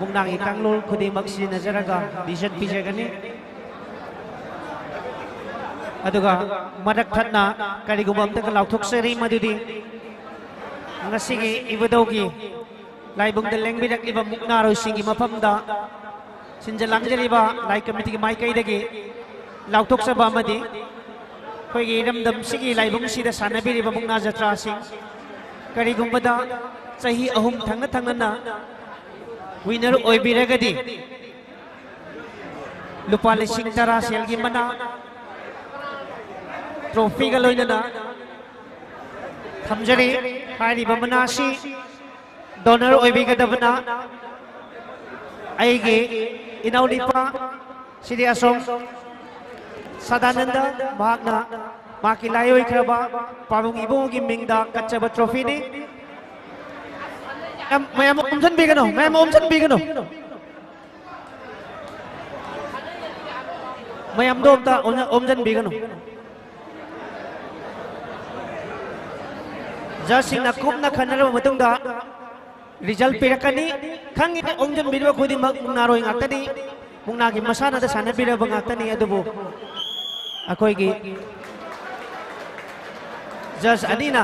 ꯃꯨꯛꯅꯥꯒꯤ ꯀꯥꯡꯂꯣꯟ ꯈꯨꯗꯤꯡꯃꯛ ꯁꯤꯖꯤꯟꯅꯖꯔꯒ decision ꯄꯤꯖꯒꯅꯤ꯫ ꯑꯗꯨꯒ ꯃꯔꯛ ꯊꯠꯅ ꯀꯔꯤꯒꯨꯝꯕ ꯑꯝꯇꯒ ꯂꯥꯎꯊꯣꯛꯆꯔꯤ, ꯃꯗꯨꯗꯤ ꯉꯁꯤꯒꯤ ꯏꯕꯨꯙꯧꯒꯤ ꯂꯥꯏꯕꯨꯡꯗ ꯂꯦꯡꯕꯤꯔꯛꯂꯤꯕ ꯃꯨꯛꯅꯥꯔꯣꯏꯁꯤꯡꯒꯤ ꯃꯐꯝꯗ ꯁꯤꯟꯖ ꯂꯥꯡꯖꯔꯤꯕ ꯂꯥꯏ ꯀꯃꯤꯇꯤꯒꯤ ꯃꯥꯏꯀꯩꯗꯒꯤ ꯂꯥꯎꯊꯣꯛꯆꯕ ꯑꯃꯗꯤ ꯑꯩꯈꯣꯏꯒꯤ ꯏꯔꯝꯗꯝꯁꯤꯒꯤ ꯂꯥꯏꯕꯨꯡꯁꯤꯗ ꯁꯥꯟꯅꯕꯤꯔꯤꯕ ꯃꯨꯛꯅꯥ ꯖꯇ꯭ꯔꯥꯁꯤꯡ ꯀꯔꯤꯒꯨꯝꯕꯗ ꯆꯍꯤ ꯑꯍꯨꯝ ꯊꯪꯅ ꯊꯪꯅꯅ winner ꯑꯣꯏꯕꯤꯔꯒꯗꯤ ꯂꯨꯄꯥ ꯂꯤꯁꯤꯡ ꯇꯔꯥ ꯁꯦꯜꯒꯤ ꯃꯅꯥ trophy ꯒ ꯂꯣꯏꯅꯅ ꯊꯝꯖꯔꯤ꯫ ꯍꯥꯏꯔꯤꯕ ꯃꯅꯥ ꯑꯁꯤ ꯗꯣꯅꯔ ꯑꯣꯏꯕꯤꯒꯗꯕꯅ ꯑꯩꯒꯤ ꯏꯅꯥꯎꯅꯨꯄꯥ ꯁꯤꯗꯤ ꯑꯁꯣꯝ ꯁꯗꯥꯅꯟꯗ, ꯃꯍꯥꯛꯅ ꯃꯍꯥꯛꯀꯤ ꯂꯥꯏ ꯑꯣꯏꯈ꯭ꯔꯕ ꯄꯥꯕꯨꯡ ꯏꯕꯨꯡꯒꯤ ꯃꯤꯡꯗ ꯀꯠꯆꯕ ꯇ꯭ꯔꯣꯐꯤꯅꯤ꯫ ꯃꯌꯥꯝ, ꯃꯌꯥꯝ ꯑꯣꯝꯁꯤꯟꯕꯤꯒꯅꯨ, ꯃꯌꯥꯝ ꯑꯣꯝꯁꯤꯟꯕꯤꯒꯅꯨ꯫ ꯃꯌꯥꯝꯗꯣ ꯑꯝꯇ ꯑꯣꯝ-, ꯑꯣꯝꯁꯤꯟꯕꯤꯒꯅꯨ꯫ ꯖꯖꯁꯤꯡꯅ ꯀꯨꯞꯅ ꯈꯟꯅꯔꯕ ꯃꯇꯨꯡꯗ ꯔꯤꯖꯜ ꯄꯤꯔꯛꯀꯅꯤ꯫ ꯈꯪꯉꯤ, ꯑꯣꯝꯁꯤꯟꯕꯤꯔꯤꯕ ꯈꯨꯗꯤꯡꯃꯛ ꯃꯨꯛꯅꯥꯔꯣꯏ ꯉꯥꯛꯇꯅꯤ, ꯃꯨꯛꯅꯥꯒꯤ ꯃꯁꯥꯟꯅꯗ ꯁꯥꯟꯅꯕꯤꯔꯕ ꯉꯥꯛꯇꯅꯤ꯫ ꯑꯗꯨꯕꯨ ꯑꯩꯈꯣꯏꯒꯤ ꯖꯖ ꯑꯅꯤꯅ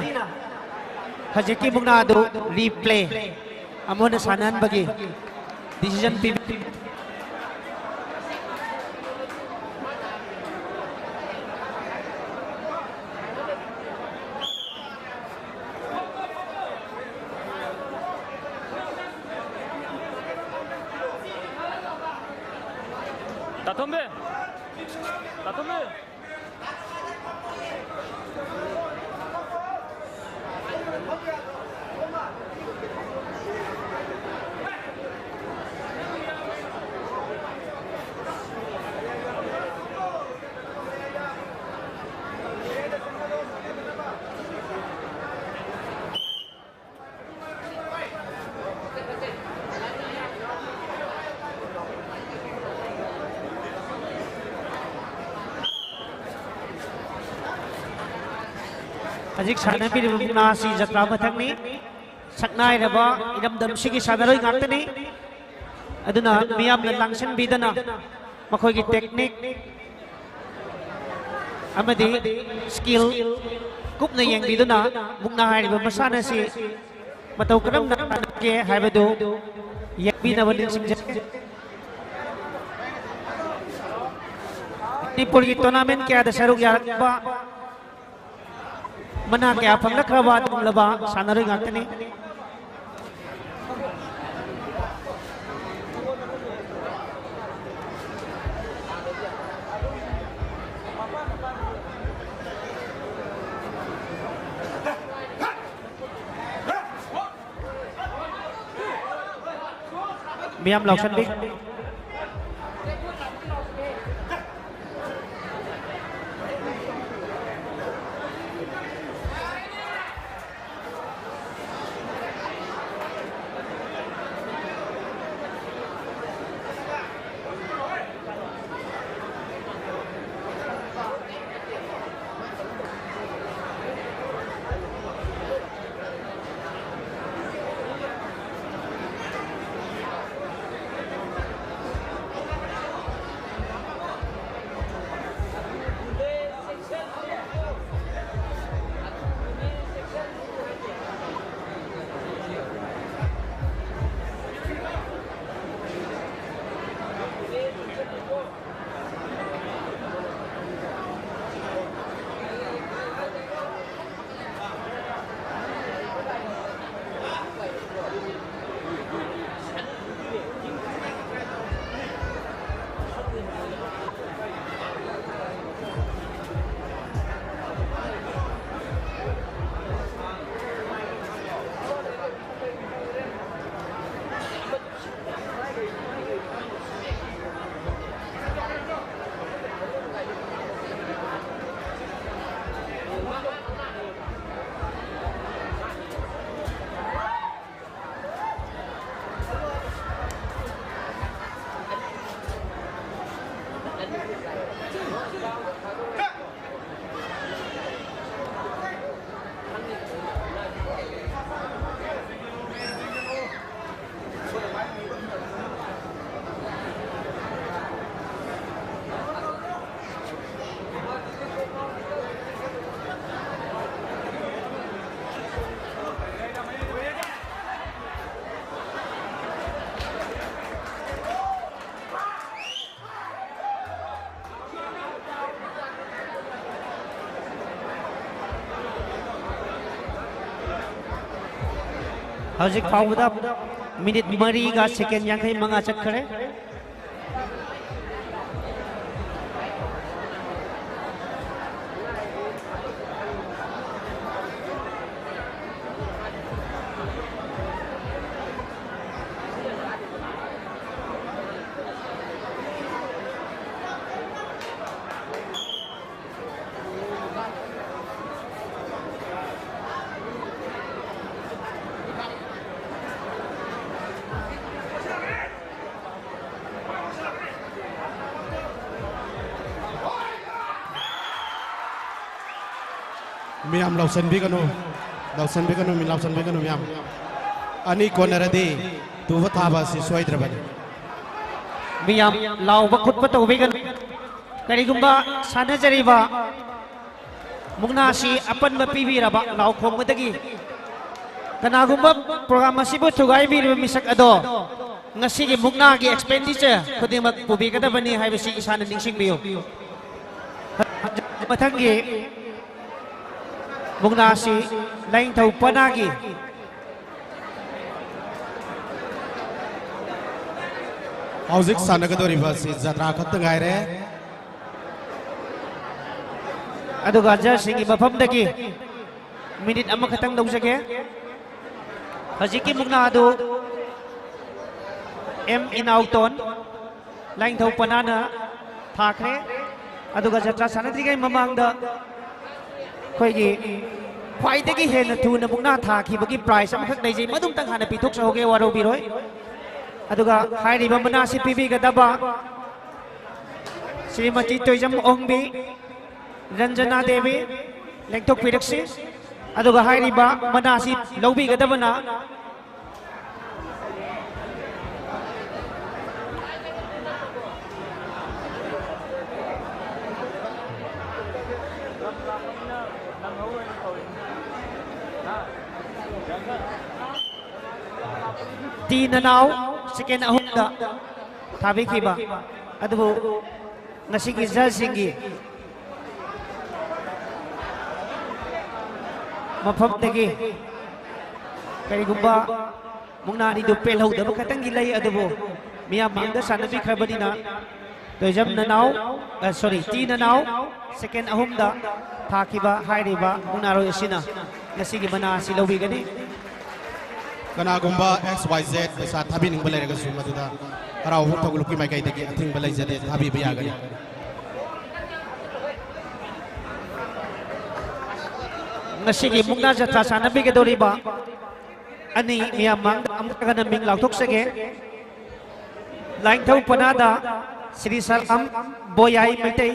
ꯍꯧꯖꯤꯛꯀꯤ ꯃꯨꯛꯅꯥꯗꯨ ꯔꯤꯄ꯭ꯂꯦ ꯑꯃꯨꯛ ꯍꯟꯅ ꯁꯥꯟꯅꯍꯟꯕꯒꯤ ꯗꯤꯁꯤꯖꯟ ꯄꯤꯕꯤ꯫ ꯇꯥꯊꯣꯝꯕꯤ! ꯇꯥꯊꯣꯝꯕꯤ! ꯍꯧꯖꯤꯛ ꯁꯥꯟꯅꯕꯤꯔꯤꯕ ꯃꯨꯛꯅꯥ ꯑꯁꯤ ꯖꯇ꯭ꯔꯥ ꯃꯊꯛꯅꯤ꯫ ꯁꯛꯅꯥꯏꯔꯕ ꯏꯔꯝꯗꯝꯁꯤꯒꯤ ꯁꯥꯟꯅꯔꯣꯏ ꯉꯥꯛꯇꯅꯤ꯫ ꯑꯗꯨꯅ ꯃꯤꯌꯥꯝꯅ ꯂꯥꯡꯁꯤꯟꯕꯤꯗꯅ ꯃꯈꯣꯏꯒꯤ ꯇꯦꯛꯅꯤꯛ ꯑꯃꯗꯤ ꯁ꯭ꯀꯤꯜ ꯀꯨꯞꯅ ꯌꯦꯡꯕꯤꯗꯨꯅ ꯃꯨꯛꯅꯥ ꯍꯥꯏꯔꯤꯕ ꯃꯁꯥꯟꯅ ꯑꯁꯤ ꯃꯇꯧ ꯀꯔꯝꯅ ꯁꯥꯟꯅꯒꯦ ꯍꯥꯏꯕꯗꯨ ꯌꯦꯡꯕꯤꯅꯕ ꯅꯤꯡꯁꯤꯡꯖꯔꯤ꯫ ꯃꯅꯤꯄꯨꯔꯒꯤ ꯇꯣꯔꯅꯥꯃꯦꯟ ꯀꯌꯥꯗ ꯁꯔꯨꯛ ꯌꯥꯔꯛꯄ, ꯃꯅꯥ ꯀꯌꯥ ꯐꯪꯂꯛꯈ꯭ꯔꯕ ꯑꯗꯨꯒꯨꯝꯂꯕ ꯁꯥꯟꯅꯔꯣꯏ ꯉꯥꯛꯇꯅꯤ꯫ ꯌꯥꯝ ꯂꯥꯎꯁꯟꯕꯤ꯫ ꯍꯧꯖꯤꯛ ꯐꯥꯎꯕꯗ ꯃꯤꯅꯤꯠ ꯃꯔꯤꯒ ꯁꯦꯀꯦꯟ ꯌꯥꯡꯈꯩ ꯃꯉꯥ ꯆꯠꯈ꯭ꯔꯦ꯫ ꯃꯤꯌꯥꯝ ꯂꯥꯎꯁꯟꯕꯤꯒꯅꯨ, ꯂꯥꯎꯁꯟꯕꯤꯒꯅꯨ, ꯃꯤ ꯂꯥꯎꯁꯟꯕꯤꯒꯅꯨ ꯃꯤꯌꯥꯝ꯫ ꯑꯅꯤ ꯀꯣꯟꯅꯔꯗꯤ ꯇꯨꯕ ꯊꯥꯕ ꯑꯁꯤ ꯁꯣꯏꯗ꯭ꯔꯕꯅꯤ꯫ ꯃꯤꯌꯥꯝ ꯂꯥꯎꯕ ꯈꯣꯠꯄ ꯇꯧꯕꯤꯒꯅꯨ꯫ ꯀꯔꯤꯒꯨꯝꯕ ꯁꯥꯟꯅꯖꯔꯤꯕ ꯃꯨꯛꯅꯥꯁꯤ ꯑꯄꯟꯕ ꯄꯤꯕꯤꯔꯕ ꯂꯥꯎ ꯈꯣꯡꯕꯗꯒꯤ ꯀꯅꯥꯒꯨꯝꯕ ꯄ꯭ꯔꯣꯒ꯭ꯔꯥꯝ ꯑꯁꯤꯕꯨ ꯊꯨꯒꯥꯏꯕꯤꯔꯤꯕ ꯃꯤꯁꯛ ꯑꯗꯣ ꯉꯁꯤꯒꯤ ꯃꯨꯛꯅꯥꯒꯤ ꯑꯦꯛꯁꯄꯦꯟꯗꯤꯆꯔ ꯈꯨꯗꯤꯡꯃꯛ ꯄꯨꯕꯤꯒꯗꯕꯅꯤ ꯍꯥꯏꯕꯁꯤ ꯏꯁꯥꯅ ꯅꯤꯡꯁꯤꯡꯕꯤꯌꯨ꯫ ꯃꯊꯪꯒꯤ ꯃꯨꯛꯅꯥꯁꯤ ꯂꯥꯏꯅꯤꯡꯊꯧ ꯄꯅꯥꯒꯤ꯫ ꯍꯧꯖꯤꯛ ꯁꯥꯟꯅꯒꯗꯧꯔꯤꯕ ꯑꯁꯤ ꯖꯇ꯭ꯔꯥ ꯈꯛꯇ ꯉꯥꯏꯔꯦ꯫ ꯑꯗꯨꯒ ꯖꯖꯁꯤꯡꯒꯤ ꯃꯐꯝꯗꯒꯤ ꯃꯤꯅꯤꯠ ꯑꯃꯈꯛꯇꯪ ꯂꯧꯖꯒꯦ꯫ ꯍꯧꯖꯤꯛꯀꯤ ꯃꯨꯛꯅꯥ ꯑꯗꯨ ꯑꯦꯝ ꯏꯅꯥꯎꯇꯣꯟ ꯂꯥꯏꯅꯤꯡꯊꯧ ꯄꯅꯥꯅ ꯊꯥꯈ꯭ꯔꯦ꯫ ꯑꯗꯨꯒ ꯖꯇ꯭ꯔꯥ ꯁꯥꯟꯅꯗ꯭ꯔꯤꯉꯩ ꯃꯃꯥꯡꯗ ꯑꯩꯈꯣꯏꯒꯤ ꯈ꯭ꯋꯥꯏꯗꯒꯤ ꯍꯦꯟꯅ ꯊꯨꯅ ꯃꯨꯛꯅꯥ ꯊꯥꯈꯤꯕꯒꯤ ꯄ꯭ꯔꯥꯏꯖ ꯑꯃꯈꯛ ꯂꯩꯖꯩ, ꯃꯗꯨꯝꯇꯪ ꯍꯥꯟꯅ ꯄꯤꯊꯣꯛꯆꯍꯧꯒꯦ, ꯋꯥꯔꯧꯕꯤꯔꯣꯏ꯫ ꯑꯗꯨꯒ ꯍꯥꯏꯔꯤꯕ ꯃꯅꯥ ꯑꯁꯤ ꯄꯤꯕꯤꯒꯗꯕ ꯁ꯭ꯔꯤꯃꯇꯤ ꯇꯣꯏꯖꯝ ꯑꯣꯡꯕꯤ, ꯔꯟꯖꯅꯥ ꯗꯦꯕꯤ, ꯂꯦꯡꯊꯣꯛꯄꯤꯔꯛꯁꯤ꯫ ꯑꯗꯨꯒ ꯍꯥꯏꯔꯤꯕ ꯃꯅꯥ ꯑꯁꯤ ꯂꯧꯕꯤꯒꯗꯕꯅ ꯇꯤ ꯅꯅꯥꯎ ꯁꯦꯀꯦꯟ ꯑꯍꯨꯝꯗ ꯊꯥꯕꯤꯈꯤꯕ꯫ ꯑꯗꯨꯕꯨ ꯉꯁꯤꯒꯤ ꯖꯖꯁꯤꯡꯒꯤ ꯃꯐꯝꯗꯒꯤ ꯀꯔꯤꯒꯨꯝꯕ ꯃꯨꯛꯅꯥ ꯑꯅꯤꯗꯨ ꯄꯦꯜꯍꯧꯗꯕ ꯈꯛꯇꯪꯗꯤ ꯂꯩ, ꯑꯗꯨꯕꯨ ꯃꯤꯌꯥꯝ ꯃꯥꯡꯗ ꯁꯥꯟꯅꯕꯤꯈ꯭ꯔꯕꯅꯤꯅ ꯇꯣꯏꯖꯝ ꯅꯅꯥꯎ, ꯑ, ꯁꯣꯔꯤ, ꯇꯤ ꯅꯅꯥꯎ ꯁꯦꯀꯦꯟ ꯑꯍꯨꯝꯗ ꯊꯥꯈꯤꯕ ꯍꯥꯏꯔꯤꯕ ꯃꯨꯛꯅꯥꯔꯣꯏ ꯑꯁꯤꯅ ꯉꯁꯤꯒꯤ ꯃꯅꯥ ꯑꯁꯤ ꯂꯧꯕꯤꯒꯅꯤ꯫ ꯀꯅꯥꯒꯨꯝꯕ ꯑꯦꯛꯁ ꯋꯥꯏ ꯖꯦꯠ ꯄꯩꯁꯥ ꯊꯥꯕꯤꯅꯤꯡꯕ ꯂꯩꯔꯒꯁꯨ ꯃꯗꯨꯗ ꯍꯔꯥꯎꯕ ꯊꯧꯒꯠꯂꯨꯞꯀꯤ ꯃꯥꯏꯀꯩꯗꯒꯤ ꯑꯊꯤꯡꯕ ꯂꯩꯖꯗꯦ, ꯊꯥꯕꯤꯕ ꯌꯥꯒꯅꯤ꯫ ꯉꯁꯤꯒꯤ ꯃꯨꯛꯅꯥ ꯖꯇ꯭ꯔꯥ ꯁꯥꯟꯅꯕꯤꯒꯗꯧꯔꯤꯕ ꯑꯅꯤ ꯃꯤꯌꯥꯝ ꯃꯥꯡꯗ ꯑꯃꯨꯛꯇ ꯍꯟꯅ ꯃꯤꯡ ꯂꯥꯎꯊꯣꯛꯆꯒꯦ꯫ ꯂꯥꯏꯅꯤꯡꯊꯧ ꯄꯅꯥꯗ ꯁ꯭ꯔꯤ ꯁꯂꯥꯝ ꯕꯣꯌꯥꯏ ꯃꯩꯇꯩ,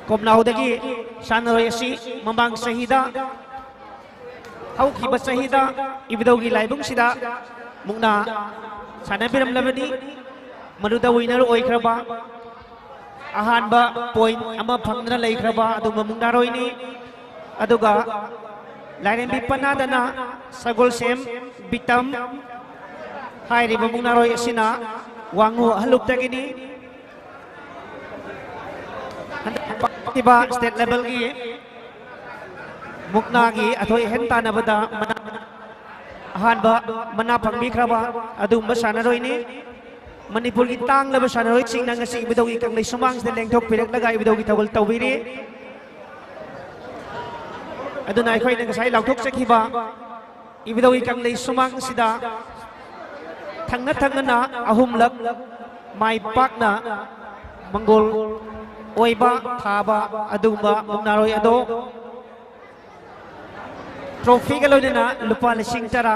ꯀꯣꯝꯅꯥꯎꯗꯒꯤ ꯁꯥꯟꯅꯔꯣꯏ ꯑꯁꯤ ꯃꯃꯥꯡ ꯆꯍꯤꯗ, ꯍꯧꯈꯤꯕ ꯆꯍꯤꯗ ꯏꯕꯨꯙꯧꯒꯤ ꯂꯥꯏꯕꯨꯡꯁꯤꯗ ꯃꯨꯛꯅꯥ ꯁꯥꯟꯅꯕꯤꯔꯝꯂꯕꯅꯤ꯫ ꯃꯗꯨꯗ ꯋꯤꯅꯔ ꯑꯣꯏꯈ꯭ꯔꯕ, ꯑꯍꯥꯟꯕ ꯄꯣꯏꯟ ꯑꯃ ꯐꯪꯗꯨꯅ ꯂꯩꯈ꯭ꯔꯕ ꯑꯗꯨꯒꯨꯝꯕ ꯃꯨꯛꯅꯥꯔꯣꯏꯅꯤ꯫ ꯑꯗꯨꯒ ꯂꯥꯏꯔꯦꯝꯕꯤ ꯄꯅꯥꯗꯅ ꯁꯒꯣꯜꯁꯦꯝ ꯕꯤꯇꯝ ꯍꯥꯏꯔꯤꯕ ꯃꯨꯛꯅꯥꯔꯣꯏ ꯑꯁꯤꯅ ꯋꯥꯡꯉꯨ ꯍꯜꯂꯨꯞꯇꯒꯤꯅꯤ꯫ ꯍꯟꯗꯛ ꯄꯥꯡꯊꯣꯛꯈꯤꯕ ꯁ꯭ꯇꯦꯠ ꯂꯦꯚꯦꯜꯒꯤ ꯃꯨꯛꯅꯥꯒꯤ ꯑꯊꯣꯏ ꯑꯍꯦꯟ ꯇꯥꯟꯅꯕꯗ ꯃꯅꯥ-, ꯑꯍꯥꯟꯕ ꯃꯅꯥ ꯐꯪꯕꯤꯈ꯭ꯔꯕ ꯑꯗꯨꯒꯨꯝꯕ ꯁꯥꯟꯅꯔꯣꯏꯅꯤ꯫ ꯃꯅꯤꯄꯨꯔꯒꯤ ꯇꯥꯡꯂꯕ ꯁꯥꯟꯅꯔꯣꯏꯁꯤꯡꯅ ꯉꯁꯤ ꯏꯕꯨꯙꯧꯒꯤ ꯀꯪꯂꯩ ꯁꯨꯃꯥꯡꯁꯤꯗ ꯂꯦꯡꯊꯣꯛꯄꯤꯔꯛꯂꯒ ꯏꯕꯨꯙꯧꯒꯤ ꯊꯧꯒꯜ ꯇꯧꯕꯤꯔꯤ꯫ ꯑꯗꯨꯅ ꯑꯩꯈꯣꯏꯅ ꯉꯁꯥꯏ ꯂꯥꯎꯊꯣꯛꯆꯈꯤꯕ ꯏꯕꯨꯙꯧꯒꯤ ꯀꯪꯂꯩ ꯁꯨꯃꯥꯡꯁꯤꯗ ꯊꯪꯅ ꯊꯪꯅꯅ ꯑꯍꯨꯝꯂꯛ ꯃꯥꯏ ꯄꯥꯛꯅ ꯃꯪꯒꯣꯜ ꯑꯣꯏꯕ ꯊꯥꯕ ꯑꯗꯨꯒꯨꯝꯕ ꯃꯨꯛꯅꯥꯔꯣꯏ ꯑꯗꯣ ꯇ꯭ꯔꯣꯐꯤꯒ ꯂꯣꯏꯅꯅ ꯂꯨꯄꯥ ꯂꯤꯁꯤꯡ ꯇꯔꯥ꯫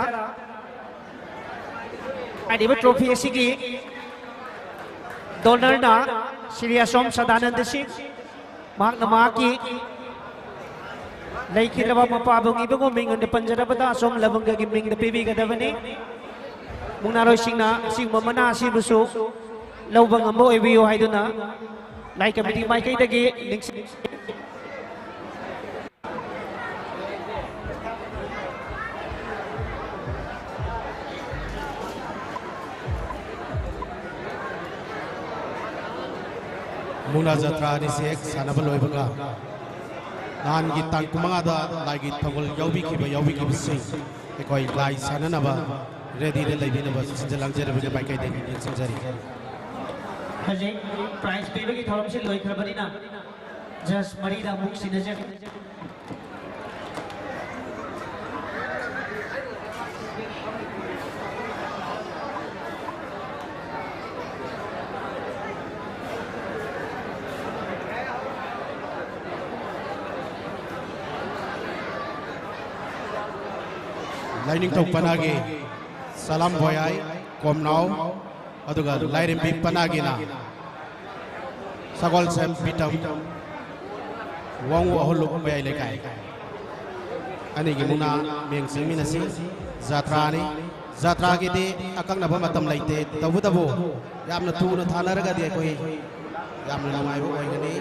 ꯍꯥꯏꯔꯤꯕ ꯇ꯭ꯔꯣꯐꯤ ꯑꯁꯤꯒꯤ ꯗꯣꯅꯔꯅ ꯁ꯭ꯔꯤ ꯑꯁꯣꯝ ꯁꯗꯥꯅꯟꯗ ꯁꯤꯡ, ꯃꯍꯥꯛꯅ ꯃꯍꯥꯛꯀꯤ ꯂꯩꯈꯤꯗ꯭ꯔꯕ ꯃꯄꯥꯕꯨꯡ ꯏꯕꯨꯡꯉꯣ ꯃꯤꯡ ꯑꯣꯏꯅ ꯄꯟꯖꯔꯕꯗ ꯑꯁꯣꯝ ꯂꯕꯪꯒꯒꯤ ꯃꯤꯡꯗ ꯄꯤꯕꯤꯒꯗꯕꯅꯤ꯫ ꯃꯨꯛꯅꯥꯔꯣꯏꯁꯤꯡꯅ ꯑꯁꯤꯒꯨꯝꯕ ꯃꯅꯥ ꯑꯁꯤꯕꯨꯁꯨ ꯂꯧꯕ ꯉꯝꯕ ꯑꯣꯏꯕꯤꯌꯨ ꯍꯥꯏꯗꯨꯅ ꯂꯥꯏ ꯀꯃꯤꯇꯤ ꯃꯥꯏꯀꯩꯗꯒꯤ ꯅꯤꯡꯁꯤꯡ ꯃꯨꯛꯅꯥ ꯖꯇ꯭ꯔꯥ ꯑꯅꯤꯁꯦ ꯍꯦꯛ ꯁꯥꯟꯅꯕ ꯂꯣꯏꯕꯒ ꯅꯍꯥꯟꯒꯤ ꯇꯥꯡ ꯀꯨꯟꯃꯉꯥꯗ ꯂꯥꯏꯒꯤ ꯊꯧꯒꯜ ꯌꯥꯎꯕꯤꯈꯤꯕ ꯌꯥꯎꯕꯤꯈꯤꯕꯁꯤꯡ ꯑꯩꯈꯣꯏ ꯂꯥꯏ ꯁꯥꯟꯅꯅꯕ ꯔꯦꯗꯤꯗ ꯂꯩꯕꯤꯅꯕ ꯁꯤꯟꯖ ꯂꯥꯡꯖꯔꯕꯒꯤ ꯃꯥꯏꯀꯩꯗꯒꯤ ꯅꯤꯡꯁꯤꯡꯖꯔꯤ꯫ ꯍꯧꯖꯤꯛ ꯄ꯭ꯔꯥꯏꯖ ꯄꯤꯕꯒꯤ ꯊꯧꯔꯝꯁꯤ ꯂꯣꯏꯈ꯭ꯔꯕꯅꯤꯅ ꯖꯁ ꯃꯔꯤꯗ ꯑꯃꯨꯛ ꯁꯤꯟꯅꯖꯒꯦ꯫ ꯂꯥꯏꯅꯤꯡꯊꯧ ꯄꯅꯥꯒꯤ ꯁꯂꯥꯝ ꯚꯣꯌꯥꯏ ꯀꯣꯝꯅꯥꯎ, ꯑꯗꯨꯒ ꯂꯥꯏꯔꯦꯝꯕꯤ ꯄꯅꯥꯒꯤꯅ ꯁꯒꯣꯜꯁꯦꯝ ꯄꯤꯇꯝ꯫ ꯋꯥꯉꯨ ꯑꯍꯨꯜꯂꯨꯛ ꯃꯌꯥꯏ ꯂꯩꯀꯥꯏ꯫ ꯑꯅꯤꯒꯤ ꯃꯨꯛꯅꯥ ꯃꯤꯡ ꯆꯪꯃꯤꯟꯅꯁꯤ꯫ ꯖꯥꯇ꯭ꯔꯥꯅꯤ꯫ ꯖꯥꯇ꯭ꯔꯥꯒꯤꯗꯤ ꯑꯀꯛꯅꯕ ꯃꯇꯝ ꯂꯩꯇꯦ꯫ ꯇꯧꯕꯇꯕꯨ ꯌꯥꯝꯅ ꯊꯨꯅ ꯊꯥꯅꯔꯒꯗꯤ ꯑꯩꯈꯣꯏ ꯌꯥꯝꯅ ꯅꯨꯡꯉꯥꯏꯕ ꯑꯣꯏꯒꯅꯤ꯫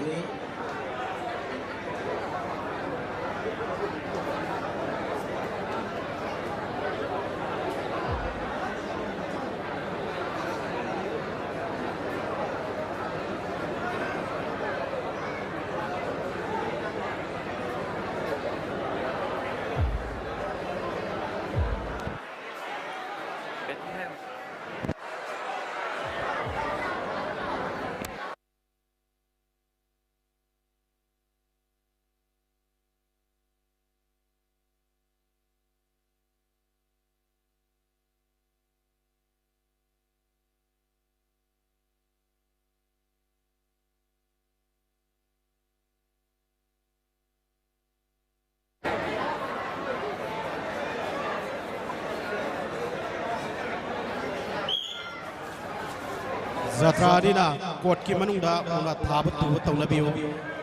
ꯖꯇ꯭ꯔꯥ ꯑꯅꯤꯅ ꯀꯣꯔꯠꯀꯤ ꯃꯅꯨꯡꯗ ꯃꯨꯛꯅꯥ ꯊꯥꯕ ꯇꯨꯕ ꯇꯧꯅꯕꯤꯌꯨ꯫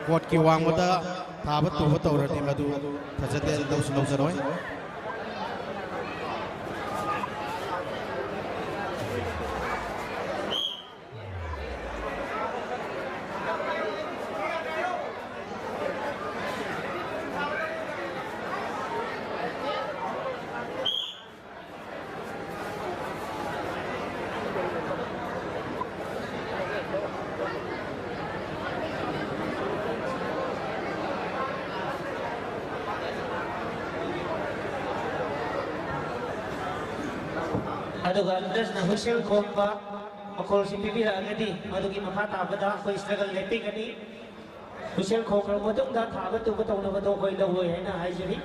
ꯀꯣꯔꯠꯀꯤ ꯋꯥꯡꯃꯗ ꯊꯥꯕ ꯇꯨꯕ ꯇꯧꯔꯗꯤ ꯃꯗꯨ ꯐꯖꯗꯦ, ꯂꯧꯁꯨ ꯂꯧꯖꯔꯣꯏ꯫ ꯑꯗꯨꯒ ꯖꯁꯅ ꯍꯨꯏꯁꯦꯜ ꯈꯣꯡꯕ ꯃꯈꯣꯜꯁꯤ ꯄꯤꯕꯤꯔꯛꯑꯒꯗꯤ ꯃꯗꯨꯒꯤ ꯃꯈꯥ ꯇꯥꯕꯗ ꯑꯩꯈꯣꯏ ꯁ꯭ꯇ꯭ꯔꯒꯜ ꯂꯦꯞꯄꯤꯒꯅꯤ꯫ ꯍꯨꯏꯁꯦꯜ ꯈꯣꯡꯈ꯭ꯔꯕ ꯃꯇꯨꯡꯗ ꯊꯥꯕ ꯇꯨꯕ ꯇꯧꯅꯕꯗꯣ ꯑꯩꯈꯣꯏ ꯂꯧꯔꯣꯏ ꯍꯥꯏꯅ ꯍꯥꯏꯖꯔꯤ꯫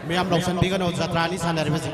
ꯃꯌꯥꯝ ꯂꯧꯁꯤꯟꯕꯤꯒꯅꯨ, ꯖꯇ꯭ꯔꯥꯅꯤ ꯁꯥꯟꯅꯔꯤꯕꯁꯤ꯫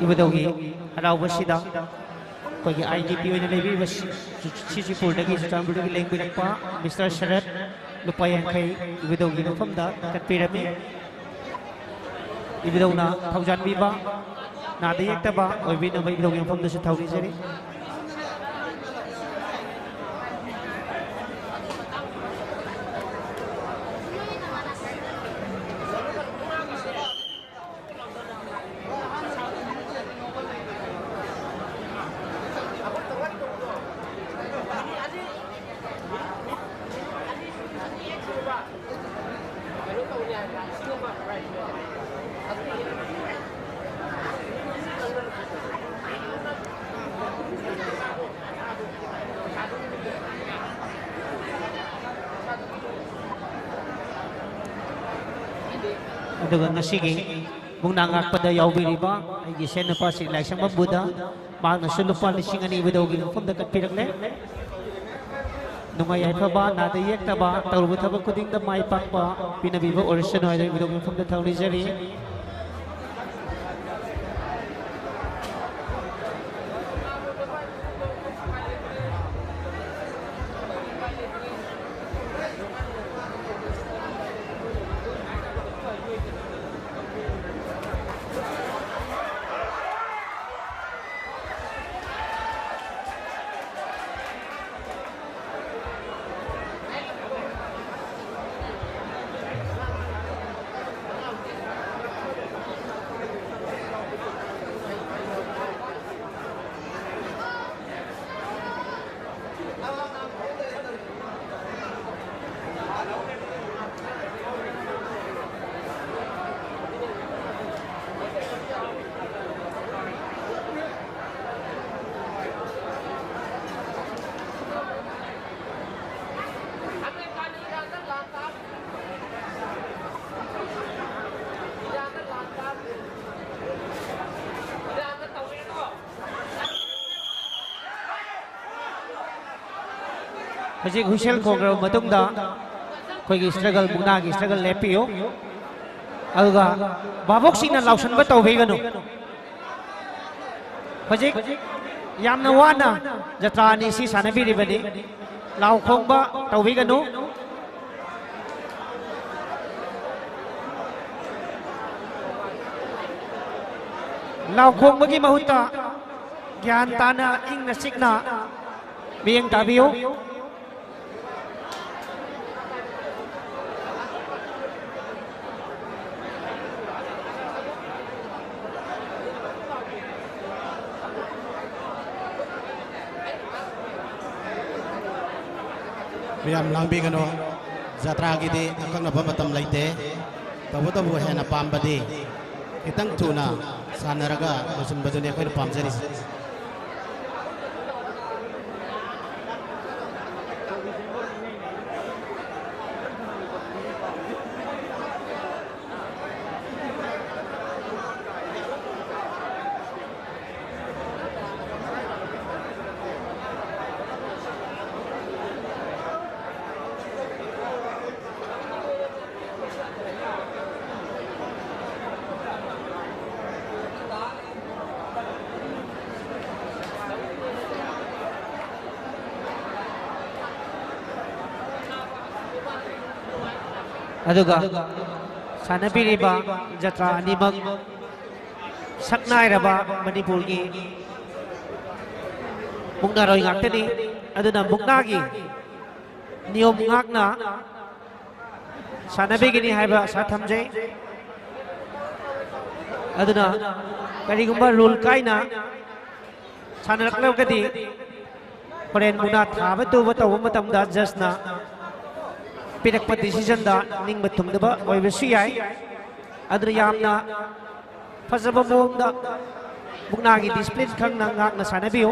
ꯏꯕꯨꯙꯧꯒꯤ ꯍꯔꯥꯎꯕꯁꯤꯗ ꯑꯩꯈꯣꯏꯒꯤ ꯑꯥꯏ ꯗꯤ ꯄꯤ ꯑꯣꯏꯅ ꯂꯩꯕꯤꯔꯤꯕ ꯁꯤ-, ꯁꯤꯖꯤꯄꯨꯔꯗꯒꯤ, ꯆꯨꯔꯆꯥꯟꯄꯨꯔꯗꯒꯤ ꯂꯦꯡꯕꯤꯔꯛꯄ ꯃꯤꯁꯇꯔ ꯁꯔꯠ ꯂꯨꯄꯥ ꯌꯥꯡꯈꯩ ꯏꯕꯨꯙꯧꯒꯤ ꯃꯐꯝꯗ ꯀꯠꯄꯤꯔꯝꯃꯤ꯫ ꯏꯕꯨꯙꯧꯅ ꯊꯧꯖꯥꯟꯕꯤꯕ, ꯅꯥꯗ ꯌꯦꯛꯇꯕ ꯑꯣꯏꯕꯤꯅꯕ ꯏꯕꯨꯙꯧꯒꯤ ꯃꯐꯝꯗꯁꯨ ꯊꯧꯅꯤꯖꯔꯤ꯫ ꯑꯗꯨꯒ ꯉꯁꯤꯒꯤ ꯃꯨꯛꯅꯥ ꯉꯥꯛꯄꯗ ꯌꯥꯎꯕꯤꯔꯤꯕ ꯑꯩꯒꯤ ꯏꯆꯟꯅꯨꯄꯥ ꯁ꯭ꯔꯤ ꯂꯥꯏꯁ꯭ꯔꯝ ꯕꯝꯕꯨꯗ ꯃꯍꯥꯛꯅꯁꯨ ꯂꯨꯄꯥ ꯂꯤꯁꯤꯡ ꯑꯅꯤ ꯏꯕꯨꯙꯧꯒꯤ ꯃꯐꯝꯗ ꯀꯠꯄꯤꯔꯛꯂꯦ꯫ ꯅꯨꯡꯉꯥꯏ ꯌꯥꯏꯐꯕ, ꯅꯥꯗ ꯌꯦꯛꯇꯕ, ꯇꯧꯔꯨꯕ ꯊꯕꯛ ꯈꯨꯗꯤꯡꯗ ꯃꯥꯏ ꯄꯥꯛꯄ ꯄꯤꯅꯕꯤꯕ ꯑꯣꯏꯔꯁꯅꯨ ꯍꯥꯏꯗꯨꯅ ꯏꯕꯨꯙꯧꯒꯤ ꯃꯐꯝꯗ ꯊꯧꯅꯤꯖꯔꯤ꯫ ꯍꯧꯖꯤꯛ ꯍꯨꯏꯁꯦꯜ ꯈꯣꯡꯈ꯭ꯔꯕ ꯃꯇꯨꯡꯗ ꯑꯩꯈꯣꯏꯒꯤ struggle, ꯃꯨꯛꯅꯥꯒꯤ struggle ꯂꯦꯞꯄꯤꯌꯨ꯫ ꯑꯗꯨꯒ ꯚꯥꯕꯣꯛꯁꯤꯡꯅ ꯂꯥꯎꯁꯟꯕ ꯇꯧꯕꯤꯒꯅꯨ꯫ ꯍꯧꯖꯤꯛ ꯌꯥꯝꯅ ꯋꯥꯅ ꯖꯇ꯭ꯔꯥ ꯑꯅꯤ ꯁꯤ ꯁꯥꯟꯅꯕꯤꯔꯤꯕꯅꯤ꯫ ꯂꯥꯎ ꯈꯣꯡꯕ ꯇꯧꯕꯤꯒꯅꯨ꯫ ꯂꯥꯎ ꯈꯣꯡꯕꯒꯤ ꯃꯍꯨꯠꯇ ꯒ꯭ꯌꯥꯟ ꯇꯥꯅ, ꯏꯪꯅ ꯆꯤꯛꯅ ꯃꯤꯠꯌꯦꯡ ꯇꯥꯕꯤꯌꯨ꯫ ꯃꯌꯥꯝ ꯂꯥꯡꯕꯤꯒꯅꯨ꯫ ꯖꯇ꯭ꯔꯥꯒꯤꯗꯤ ꯑꯀꯛꯅꯕ ꯃꯇꯝ ꯂꯩꯇꯦ꯫ ꯇꯧꯕꯇꯕꯨ ꯍꯦꯟꯅ ꯄꯥꯝꯕꯗꯤ ꯈꯤꯇꯪ ꯊꯨꯅ ꯁꯥꯟꯅꯔꯒ ꯂꯣꯏꯁꯤꯟꯕꯗꯨꯅꯤ ꯑꯩꯈꯣꯏꯅ ꯄꯥꯝꯖꯔꯤꯁꯦ꯫ ꯑꯗꯨꯒ ꯁꯥꯟꯅꯕꯤꯔꯤꯕ ꯖꯇ꯭ꯔꯥ ꯑꯅꯤꯃꯛ ꯁꯛꯅꯥꯏꯔꯕ ꯃꯅꯤꯄꯨꯔꯒꯤ ꯃꯨꯛꯅꯥꯔꯣꯏ ꯉꯥꯛꯇꯅꯤ꯫ ꯑꯗꯨꯅ ꯃꯨꯛꯅꯥꯒꯤ ꯅꯤꯌꯣꯝ ꯉꯥꯛꯅ ꯁꯥꯟꯅꯕꯤꯒꯅꯤ ꯍꯥꯏꯕ ꯑꯁꯥ ꯊꯝꯖꯩ꯫ ꯑꯗꯨꯅ ꯀꯔꯤꯒꯨꯝꯕ ꯔꯨꯜ ꯀꯥꯏꯅ ꯁꯥꯟꯅꯔꯛꯂꯒꯗꯤ ꯍꯣꯔꯦꯟ ꯃꯨꯛꯅꯥ ꯊꯥꯕ ꯇꯨꯕ ꯇꯧꯕ ꯃꯇꯝꯗ ꯖꯁꯅ ꯄꯤꯔꯛꯄ ꯗꯤꯁꯤꯖꯟꯗ ꯅꯤꯡꯕ ꯊꯨꯡꯗꯕ ꯑꯣꯏꯕꯁꯨ ꯌꯥꯏ꯫ ꯑꯗꯨꯅ ꯌꯥꯝꯅ ꯐꯖꯕ ꯃꯑꯣꯡꯗ ꯃꯨꯛꯅꯥꯒꯤ ꯗꯤꯁꯤꯄ꯭ꯂꯤꯟ ꯈꯪꯅ ꯉꯥꯛꯅ ꯁꯥꯟꯅꯕꯤꯌꯨ꯫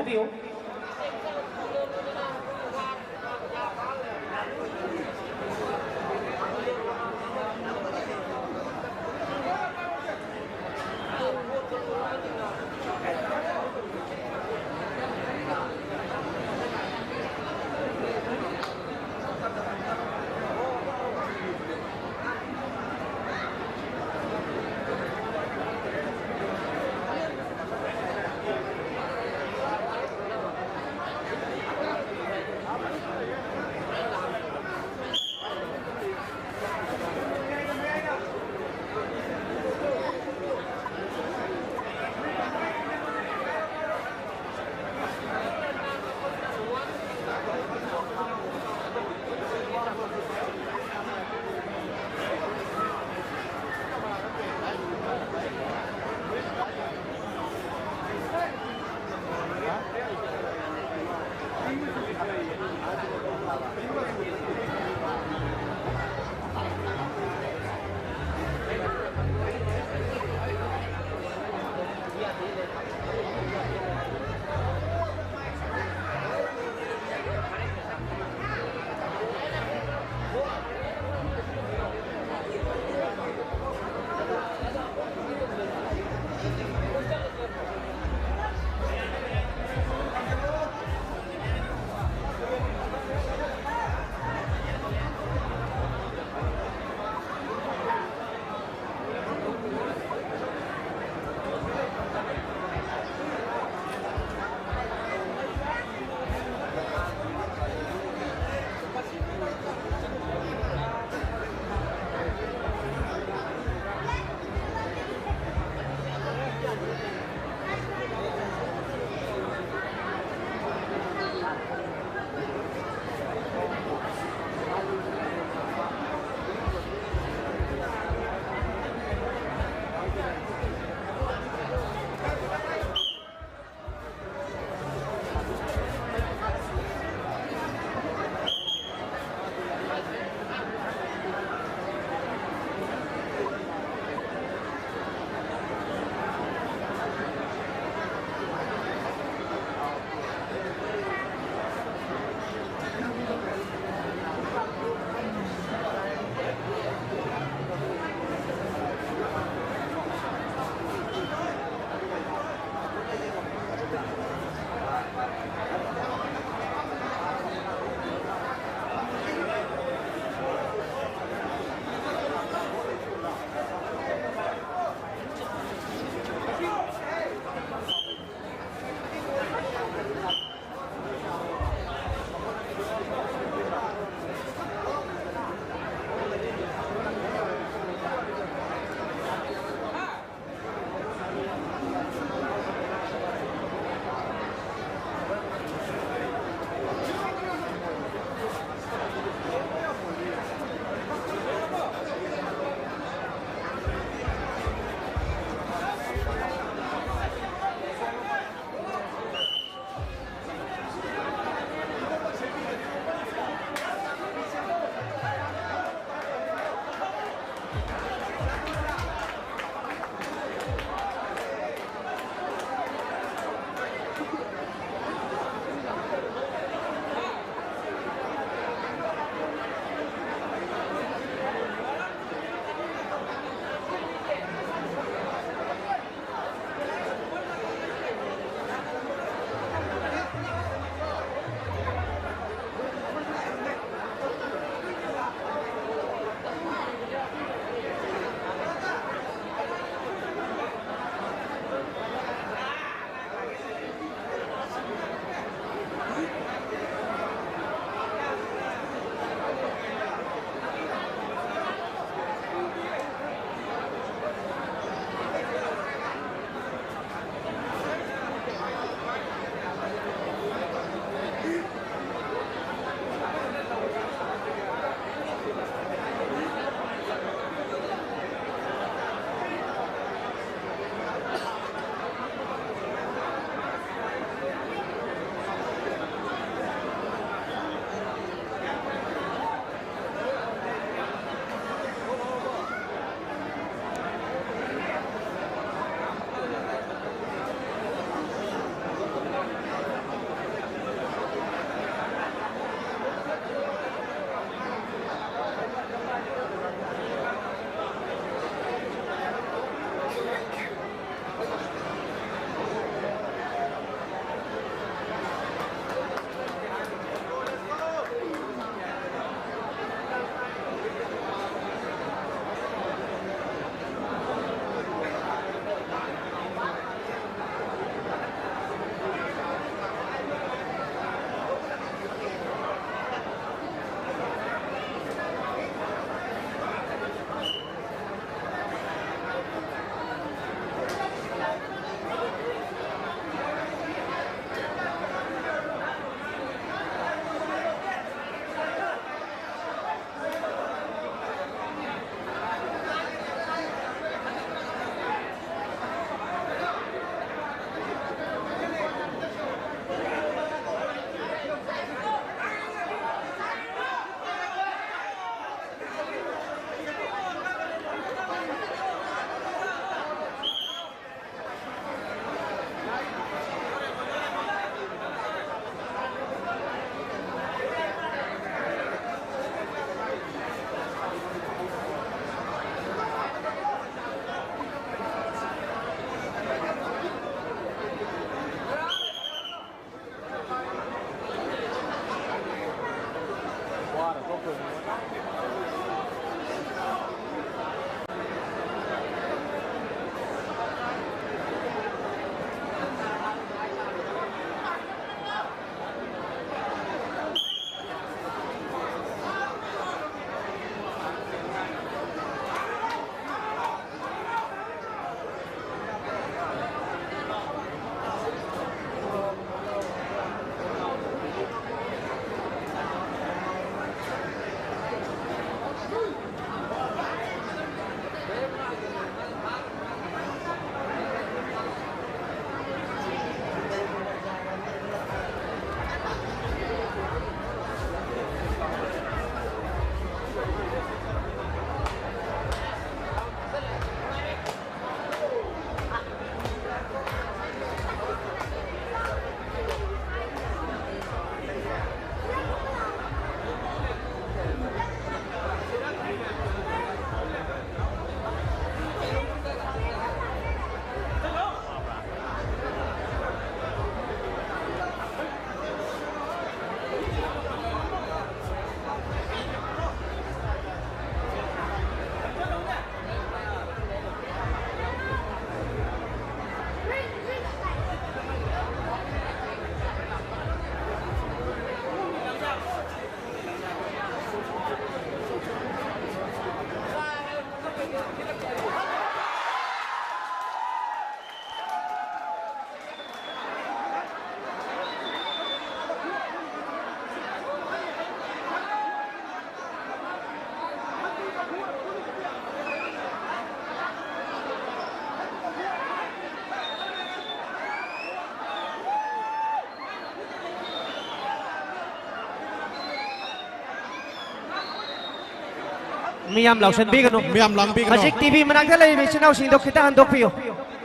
ꯃꯤꯌꯥꯝ ꯂꯥꯎꯁꯟꯕꯤꯒꯅꯨ꯫ ꯃꯤꯌꯥꯝ ꯂꯥꯡꯕꯤꯒꯅꯨ꯫ ꯍꯧꯖꯤꯛ ꯇꯤ ꯚꯤ ꯃꯅꯥꯛꯇ ꯂꯩꯔꯤꯕ ꯏꯆꯤꯟ ꯏꯅꯥꯎꯁꯤꯡꯗꯣ ꯈꯤꯇ ꯍꯟꯗꯣꯛꯄꯤꯌꯨ꯫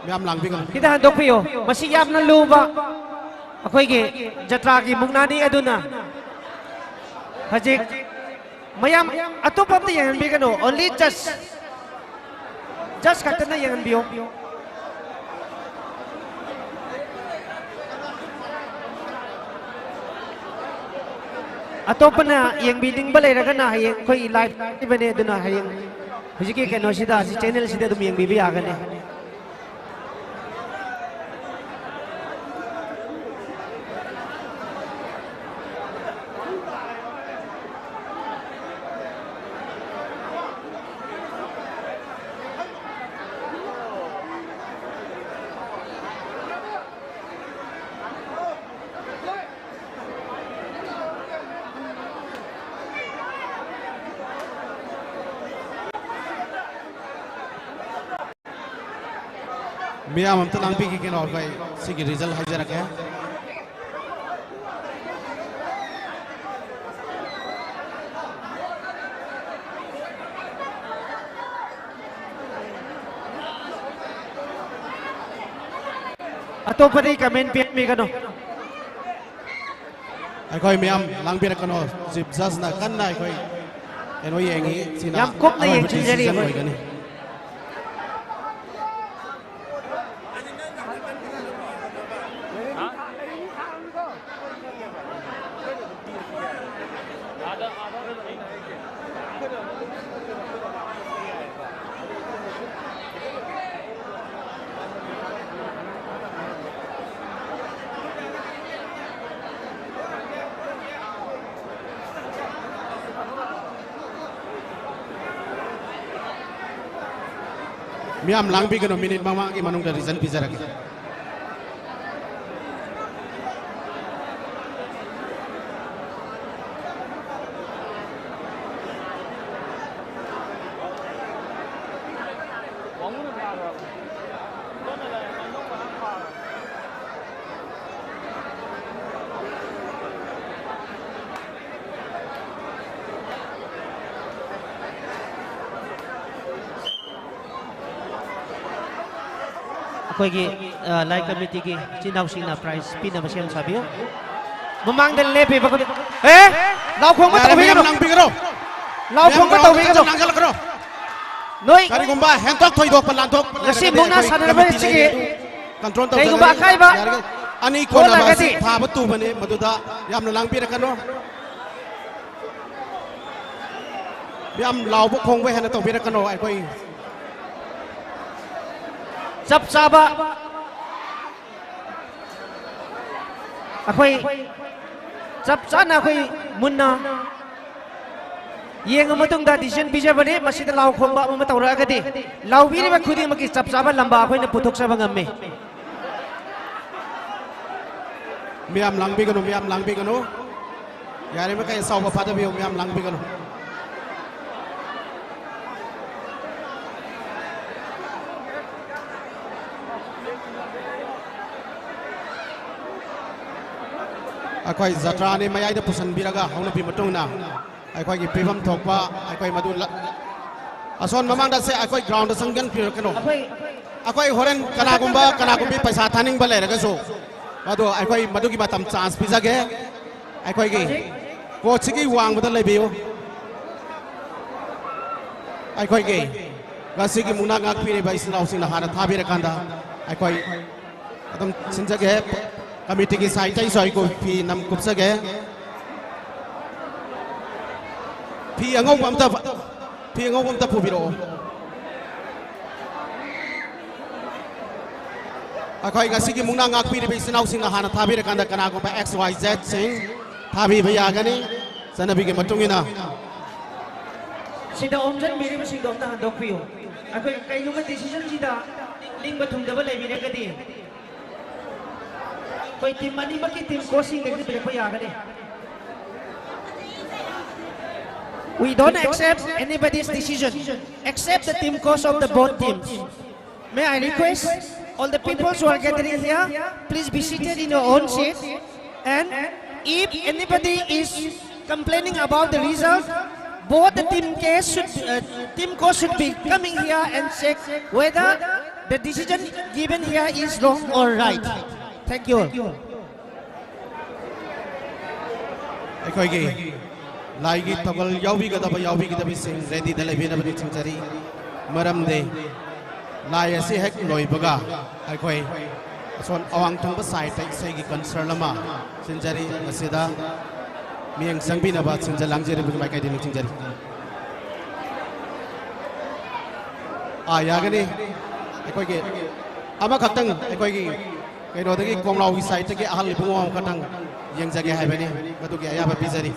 ꯃꯤꯌꯥꯝ ꯂꯥꯡꯕꯤꯒꯅꯨ꯫ ꯈꯤꯇ ꯍꯟꯗꯣꯛꯄꯤꯌꯨ꯫ ꯃꯁꯤ ꯌꯥꯝꯅ ꯂꯨꯕ ꯑꯩꯈꯣꯏꯒꯤ ꯖꯇ꯭ꯔꯥꯒꯤ ꯃꯨꯛꯅꯥꯅꯤ ꯑꯗꯨꯅ ꯍꯧꯖꯤꯛ ꯃꯌꯥꯝ ꯑꯇꯣꯞꯄ ꯑꯝꯇ ꯌꯦꯡꯍꯟꯕꯤꯒꯅꯨ꯫ Only just, just ꯈꯛꯇꯅ ꯌꯦꯡꯍꯟꯕꯤꯌꯨ꯫ ꯑꯇꯣꯞꯄꯅ ꯌꯦꯡꯕꯤꯅꯤꯡꯕ ꯂꯩꯔꯒꯅ ꯍꯌꯦꯡ ꯑꯩꯈꯣꯏꯒꯤ ꯂꯥꯏꯚ ꯂꯩꯕꯅꯦ, ꯑꯗꯨꯅ ꯍꯌꯦꯡ ꯍꯧꯖꯤꯛꯀꯤ ꯀꯩꯅꯣꯁꯤꯗ, ꯑꯁꯤ ꯆꯦꯅꯦꯜꯁꯤꯗ ꯑꯗꯨꯝ ꯌꯦꯡꯕꯤꯕ ꯌꯥꯒꯅꯤ꯫ ꯃꯤꯌꯥꯝ ꯑꯝꯇ ꯂꯥꯡꯕꯤꯈꯤꯒꯦꯅꯣ, ꯑꯩꯈꯣꯏ ꯁꯤꯒꯤ ꯔꯤꯖꯜ ꯍꯥꯏꯖꯔꯛꯀꯦ꯫ ꯑꯇꯣꯞꯄꯗꯤ ꯀꯃꯦꯟ ꯄꯤꯔꯝꯃꯤꯒꯅꯣ꯫ ꯑꯩꯈꯣꯏ ꯃꯌꯥꯝ ꯂꯥꯡꯕꯤꯔꯛꯀꯅꯣ꯫ ꯆꯤꯐ ꯖꯖꯅ ꯀꯟꯅ ꯑꯩꯈꯣꯏ ꯀꯩꯅꯣ ꯌꯦꯡꯉꯤ꯫ ꯁꯤꯅ ꯌꯥꯝ ꯀꯨꯞꯅ ꯑꯔꯣꯏꯕ ꯌꯦꯡꯁꯤꯟꯖꯔꯤ ꯗꯤꯁꯤꯖꯟ ꯑꯩꯈꯣꯏ꯫ ꯑꯣꯏꯒꯅꯤ꯫ ꯃꯤꯌꯥꯝ ꯂꯥꯡꯕꯤꯒꯅꯨ, ꯃꯤꯅꯤꯠ ꯃꯉꯥꯒꯤ ꯃꯅꯨꯡꯗ ꯔꯤꯖꯜ ꯄꯤꯖꯔꯒꯦ꯫ ꯑꯩꯈꯣꯏꯒꯤ, ꯑ, ꯂꯥꯏ ꯀꯃꯤꯇꯤꯒꯤ ꯏꯆꯤꯟ ꯏꯅꯥꯎꯁꯤꯡꯅ prize ꯄꯤꯅꯕ ꯁꯦꯝ ꯁꯥꯕꯤꯌꯨ꯫ ꯃꯃꯥꯡꯗ ꯂꯦꯞꯄꯤꯕ ꯈꯨꯗꯤꯡ-, ꯑꯦ? ꯂꯥꯎ ꯈꯣꯡꯕ ꯌꯥꯔꯦ, ꯃꯌꯥꯝ ꯇꯧꯕꯤꯒꯅꯨ꯫ ꯂꯥꯡꯕꯤꯒꯅꯣ꯫ ꯂꯥꯎ ꯃꯌꯥꯝ ꯈꯣꯡꯕ ground ꯇꯧꯕꯤꯒꯅꯨ꯫ ꯉꯥꯡꯁꯤꯜꯂꯛꯀꯅꯣ꯫ ꯅꯣꯏ ꯀꯔꯤꯒꯨꯝꯕ ꯍꯦꯟꯗꯣꯛ ꯊꯣꯏꯗꯣꯛꯄ ꯂꯥꯟꯊꯣꯛꯄ ꯉꯁꯤ ꯂꯩꯔꯒꯗꯤ ꯃꯨꯛꯅꯥ ꯑꯩꯈꯣꯏ ꯁꯥꯟꯅꯔꯕ ꯀꯃꯤꯇꯤ ꯑꯁꯤꯒꯤ ꯂꯩꯔꯤ ꯑꯗꯨ control ꯀꯩꯒꯨꯝꯕ ꯇꯧꯖꯒꯅꯤ꯫ ꯑꯀꯥꯏꯕ ꯌꯥꯔꯒꯗꯤ ꯑꯅꯤ ꯀꯣꯟꯅꯕ ꯑꯁꯤ ꯊꯣꯛꯂꯒꯗꯤ ꯊꯥꯕ ꯇꯨꯕꯅꯤ, ꯃꯗꯨꯗ ꯌꯥꯝꯅ ꯂꯥꯡꯕꯤꯔꯛꯀꯅꯣ꯫ ꯌꯥꯝ ꯂꯥꯎꯕ ꯈꯣꯡꯕ ꯍꯦꯟꯅ ꯇꯧꯕꯤꯔꯛꯀꯅꯣ꯫ ꯑꯩꯈꯣꯏ ꯆꯞ ꯆꯥꯕ, ꯑꯩꯈꯣꯏ ꯆꯞ ꯆꯥꯅ ꯑꯩꯈꯣꯏ ꯃꯨꯟꯅ ꯌꯦꯡꯉ ꯃꯇꯨꯡꯗ decision ꯄꯤꯖꯕꯅꯤ꯫ ꯃꯁꯤꯗ ꯂꯥꯎ ꯈꯣꯡꯕ ꯑꯃ ꯇꯧꯔꯛꯑꯒꯗꯤ ꯂꯥꯎꯕꯤꯔꯤꯕ ꯈꯨꯗꯤꯡꯃꯛꯀꯤ ꯆꯞ ꯆꯥꯕ ꯂꯝꯕꯥ ꯑꯩꯈꯣꯏꯅ ꯄꯨꯊꯣꯛꯆꯕ ꯉꯝꯃꯤ꯫ ꯃꯤꯌꯥꯝ ꯂꯥꯡꯕꯤꯒꯅꯨ, ꯃꯤꯌꯥꯝ ꯂꯥꯡꯕꯤꯒꯅꯨ꯫ ꯌꯥꯔꯤꯃꯈꯩ ꯑꯁꯥꯎꯕ ꯐꯥꯗꯕꯤꯌꯨ, ꯃꯤꯌꯥꯝ ꯂꯥꯡꯕꯤꯒꯅꯨ꯫ ꯑꯩꯈꯣꯏ ꯖꯇ꯭ꯔꯥꯅꯤ ꯃꯌꯥꯏꯗ ꯄꯨꯁꯤꯟꯕꯤꯔꯒ ꯍꯧꯅꯕꯤ ꯃꯇꯨꯡꯗ ꯑꯩꯈꯣꯏꯒꯤ ꯄꯤꯐꯝ ꯊꯣꯛꯄ ꯑꯩꯈꯣꯏ ꯃꯗꯨ ꯂ-, ꯑꯁꯣꯟ ꯃꯃꯥꯡꯗ ꯁꯦ ꯑꯩꯈꯣꯏ ground ꯆꯪꯖꯟꯕꯤꯔꯛꯀꯅꯨ꯫ ꯑꯩꯈꯣꯏ ꯑꯩꯈꯣꯏ ꯍꯣꯔꯦꯟ ꯀꯅꯥꯒꯨꯝꯕ, ꯀꯅꯥꯒꯨꯝꯕꯤ ꯄꯩꯁꯥ ꯊꯥꯅꯤꯡꯕ ꯂꯩꯔꯒꯁꯨ ꯃꯗꯨ ꯑꯩꯈꯣꯏ ꯃꯗꯨꯒꯤ ꯃꯇꯝ chance ꯄꯤꯖꯒꯦ꯫ ꯑꯩꯈꯣꯏꯒꯤ coachꯁꯤꯒꯤ ꯋꯥꯡꯃꯗ ꯂꯩꯕꯤꯌꯨ꯫ ꯑꯩꯈꯣꯏꯒꯤ ꯉꯁꯤꯒꯤ ꯃꯨꯛꯅꯥ ꯉꯥꯛꯄꯤꯔꯤꯕ ꯏꯆꯤꯟ ꯏꯅꯥꯎꯁꯤꯡꯅ ꯍꯥꯟꯅ ꯊꯥꯕꯤꯔꯀꯥꯟꯗ ꯑꯩꯈꯣꯏ ꯑꯗꯨꯝ ꯁꯤꯟꯖꯒꯦ꯫ ꯀꯃꯤꯇꯤꯒꯤ sideꯇꯩꯁꯨ ꯑꯩ ꯀꯣ-, ꯐꯤ ꯅꯝ ꯀꯨꯞꯆꯒꯦ꯫ ꯐꯤ ꯑꯉꯧꯕ ꯑꯝꯇ, ꯐꯤ ꯑꯉꯧꯕ ꯑꯝꯇ ꯄꯨꯕꯤꯔꯛꯑꯣ꯫ ꯑꯩꯈꯣꯏ ꯉꯁꯤꯒꯤ ꯃꯨꯛꯅꯥ ꯉꯥꯛꯄꯤꯔꯤꯕ ꯏꯆꯤꯟ ꯏꯅꯥꯎꯁꯤꯡꯅ ꯍꯥꯟꯅ ꯊꯥꯕꯤꯔꯀꯥꯟꯗ ꯀꯅꯥꯒꯨꯝꯕ X Y Zꯁꯤꯡ ꯊꯥꯕꯤꯕ ꯌꯥꯒꯅꯤ, ꯆꯠꯅꯕꯤꯒꯤ ꯃꯇꯨꯡ ꯏꯟꯅ꯫ ꯁꯤꯗ ꯑꯣꯝꯁꯤꯟꯕꯤꯔꯤꯕꯁꯤꯡꯗꯣ ꯑꯝꯇ ꯍꯟꯗꯣꯛꯄꯤꯌꯨ꯫ ꯑꯩꯈꯣꯏ ꯀꯩꯒꯨꯝꯕ decisionꯁꯤꯗ ꯅꯤꯡꯕ ꯊꯨꯡꯗꯕ ꯂꯩꯕꯤꯔꯒꯗꯤ ꯑꯩꯈꯣꯏ team ꯑꯅꯤꯃꯛꯀꯤ team coachꯁꯤꯡꯗꯒꯤ ꯄꯤꯔꯛꯄ ꯌꯥꯒꯅꯤ꯫ We don't accept anybody's decision except the team coach of the both teams. May I request all the peoples who are gathering here, please be seated in your own seat. And if anybody is complaining about the result, Both the team case should, uh, team coach should be coming here and check whether the decision given here is wrong or right. Thank you. ꯑꯩꯈꯣꯏꯒꯤ ꯂꯥꯏꯒꯤ ꯊꯧꯒꯜ ꯌꯥꯎꯕꯤꯒꯗꯕ ꯌꯥꯎꯕꯤꯒꯗꯕꯁꯤꯡ ꯔꯦꯗꯤꯗ ꯂꯩꯕꯤꯅꯕ ꯅꯤꯡꯁꯤꯡꯖꯔꯤ꯫ ꯃꯔꯝꯗꯤ ꯂꯥꯏ ꯑꯁꯤ ꯍꯦꯛ ꯂꯣꯏꯕꯒ ꯑꯩꯈꯣꯏ ꯑꯁꯣꯝ ꯑꯋꯥꯡ ꯊꯪꯕ ꯁꯥꯏꯠꯇ ꯏꯁꯩꯒꯤ ꯀꯟꯁꯔꯟ ꯑꯃ ꯁꯤꯟꯖꯔꯤ꯫ ꯃꯁꯤꯗ ꯃꯤꯠꯌꯦꯡ ꯆꯪꯕꯤꯅꯕ ꯁꯤꯟꯖ ꯂꯥꯡꯖꯔꯤꯕꯒꯤ ꯃꯥꯏꯀꯩꯗꯒꯤ ꯅꯤꯡꯁꯤꯡꯖꯔꯤ꯫ ꯑꯥ, ꯌꯥꯒꯅꯤ꯫ ꯑꯩꯈꯣꯏꯒꯤ ꯑꯃꯈꯛꯇꯪ, ꯑꯩꯈꯣꯏꯒꯤ ꯀꯩꯅꯣꯗꯒꯤ, ꯀꯣꯝꯂꯥꯎꯒꯤ ꯁꯥꯏꯠꯇꯒꯤ ꯑꯍꯜ ꯏꯕꯨꯡꯉꯣ ꯑꯃꯈꯛꯇꯪ ꯌꯦꯡꯖꯒꯦ ꯍꯥꯏꯕꯅꯤ꯫ ꯃꯗꯨꯒꯤ ꯑꯌꯥꯕ ꯄꯤꯖꯔꯤ꯫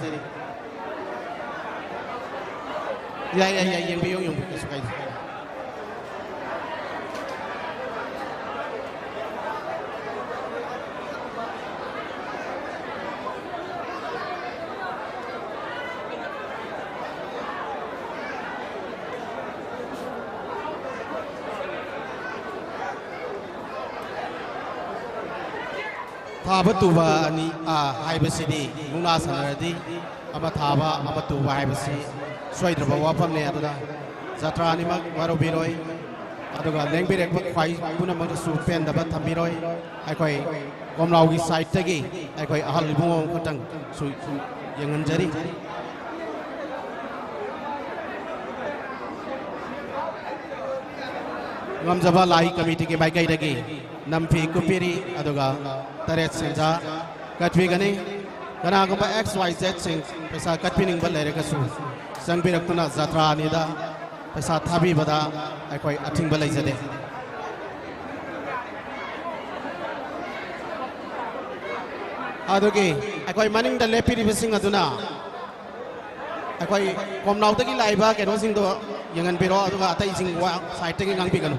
ꯌꯥꯏ, ꯌꯥꯏ, ꯌꯥꯏ, ꯌꯦꯡꯕꯤꯌꯨ, ꯌꯦꯡꯕꯤꯌꯨ, ꯀꯩꯁꯨ ꯀꯥꯏꯗꯦ꯫ ꯊꯥꯕ ꯇꯨꯕ ꯑꯅꯤ, ꯑ, ꯍꯥꯏꯕꯁꯤꯗꯤ ꯃꯨꯛꯅꯥ ꯁꯥꯟꯅꯔꯗꯤ ꯑꯃ ꯊꯥꯕ, ꯑꯃ ꯇꯨꯕ ꯍꯥꯏꯕꯁꯤ ꯁꯣꯏꯗ꯭ꯔꯕ ꯋꯥꯐꯝꯅꯤ꯫ ꯑꯗꯨꯅ ꯖꯇ꯭ꯔꯥ ꯑꯅꯤꯃꯛ ꯋꯥꯔꯧꯕꯤꯔꯣꯏ꯫ ꯑꯗꯨꯒ ꯂꯦꯡꯕꯤꯔꯛꯄ ꯈ꯭ꯋꯥꯏ ꯄꯨꯝꯅꯃꯛꯇꯁꯨ ꯄꯦꯟꯗꯕ ꯊꯝꯕꯤꯔꯣꯏ꯫ ꯑꯩꯈꯣꯏ ꯀꯣꯝꯂꯥꯎꯒꯤ ꯁꯥꯏꯠꯇꯒꯤ ꯑꯩꯈꯣꯏ ꯑꯍꯜ ꯏꯕꯨꯡꯉꯣ ꯑꯃꯈꯛꯇꯪꯁꯨ ꯌꯦꯡꯍꯟꯖꯔꯤ꯫ ꯉꯝꯖꯕ ꯂꯥꯏ ꯀꯃꯤꯇꯤꯒꯤ ꯃꯥꯏꯀꯩꯗꯒꯤ ꯅꯝꯐꯤ ꯀꯨꯞꯄꯤꯔꯤ, ꯑꯗꯨꯒ ꯇꯔꯦꯠ ꯁꯦꯟꯖꯥ ꯀꯠꯄꯤꯒꯅꯤ꯫ ꯀꯅꯥꯒꯨꯝꯕ X Y Zꯁꯤꯡ ꯄꯩꯁꯥ ꯀꯠꯄꯤꯅꯤꯡꯕ ꯂꯩꯔꯒꯁꯨ ꯆꯪꯕꯤꯔꯛꯇꯨꯅ ꯖꯇ꯭ꯔꯥ ꯑꯅꯤꯗ ꯄꯩꯁꯥ ꯊꯥꯕꯤꯕꯗ ꯑꯩꯈꯣꯏ ꯑꯊꯤꯡꯕ ꯂꯩꯖꯗꯦ꯫ ꯑꯗꯨꯒꯤ ꯑꯩꯈꯣꯏ ꯃꯅꯤꯡꯗ ꯂꯦꯞꯄꯤꯔꯤꯕꯁꯤꯡ ꯑꯗꯨꯅ ꯑꯩꯈꯣꯏ ꯀꯣꯝꯅꯥꯎꯗꯒꯤ ꯂꯥꯛꯏꯕ ꯀꯩꯅꯣꯁꯤꯡꯗꯣ ꯌꯦꯡꯍꯟꯕꯤꯔꯣ, ꯑꯗꯨꯒ ꯑꯇꯩꯁꯤꯡ ꯋꯥ ꯁꯥꯏꯠꯇꯒꯤ ꯉꯥꯡꯕꯤꯒꯅꯨ꯫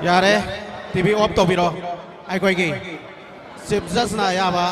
ꯌꯥꯔꯦ, ꯇꯤ ꯚꯤ ꯑꯣꯐ ꯇꯧꯕꯤꯔꯣ꯫ ꯑꯩꯈꯣꯏꯒꯤ ꯆꯤꯐ ꯖꯁꯅ ꯑꯌꯥꯕ